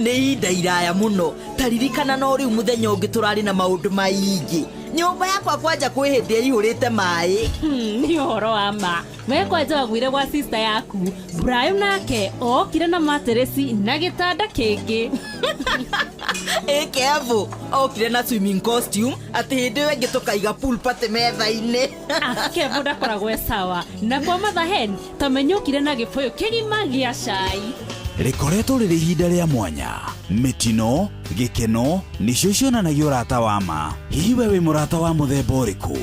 Nĩ ihinda iraya mũno. Taririkana no rĩu mũthenya ũngĩ tũrarĩ na maũndũ maingĩ. Nyũmba yakwa kwanja kwĩ hĩndĩ ĩihũrĩte maĩ. Nĩ ũhoro wa ma. We kwanja waguire gwa sister yaku Brayo, nake okire na materesi na gĩtanda kĩngĩ. Ĩ Kevo okire na swimming costume, atĩ hĩndĩ ĩyo ĩngĩ tũkaiga pool party metha-inĩ. Kevo ndakoragwo e sawa. Na kwa Mother Hen tamenya okire na gĩbũyũ kĩgima gĩa cai. Rĩkoretwo rĩrĩ ihinda rĩa mwanya. Mĩtino gĩkeno nĩcio cionanagia ũrata wa ma. Hihi we wĩ mũrata wa mũthemba ũrĩkũ?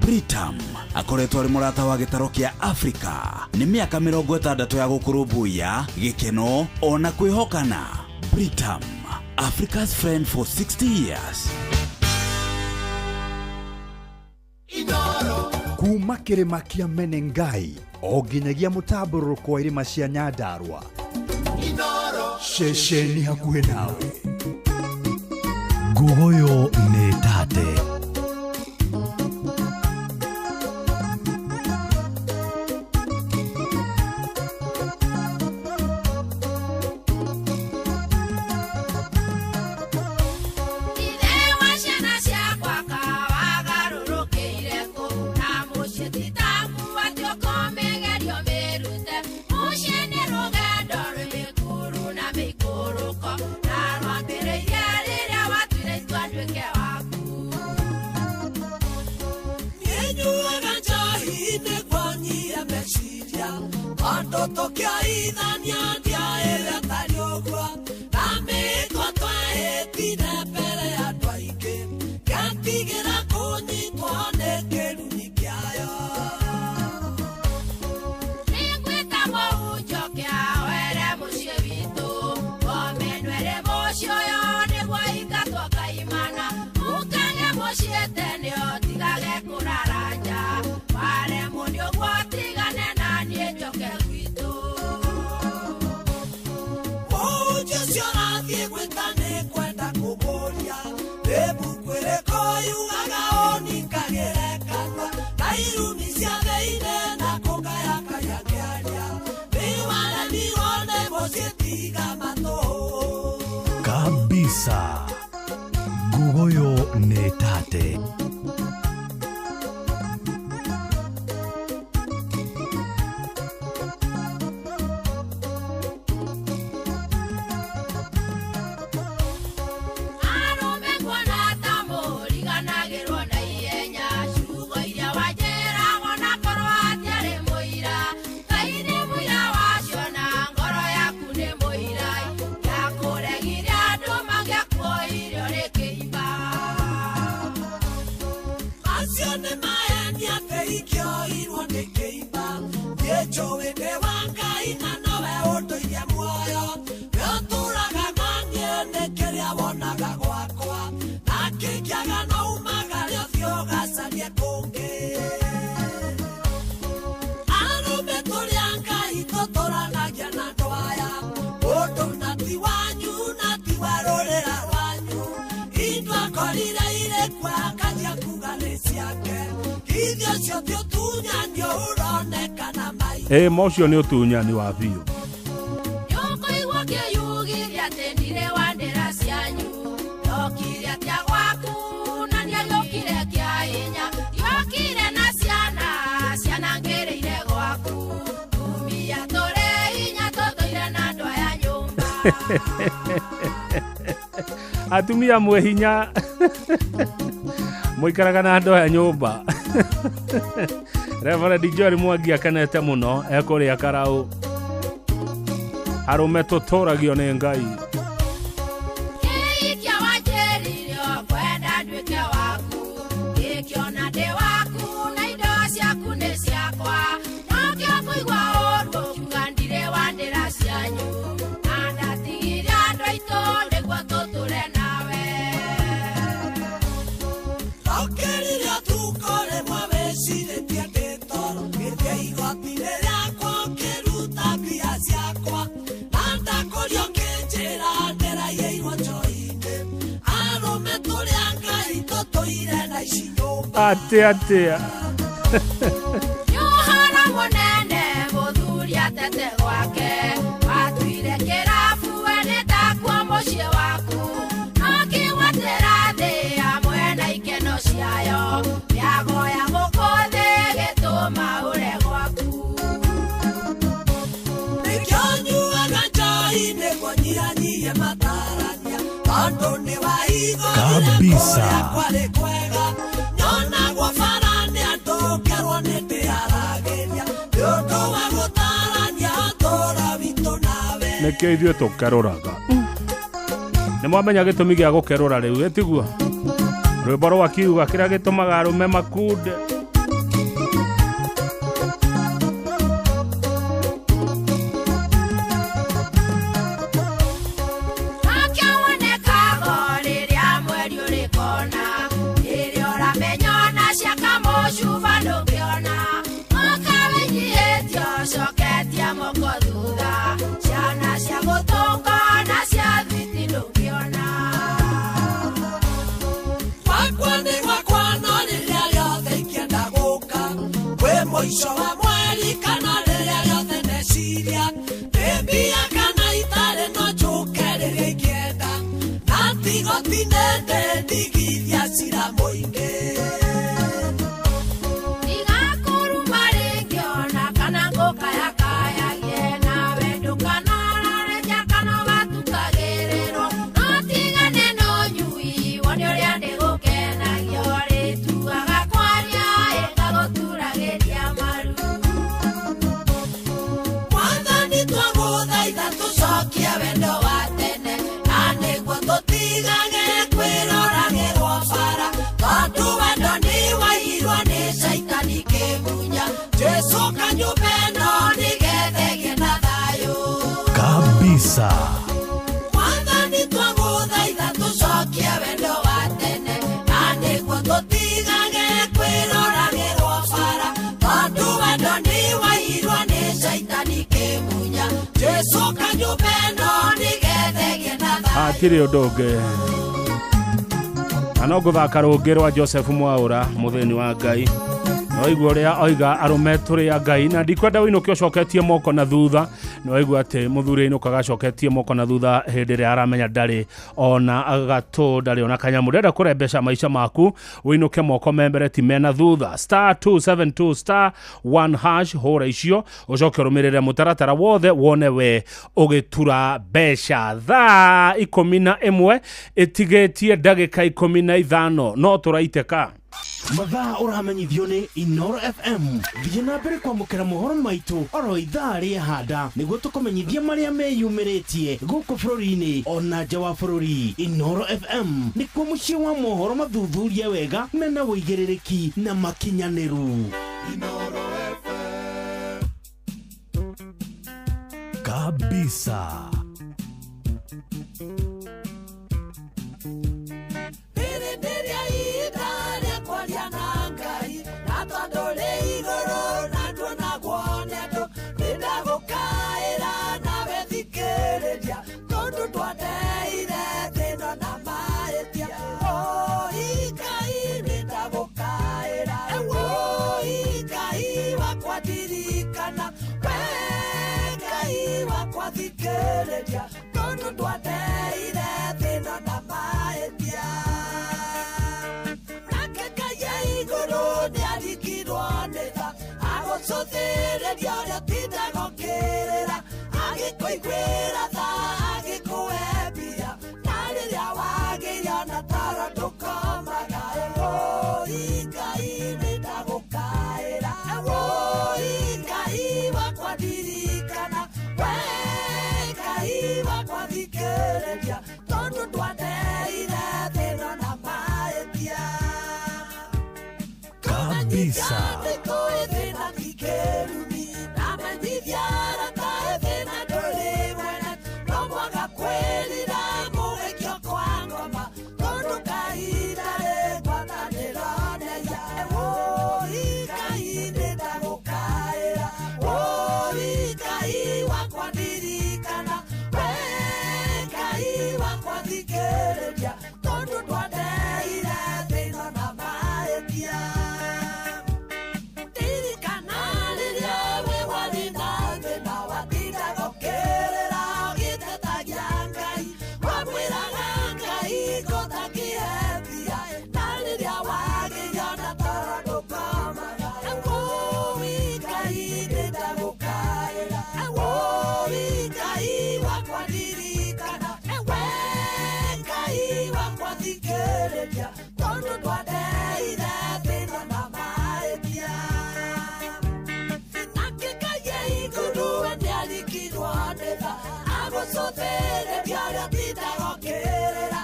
Britam akoretwo arĩ mũrata wa gĩtaro kĩa Afrika nĩ mĩaka 60 ya gũkũrũmbũiya gĩkeno ona kwĩhokana. Britam, Africa's friend for 60 years. Kuma kĩrĩma kĩa Menengai o nginyagia mũtambũrũrũko wa irĩma cia Nyandarua, ceceni hakuhĩ nawe. Ngugoyo nĩ tate. Ithe wa ciana ciakwa kawagarũrũkĩire kũ na mũciĩ ti taku atĩ ũkomegerio mĩrute mũciĩ nĩ rũgendo rwĩ mĩkuru na mĩikũrũko na rwambĩrĩirie rĩrĩa watuire itua nduĩke waku. Ninyuaga njohi nĩguo meciria tondũ tũkĩoithania ndiaĩre tarĩ ũguo na mĩtwa twehĩtire mbere ya andũ aingĩ ngĩatigĩra kũnyitwo nĩ kĩrumi kĩayo. Nĩngwĩta mũhunjio kĩahoere mũciĩ witũ ngome nwere mũciĩ ũyũ nĩguo ingatwo kaimana mũkage mũciĩ. tũngĩtiga matũhũhũ. Kabisa. Ngugoyo nĩ tate. Arũme kuona ta mũriganagĩrwo na ihenya, ciugo iria wanjĩraga onakorwo hatiarĩ mũira. Ngai nĩ mũira wacio na ngoro yaku nĩ mũira, ndakũregire andũ mangĩakuoire ũrĩ kĩimba. Macio nĩ maheni atĩ ingĩoirwo nĩ kĩimba. Niĩ njũĩ ndĩ wa Ngai na nowe ũndũire muoyo. We ũtũũraga na niĩ nĩ kĩrĩa wonaga gwakwa. Na kĩngĩaga no umagare ũthiĩ ũgacarie kũngĩ. Arũme tũrĩ a Ngai tũtũranagia na andũ aya. Ũndũ na ti wanyu na ti wa rũrĩra rwanyu. Indo akorire irĩ kuo akanjia kuga nĩ ciake. Ithe ũcio ti ũtunyani ũronekana maitho. Ĩ ma ũcio nĩ ũtunyani wa biũ. Nĩũkũigua kĩyugithia atĩ ndirĩ wa ndĩra cianyu. Ndokire atĩa gwaku na nĩariũkire kĩa hinya. Ndiokire na ciana, ciana ngĩrĩire gwaku. Tumia tũrĩ hinya tũtũire na andũ aya nyũmba. Atumia mwĩ hinya mũikaraga na andũ aya nyũmba. Reverend Joel Mwangi akenete mũno ekũrĩa karaũ. Arũme tũtũragio nĩ Ngai. Kĩhikia wanjĩrire ũkwenda nduĩke waku. Ngĩkĩona ndĩ waku na indo ciaku nĩ ciakwa. Nokĩo kũigua ũũru ũkiuga ndirĩ wa ndĩra cianyu. Na ndatigire andũ aitũ nĩguo tũtũre nawe. Ndokĩrire ũtukũ rĩmwe wĩcirĩtie ndĩ toro. Ngĩthiĩ igoti-inĩ rĩakwa ũkĩruta mbia ciakwa. Na ndakũria ũkĩnjĩra ndĩraiyĩirwo njohi-inĩ. Arũme tũrĩ a Ngai tũtũire na ici nyũmba. Atĩ atĩa. Nĩ ũhoro mũnene mũthuri atete gwake. Watuire kĩrabu we nĩ takuo mũciĩ waku. No kĩgwatĩra thĩ hamwe na ikeno ciayo. Mĩago ya gũkũ thĩ gĩtũma ũre gwaku. Nĩkĩo nyuaga njohi nĩguo nyihanyihie matarania. Tondũ nĩ waigũrire Kabisa. kũrĩa kwarĩ kwega. Nyonagwo bara nĩ andũ ngerwo nĩ ndĩaragĩria. Nĩ ũndũ wa gũtarania ũtũũro witũ nawe. Nĩkĩo ithuĩ tũkerũraga. Nĩ mwamenya gĩtũmi gĩa gũkerũra rĩu ĩtiguo? Rwĩmbo rwa kiuga kĩrĩa gĩtũmaga arũme makunde. Nokĩo wonekaga rĩrĩa mweri ũrĩ kona. Rĩrĩa ũramenya ona ciaka mũcuba ndũngĩona. Ũka wĩnyihĩtie ũcoketie moko thutha. Ciana cia gũtũnga na cia thwiti ndũngĩona. Gwakwa nĩ gwakwa no rĩrĩa rĩothe ingĩenda gũka. Kwĩ mũico wa mweri kana rĩrĩa rĩothe ndeciria. Ndĩ mbia kana itarĩ no njũke rĩrĩa ingĩenda. Na tigoti nende ndigithia cira mũingĩ. Ndigakuruma rĩngĩ ona kana ngũkayakayagie nawe ndũkanarare nja kana ũgatukagĩrĩrwo. No tigane na ũnyui wone ũrĩa ndĩgũkenagia ũrĩtuaga kwaria ĩgagũturagĩria maru. Mwathani twagũthaitha tũcokie wendo wa tene. Na nĩguo tũtigage kwĩroragĩrwo bara. Tondũ wendo nĩ waiyirwo nĩ caitani kĩmunya. Jesũ kanyũmba ĩno nĩgetha ĩgĩe na thayũ. Kabisa. Mwathani twagũthaitha tũcokie wendo wa tene. Na nĩguo tũtigage kwĩroragĩrwo bara. Tondũ wendo nĩ waiyirwo nĩ caitani kĩmunya. Jesũ kanyũmba ĩno nĩgetha ĩgĩe na thayũ. Hatirĩ ũndũ ũngĩ. Na no ngũthaka rũngĩ rwa Joseph Mwaũra mũthĩni wa Ngai. Noigua ũrĩa oiga arũme tũrĩ a Ngai na ndikwenda wĩinũke ũcoketie moko na thutha. Nĩ waigua atĩ mũthuri ainũkaga acoketie moko na thutha hĩndĩ ĩrĩa aramenya ndarĩ ona gatũ, ndarĩ ona kanyamũ. Ndĩrenda kũrembesha maica maku ũinũke moko me mbere ti mena thutha. Star 272 star 1 hash, hũra icio ũcoke ũrũmĩrĩre mũtaratara wothe wone we ũgĩtura mbeca. Thaa 11 ĩtigĩtie ndagĩka 15 no tũraitĩka. Mathaa ũramenyithio nĩ Inoro FM. Thiĩ na mbere kwamũkĩra mohoro maitũ oro ithaa rĩa handa nĩguo tũkũmenyithia marĩa meyumĩrĩtie gũkũ bũrũri-inĩ ona nja wa bũrũri. Inoro FM nĩkuo mũciĩ wa mohoro mathuthurie wega mena ũigĩrĩrĩki na makinyanĩru. Kabisa. Rĩrĩ nĩrĩo ihinda rĩa kwaria na Ngai, na tondũ rĩ igũrũ na nduonagwo nĩ andũ, nĩndagũkaĩra nawe thikĩrĩria, tondũ twateire thĩna na mahĩtia. Oi Ngai, nĩndagũkaĩra. Oi Ngai wakwa ndirikana, we Ngai wakwa thikĩrĩria, tondũ twateire thĩna na mahĩtia. Nake Ngai e igũrũ nĩarikirwo nĩ tha, agũcũthĩrĩria ũrĩa ũtindaga ũkĩrĩra, agĩkũiguĩra tha, agĩkũhe mbia, na rĩrĩa wagĩire ona toro ndũkomaga. Oi Ngai, nĩndagũkaĩra. Oi Ngai wakwa ndirikana, we Ngai wakwa thikĩrĩria, tondũ twateire thĩna na mahĩtia. Kabisa. Tondũ twateire thĩna na mahĩtia. Ndirikana rĩrĩa we warĩ na thĩna, watindaga ũkĩrĩra ũgĩtetagia Ngai, wamwĩraga Ngai ngũtakĩhe mbia, na rĩrĩa wagĩire ona toro ndũkomaga. Oi Ngai, nĩndagũkaĩra. Oi Ngai wakwa ndirikana, we Ngai wakwa thikĩrĩria, tondũ twateire thĩna na mahĩtia. Nake Ngai e igũrũ nĩarikirwo nĩ tha, agũcũthĩrĩria ũrĩa ũtindaga ũkĩrĩra,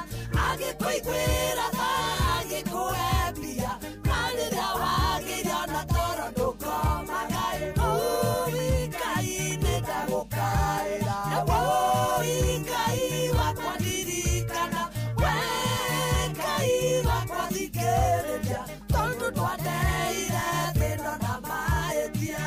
agĩkũiguĩra tha, agĩkũhe mbia, na rĩrĩa wagĩire ona toro ndũkomaga. Oi Ngai, nĩndagũkaĩra. Oi Ngai wakwa ndirikana, we Ngai wakwa thikĩrĩria, tondũ twateire thĩna na mahĩtia.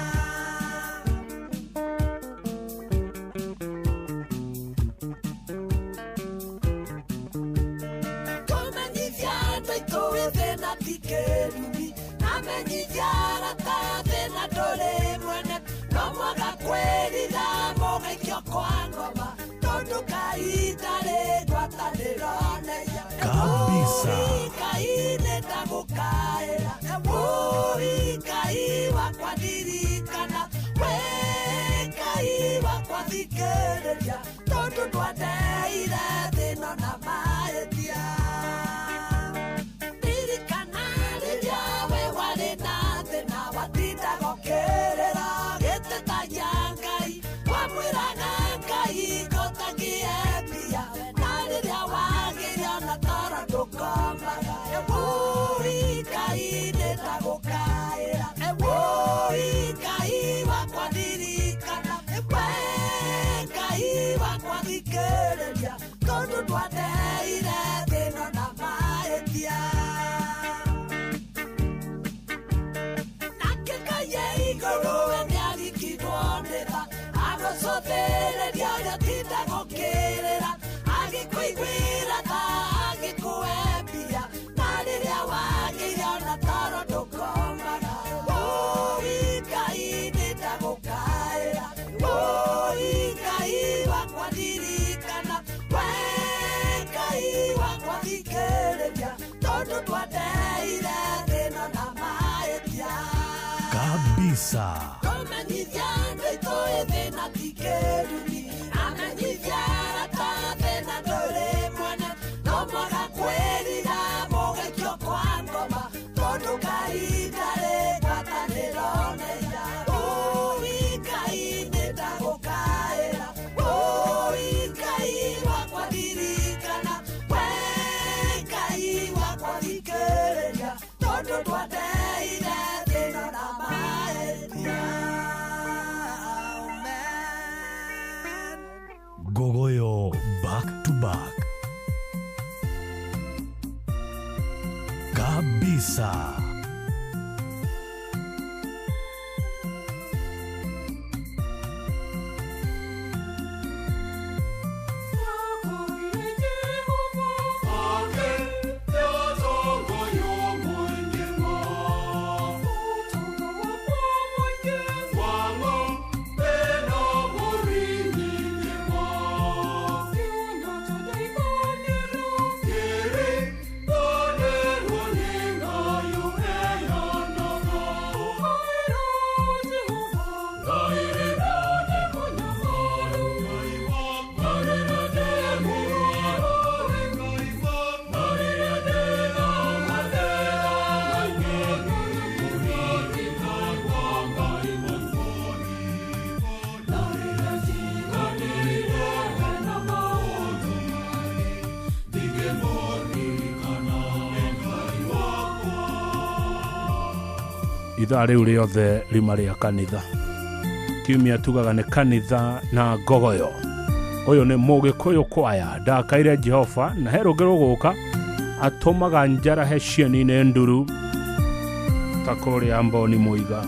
Kũmenyithia andũ aitũ thĩna ti kĩrumi, na menyithia arata thĩna ndũrĩ mwene, no mwaga kwĩrira mũgaikio kwa ngoma, tondũ kahinda rĩ ngwatanĩro nĩya. Kabisa. Oi Ngai, nĩndagũkaĩra. Oi Ngai wakwa ndirikana, we Ngai wakwa thikĩrĩria, tondũ twateire thĩna na mahĩtia. Ndirikana rĩrĩa we warĩ na thĩna, watindaga ũkĩrĩra ũgĩtetagia Ngai, wamwĩraga Ngai ngũtakĩhe mbia, na rĩrĩa wagĩire ona toro ndũkomaga. Oi Ngai, nĩndagũkaĩra. Oi Ngai wakwa ndirikana, we Ngai wakwa thikĩrĩria, tondũ twateire Kabisa. Tũmenyithia andũ aitũ ĩthĩna ti kĩrumi, amenyithia arata thĩna ndũrĩ mwene, no mwaga kwĩrira mũgaikio kwa ngoma, tondũ Ngai ndarĩ ngwatanĩro na ira. Ũi Ngai nĩndagũkaĩra, ũi Ngai wakwa ndirikana, we Ngai wakwa thikĩrĩria, tondũ twateire thĩna na mahĩtia. Ngogoyo back to back. Kabisa. Ithaa rĩu rĩothe rima rĩa kanitha. Kiumia tugaga nĩ kanitha na ngogoyo. Ũyũ nĩ Mũgĩkũyũ kwaya ndakaire Jehova na he rũngĩ rũgũka atũmaga njarahe cieni-inĩ nduru ta kũrĩa Mboni Mũiga.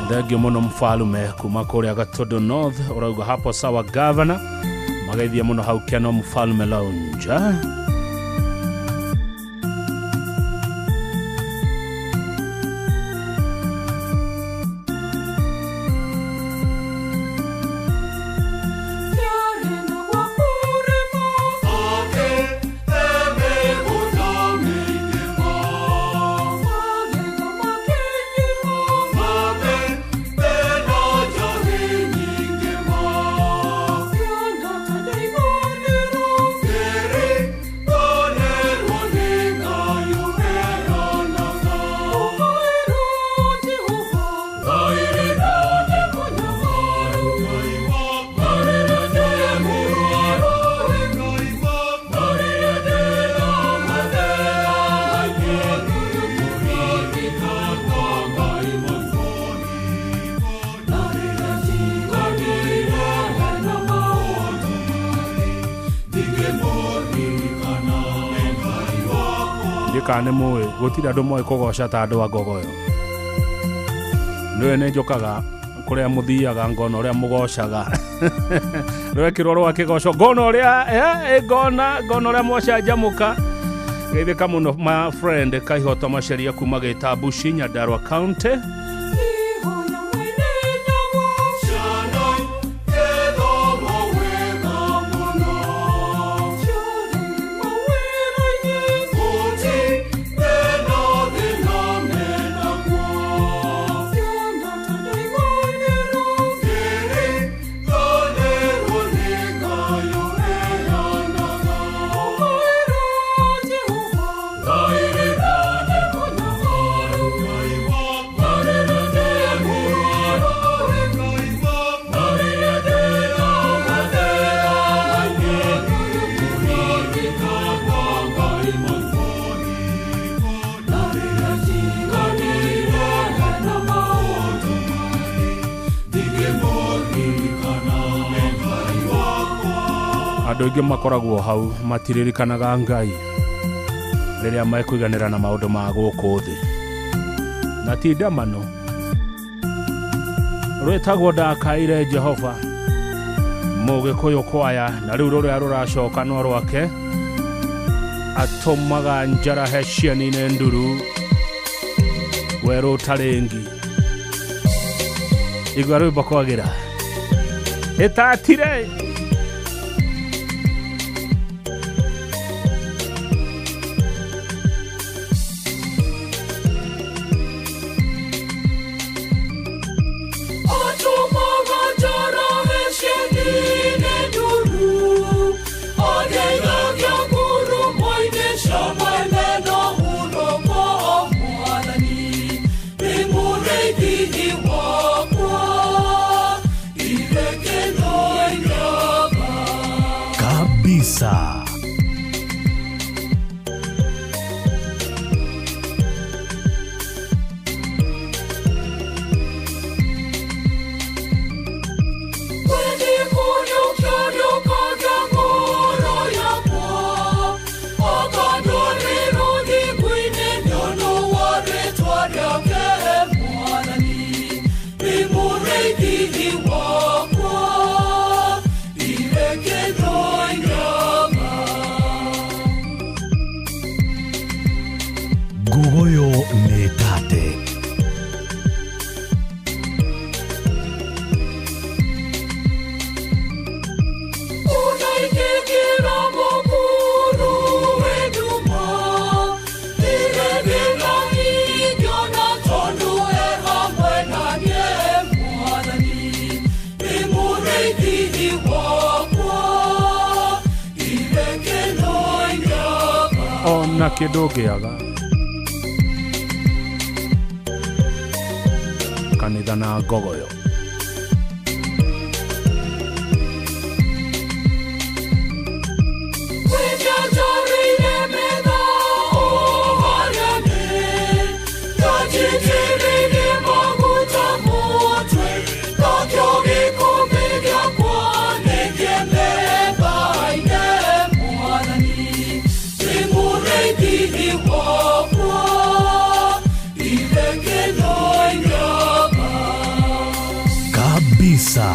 Thengio muno mfalume kuma kuria Gatondo North urauga hapo sawa governor mageithia muno hau Keno Mfalume Lounge. Kana nĩ mũĩ gũtirĩ andũ moĩ kũgoca ta andũ a ngogoyo. Nĩwe nĩ njũkaga kũrĩa mũthiaga ngona ũrĩa mũgocaga. Rwekĩrwo rwa kĩgoco ngona ũrĩa ngona ũrĩa mwacanjamũka. Geithĩka mũno my friend Kaihoto Macharia kuma Gĩtambuci Nyandarua County. What? Andũ aingĩ makoragwo hau matiririkanaga Ngai rĩrĩa mekũiganĩra na maũndũ ma gũkũ thĩ, na ti ndamano. Rwĩtagwo Ndakaire Jehova, Mũgĩkũyũ kwaya, na rĩu rũrĩa rũracoka no rwake atũmaga njarahe cieni-inĩ nduru werũ ũtarĩ ngi. Igua rwĩmbo kwagĩra ĩtatire. Atũmaga njarahe cieni-inĩ nduru, andeithagia ngurumo-inĩ cia mwene na hurũko. Mwathani nĩ mũrĩithi wakwa, ndirĩ kĩndũ ingĩaga. Kabisa. Ngugoyo nĩ tate. Ona kĩndũ ngĩaga kanitha na ngogoyo. Kabisa.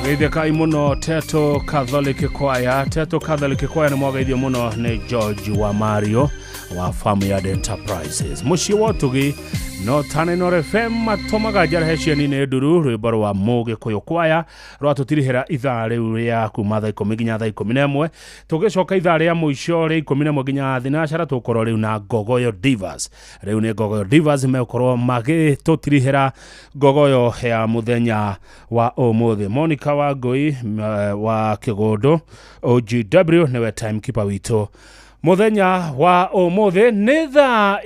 Geithĩkai mũno Teto Catholic Choir. Teto Catholic Choir nĩ mwageithio mũno nĩ George wa Mario wa Farmyard Enterprises. Mũciĩ wa ũtugi no Tanenor FM matũmaga njarahe cieni-inĩ nduru. Rwĩmbo rwa Mũgĩkũyũ Choir rwatũtirihĩra ithaa rĩu rĩa kuma thaa 10 nginya thaa 11. Tũgĩcoka ithaa rĩa mũico rĩa 11 nginya thinacara tũgũkorwo rĩu na Ngogoyo Divas. Rĩu nĩ Ngogoyo Divas megũkorwo magĩtũtirihĩra ngogoyo ya mũthenya wa ũmũthĩ. Monica Wangũi wa Kĩgũndũ OGW nĩwe timekeeper witũ mũthenya wa ũmũthĩ. Nĩ thaa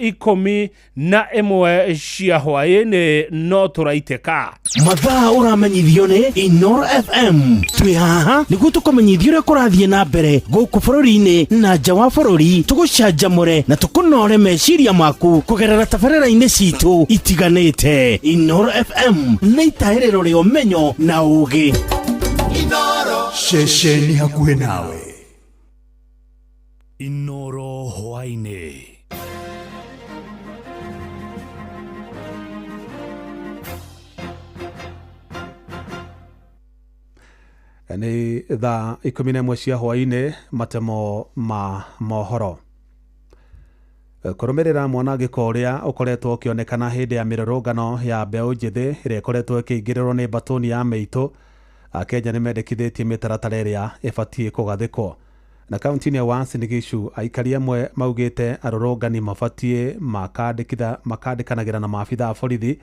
11 cia hwaĩ-inĩ no tũraitĩka. Mathaa ũramenyithio nĩ Inoro FM. Twĩ haha nĩguo tũkũmenyithia ũrĩa kũrathiĩ na mbere gũkũ bũrũri-inĩ na nja wa bũrũri, tũgũcanjamũre na tũkũnore meciria maku kũgerera tabarĩra-inĩ citũ itiganĩte. Inoro FM nĩ itahĩrĩro rĩa ũmenyo na ũũgĩ. Ceceni hakuhĩ nawe. Inoro hwaĩ-inĩ. Nĩ thaa 11 cia hwaĩ-inĩ. Matemo ma mohoro. Kũrũmĩrĩra mwanangĩko ũrĩa ũkoretwo ũkĩonekana hĩndĩ ya mĩrũrũngano ya mbeũ njĩthĩ ĩrĩa ĩkoretwo ĩkĩingĩrĩrwo nĩ mbatũni ya mĩitũ, Akenya nĩ mendekithĩtie mĩtaratara ĩrĩa ĩbatiĩ kũgathĩkwo. Na kaunti-inĩ ya Uasin Gishu, aikari amwe maugĩte arũrũngani mabatiĩ makandĩkanagĩra na maabitha a borithi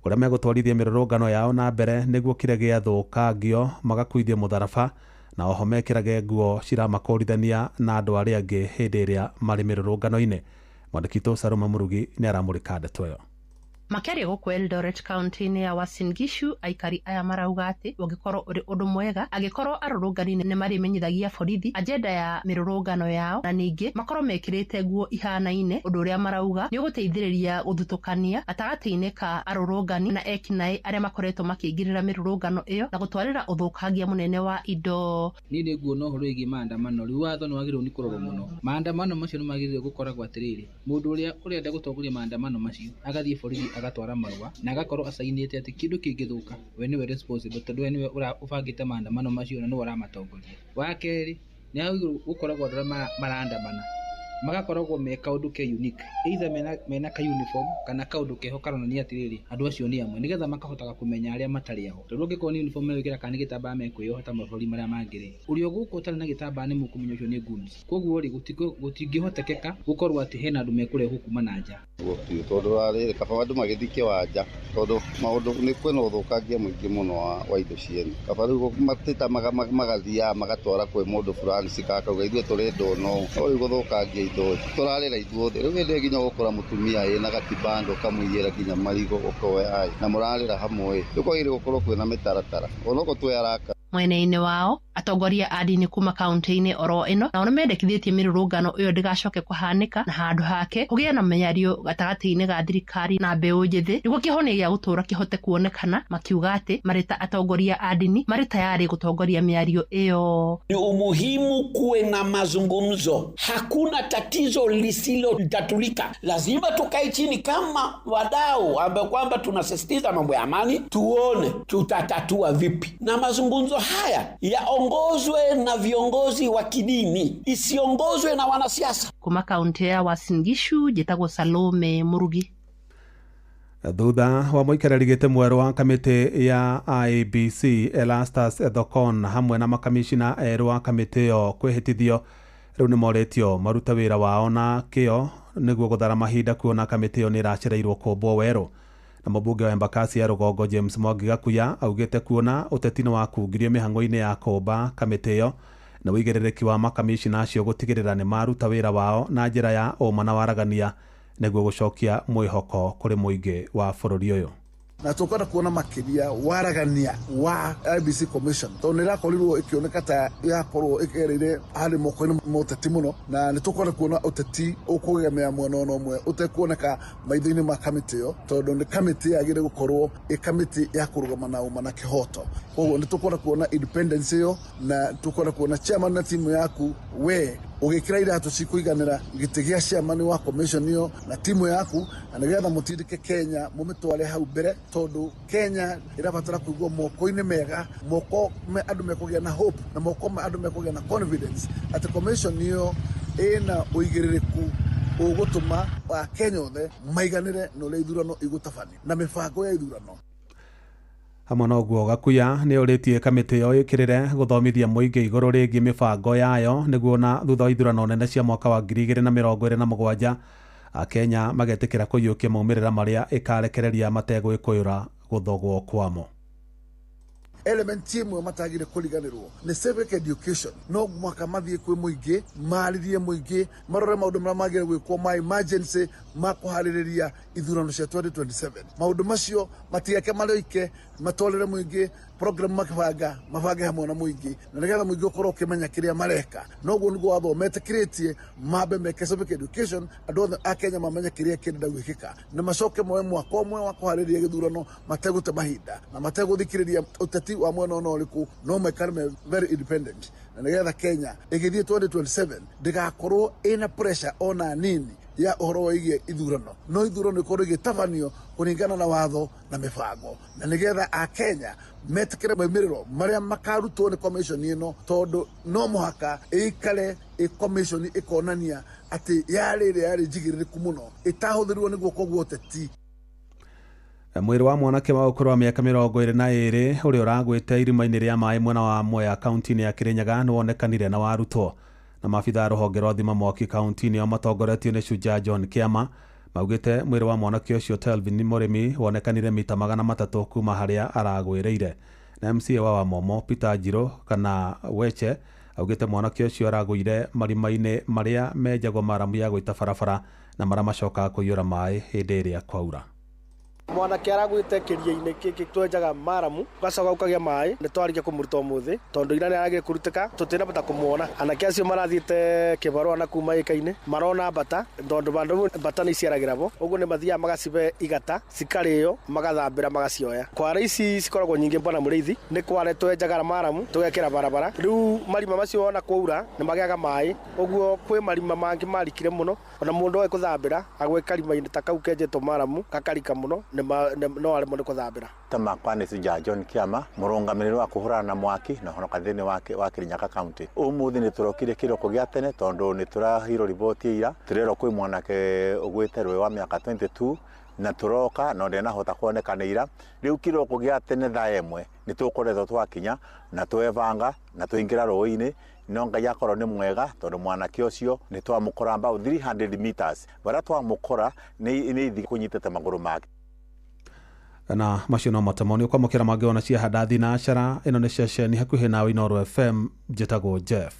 ũrĩa megũtwarithia mĩrũrũngano yao na mbere, nĩguo kĩrĩa gĩathũkangio magakuithia mũtharaba, na oho mekĩrage nguo ciramakũrithania na andũ arĩa angĩ hĩndĩ ĩrĩa marĩ mĩrũrũngano-inĩ. Mwandĩki witũ Salome Mũrugi nĩ aramũrĩka ndeto ĩyo. Makĩaria gũkũ Eldoret kaunti-inĩ ya Uasin Gishu, aikari aya marauga atĩ ũngĩkorwo ũrĩ ũndũ mwega angĩkorwo arũrũngani nĩ marĩmenyithagia borithi agenda ya mĩrũrũngano yao, na ningĩ makorwo mekĩrĩte nguo ihanaine, ũndũ ũrĩa marauga nĩ ũgũteithĩrĩria gũthutũkania gatagatĩ-inĩ ka arũrũngani na ekinaĩ arĩa makoretwo makĩingĩrĩra mĩrũrũngano ĩyo na gũtwarĩra ũthũkangia mũnene wa indo. Niĩ nĩ nguona ũhoro wĩgiĩ maandamano, rĩu watho nĩ wagĩrĩirwo nĩ kũrorwo mũno. Maandamano macio nĩ magĩrĩire gũkoragwo atĩrĩrĩ, mũndũ ũrĩa ũrenda gũtongoria maandamano macio agathiĩ borithi agatwara marũa na agakorwo acainĩte atĩ kĩndũ kĩngĩthũka we nĩwe responsible, tondũ we nĩwe ũbangĩte maandamano macio na nĩwe ũramatongoria. Wa kerĩ, nĩ hagĩrĩirwo gũkoragwo andũ arĩa marandamana magakoragwo me kaũndũ ke unique, either mena ka uniform kana kaũndũ keho karonania atĩrĩrĩ, andũ acio nĩ amwe, nĩgetha makahotaga kũmenya arĩa matarĩ ao, tondũ angĩkorwo nĩ uniform megwĩkĩra kana nĩ gĩtambaya mekwĩyoha ta mabũrũri marĩa mangĩ rĩ, ũrĩa ũgũka ũtarĩ na gĩtambaya nĩ mũkũmenya ũcio nĩ goons. Koguo rĩ, gũtingĩhotekeka gũkorwo atĩ hena andũ mekũrehwo kuma na nja. Biũ tondũ rarĩ kaba andũ magĩthiĩ kĩwanja, tondũ maũndũ nĩ kwĩna ũthũkangia mũingĩ mũno wa indo ciene. Kaba rĩu matĩtamaga magathiaga magatwara kwĩ mũndũ fulani cikakauga ithuĩ tũrenda ũũ no rĩu gũthũkangia indo tũrarĩra ithuothe. Rĩu hĩndĩ ĩyo nginya ũgũkora mũtumia ĩna gatibando ũkamũigĩra nginya marigo ũkoya na mũrarĩra hamwe. Rĩu kwagĩrĩire gũkorwo kwĩna mĩtaratara onokorwo twĩ araka. Mwena-inĩ wao, atongoria a ndini kuma kaunti-inĩ oro ĩno nao nĩmendekithĩtie mĩrũrũngano ĩyo ndĩgacoke kũhanĩka, na handũ hake kũgĩe na mĩario gatagatĩ-inĩ ga thirikari na mbeũ njĩthĩ nĩguo kĩhonia gĩa gũtũũra kĩhote kuonekana, makiuga atĩ marĩ ta atongoria a ndini marĩ tayari gũtongoria mĩario ĩyo. Ni umuhimu kuwe na mazungumzo, hakuna tatizo lisilotatulika. Lazima tukae chini kama wadau ambao kwamba tunasisitiza mambo ya amani, tuone tutatatua vipi, na mazungumzo haya yaongozwe na viongozi wa kidini, isiongozwe na wanasiasa. Kuma kaunti ya Uasin Gishu, njĩtagwo Salome Murugi. Thutha wa mũikarĩri gĩtĩ mwerũ wa kamĩtĩ ya IEBC Erastus Ethekon hamwe na makamishina erũ a kamĩtĩ ĩyo kwĩhĩtithio, rĩu nĩ morĩtio marute wĩra wao na kĩo nĩguo gũthara mahinda kuona kamĩtĩ ĩyo nĩ ĩracereirwo kũmbwo werũ. Na mũmbunge wa Embakasi ya rũgongo James Mwangi Gakuya augĩte kuona ũteti nĩ wakungirio mĩhang'o-inĩ ya kũmba kamĩtĩ ĩyo na ũigĩrĩrĩki wa makamishina acio gũtigĩrĩra nĩ maruta wĩra wao na njĩra ya ũma na waragania nĩguo gũcokia mwĩhoko kũrĩ mũingĩ wa bũrũri ũyũ. Na tukwenda kuona makiria waragania wa IEBC Commission, tondũ nĩ ĩrakorirwo ĩkĩoneka ta yakorwo ĩgereire harĩ moko-inĩ ma ũteti mũno, na nĩ tũkwenda kuona ũteti ũkũgemea mwena ona ũmwe ũtekuoneka maitho-inĩ ma kamĩtĩ ĩyo, tondũ nĩ kamĩtĩ yagĩrĩire gũkorwo ĩ kamĩtĩ ya kũrũgama na ũma na kĩhoto. Koguo nĩ tũkwenda kuona independence ĩyo, na tũkwenda kuona chairman na timu yaku we ũgĩkĩra iratũ cikũiganĩra gĩtĩ gĩa chairman wa commission ĩyo na timu yaku, na nĩgetha mũtindĩke Kenya mũmĩtware hau mbere, tondũ Kenya ĩrabatara kũigwo moko-inĩ mega, moko me andũ mekũgĩa na hope na moko me andũ mekũgĩa na confidence atĩ commission ĩyo ĩna ũigĩrĩrĩku ũgũtũma Akenya othe maiganĩre na ũrĩa ithurano igũtabanio na mĩbango ya ithurano. Hamwe na ũguo, Gakuya nĩ ũrĩtie kamĩtĩ ĩyo ĩkĩrĩre gũthomithia mũingĩ igũrũ rĩgiĩ mĩbango yayo nĩguo na thutha wa ithurano nene cia mwaka wa 2027 Akenya magetĩkĩra kũiyũkia maumĩrĩra marĩa ĩkarekereria mategwĩkũĩra gũthogwo kwamo. Element ĩmwe matagire kũriganĩrwo nĩ civic education. No mwaka mathiĩ kwĩ mũingĩ, marĩrie mũingĩ, marore maũndũ marĩa magĩrĩire gwĩkwo ma emergency ma kũharĩrĩria ithurano cia 2027. Maũndũ macio matigeke marĩ oike, matwarĩre mũingĩ program makĩbanga, mabange hamwe na mũingĩ, na nĩgetha mũingĩ ũkorwo ũkĩmenya kĩrĩa mareka. Noguo nĩguo watho metĩkĩrĩtie mambe meke civic education, andũ othe a Kenya mamenye kĩrĩa kĩrenda gwĩkĩka, na macoke moe mwaka ũmwe wa kũharĩrĩria gĩthurano mategũte mahinda na mategũthikĩrĩria ũteti wa mwena ona ũrĩkũ, no maikare me very independent, na nĩgetha Kenya ĩgĩthiĩ 2027 ndĩgakorwo ĩna pressure ona nini Ya ũhoro wĩgiĩ ithurano, no ithurano ikorwo igĩtabanio kũringana na watho na mĩbango, na nĩgetha Akenya metĩkĩre maumĩrĩro marĩa makarutwo nĩ commission ĩno, tondũ no mũhaka ĩikare ĩ commission ĩkonania atĩ yarĩ ĩrĩa yarĩ njigĩrĩrĩku mũno, ĩtahũthĩrirwo nĩ guoko gwa ũteti. Mwĩrĩ wa mwanake wa ũkũrũ wa mĩaka 22 ũrĩa ũragwĩte irima-inĩ rĩa maĩ mwena wa Mwea kaunti-inĩ ya Kirinyaga nĩ wonekanire na warutwo. Na maabitha a rũhonge rwa thima mwaki kaunti-inĩ ĩyo matongoretio nĩ Shujaa John Kĩama maugĩte mwĩrĩ wa mwanake ũcio Telvin Mũrĩmi wonekanire mita 300 kuma harĩa aragwĩrĩire. Na MCA wa Wamomo Peter Njirũ kana Weche augĩte mwanake ũcio aragũire marima-inĩ marĩa menjagwo maramu ya gwĩta barabara na marĩa macokaga kũiyũra maĩ hĩndĩ ĩrĩa kwaura. Mwanake aragwĩte kĩria-inĩ gĩkĩ twenjaga maramu, ũgacoka ũkagĩa maĩ. Nĩ twarĩkia kũmũruta ũmũthĩ tondũ ira nĩ aragire kũrutĩka, tũtinabota kũmuona. Anake acio marathiĩte kĩbarũa na kuma ĩka-inĩ marona mbata, tondũ bandũ mbata nĩ iciaragĩra bo, ũguo nĩ mathiaga magacibe igata cikarĩo, magathambĩra, magacioya. Kware ici cikoragwo nyingĩ bwana mũrĩithi, nĩ kware twenjaga maramu tũgekĩra barabara. Rĩu marima macio wona kwaura nĩ magĩaga maĩ, ũguo kwĩ marima mangĩ marikire mũno, ona mũndũ oĩ kũthambĩra agwe karima-inĩ ta kau kenjetwo maramu gakarika mũno, no aremwo nĩ kũthambĩra. Tamakwa nĩ Shujaa John Kĩama, mũrũgamĩrĩri wa kũhũrana na mwaki na honoka thĩinĩ wa Kirinyaga County. Ũmũthĩ nĩ tũrokire kĩroko gĩa tene tondũ nĩ tũraheirwo riboti ira, tũrerwo kwĩ mwanake ũgwĩte rũĩ wa mĩaka 22 na tũroka no ndenahota kuonekana ira. Rĩu kĩroko gĩa tene thaa 1 nĩ tũkoretwo twakinya na twebanga na twaingĩra rũĩ-inĩ, no Ngai akorwo nĩ mwega tondũ mwanake ũcio nĩ twamũkora about 300 meters, barĩa twamũkora nĩ ithi kũnyitĩte magũrũ make. Na macio no matemo nĩ ũkwamũkĩra mangĩ ona cia handathi na acara. Ĩno nĩ ceceni hakuhĩ nawe Inooro FM. Njĩtagwo Jeff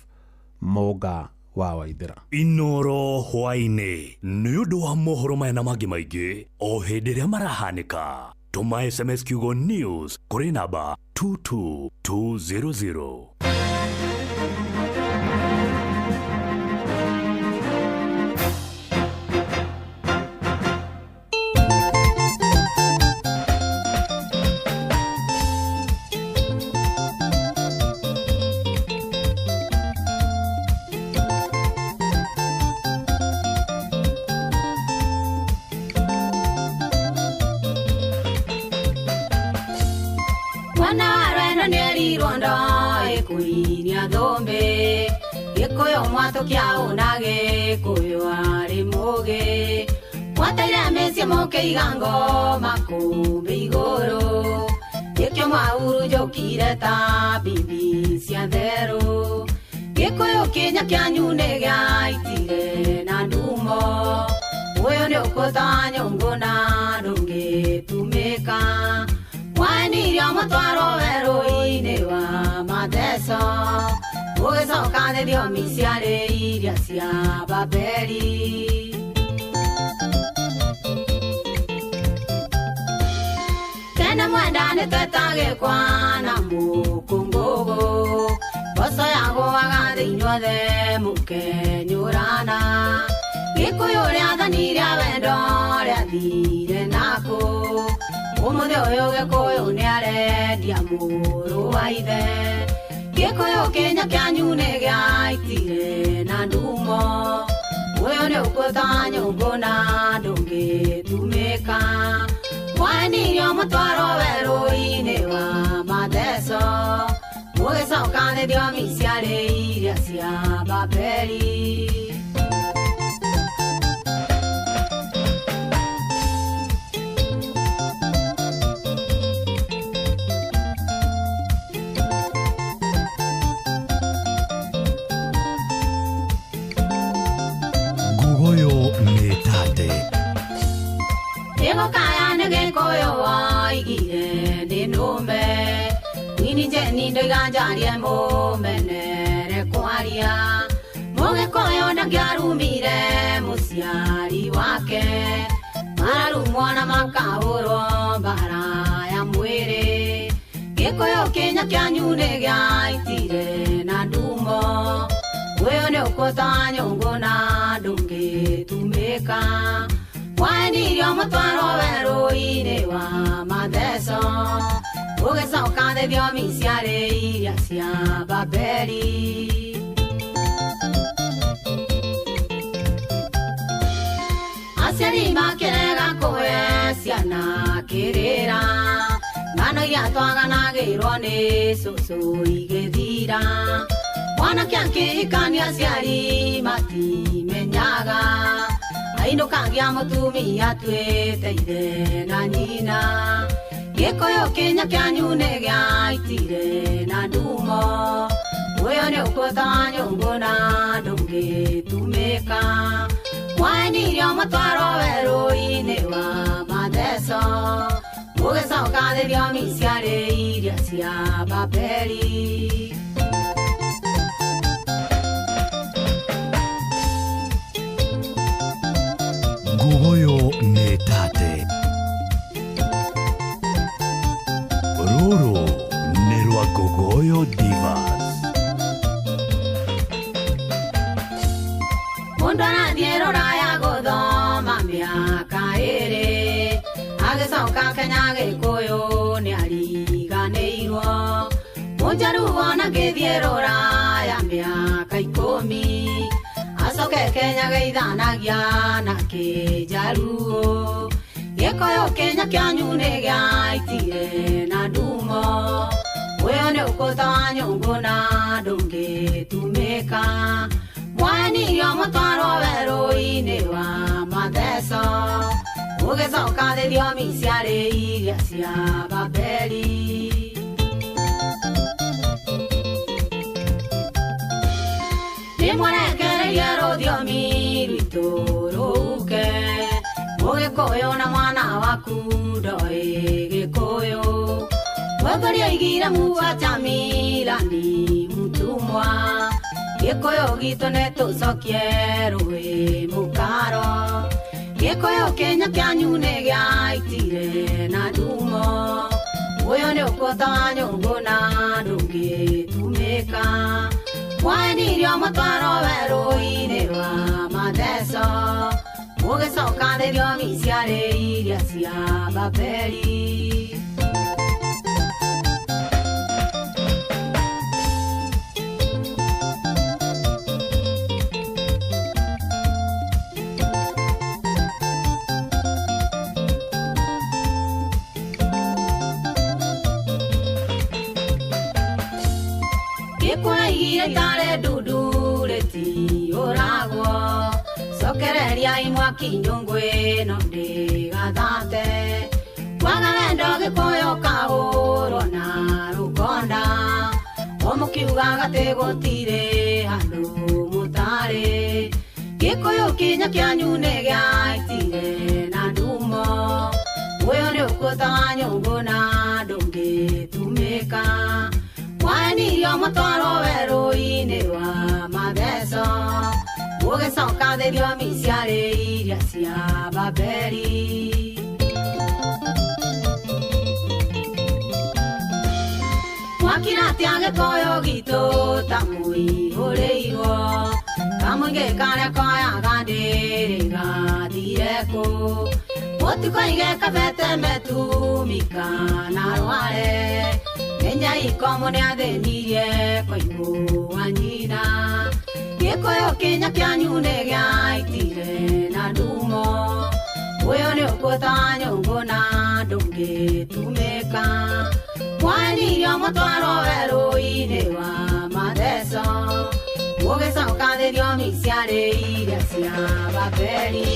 Mũnga wa Waithĩra. Inooro hwaĩ-inĩ nĩ ũndũ wa mohoro maya na mangĩ maingĩ o hĩndĩ ĩrĩa marahanĩka. Tũma SMS kiugo news kũrĩ namba 22200. Gĩkũyũ mwatũkia na Gĩkũyũ arĩ mũgĩ, mwataire mĩciĩ mũkĩiga ngoma kũmbĩ igũrũ, gĩkĩo mwahurunjũkire ta bibi cia therũ. Gĩkũyũ kĩnya kĩanyu nĩ gĩaitire na ndumo, ũyũ nĩ ũkũta wa nyũngũ na ndũngĩtumĩka. Mwenirio mũtwarwo werũ-inĩ wa matheco, ũgĩcoka thiomi ciarĩ iria cia Babeli. Tene mwenda nĩ twetagĩkwa na mũkũngũgũ, mboco yagũaga thĩ inyuothe mũkenyũrana. Gĩkũyũ rĩathani rĩa wendo rĩathire nakũ, ũmũthĩ ũyũ Gĩkũyũ nĩarendia mũrũ wa ithe. Gĩkũyũ kĩnya kĩanyu nĩ gĩaitire na ndumo, ũyũ nĩ ũkũta wa nyũngũ na ndũngĩtumĩka. Mwenirio mũtwarwo werũ-inĩ wa matheco, mũgĩcoka thiomi ciarĩ iria cia Babeli. Gĩgũkaya nĩ Gĩkũyũ woigire ndĩ nũme, Winnie Njeni ndoiga njarie mũmenere kwaria. Mũgĩkũyũ ndangĩarumire mũciari wake, mararumwo na makahũrwo mbara ya mwĩrĩ. Gĩkũyũ kĩnya kĩanyu nĩ gĩaitire na ndumo, ũyũ nĩ ũkũta wa nyũngũ na ndũngĩtumĩka. Mwenirio mũtwarwo werũ-inĩ wa matheco, ũgĩcoka thiomi ciarĩ iria cia Babeli. igĩthira, ng'ano iria twaganagĩrwo nĩ cũcũ igĩthira. Mwanake akĩhikania aciari matimenyaga, ainũkagia mũtumia atuĩte ithe na nyina. Gĩkũyũ kĩnya kĩanyu nĩ gĩaitire na ndumo, ũyũ nĩ ũkũta wa nyũngũ na ndũngĩtumĩka. Mwaenirio mũtwarwo werũ-inĩ wa matheco, mũgĩcoka thiomi ciarĩ iria cia Babeli. Ngugoyo nĩ tate. Rũrũ nĩ rwa Ngogoyo Divas. Mũndũ arathiĩ rũraya gũthoma mĩaka ĩrĩ, agĩcoka Kenya Gĩkũyũ nĩariganĩirwo. Mũnjaruo ona ngĩthiĩ rũraya mĩaka 10, acoke Kenya geithanagia na kĩnjaruo. Gĩkũyũ kĩnya kĩanyu nĩ gĩaitire na ndumo, ũyũ nĩ ũkũta wa nyũngũ na ndũngĩtumĩka. Mwaenirio mũtwarwo werũ-inĩ wa matheco, mũgĩcoka thiomi ciarĩ iria cia Babeli. Nĩmwarekereirie rũthiomi rwitũ rũke, mũgĩkũyũ na mwana waku ndoĩ Gĩkũyũ. Mwethũri oigire muacha mila ni mtumwa, Gĩkũyũ gitũ nĩtũcokie rũĩ mũkaro. Gĩkũyũ kĩnya kĩanyu nĩ gĩaitire na ndumo, ũyũ nĩ ũkũta wa nyũngũ na ndũngĩtumĩka. Mwaenirio mũtwarwo werũ-inĩ wa matheco, mũgĩcoka thiomi ciarĩ iria cia Babeli. Gĩkũyũ itare ndundu rĩtiũragwo, cokereriai mwaki nyũngũ ĩno ndĩgathate. Kwaga wendo Gĩkũyũ kahũrwo na rũkonda, o mũkiugaga atĩ gũtirĩ handũ mũtarĩ. Gĩkũyũ kĩnya kĩanyu nĩ gĩaitire na ndumo, ũyũ nĩ ũkũta wa nyũngũ na ndũngĩtumĩka. Mwaenirio mũtwarwo werũ-inĩ wa matheco, mũgĩcoka thiomi ciarĩ iria cia Babeli. Mwakira atĩa Gĩkũyũ gitũ ta mũihũrĩirwo, kamũingĩ karĩa koyaga ndĩrĩ gathire kũ. Mũtikoige kabete metumi kana rware, menya ikomo nĩathĩnirie koigwo nyina. Gĩkũyũ kĩnya kĩanyu nĩ gĩaitire na ndumo, ũyũ nĩ ũkũta wa nyũngũ na ndũngĩtumĩka. Mwaenirio mũtwarwo werũ-inĩ wa matheco, mũgĩcoka thiomi ciarĩ iria cia Babeli.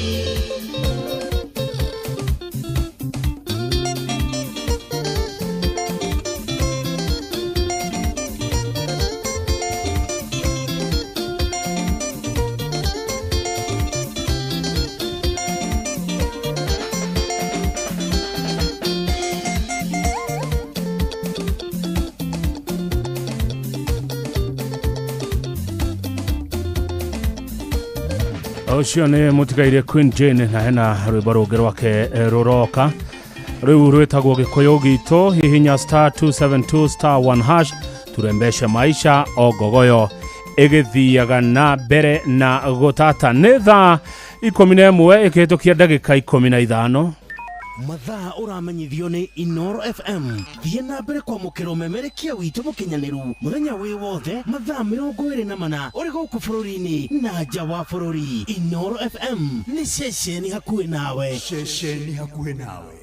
Ũcio nĩ mũtigaire Queen Jane na hena rwĩmbo rũngĩ rwake rũroka rĩu rwĩtagwo Gĩkũyũ gitũ. Hihinya star 272 star 1 hash turembeshe maisha o ngogoyo ĩgĩthiaga na mbere na gũtata. Nĩ thaa 11 ĩkĩhĩtũkia ndagĩka 15. Mathaa ũramenyithio nĩ Inoro FM. Thiĩ na mbere kwamũkĩra ũmemerekia witũ mũkinyanĩru mũthenya wĩ wothe mathaa 24 ũrĩ gũkũ bũrũri-inĩ na nja wa bũrũri. Inoro FM nĩ ceceni hakuhĩ nawe. Ceceni hakuhĩ nawe.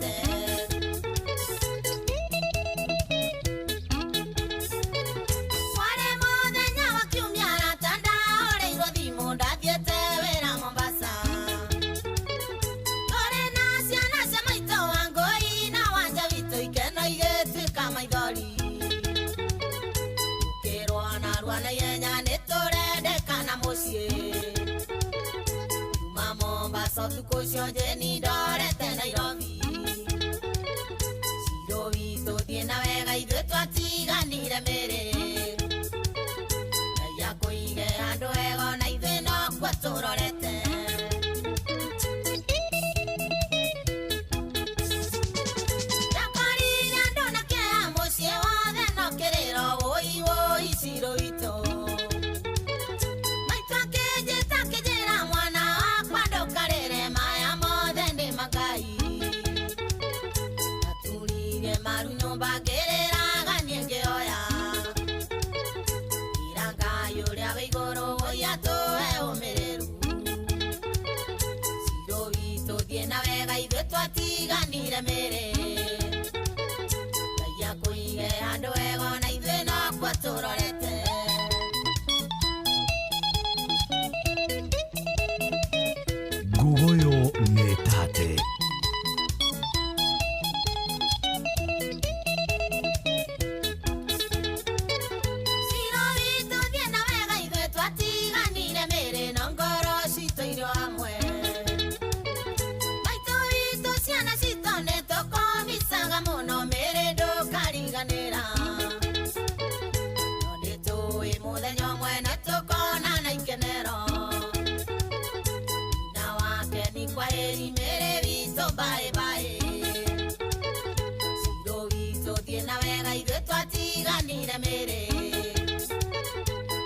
tũrorete. Warĩ mũthenya wa kiumia arata ndahũrĩirwo thimũ ndathiĩte wĩra Mombasa. Tũrĩ na ciana cia maitũ wa ngũi na wanja witũ ikeno igĩtuĩka maithori. Tũkĩrwo narua na ihenya nĩtũrendekana mũciĩ. Kuma Mombasa ũtukũ ũcio Jane ndorete Nairobi. Ciro witũ thiĩ na wega ithuĩ twatiganire mĩrĩ. Ngai akũige handũ hega ona ithuĩ nokuo tũrorete. Ndakorire andũ na kĩeha mũciĩ wothe no kĩrĩro wũi wũi Ciro witũ. Maitũ akĩnjĩta akĩnjĩra mwana wakwa ndũkarĩre maya mothe nĩ ma Ngai. Ndaturirie maru nyũmba ngĩrĩraga niĩ ngĩhoya. Ira Ngai ũrĩa wĩ igũrũ wũi atũhe ũmĩrĩru. Ciro witũ thiĩ na wega ithuĩ twatiganire mĩrĩ. Ngai akũige handũ hega ona ithuĩ nokuo tũrorete. Ngugoyo nĩ tate. Ciro witũ thiĩ na wega ithuĩ twatiganire mĩrĩ no ngoro citũ irĩ o hamwe. Maitũ witũ ciana citũ nĩtũkũmicaga mũno mĩrĩ ndũkariganĩra. No nĩtũĩ mũthenya ũmwe nĩtũkonana ikenero. Na wake nĩ kwaheri mĩrĩ witũ bye bye. Ciro witũ thiĩ na wega ithuĩ twatiganire mĩrĩ.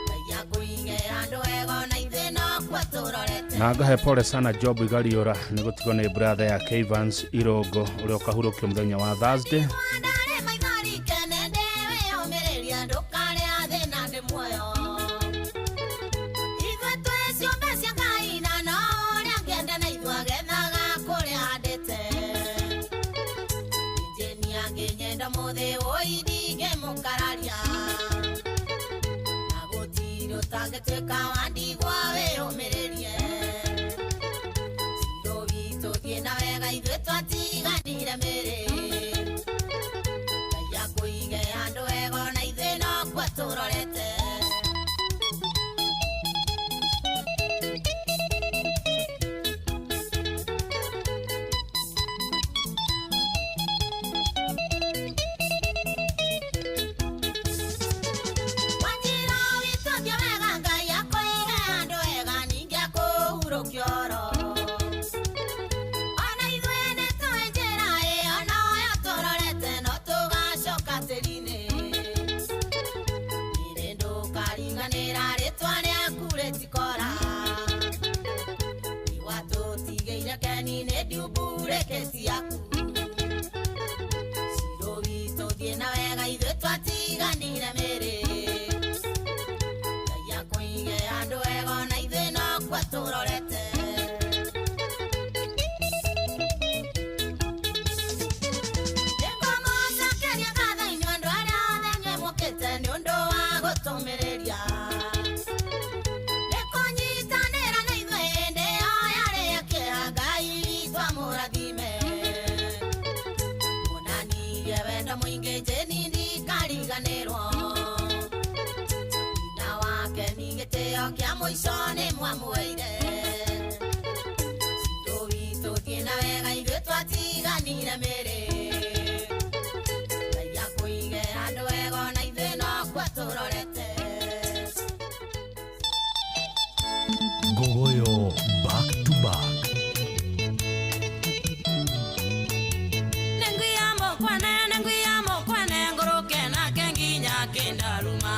Ngai akũige handũ hega ona ithuĩ nokuo tũrorete. Na ngahe pole sana Job Igariũra nĩ gũtigwo nĩ brother yake Evans Irongo ũrĩa ũkahurũkio mũthenya wa Thursday. Ndarĩ maithori kene ndĩwĩyũmĩrĩria ndũkarĩa thĩna ndĩ muoyo. Ithuĩ twĩ ciũmbe cia Ngai na no ũrĩa angĩenda na ithuĩ agethaga kũrĩa ahandĩte. Njeni angĩnyenda ũmũthĩ wũi ndingĩmũkararia. Na gũtirĩ ũtangĩtuĩka wa ndigwa wĩyũmĩrĩrie. Ciro witũ thiĩ na wega ithuĩ twatiganire mĩrĩ. Ngai akũige handũ hega ona ithuĩ nokuo tũrorete. Wanjira witũ thiĩ wega Ngai akũige handũ hega ningĩ akũhurũkie oro. Ona ithuĩ nĩtũĩ njĩra ĩyo noyo tũrorete no tũgacoka tĩri-inĩ. Mĩrĩ ndũkariganĩra rĩtwa rĩaku rĩtikora. Nĩwatũtigĩire keni nĩ ndiumburĩkĩti yaku. Ciro witũ thiĩ na wega ithuĩ twatiganire mĩrĩ. Ngai akũige handũ hega ona ithuĩ nokuo tũrorete. Nĩngũmũcokeria ngatho inyuĩ andũ arĩa othe inyuĩ mũkĩte nĩ ũndũ wa gũtũmĩrĩria. Nĩkũnyitanĩra na ithuĩ hĩndĩ ĩyo yarĩ ya kĩeha Ngai witũ amũrathime. Muonanirie wendo mũingĩ Jane ndikariganĩrwo. Na wake nĩ gĩtĩo kĩa mũico nĩ mwamũheire. Ciro witũ thiĩ na wega ithuĩ twatiganire mĩrĩ. Ngai akũige handũ hega ona ithuĩ nokuo tũrorete. Ngugoyo back to back. Nengwiyamo kwane ngũrũke nake nginya kĩndaruma.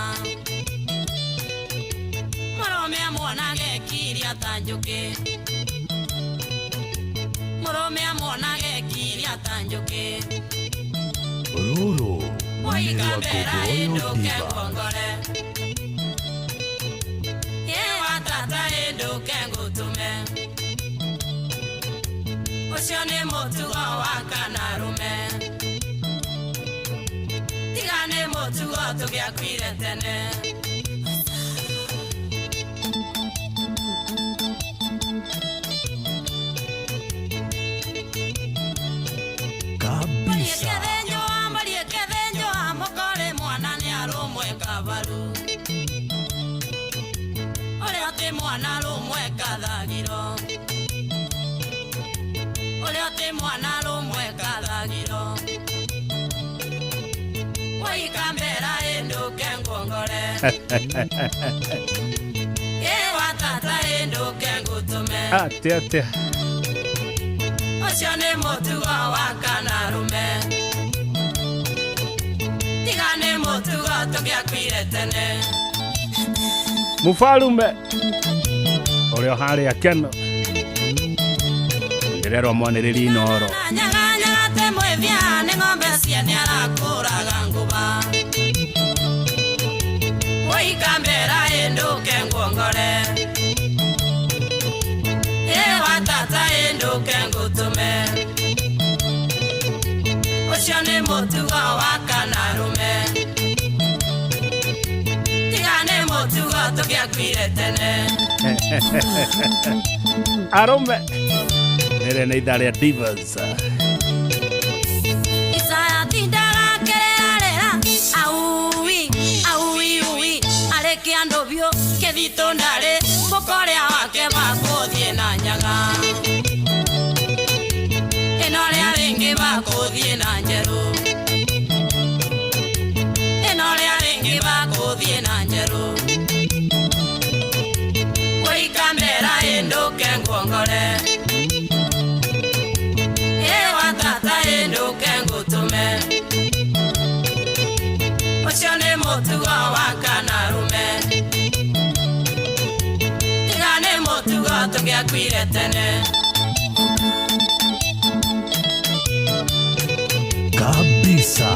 Mũrũme amuonage kiria ta njũkĩ. Mũrũme amuonage kiria ta njũkĩ. Rũrũ nĩ rwa Mũikambera Ngugoyo ĩndũke Diva. ngongore. Ĩ wa tata ĩndũke ngũtũme. Ũcio nĩ mũtugo wa kanarume. Tiga nĩ mũtugo tũgĩakuire tene. Kabisa. Mariĩ kĩthĩnjwo mũkore mwana nĩ arũmwe kabaru. Ũrĩa ti mwana rũmwe kathagiro. Ũrĩa ti mwana rũmwe kathagiro. Waikambera ĩndũke nguongore. Ĩ watata ĩndũke ngũtũme. Atä atä. Ũcio nĩ mũtugo wa kanarume. Tiga nĩ mũtugo tũgĩakuire tene. Mufalume ũrĩa harĩa keno ndĩrerwo mwanĩrĩri Inoro. Nyaganyaga te mwĩthia nĩ ng'ombe ciene arakũraga ngũba. Waikambera ĩndũke nguongore. Ĩ watata ĩndũke ngũtũme. Ũcio nĩ mũtugo wa kanarume. Tiga nĩ mũtugo tũgĩakuire tene. Arũme rĩrĩ nĩ ithaa rĩa Divas. Isaya tindaga kĩrĩrarĩra aui aui ui arĩ kĩandũ biũ kĩthitũ ndarĩ mũkorĩa wake bakũthiĩ na nyaga ĩno rĩa rĩngĩ bakũthiĩ na njerũ ĩno rĩa rĩngĩ bakũthiĩ na njerũ wĩikambera ĩndũke nguongore ĩ watata ĩndũke ngũtũme. Ũcio nĩ mũtugo wa kanarume. Tiga nĩ mũtugo tũgĩakuire tene. Kabisa.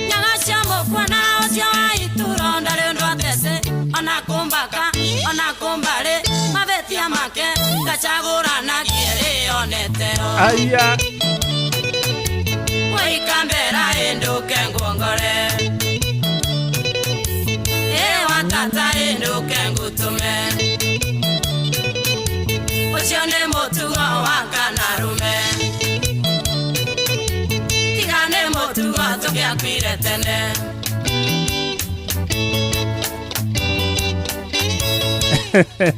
Nyaga cia mũkwana ũcio wa ituro ndarĩ ũndũ atece ona kũmbaka ona kũmbarĩ mabĩtia make ngacagũranagie rĩoneteo. Aya. Waikambera ĩndũke nguongore. Ĩ watata ĩndũke ngũtũme. Ũcio nĩ mũtugo wa kanarume. Tiga nĩ mũtugo tũgĩakuire tene.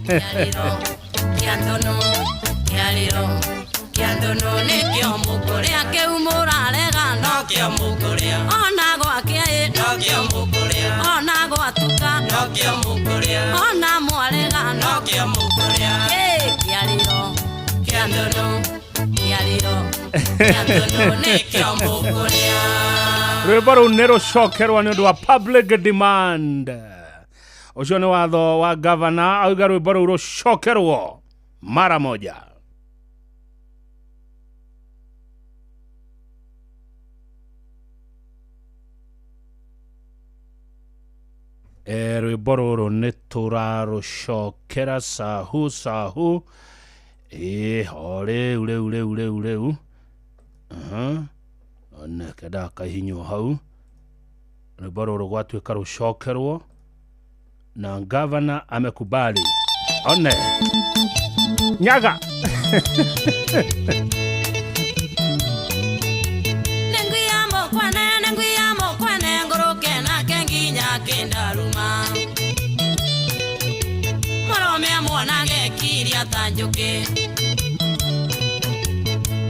Kĩarĩro kĩa ndũnũ kĩarĩro kĩa ndũnũ nĩkĩo mũkũrĩa kĩu mũrarega nokĩo mũkũrĩa ona gwakĩa ĩ nokĩo mũkũrĩa ona gwatuka nokĩo mũkũrĩa ona mwarega nokĩo mũkũrĩa ĩ kĩarĩro kĩa ndũnũ kĩarĩro kĩa ndũnũ nĩkĩo mũkũrĩa. Rwĩmbo rũu nĩ rũcokerwo nĩ ũndũ wa public demand. Ũcio nĩ watho wa gavana auga rwĩmbo rũu rũcokerwo mara moja. Rwĩmbo rũrũ nĩ tũrarũcokera sahu sahu ĩ o rĩu rĩu rĩu rĩu rĩu. Aha. One kendaga kahihinywo hau rwĩmbo rũrũ gwatuĩka rũcokerwo na gavana amekubali. One nyaga. Nenguia mokwane nenguia mokwane ngũrũke nake nginya kĩndaruma. Mũrũme amuonage kiria ta njũkĩ.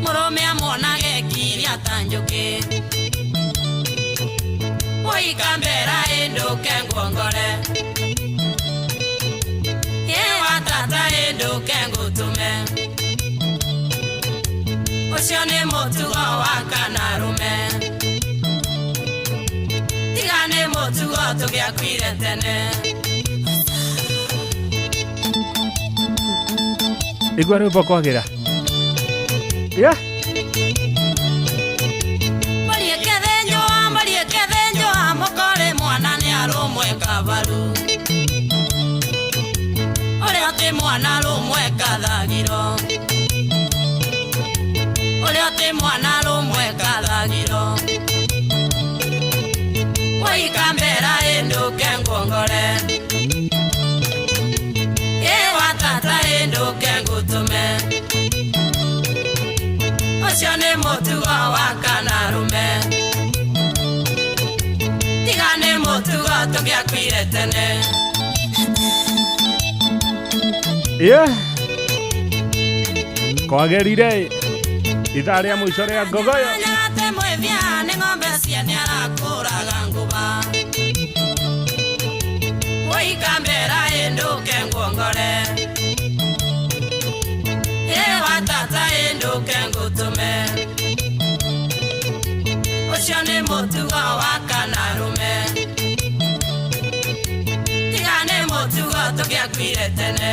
Mũrũme amuonage kiria ta njũkĩ. Waikambera ĩndũke nguongore. Ĩ watata ĩndũke ngũtũme. Ũcio nĩ mũtugo wa kanarume. Tiga nĩ mũtugo tũgĩakuire tene. Igua rwĩmbo kwagĩra. Yeah. Mariĩ kĩthĩnjwo mariĩ kĩthĩnjwo mũkore mwana nĩ arũmwe kabaru. Ũrĩa ti mwana rũmwe kathagiro. atĩ mwana rũmwe kathagiro Waikambera ĩndũke nguongore Ĩwa tata ĩndũke ngũtũme Ũcio nĩ mũtugo wa kanarume Tiga nĩ mũtugo tũngĩakuire tene. Yeah. Kwagerire ithaa rĩa mũico rĩa ngogoyo. Nyate mwĩthia nĩ ng'ombe ciene arakũraga ngũba Waikambera ĩndũke nguongore Ĩwa tata ĩndũke ngũtũme Ũcio nĩ mũtugo wa kanarume Tiga nĩ mũtugo tũngĩakuire tene.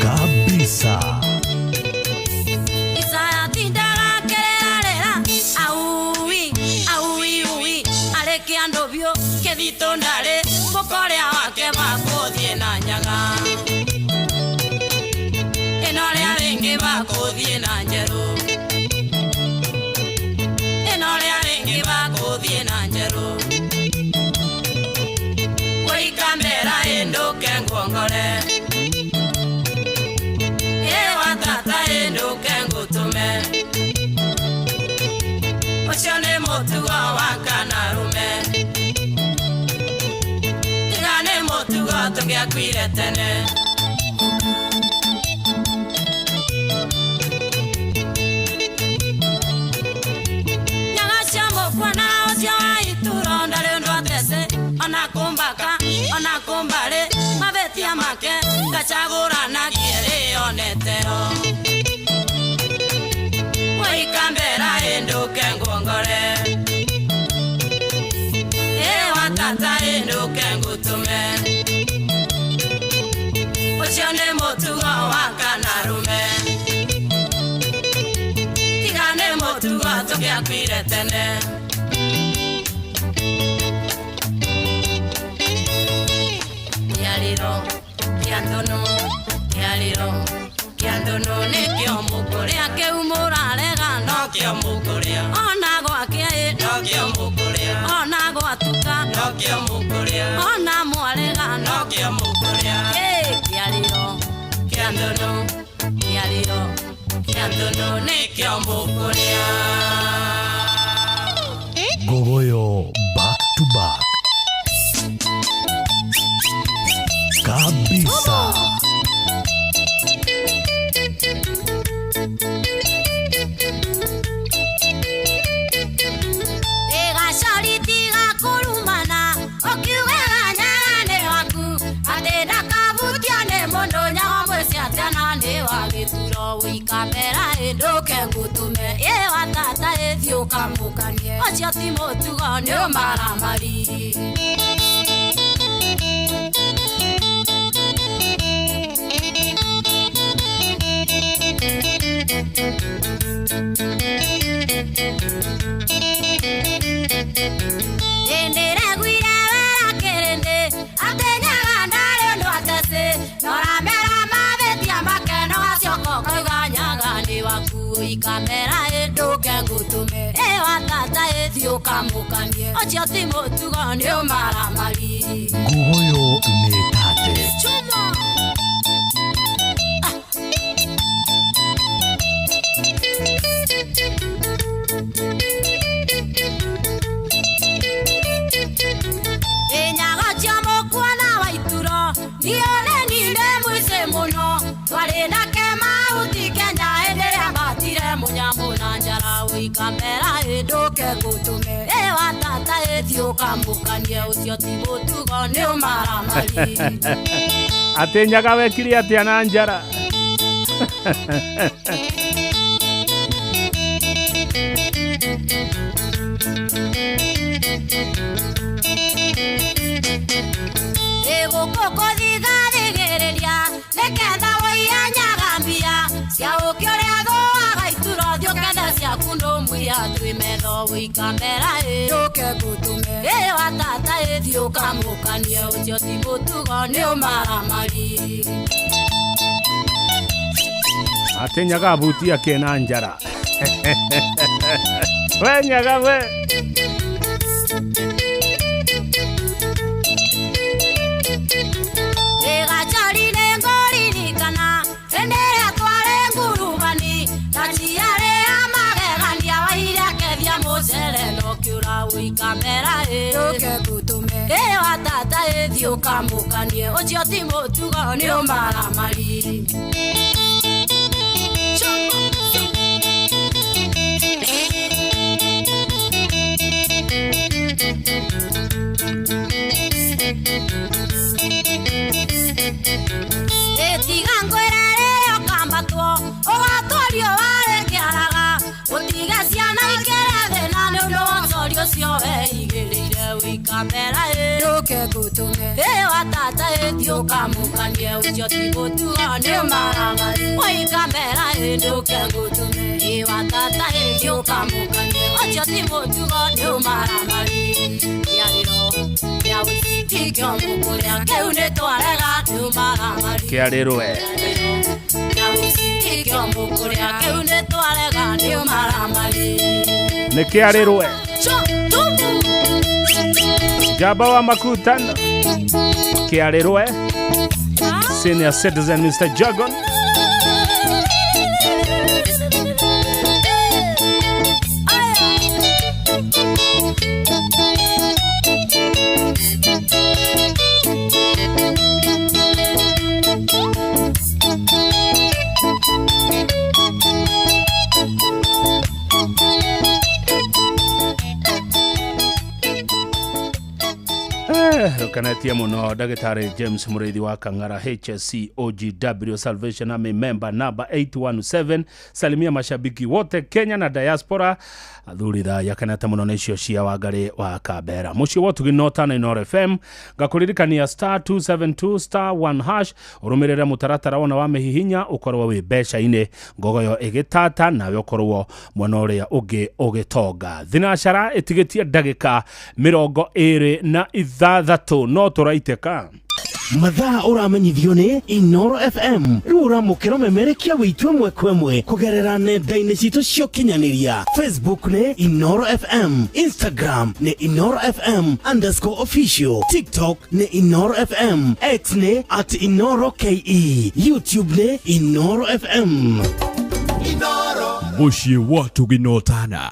Kabisa. Isaya tindaga kererarera Aui, aui, ui Arĩkia andũ biũ kĩthitũ ndarĩ Mũkorĩa wake bakũthiĩ na nyaga Ĩno rĩa rĩngĩ bakũthiĩ na njerũ Ĩno rĩa rĩngĩ bakũthiĩ na njerũ Waikambera ĩndũke nguongore Ĩwa tata ĩndũke ngũtũme Ũcio nĩ mũtugo wa kanarume Tiga nĩ mũtugo tũngĩakuire tene. Nyaga cia mũkwana ũcio wa ituro ndarĩ ũndũ atece Ona kũmbaka, ona kũmbarĩ mabĩtia make ngacagũranagie rĩonetero Waikambera ĩndũke nguongore Ĩwa tata ĩndũke ngũtũme Ũcio nĩ mũtugo wa kanarume Tiga nĩ mũtugo tũngĩakuire tene. Kĩarĩro kĩa ndũnũ kĩarĩro kĩa ndũnũ nĩkĩo mũkũrĩa kĩu mũrarega nokĩo mũkũrĩa Ona gwakĩa ĩ nokĩo mũkũrĩa Ona gwatuka nokĩo mũkũrĩa Ona mwarega nokĩo mũkũrĩa Kĩarĩro kĩa ndũnũ kĩarĩro kĩa ndũnũ nĩkĩo mũkũrĩa. Ngogoyo back to back. Kabisa. Ĩgacori tiga kũrumana ũkiugaga nyaga nĩ waku atĩ ndakavutio nĩ mũndũ nyago mwĩciatana nĩ wa gĩturo ũikambera ĩndũke ngũtũme ĩwa tata ĩthiĩ ũkamũkanie ũcio ti mũtugo nĩ ũmaramari. Ndĩreguire wera kĩrĩndĩ atĩ nyaga ndarĩ ũndũ ateci noramera mavĩtia make nogacoka ũkauga nyaga nĩ waku ũikamera ĩndũke ngũtũme ĩwa tata ĩthiĩ ũkamũkanie ũcio ti mũtugo nĩ ũmaramari. Ngogoyo nĩ tate. Chuma. Nyaga cia mũkuona wa ituro nione ninde mũici mũno twarĩ nake mahuti Kenya hĩndĩ ĩrĩa matire mũnyamũ na njara ũikamera ĩndũke ngũtũme ĩwa tata ĩthiĩ ũkamũkanie ũcio ti mũtugo nĩ ũmaramari. Atĩ nyaga wekire atĩa na njara? Ĩgũkũ kũthigathigĩrĩria nĩketha wũiye nyaga mbia cia ũkĩ ũrĩa thũaga ituro thiĩ ũkethe ciaku ndũmwia twĩ metho ũikamera ĩndũke ngũtũme ĩwa tata ĩthiĩ ũkamũkanie ũcio ti mũtugo nĩ ũmaramari. Atĩ Nyaga abuti akĩna njara. We Nyaga we. Ukamukanie ucio ti mutugo ni umaramari. Etiga ngwĩre rĩrĩa ũkambatwo ũgatwario warĩ kĩaraga ũtige ciana ikĩre thĩna nĩ ũndũ wa ũcori ũcio weigĩrĩire wĩkamera ndũke ngũtũme ĩ wa tata ĩthiĩ ũkamũkanie ũcio ti mũtugo nĩ ũmaramari wĩkamera ndũke ngũtũme ĩ wa tata ĩthiĩ ũkamũkanie ũcio ti mũtugo nĩ ũmaramari kĩarĩro kĩa ũici tikĩo mũkũrĩa kĩu nĩ twarega nĩ ũmaramari kĩarĩrwe kĩa ũici tikĩo mũkũrĩa kĩu nĩ twarega nĩ ũmaramari nĩ kĩarĩrwe Jaba wa Makutano Kiarerwe Senior Citizen Mr. Jagon. Rukanetie muno Dagitari James Muriithi wa Kang'ara HSC OGW Salvation Army member number 817. Salimia mashabiki wote Kenya na diaspora. Athuri tha yakenete muno nĩ icio cia Wangari wa Kabera. Muciĩ wotu gĩnota na Inooro FM ngakũririkania star 272 star 1 hash ũrũmĩrĩre mũtaratara wona wa mĩhihinya ũkorwo wĩ mbeca-inĩ ngogoyo ĩgĩtata nawe ũkorwo mwena ũrĩa ũngĩ ũgĩtonga. Thinacara ĩtigĩtie ndagĩka 26 no tũraitĩka. Mathaa ũramenyithio nĩ Inooro FM rĩu ũramũkĩra ũmemerekia wĩitũ ĩmwe kwa ĩmwe kũgerera nenda-inĩ citũ cia ũkinyanĩria. Facebook nĩ Inooro FM, Instagram nĩ Inooro FM _official, TikTok nĩ Inooro FM, X nĩ @InooroKE, YouTube nĩ Inooro FM. Mũciĩ watu gĩnotana.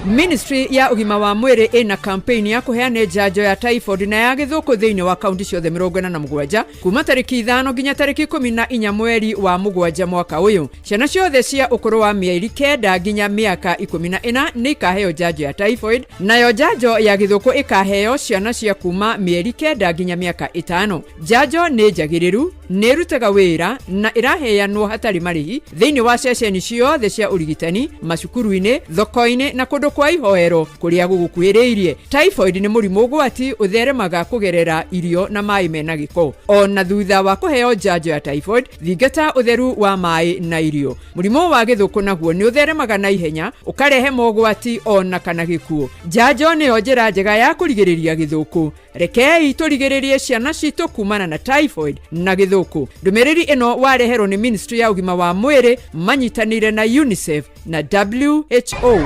Ministry ya ũgima wa mwĩrĩ ĩna campaign ya kũheana njanjo ya typhoid na ya gĩthũkũ thĩinĩ wa kaunti ciothe 47 kuma tarĩki 5 nginya tarĩki 14 mweri wa mũgwanja mwaka ũyũ. Ciana ciothe cia ũkũrũ wa mĩeri 9 nginya mĩaka 14 nĩ ikaheo njanjo ya typhoid, nayo njanjo ya gĩthũkũ ĩkaheo ciana cia kuma mĩeri 9 nginya mĩaka 5. Njanjo nĩ njagĩrĩru, nĩ ĩrutaga wĩra na ĩraheanwo hatarĩ marĩhi thĩinĩ wa ceceni ciothe cia ũrigitani, macukuru-inĩ, thoko-inĩ na kũndũ kwa ihoero kũrĩa gũgũkuhĩrĩirie. Typhoid nĩ mũrimũ ũgwati ũtheremaga kũgerera irio na maĩ mena gĩko. Ona thutha wa kũheo njanjo ya typhoid, thingata ũtheru wa maĩ na irio. Mũrimũ wa gĩthũkũ naguo nĩ ũtheremaga na ihenya ũkarehe mogwati ona kana gĩkuũ. Njanjo nĩyo njĩra njega ya kũrigĩrĩria gĩthũkũ. Rekei tũrigĩrĩrie ciana citũ kumana na typhoid na gĩthũkũ. Ndũmĩrĩri ĩno wareherwo nĩ Ministry ya ũgima wa mwĩrĩ manyitanĩire na UNICEF na WHO.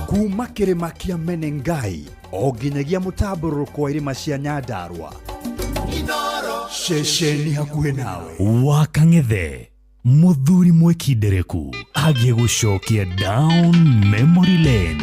Kuma kĩrĩma kĩa Menengai o nginyagia mũtambũrũko wa irĩma cia Nyandarua, ceceni hakuhĩ nawe. Wa Kang'ethe mũthuri mwĩkindereku agĩgũcokia down memory lane.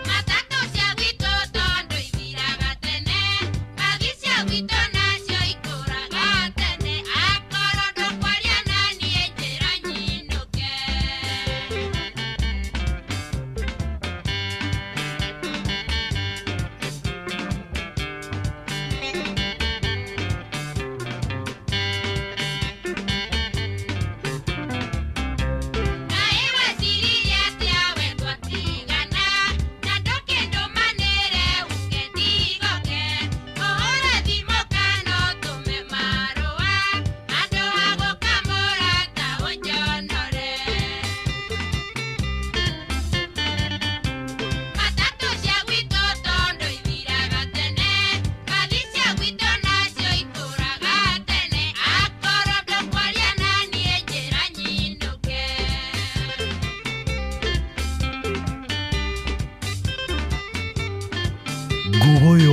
Mata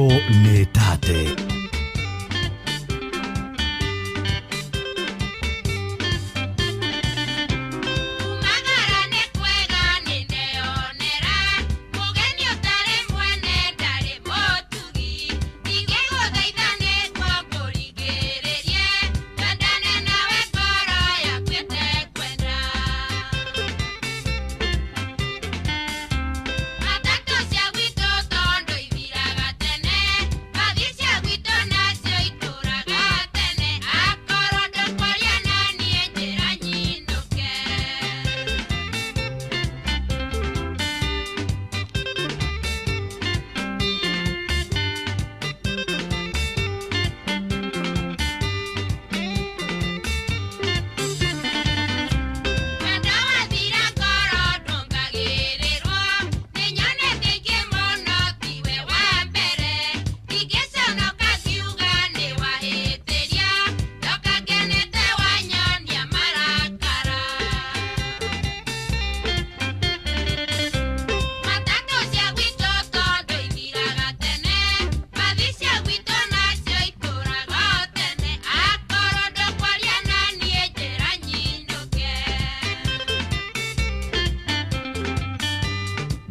Ngugoyo nĩ tate. Kumagara nĩ kwega nĩ ndeyonera, mũgeni ũtarĩ mwene ndarĩ mũtugi. Ingĩgũthaitha nĩguo ngũringĩrĩrie, twendane nawe ngoro yaku ĩtekwenda. Matatũ cia gwitũ tondũ ithiraga tene, bathi cia gwitũ nacio itũraga tene. Akorwo ndũkwaria na niĩ njĩra nyinũke. Wendo wathira ngoro ndũngagĩrĩrwo, nĩnyonete ingĩ mũno tiwe wa mbere. Ingĩconoka ngiuga nĩwahĩtĩria, ndoka ngenete wanyonia marakara. Matatũ cia gwitũ tondũ ithiraga tene, bathi cia gwitũ nacio itũraga o tene. Akorwo ndũkwaria na niĩ njĩra nyinũke.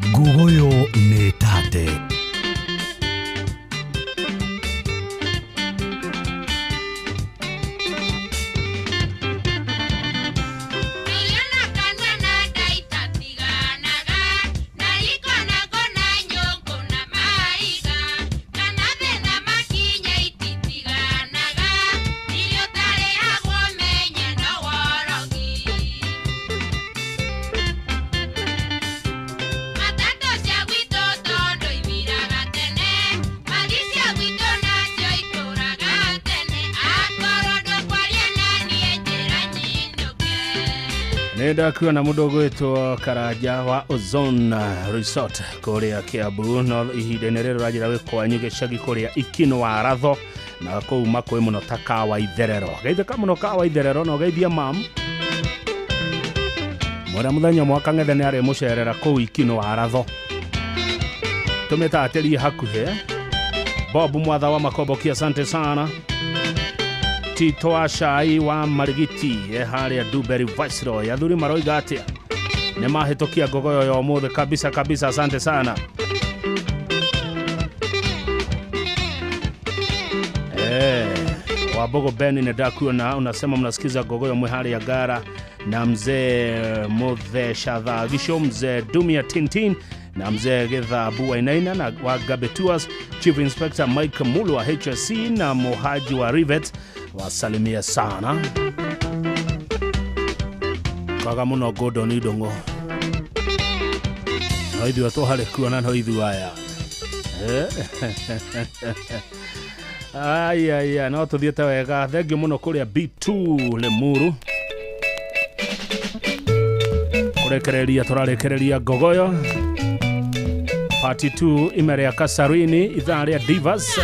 Ngugoyo nĩ tate. Irio na kanua na nda itatiganaga, na riko na ngũ na nyũngũ na mahiga, kana thĩna makinya ititiganaga, irio ũtarĩhagwo menye no worogi. Matatũ cia gwitũ tondũ ithiraga tene, bathi cia gwitũ nacio itũraga tene. Akorwo ndũkwaria na niĩ njĩra nyinũke. Nä ndakuona må ndå gwätwo Karanja wa Ozone Resort kũrĩa Kiambu, no ihinda-inĩ rĩrĩ ũranjĩra wĩ kwanyu gĩcagi kũrĩa Ikino wa Ratho, na kũu makũĩ mũno ta kawa itherero. Geithĩka mũno kawa itherero na ũgeithie mam mwĩra mũthenya ũmwe Kang'ethe nĩ arĩmũcerera kũu Ikino wa Ratho. Tũmĩtatĩrie hakuhĩ. Bob Mwatha wa Makomboki, asante sana. Tito wa Cai wa Marigiti e harĩa Dubery Viceroy. Athuri maroiga atĩa? Nĩ mahĩtũkia ngogoyo ya ũmũthĩ kabisa kabisa, asante sana. Wabogo Ben nĩ ndakuona unasema mnasikiza gogoyo mwe harĩa Ngara na mzee Muthe Shadhagisho, mzee Dumia Tintin na mzee Githabu Wainaina na wa Gabe Tours, Chief Inspector Mike Mulu wa HSC na Mohaji wa Rivet, wasalimia sana. Kwaga mũno Gordon Idong'o, no ithuĩ tũharĩ kuona no ithuĩ aya. Aya no tũthiĩte wega. Thengiũ mũno kũrĩa B2 Limuru. Kũrekereria tũrarekereria ngogoyo Part 2 ime rĩa Kasarini, ithaa rĩa Divas.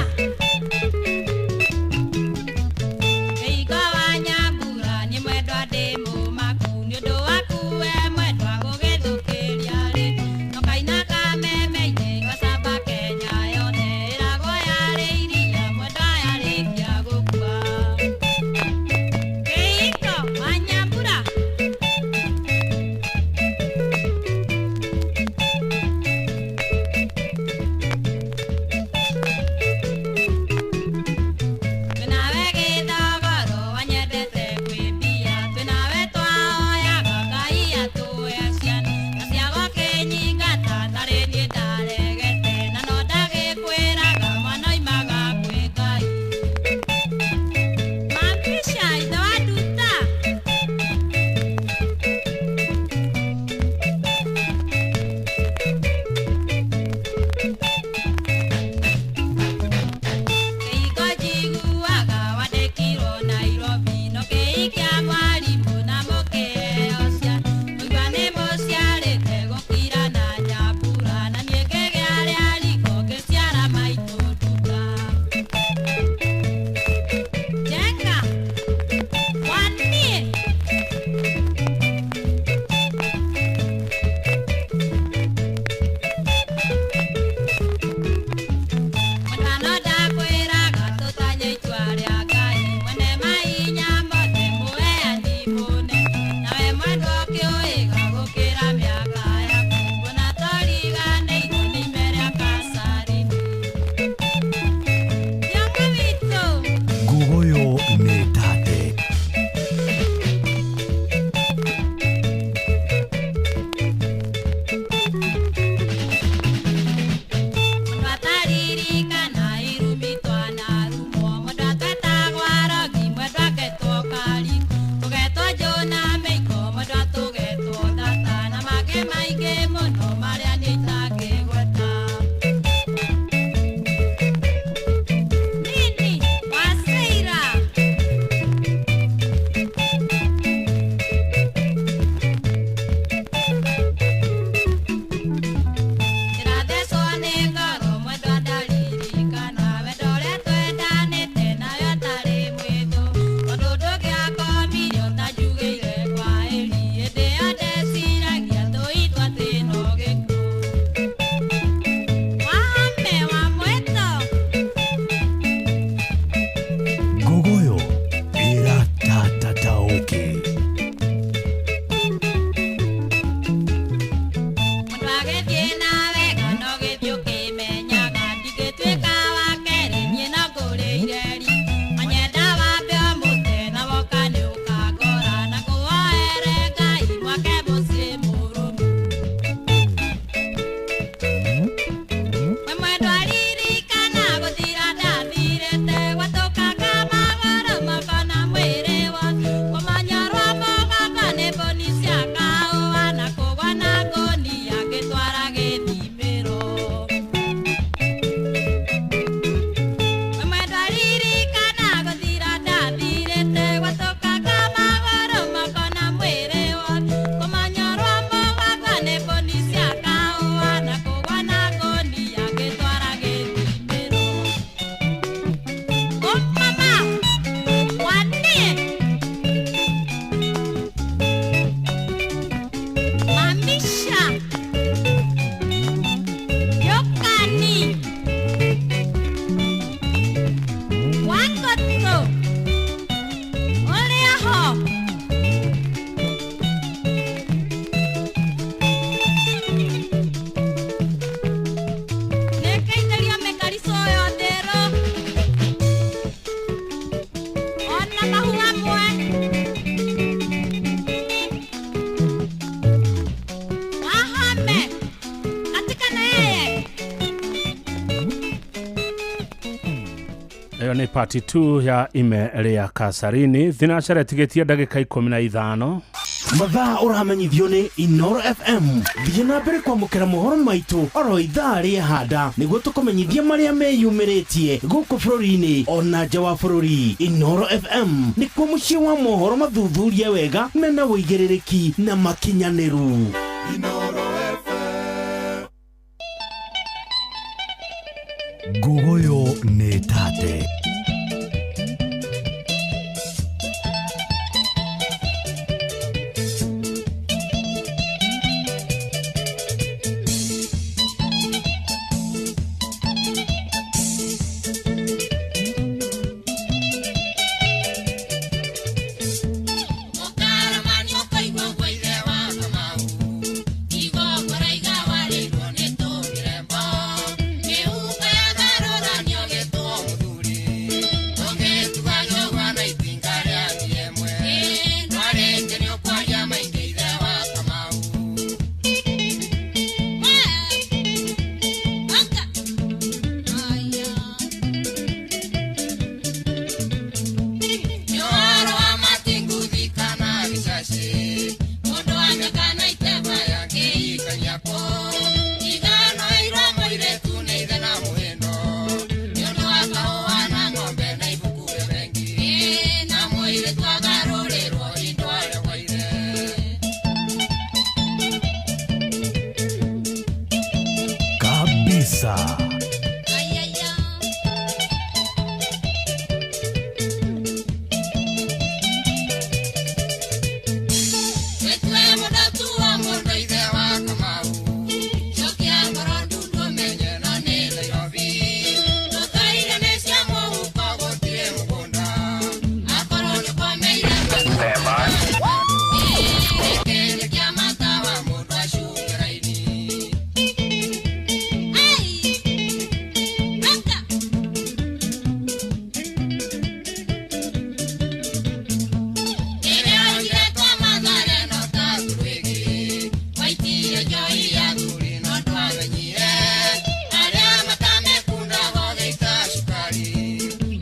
Kĩhingo wa Nyambura nĩ mwendwa ndĩ mũmaku, nĩ ũndũ waku we mwendwa gũgĩthũkĩria rĩ. Tokaina kameme-inĩ gacamba Kenya yothe, ĩragwo yarĩ iria mwendwa yarĩkia gũkua. Kĩhingo wa Nyambura. Ĩyo nĩ part 2 ya ime rĩa Kasarini. Thinacara ĩtigĩtie ndagĩka 15. Mathaa ũramenyithio nĩ Inoro FM. Thiĩ na mbere kwamũkĩra mohoro maitũ oro ithaa rĩehanda nĩguo tũkũmenyithie marĩa meyumĩrĩtie gũkũ bũrũri-inĩ ona nja wa bũrũri. Inoro FM nĩkuo mũciĩ wa mohoro mathuthurie wega mena ũigĩrĩrĩki na makinyanĩru. Nguguyo nĩ tate. Mũkaramani ũkaigua ũguo ithe wa Kamau. Igongora igawarĩirwo nĩ tũmĩrembo. Mĩhuko yagarũranio gĩtwo mũthuri. Ũngĩtuga njũgũa na itinga rĩa ĩmwe. Ndwarĩtie nĩũkwaria maingĩ ithe wa Kamau. Nĩ ũhoro wa matinguthi kana gĩcacĩ. Mũndũ anyaka na iteba yangĩikania kũ. Ithano irwo mũirĩtu nĩ ithe na mũhĩndo. Nĩ ũndũ wa kahũa na ng'ombe na ibuku rĩa bengi. Na mũirĩtu agarũrĩrwo indo arĩa gwa ithe. Kabisa. Wĩtue mũndũ tuo mũndũ ithe wa Kamau. Cokia ngoro ndundu menye na nĩ Nairobi. Tũtaire nĩ cia mũhuko gũtirĩ mũgũnda. Akorwo nĩkwameire Gĩkĩ nĩ kĩa matawa mũndũ acunge raini. Rĩrĩa oigire twa Mathare no ta Turwĩgĩ. Waitire njohi ya thuri no ndwamenyire. Arĩa matamĩkundaga ũgĩita cukari.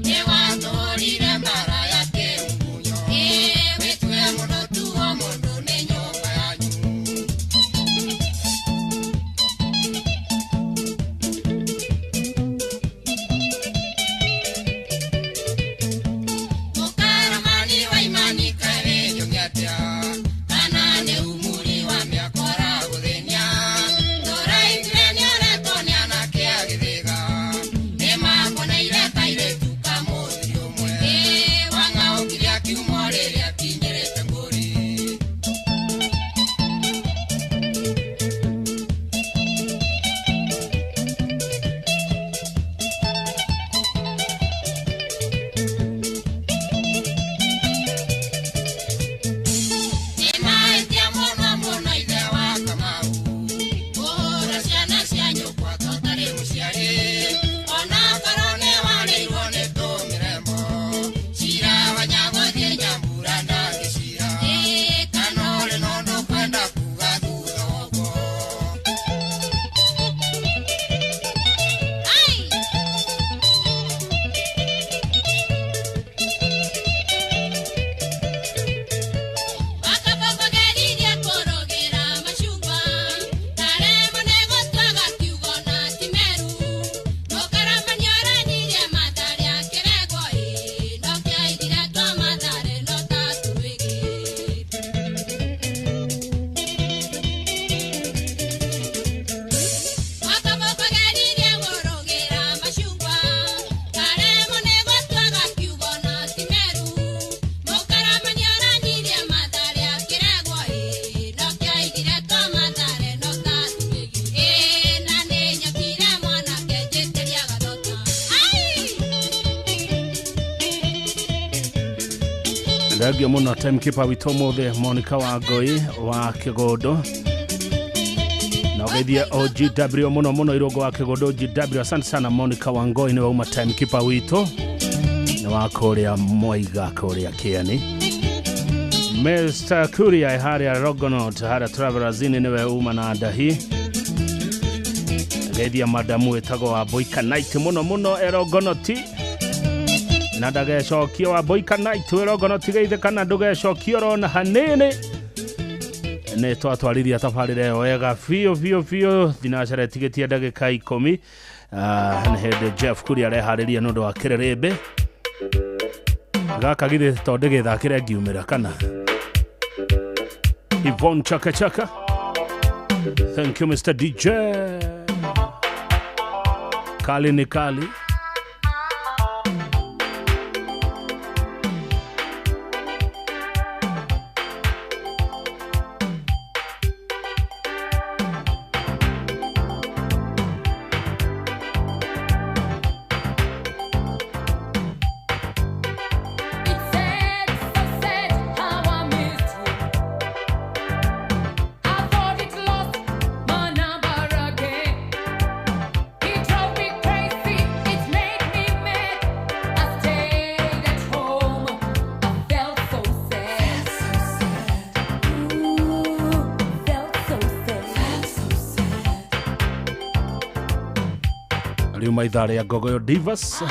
Nĩwatũhũrire mbara ya kĩmunyo. Wĩtue mũndũ tuo mũndũ nĩ nyũmba yanyu. Mũkaramani wa imani kaĩ wĩnjũke atĩa? Kana nĩ umuri wa mĩaka ũragũthĩnia? Ndũraiguire nĩũretwo nĩ anake a Gĩthĩga. Nĩmakuoneire kairĩtu ka mũthuri ũmwe. Wang'aũkire akiuma rĩrĩa akinyĩrĩte ngũri. Nĩmahĩtia mũno mũno ithe wa Kamau. Kũhũra ciana cia nyũkwa tũtarĩ mũciari. Onakorwo nĩwarĩirwo nĩ tũmĩrembo. Cira wa Nyagũthiĩ Nyambura ndangĩcira. Kana ũrĩ na ũndũ ũkwenda kuga thutha wa ũguo. Wakabokogeririe kũrũgĩra macungwa. Taremo nĩgũtuaga kiugo na ti meru. Mũkaramani oranyirie Mathare akĩregwo ĩ. No kĩaigire twa Mathare no ta Turwĩgĩ. Wakabokogeririe kũrũgĩra macungwa. Taremo nĩgũtuaga kiugo na ti meru. Mũkaramani oranyirie Mathare akĩregwo ĩ. No kĩaigire twa Mathare no ta Turwĩgĩ. Ĩ na nĩnyokire mwanake njĩtĩria gathota. Thengio mũno timekeeper witũ ũmũthĩ Monica Wangũi wa Kĩgũndũ na ũgeithie OGW mũno mũno Irũngũ wa Kĩgũndũ OGW. Asante sana Monica Wangũi, nĩwe uma timekeeper witũ nĩ wa kũrĩa Mwaiga kũrĩa Kĩeni. Mr. Kuria harĩa Rogonot harĩa Travelers Inn nĩwe uma na ndahi. Geithia madamu wĩtagwo wa Boika Night mũno mũno Erogonoti. Na ndagecokia wa Boika Night wĩrongo tigaithe kana ndũgecokia orona hanini. Nĩ twatwarithia tabarĩra ĩyo wega biũ biũ biũ thinacara ĩtigĩtie ndagĩka 10. Nĩ hĩndĩ Jeff Kuria areharĩria nĩ ũndũ wa kĩrĩrĩmbĩ. Gaka githĩ to ndĩgĩthakĩre ngiumĩra kana Yvonne Chaka Chaka. Thank you Mr. DJ. Kali ni kali. Maitha rĩa Ngogoyo Divas.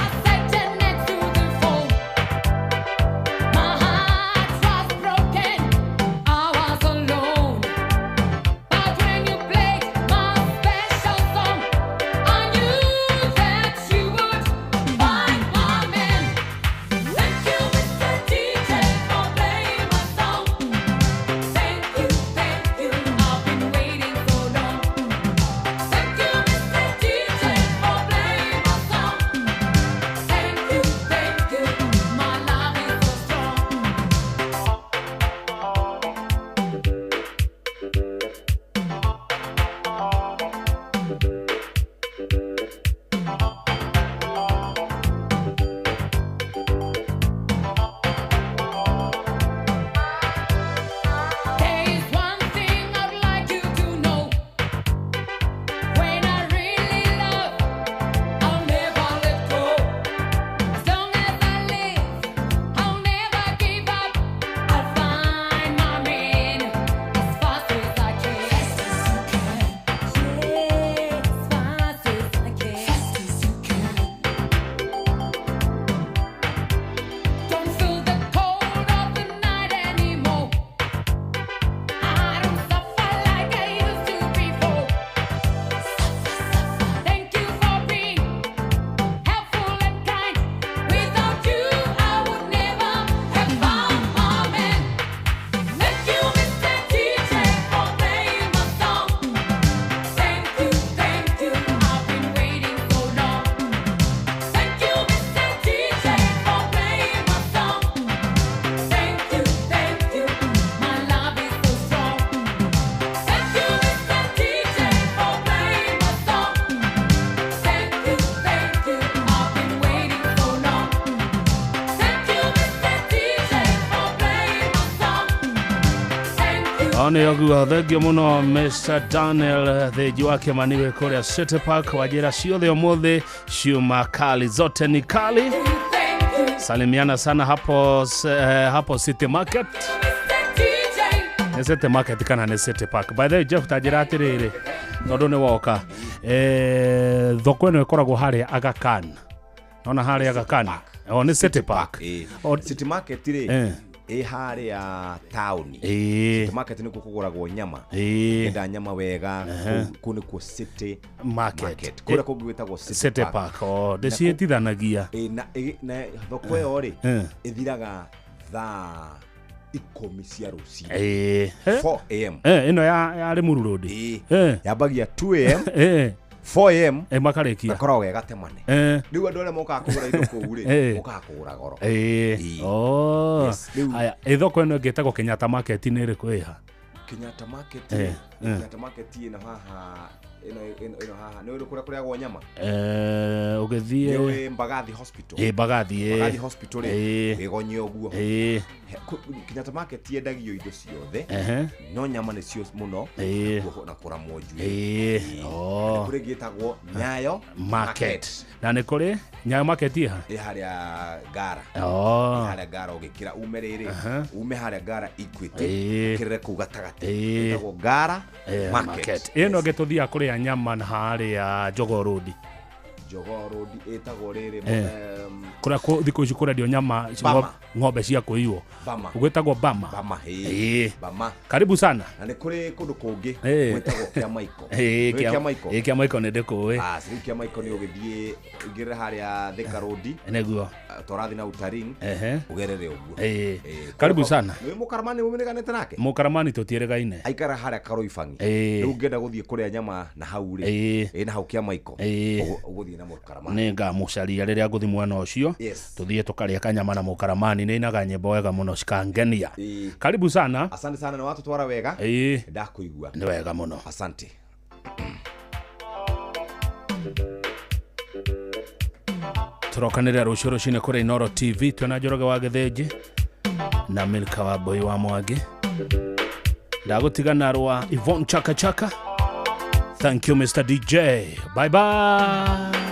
Nĩ thengio mũno Mr. Daniel Thĩnji wa Kĩmani wĩ kũrĩa City Park wajĩra ciothe ũmũthĩ ciuma kali zote ni kali. Salimiana sana hapo, hapo City Market. Nĩ City Market kana nĩ City Park? By the way Jeff tanjĩra atĩrĩrĩ tondũ nĩ woka, thoko ĩno ĩkoragwo harĩa Aga Khan. Nona harĩa Aga Khan. O nĩ City Park. City Market rĩ ĩ harĩa taũni. City Market nĩkuo kũgũragwo nyama. Kenda nyama wega kũu nĩkuo City Market. Kũrĩa kũngĩ gwĩtagwo City Park. O ndĩciĩtithanagia. Na thoko ĩyo rĩ ĩthiraga thaa 10 cia rũcinĩ. 4 AM. Ĩno ya Limuru Road. Yambagia 2 AM. 4 AM makarĩkia gakoragwo ge gatemane. Rĩu andũ arĩa mokaga kũgũra indo kũu rĩ mokaga kũgũra goro. Aya ĩthoko ĩno ĩngĩ ĩtagwo Kenyatta Market nĩ ĩrĩkũ ĩha? Kenyatta Market. Kenyatta Market ĩno haha ĩno haha nĩ ũrĩ kũrĩa kũrĩagwo nyama. Ũgĩthiĩ nĩ Mbagathi Hospital. Mbagathi. Mbagathi Hospital rĩ ĩgonye ũguo. Kenyatta Market yendagio indo ciothe no nyama nĩcio mũno na kũramwo njuĩrĩ. Nĩ kũrĩ ĩngĩ ĩtagwo Nyayo Market. Na nĩ kũrĩ Nyayo Market ĩha? Ĩ harĩa Ngara. Ĩ harĩa Ngara ũgĩkĩra ume rĩrĩ ume harĩa Ngara Equity ũkĩrĩre kũu gatagatĩ ĩtagwo Ngara Market. Ĩno ĩngĩ tũthiaga kũrĩa nyama na harĩa Jogoo Road. Jogoo Road ĩtagwo rĩrĩ Eh. Kũrĩa thikũ ici kũrendio nyama Bama. Ng'ombe cia kũiywo. Bama. Gwĩtagwo Bama. Bama, Ĩĩ. ĩĩ. Bama. Karibu sana. Na nĩ kũrĩ kũndũ kũngĩ Ĩĩ. gwĩtagwo Kĩamaiko. Ĩĩ, Nĩũĩ Kĩamaiko? Ĩĩ, Kĩamaiko nĩ ndĩkũĩ. Ah, rĩu Kĩamaiko nĩ ũgĩthiĩ ũingĩrĩre harĩa Thika Road. Nĩguo. Tũrathiĩ na Utaring. Ehe. Ũgerere ũguo. Ĩĩ. Ĩĩ. Karibu sana. Nĩ mũkaramani mũmeneganĩte nake? Mũkaramani tũtiĩrĩgaine. Aikara harĩa Karoibangi. Ĩĩ. Rĩu ũngĩenda gũthiĩ kũrĩa nyama na hau rĩ. Ĩĩ. Ĩĩ, na hau Kĩamaiko. Ĩĩ. Ũgũthiĩ na mũkaramani. Nĩ ngamũcaria rĩrĩa ngũthi mwena ũcio. Yes. Tũthiĩ tũkarĩa kanyama na mũkaramani, nĩ inaga nyĩmbo wega mũno cikangenia. Ĩĩ. Karibu sana. Asante sana na watũtwara wega. Ĩĩ. Ndakũigua. Nĩ wega mũno. Asante. Tũrokanĩrĩra rũciũ rũcinĩ kũrĩa Inoro TV twĩna Njoroge wa Gĩthĩnji na Milka wa Mbui wa Mwangi. Ndagũtigana rwa Yvonne Chaka Chaka. Thank you, Mr. DJ. Bye bye.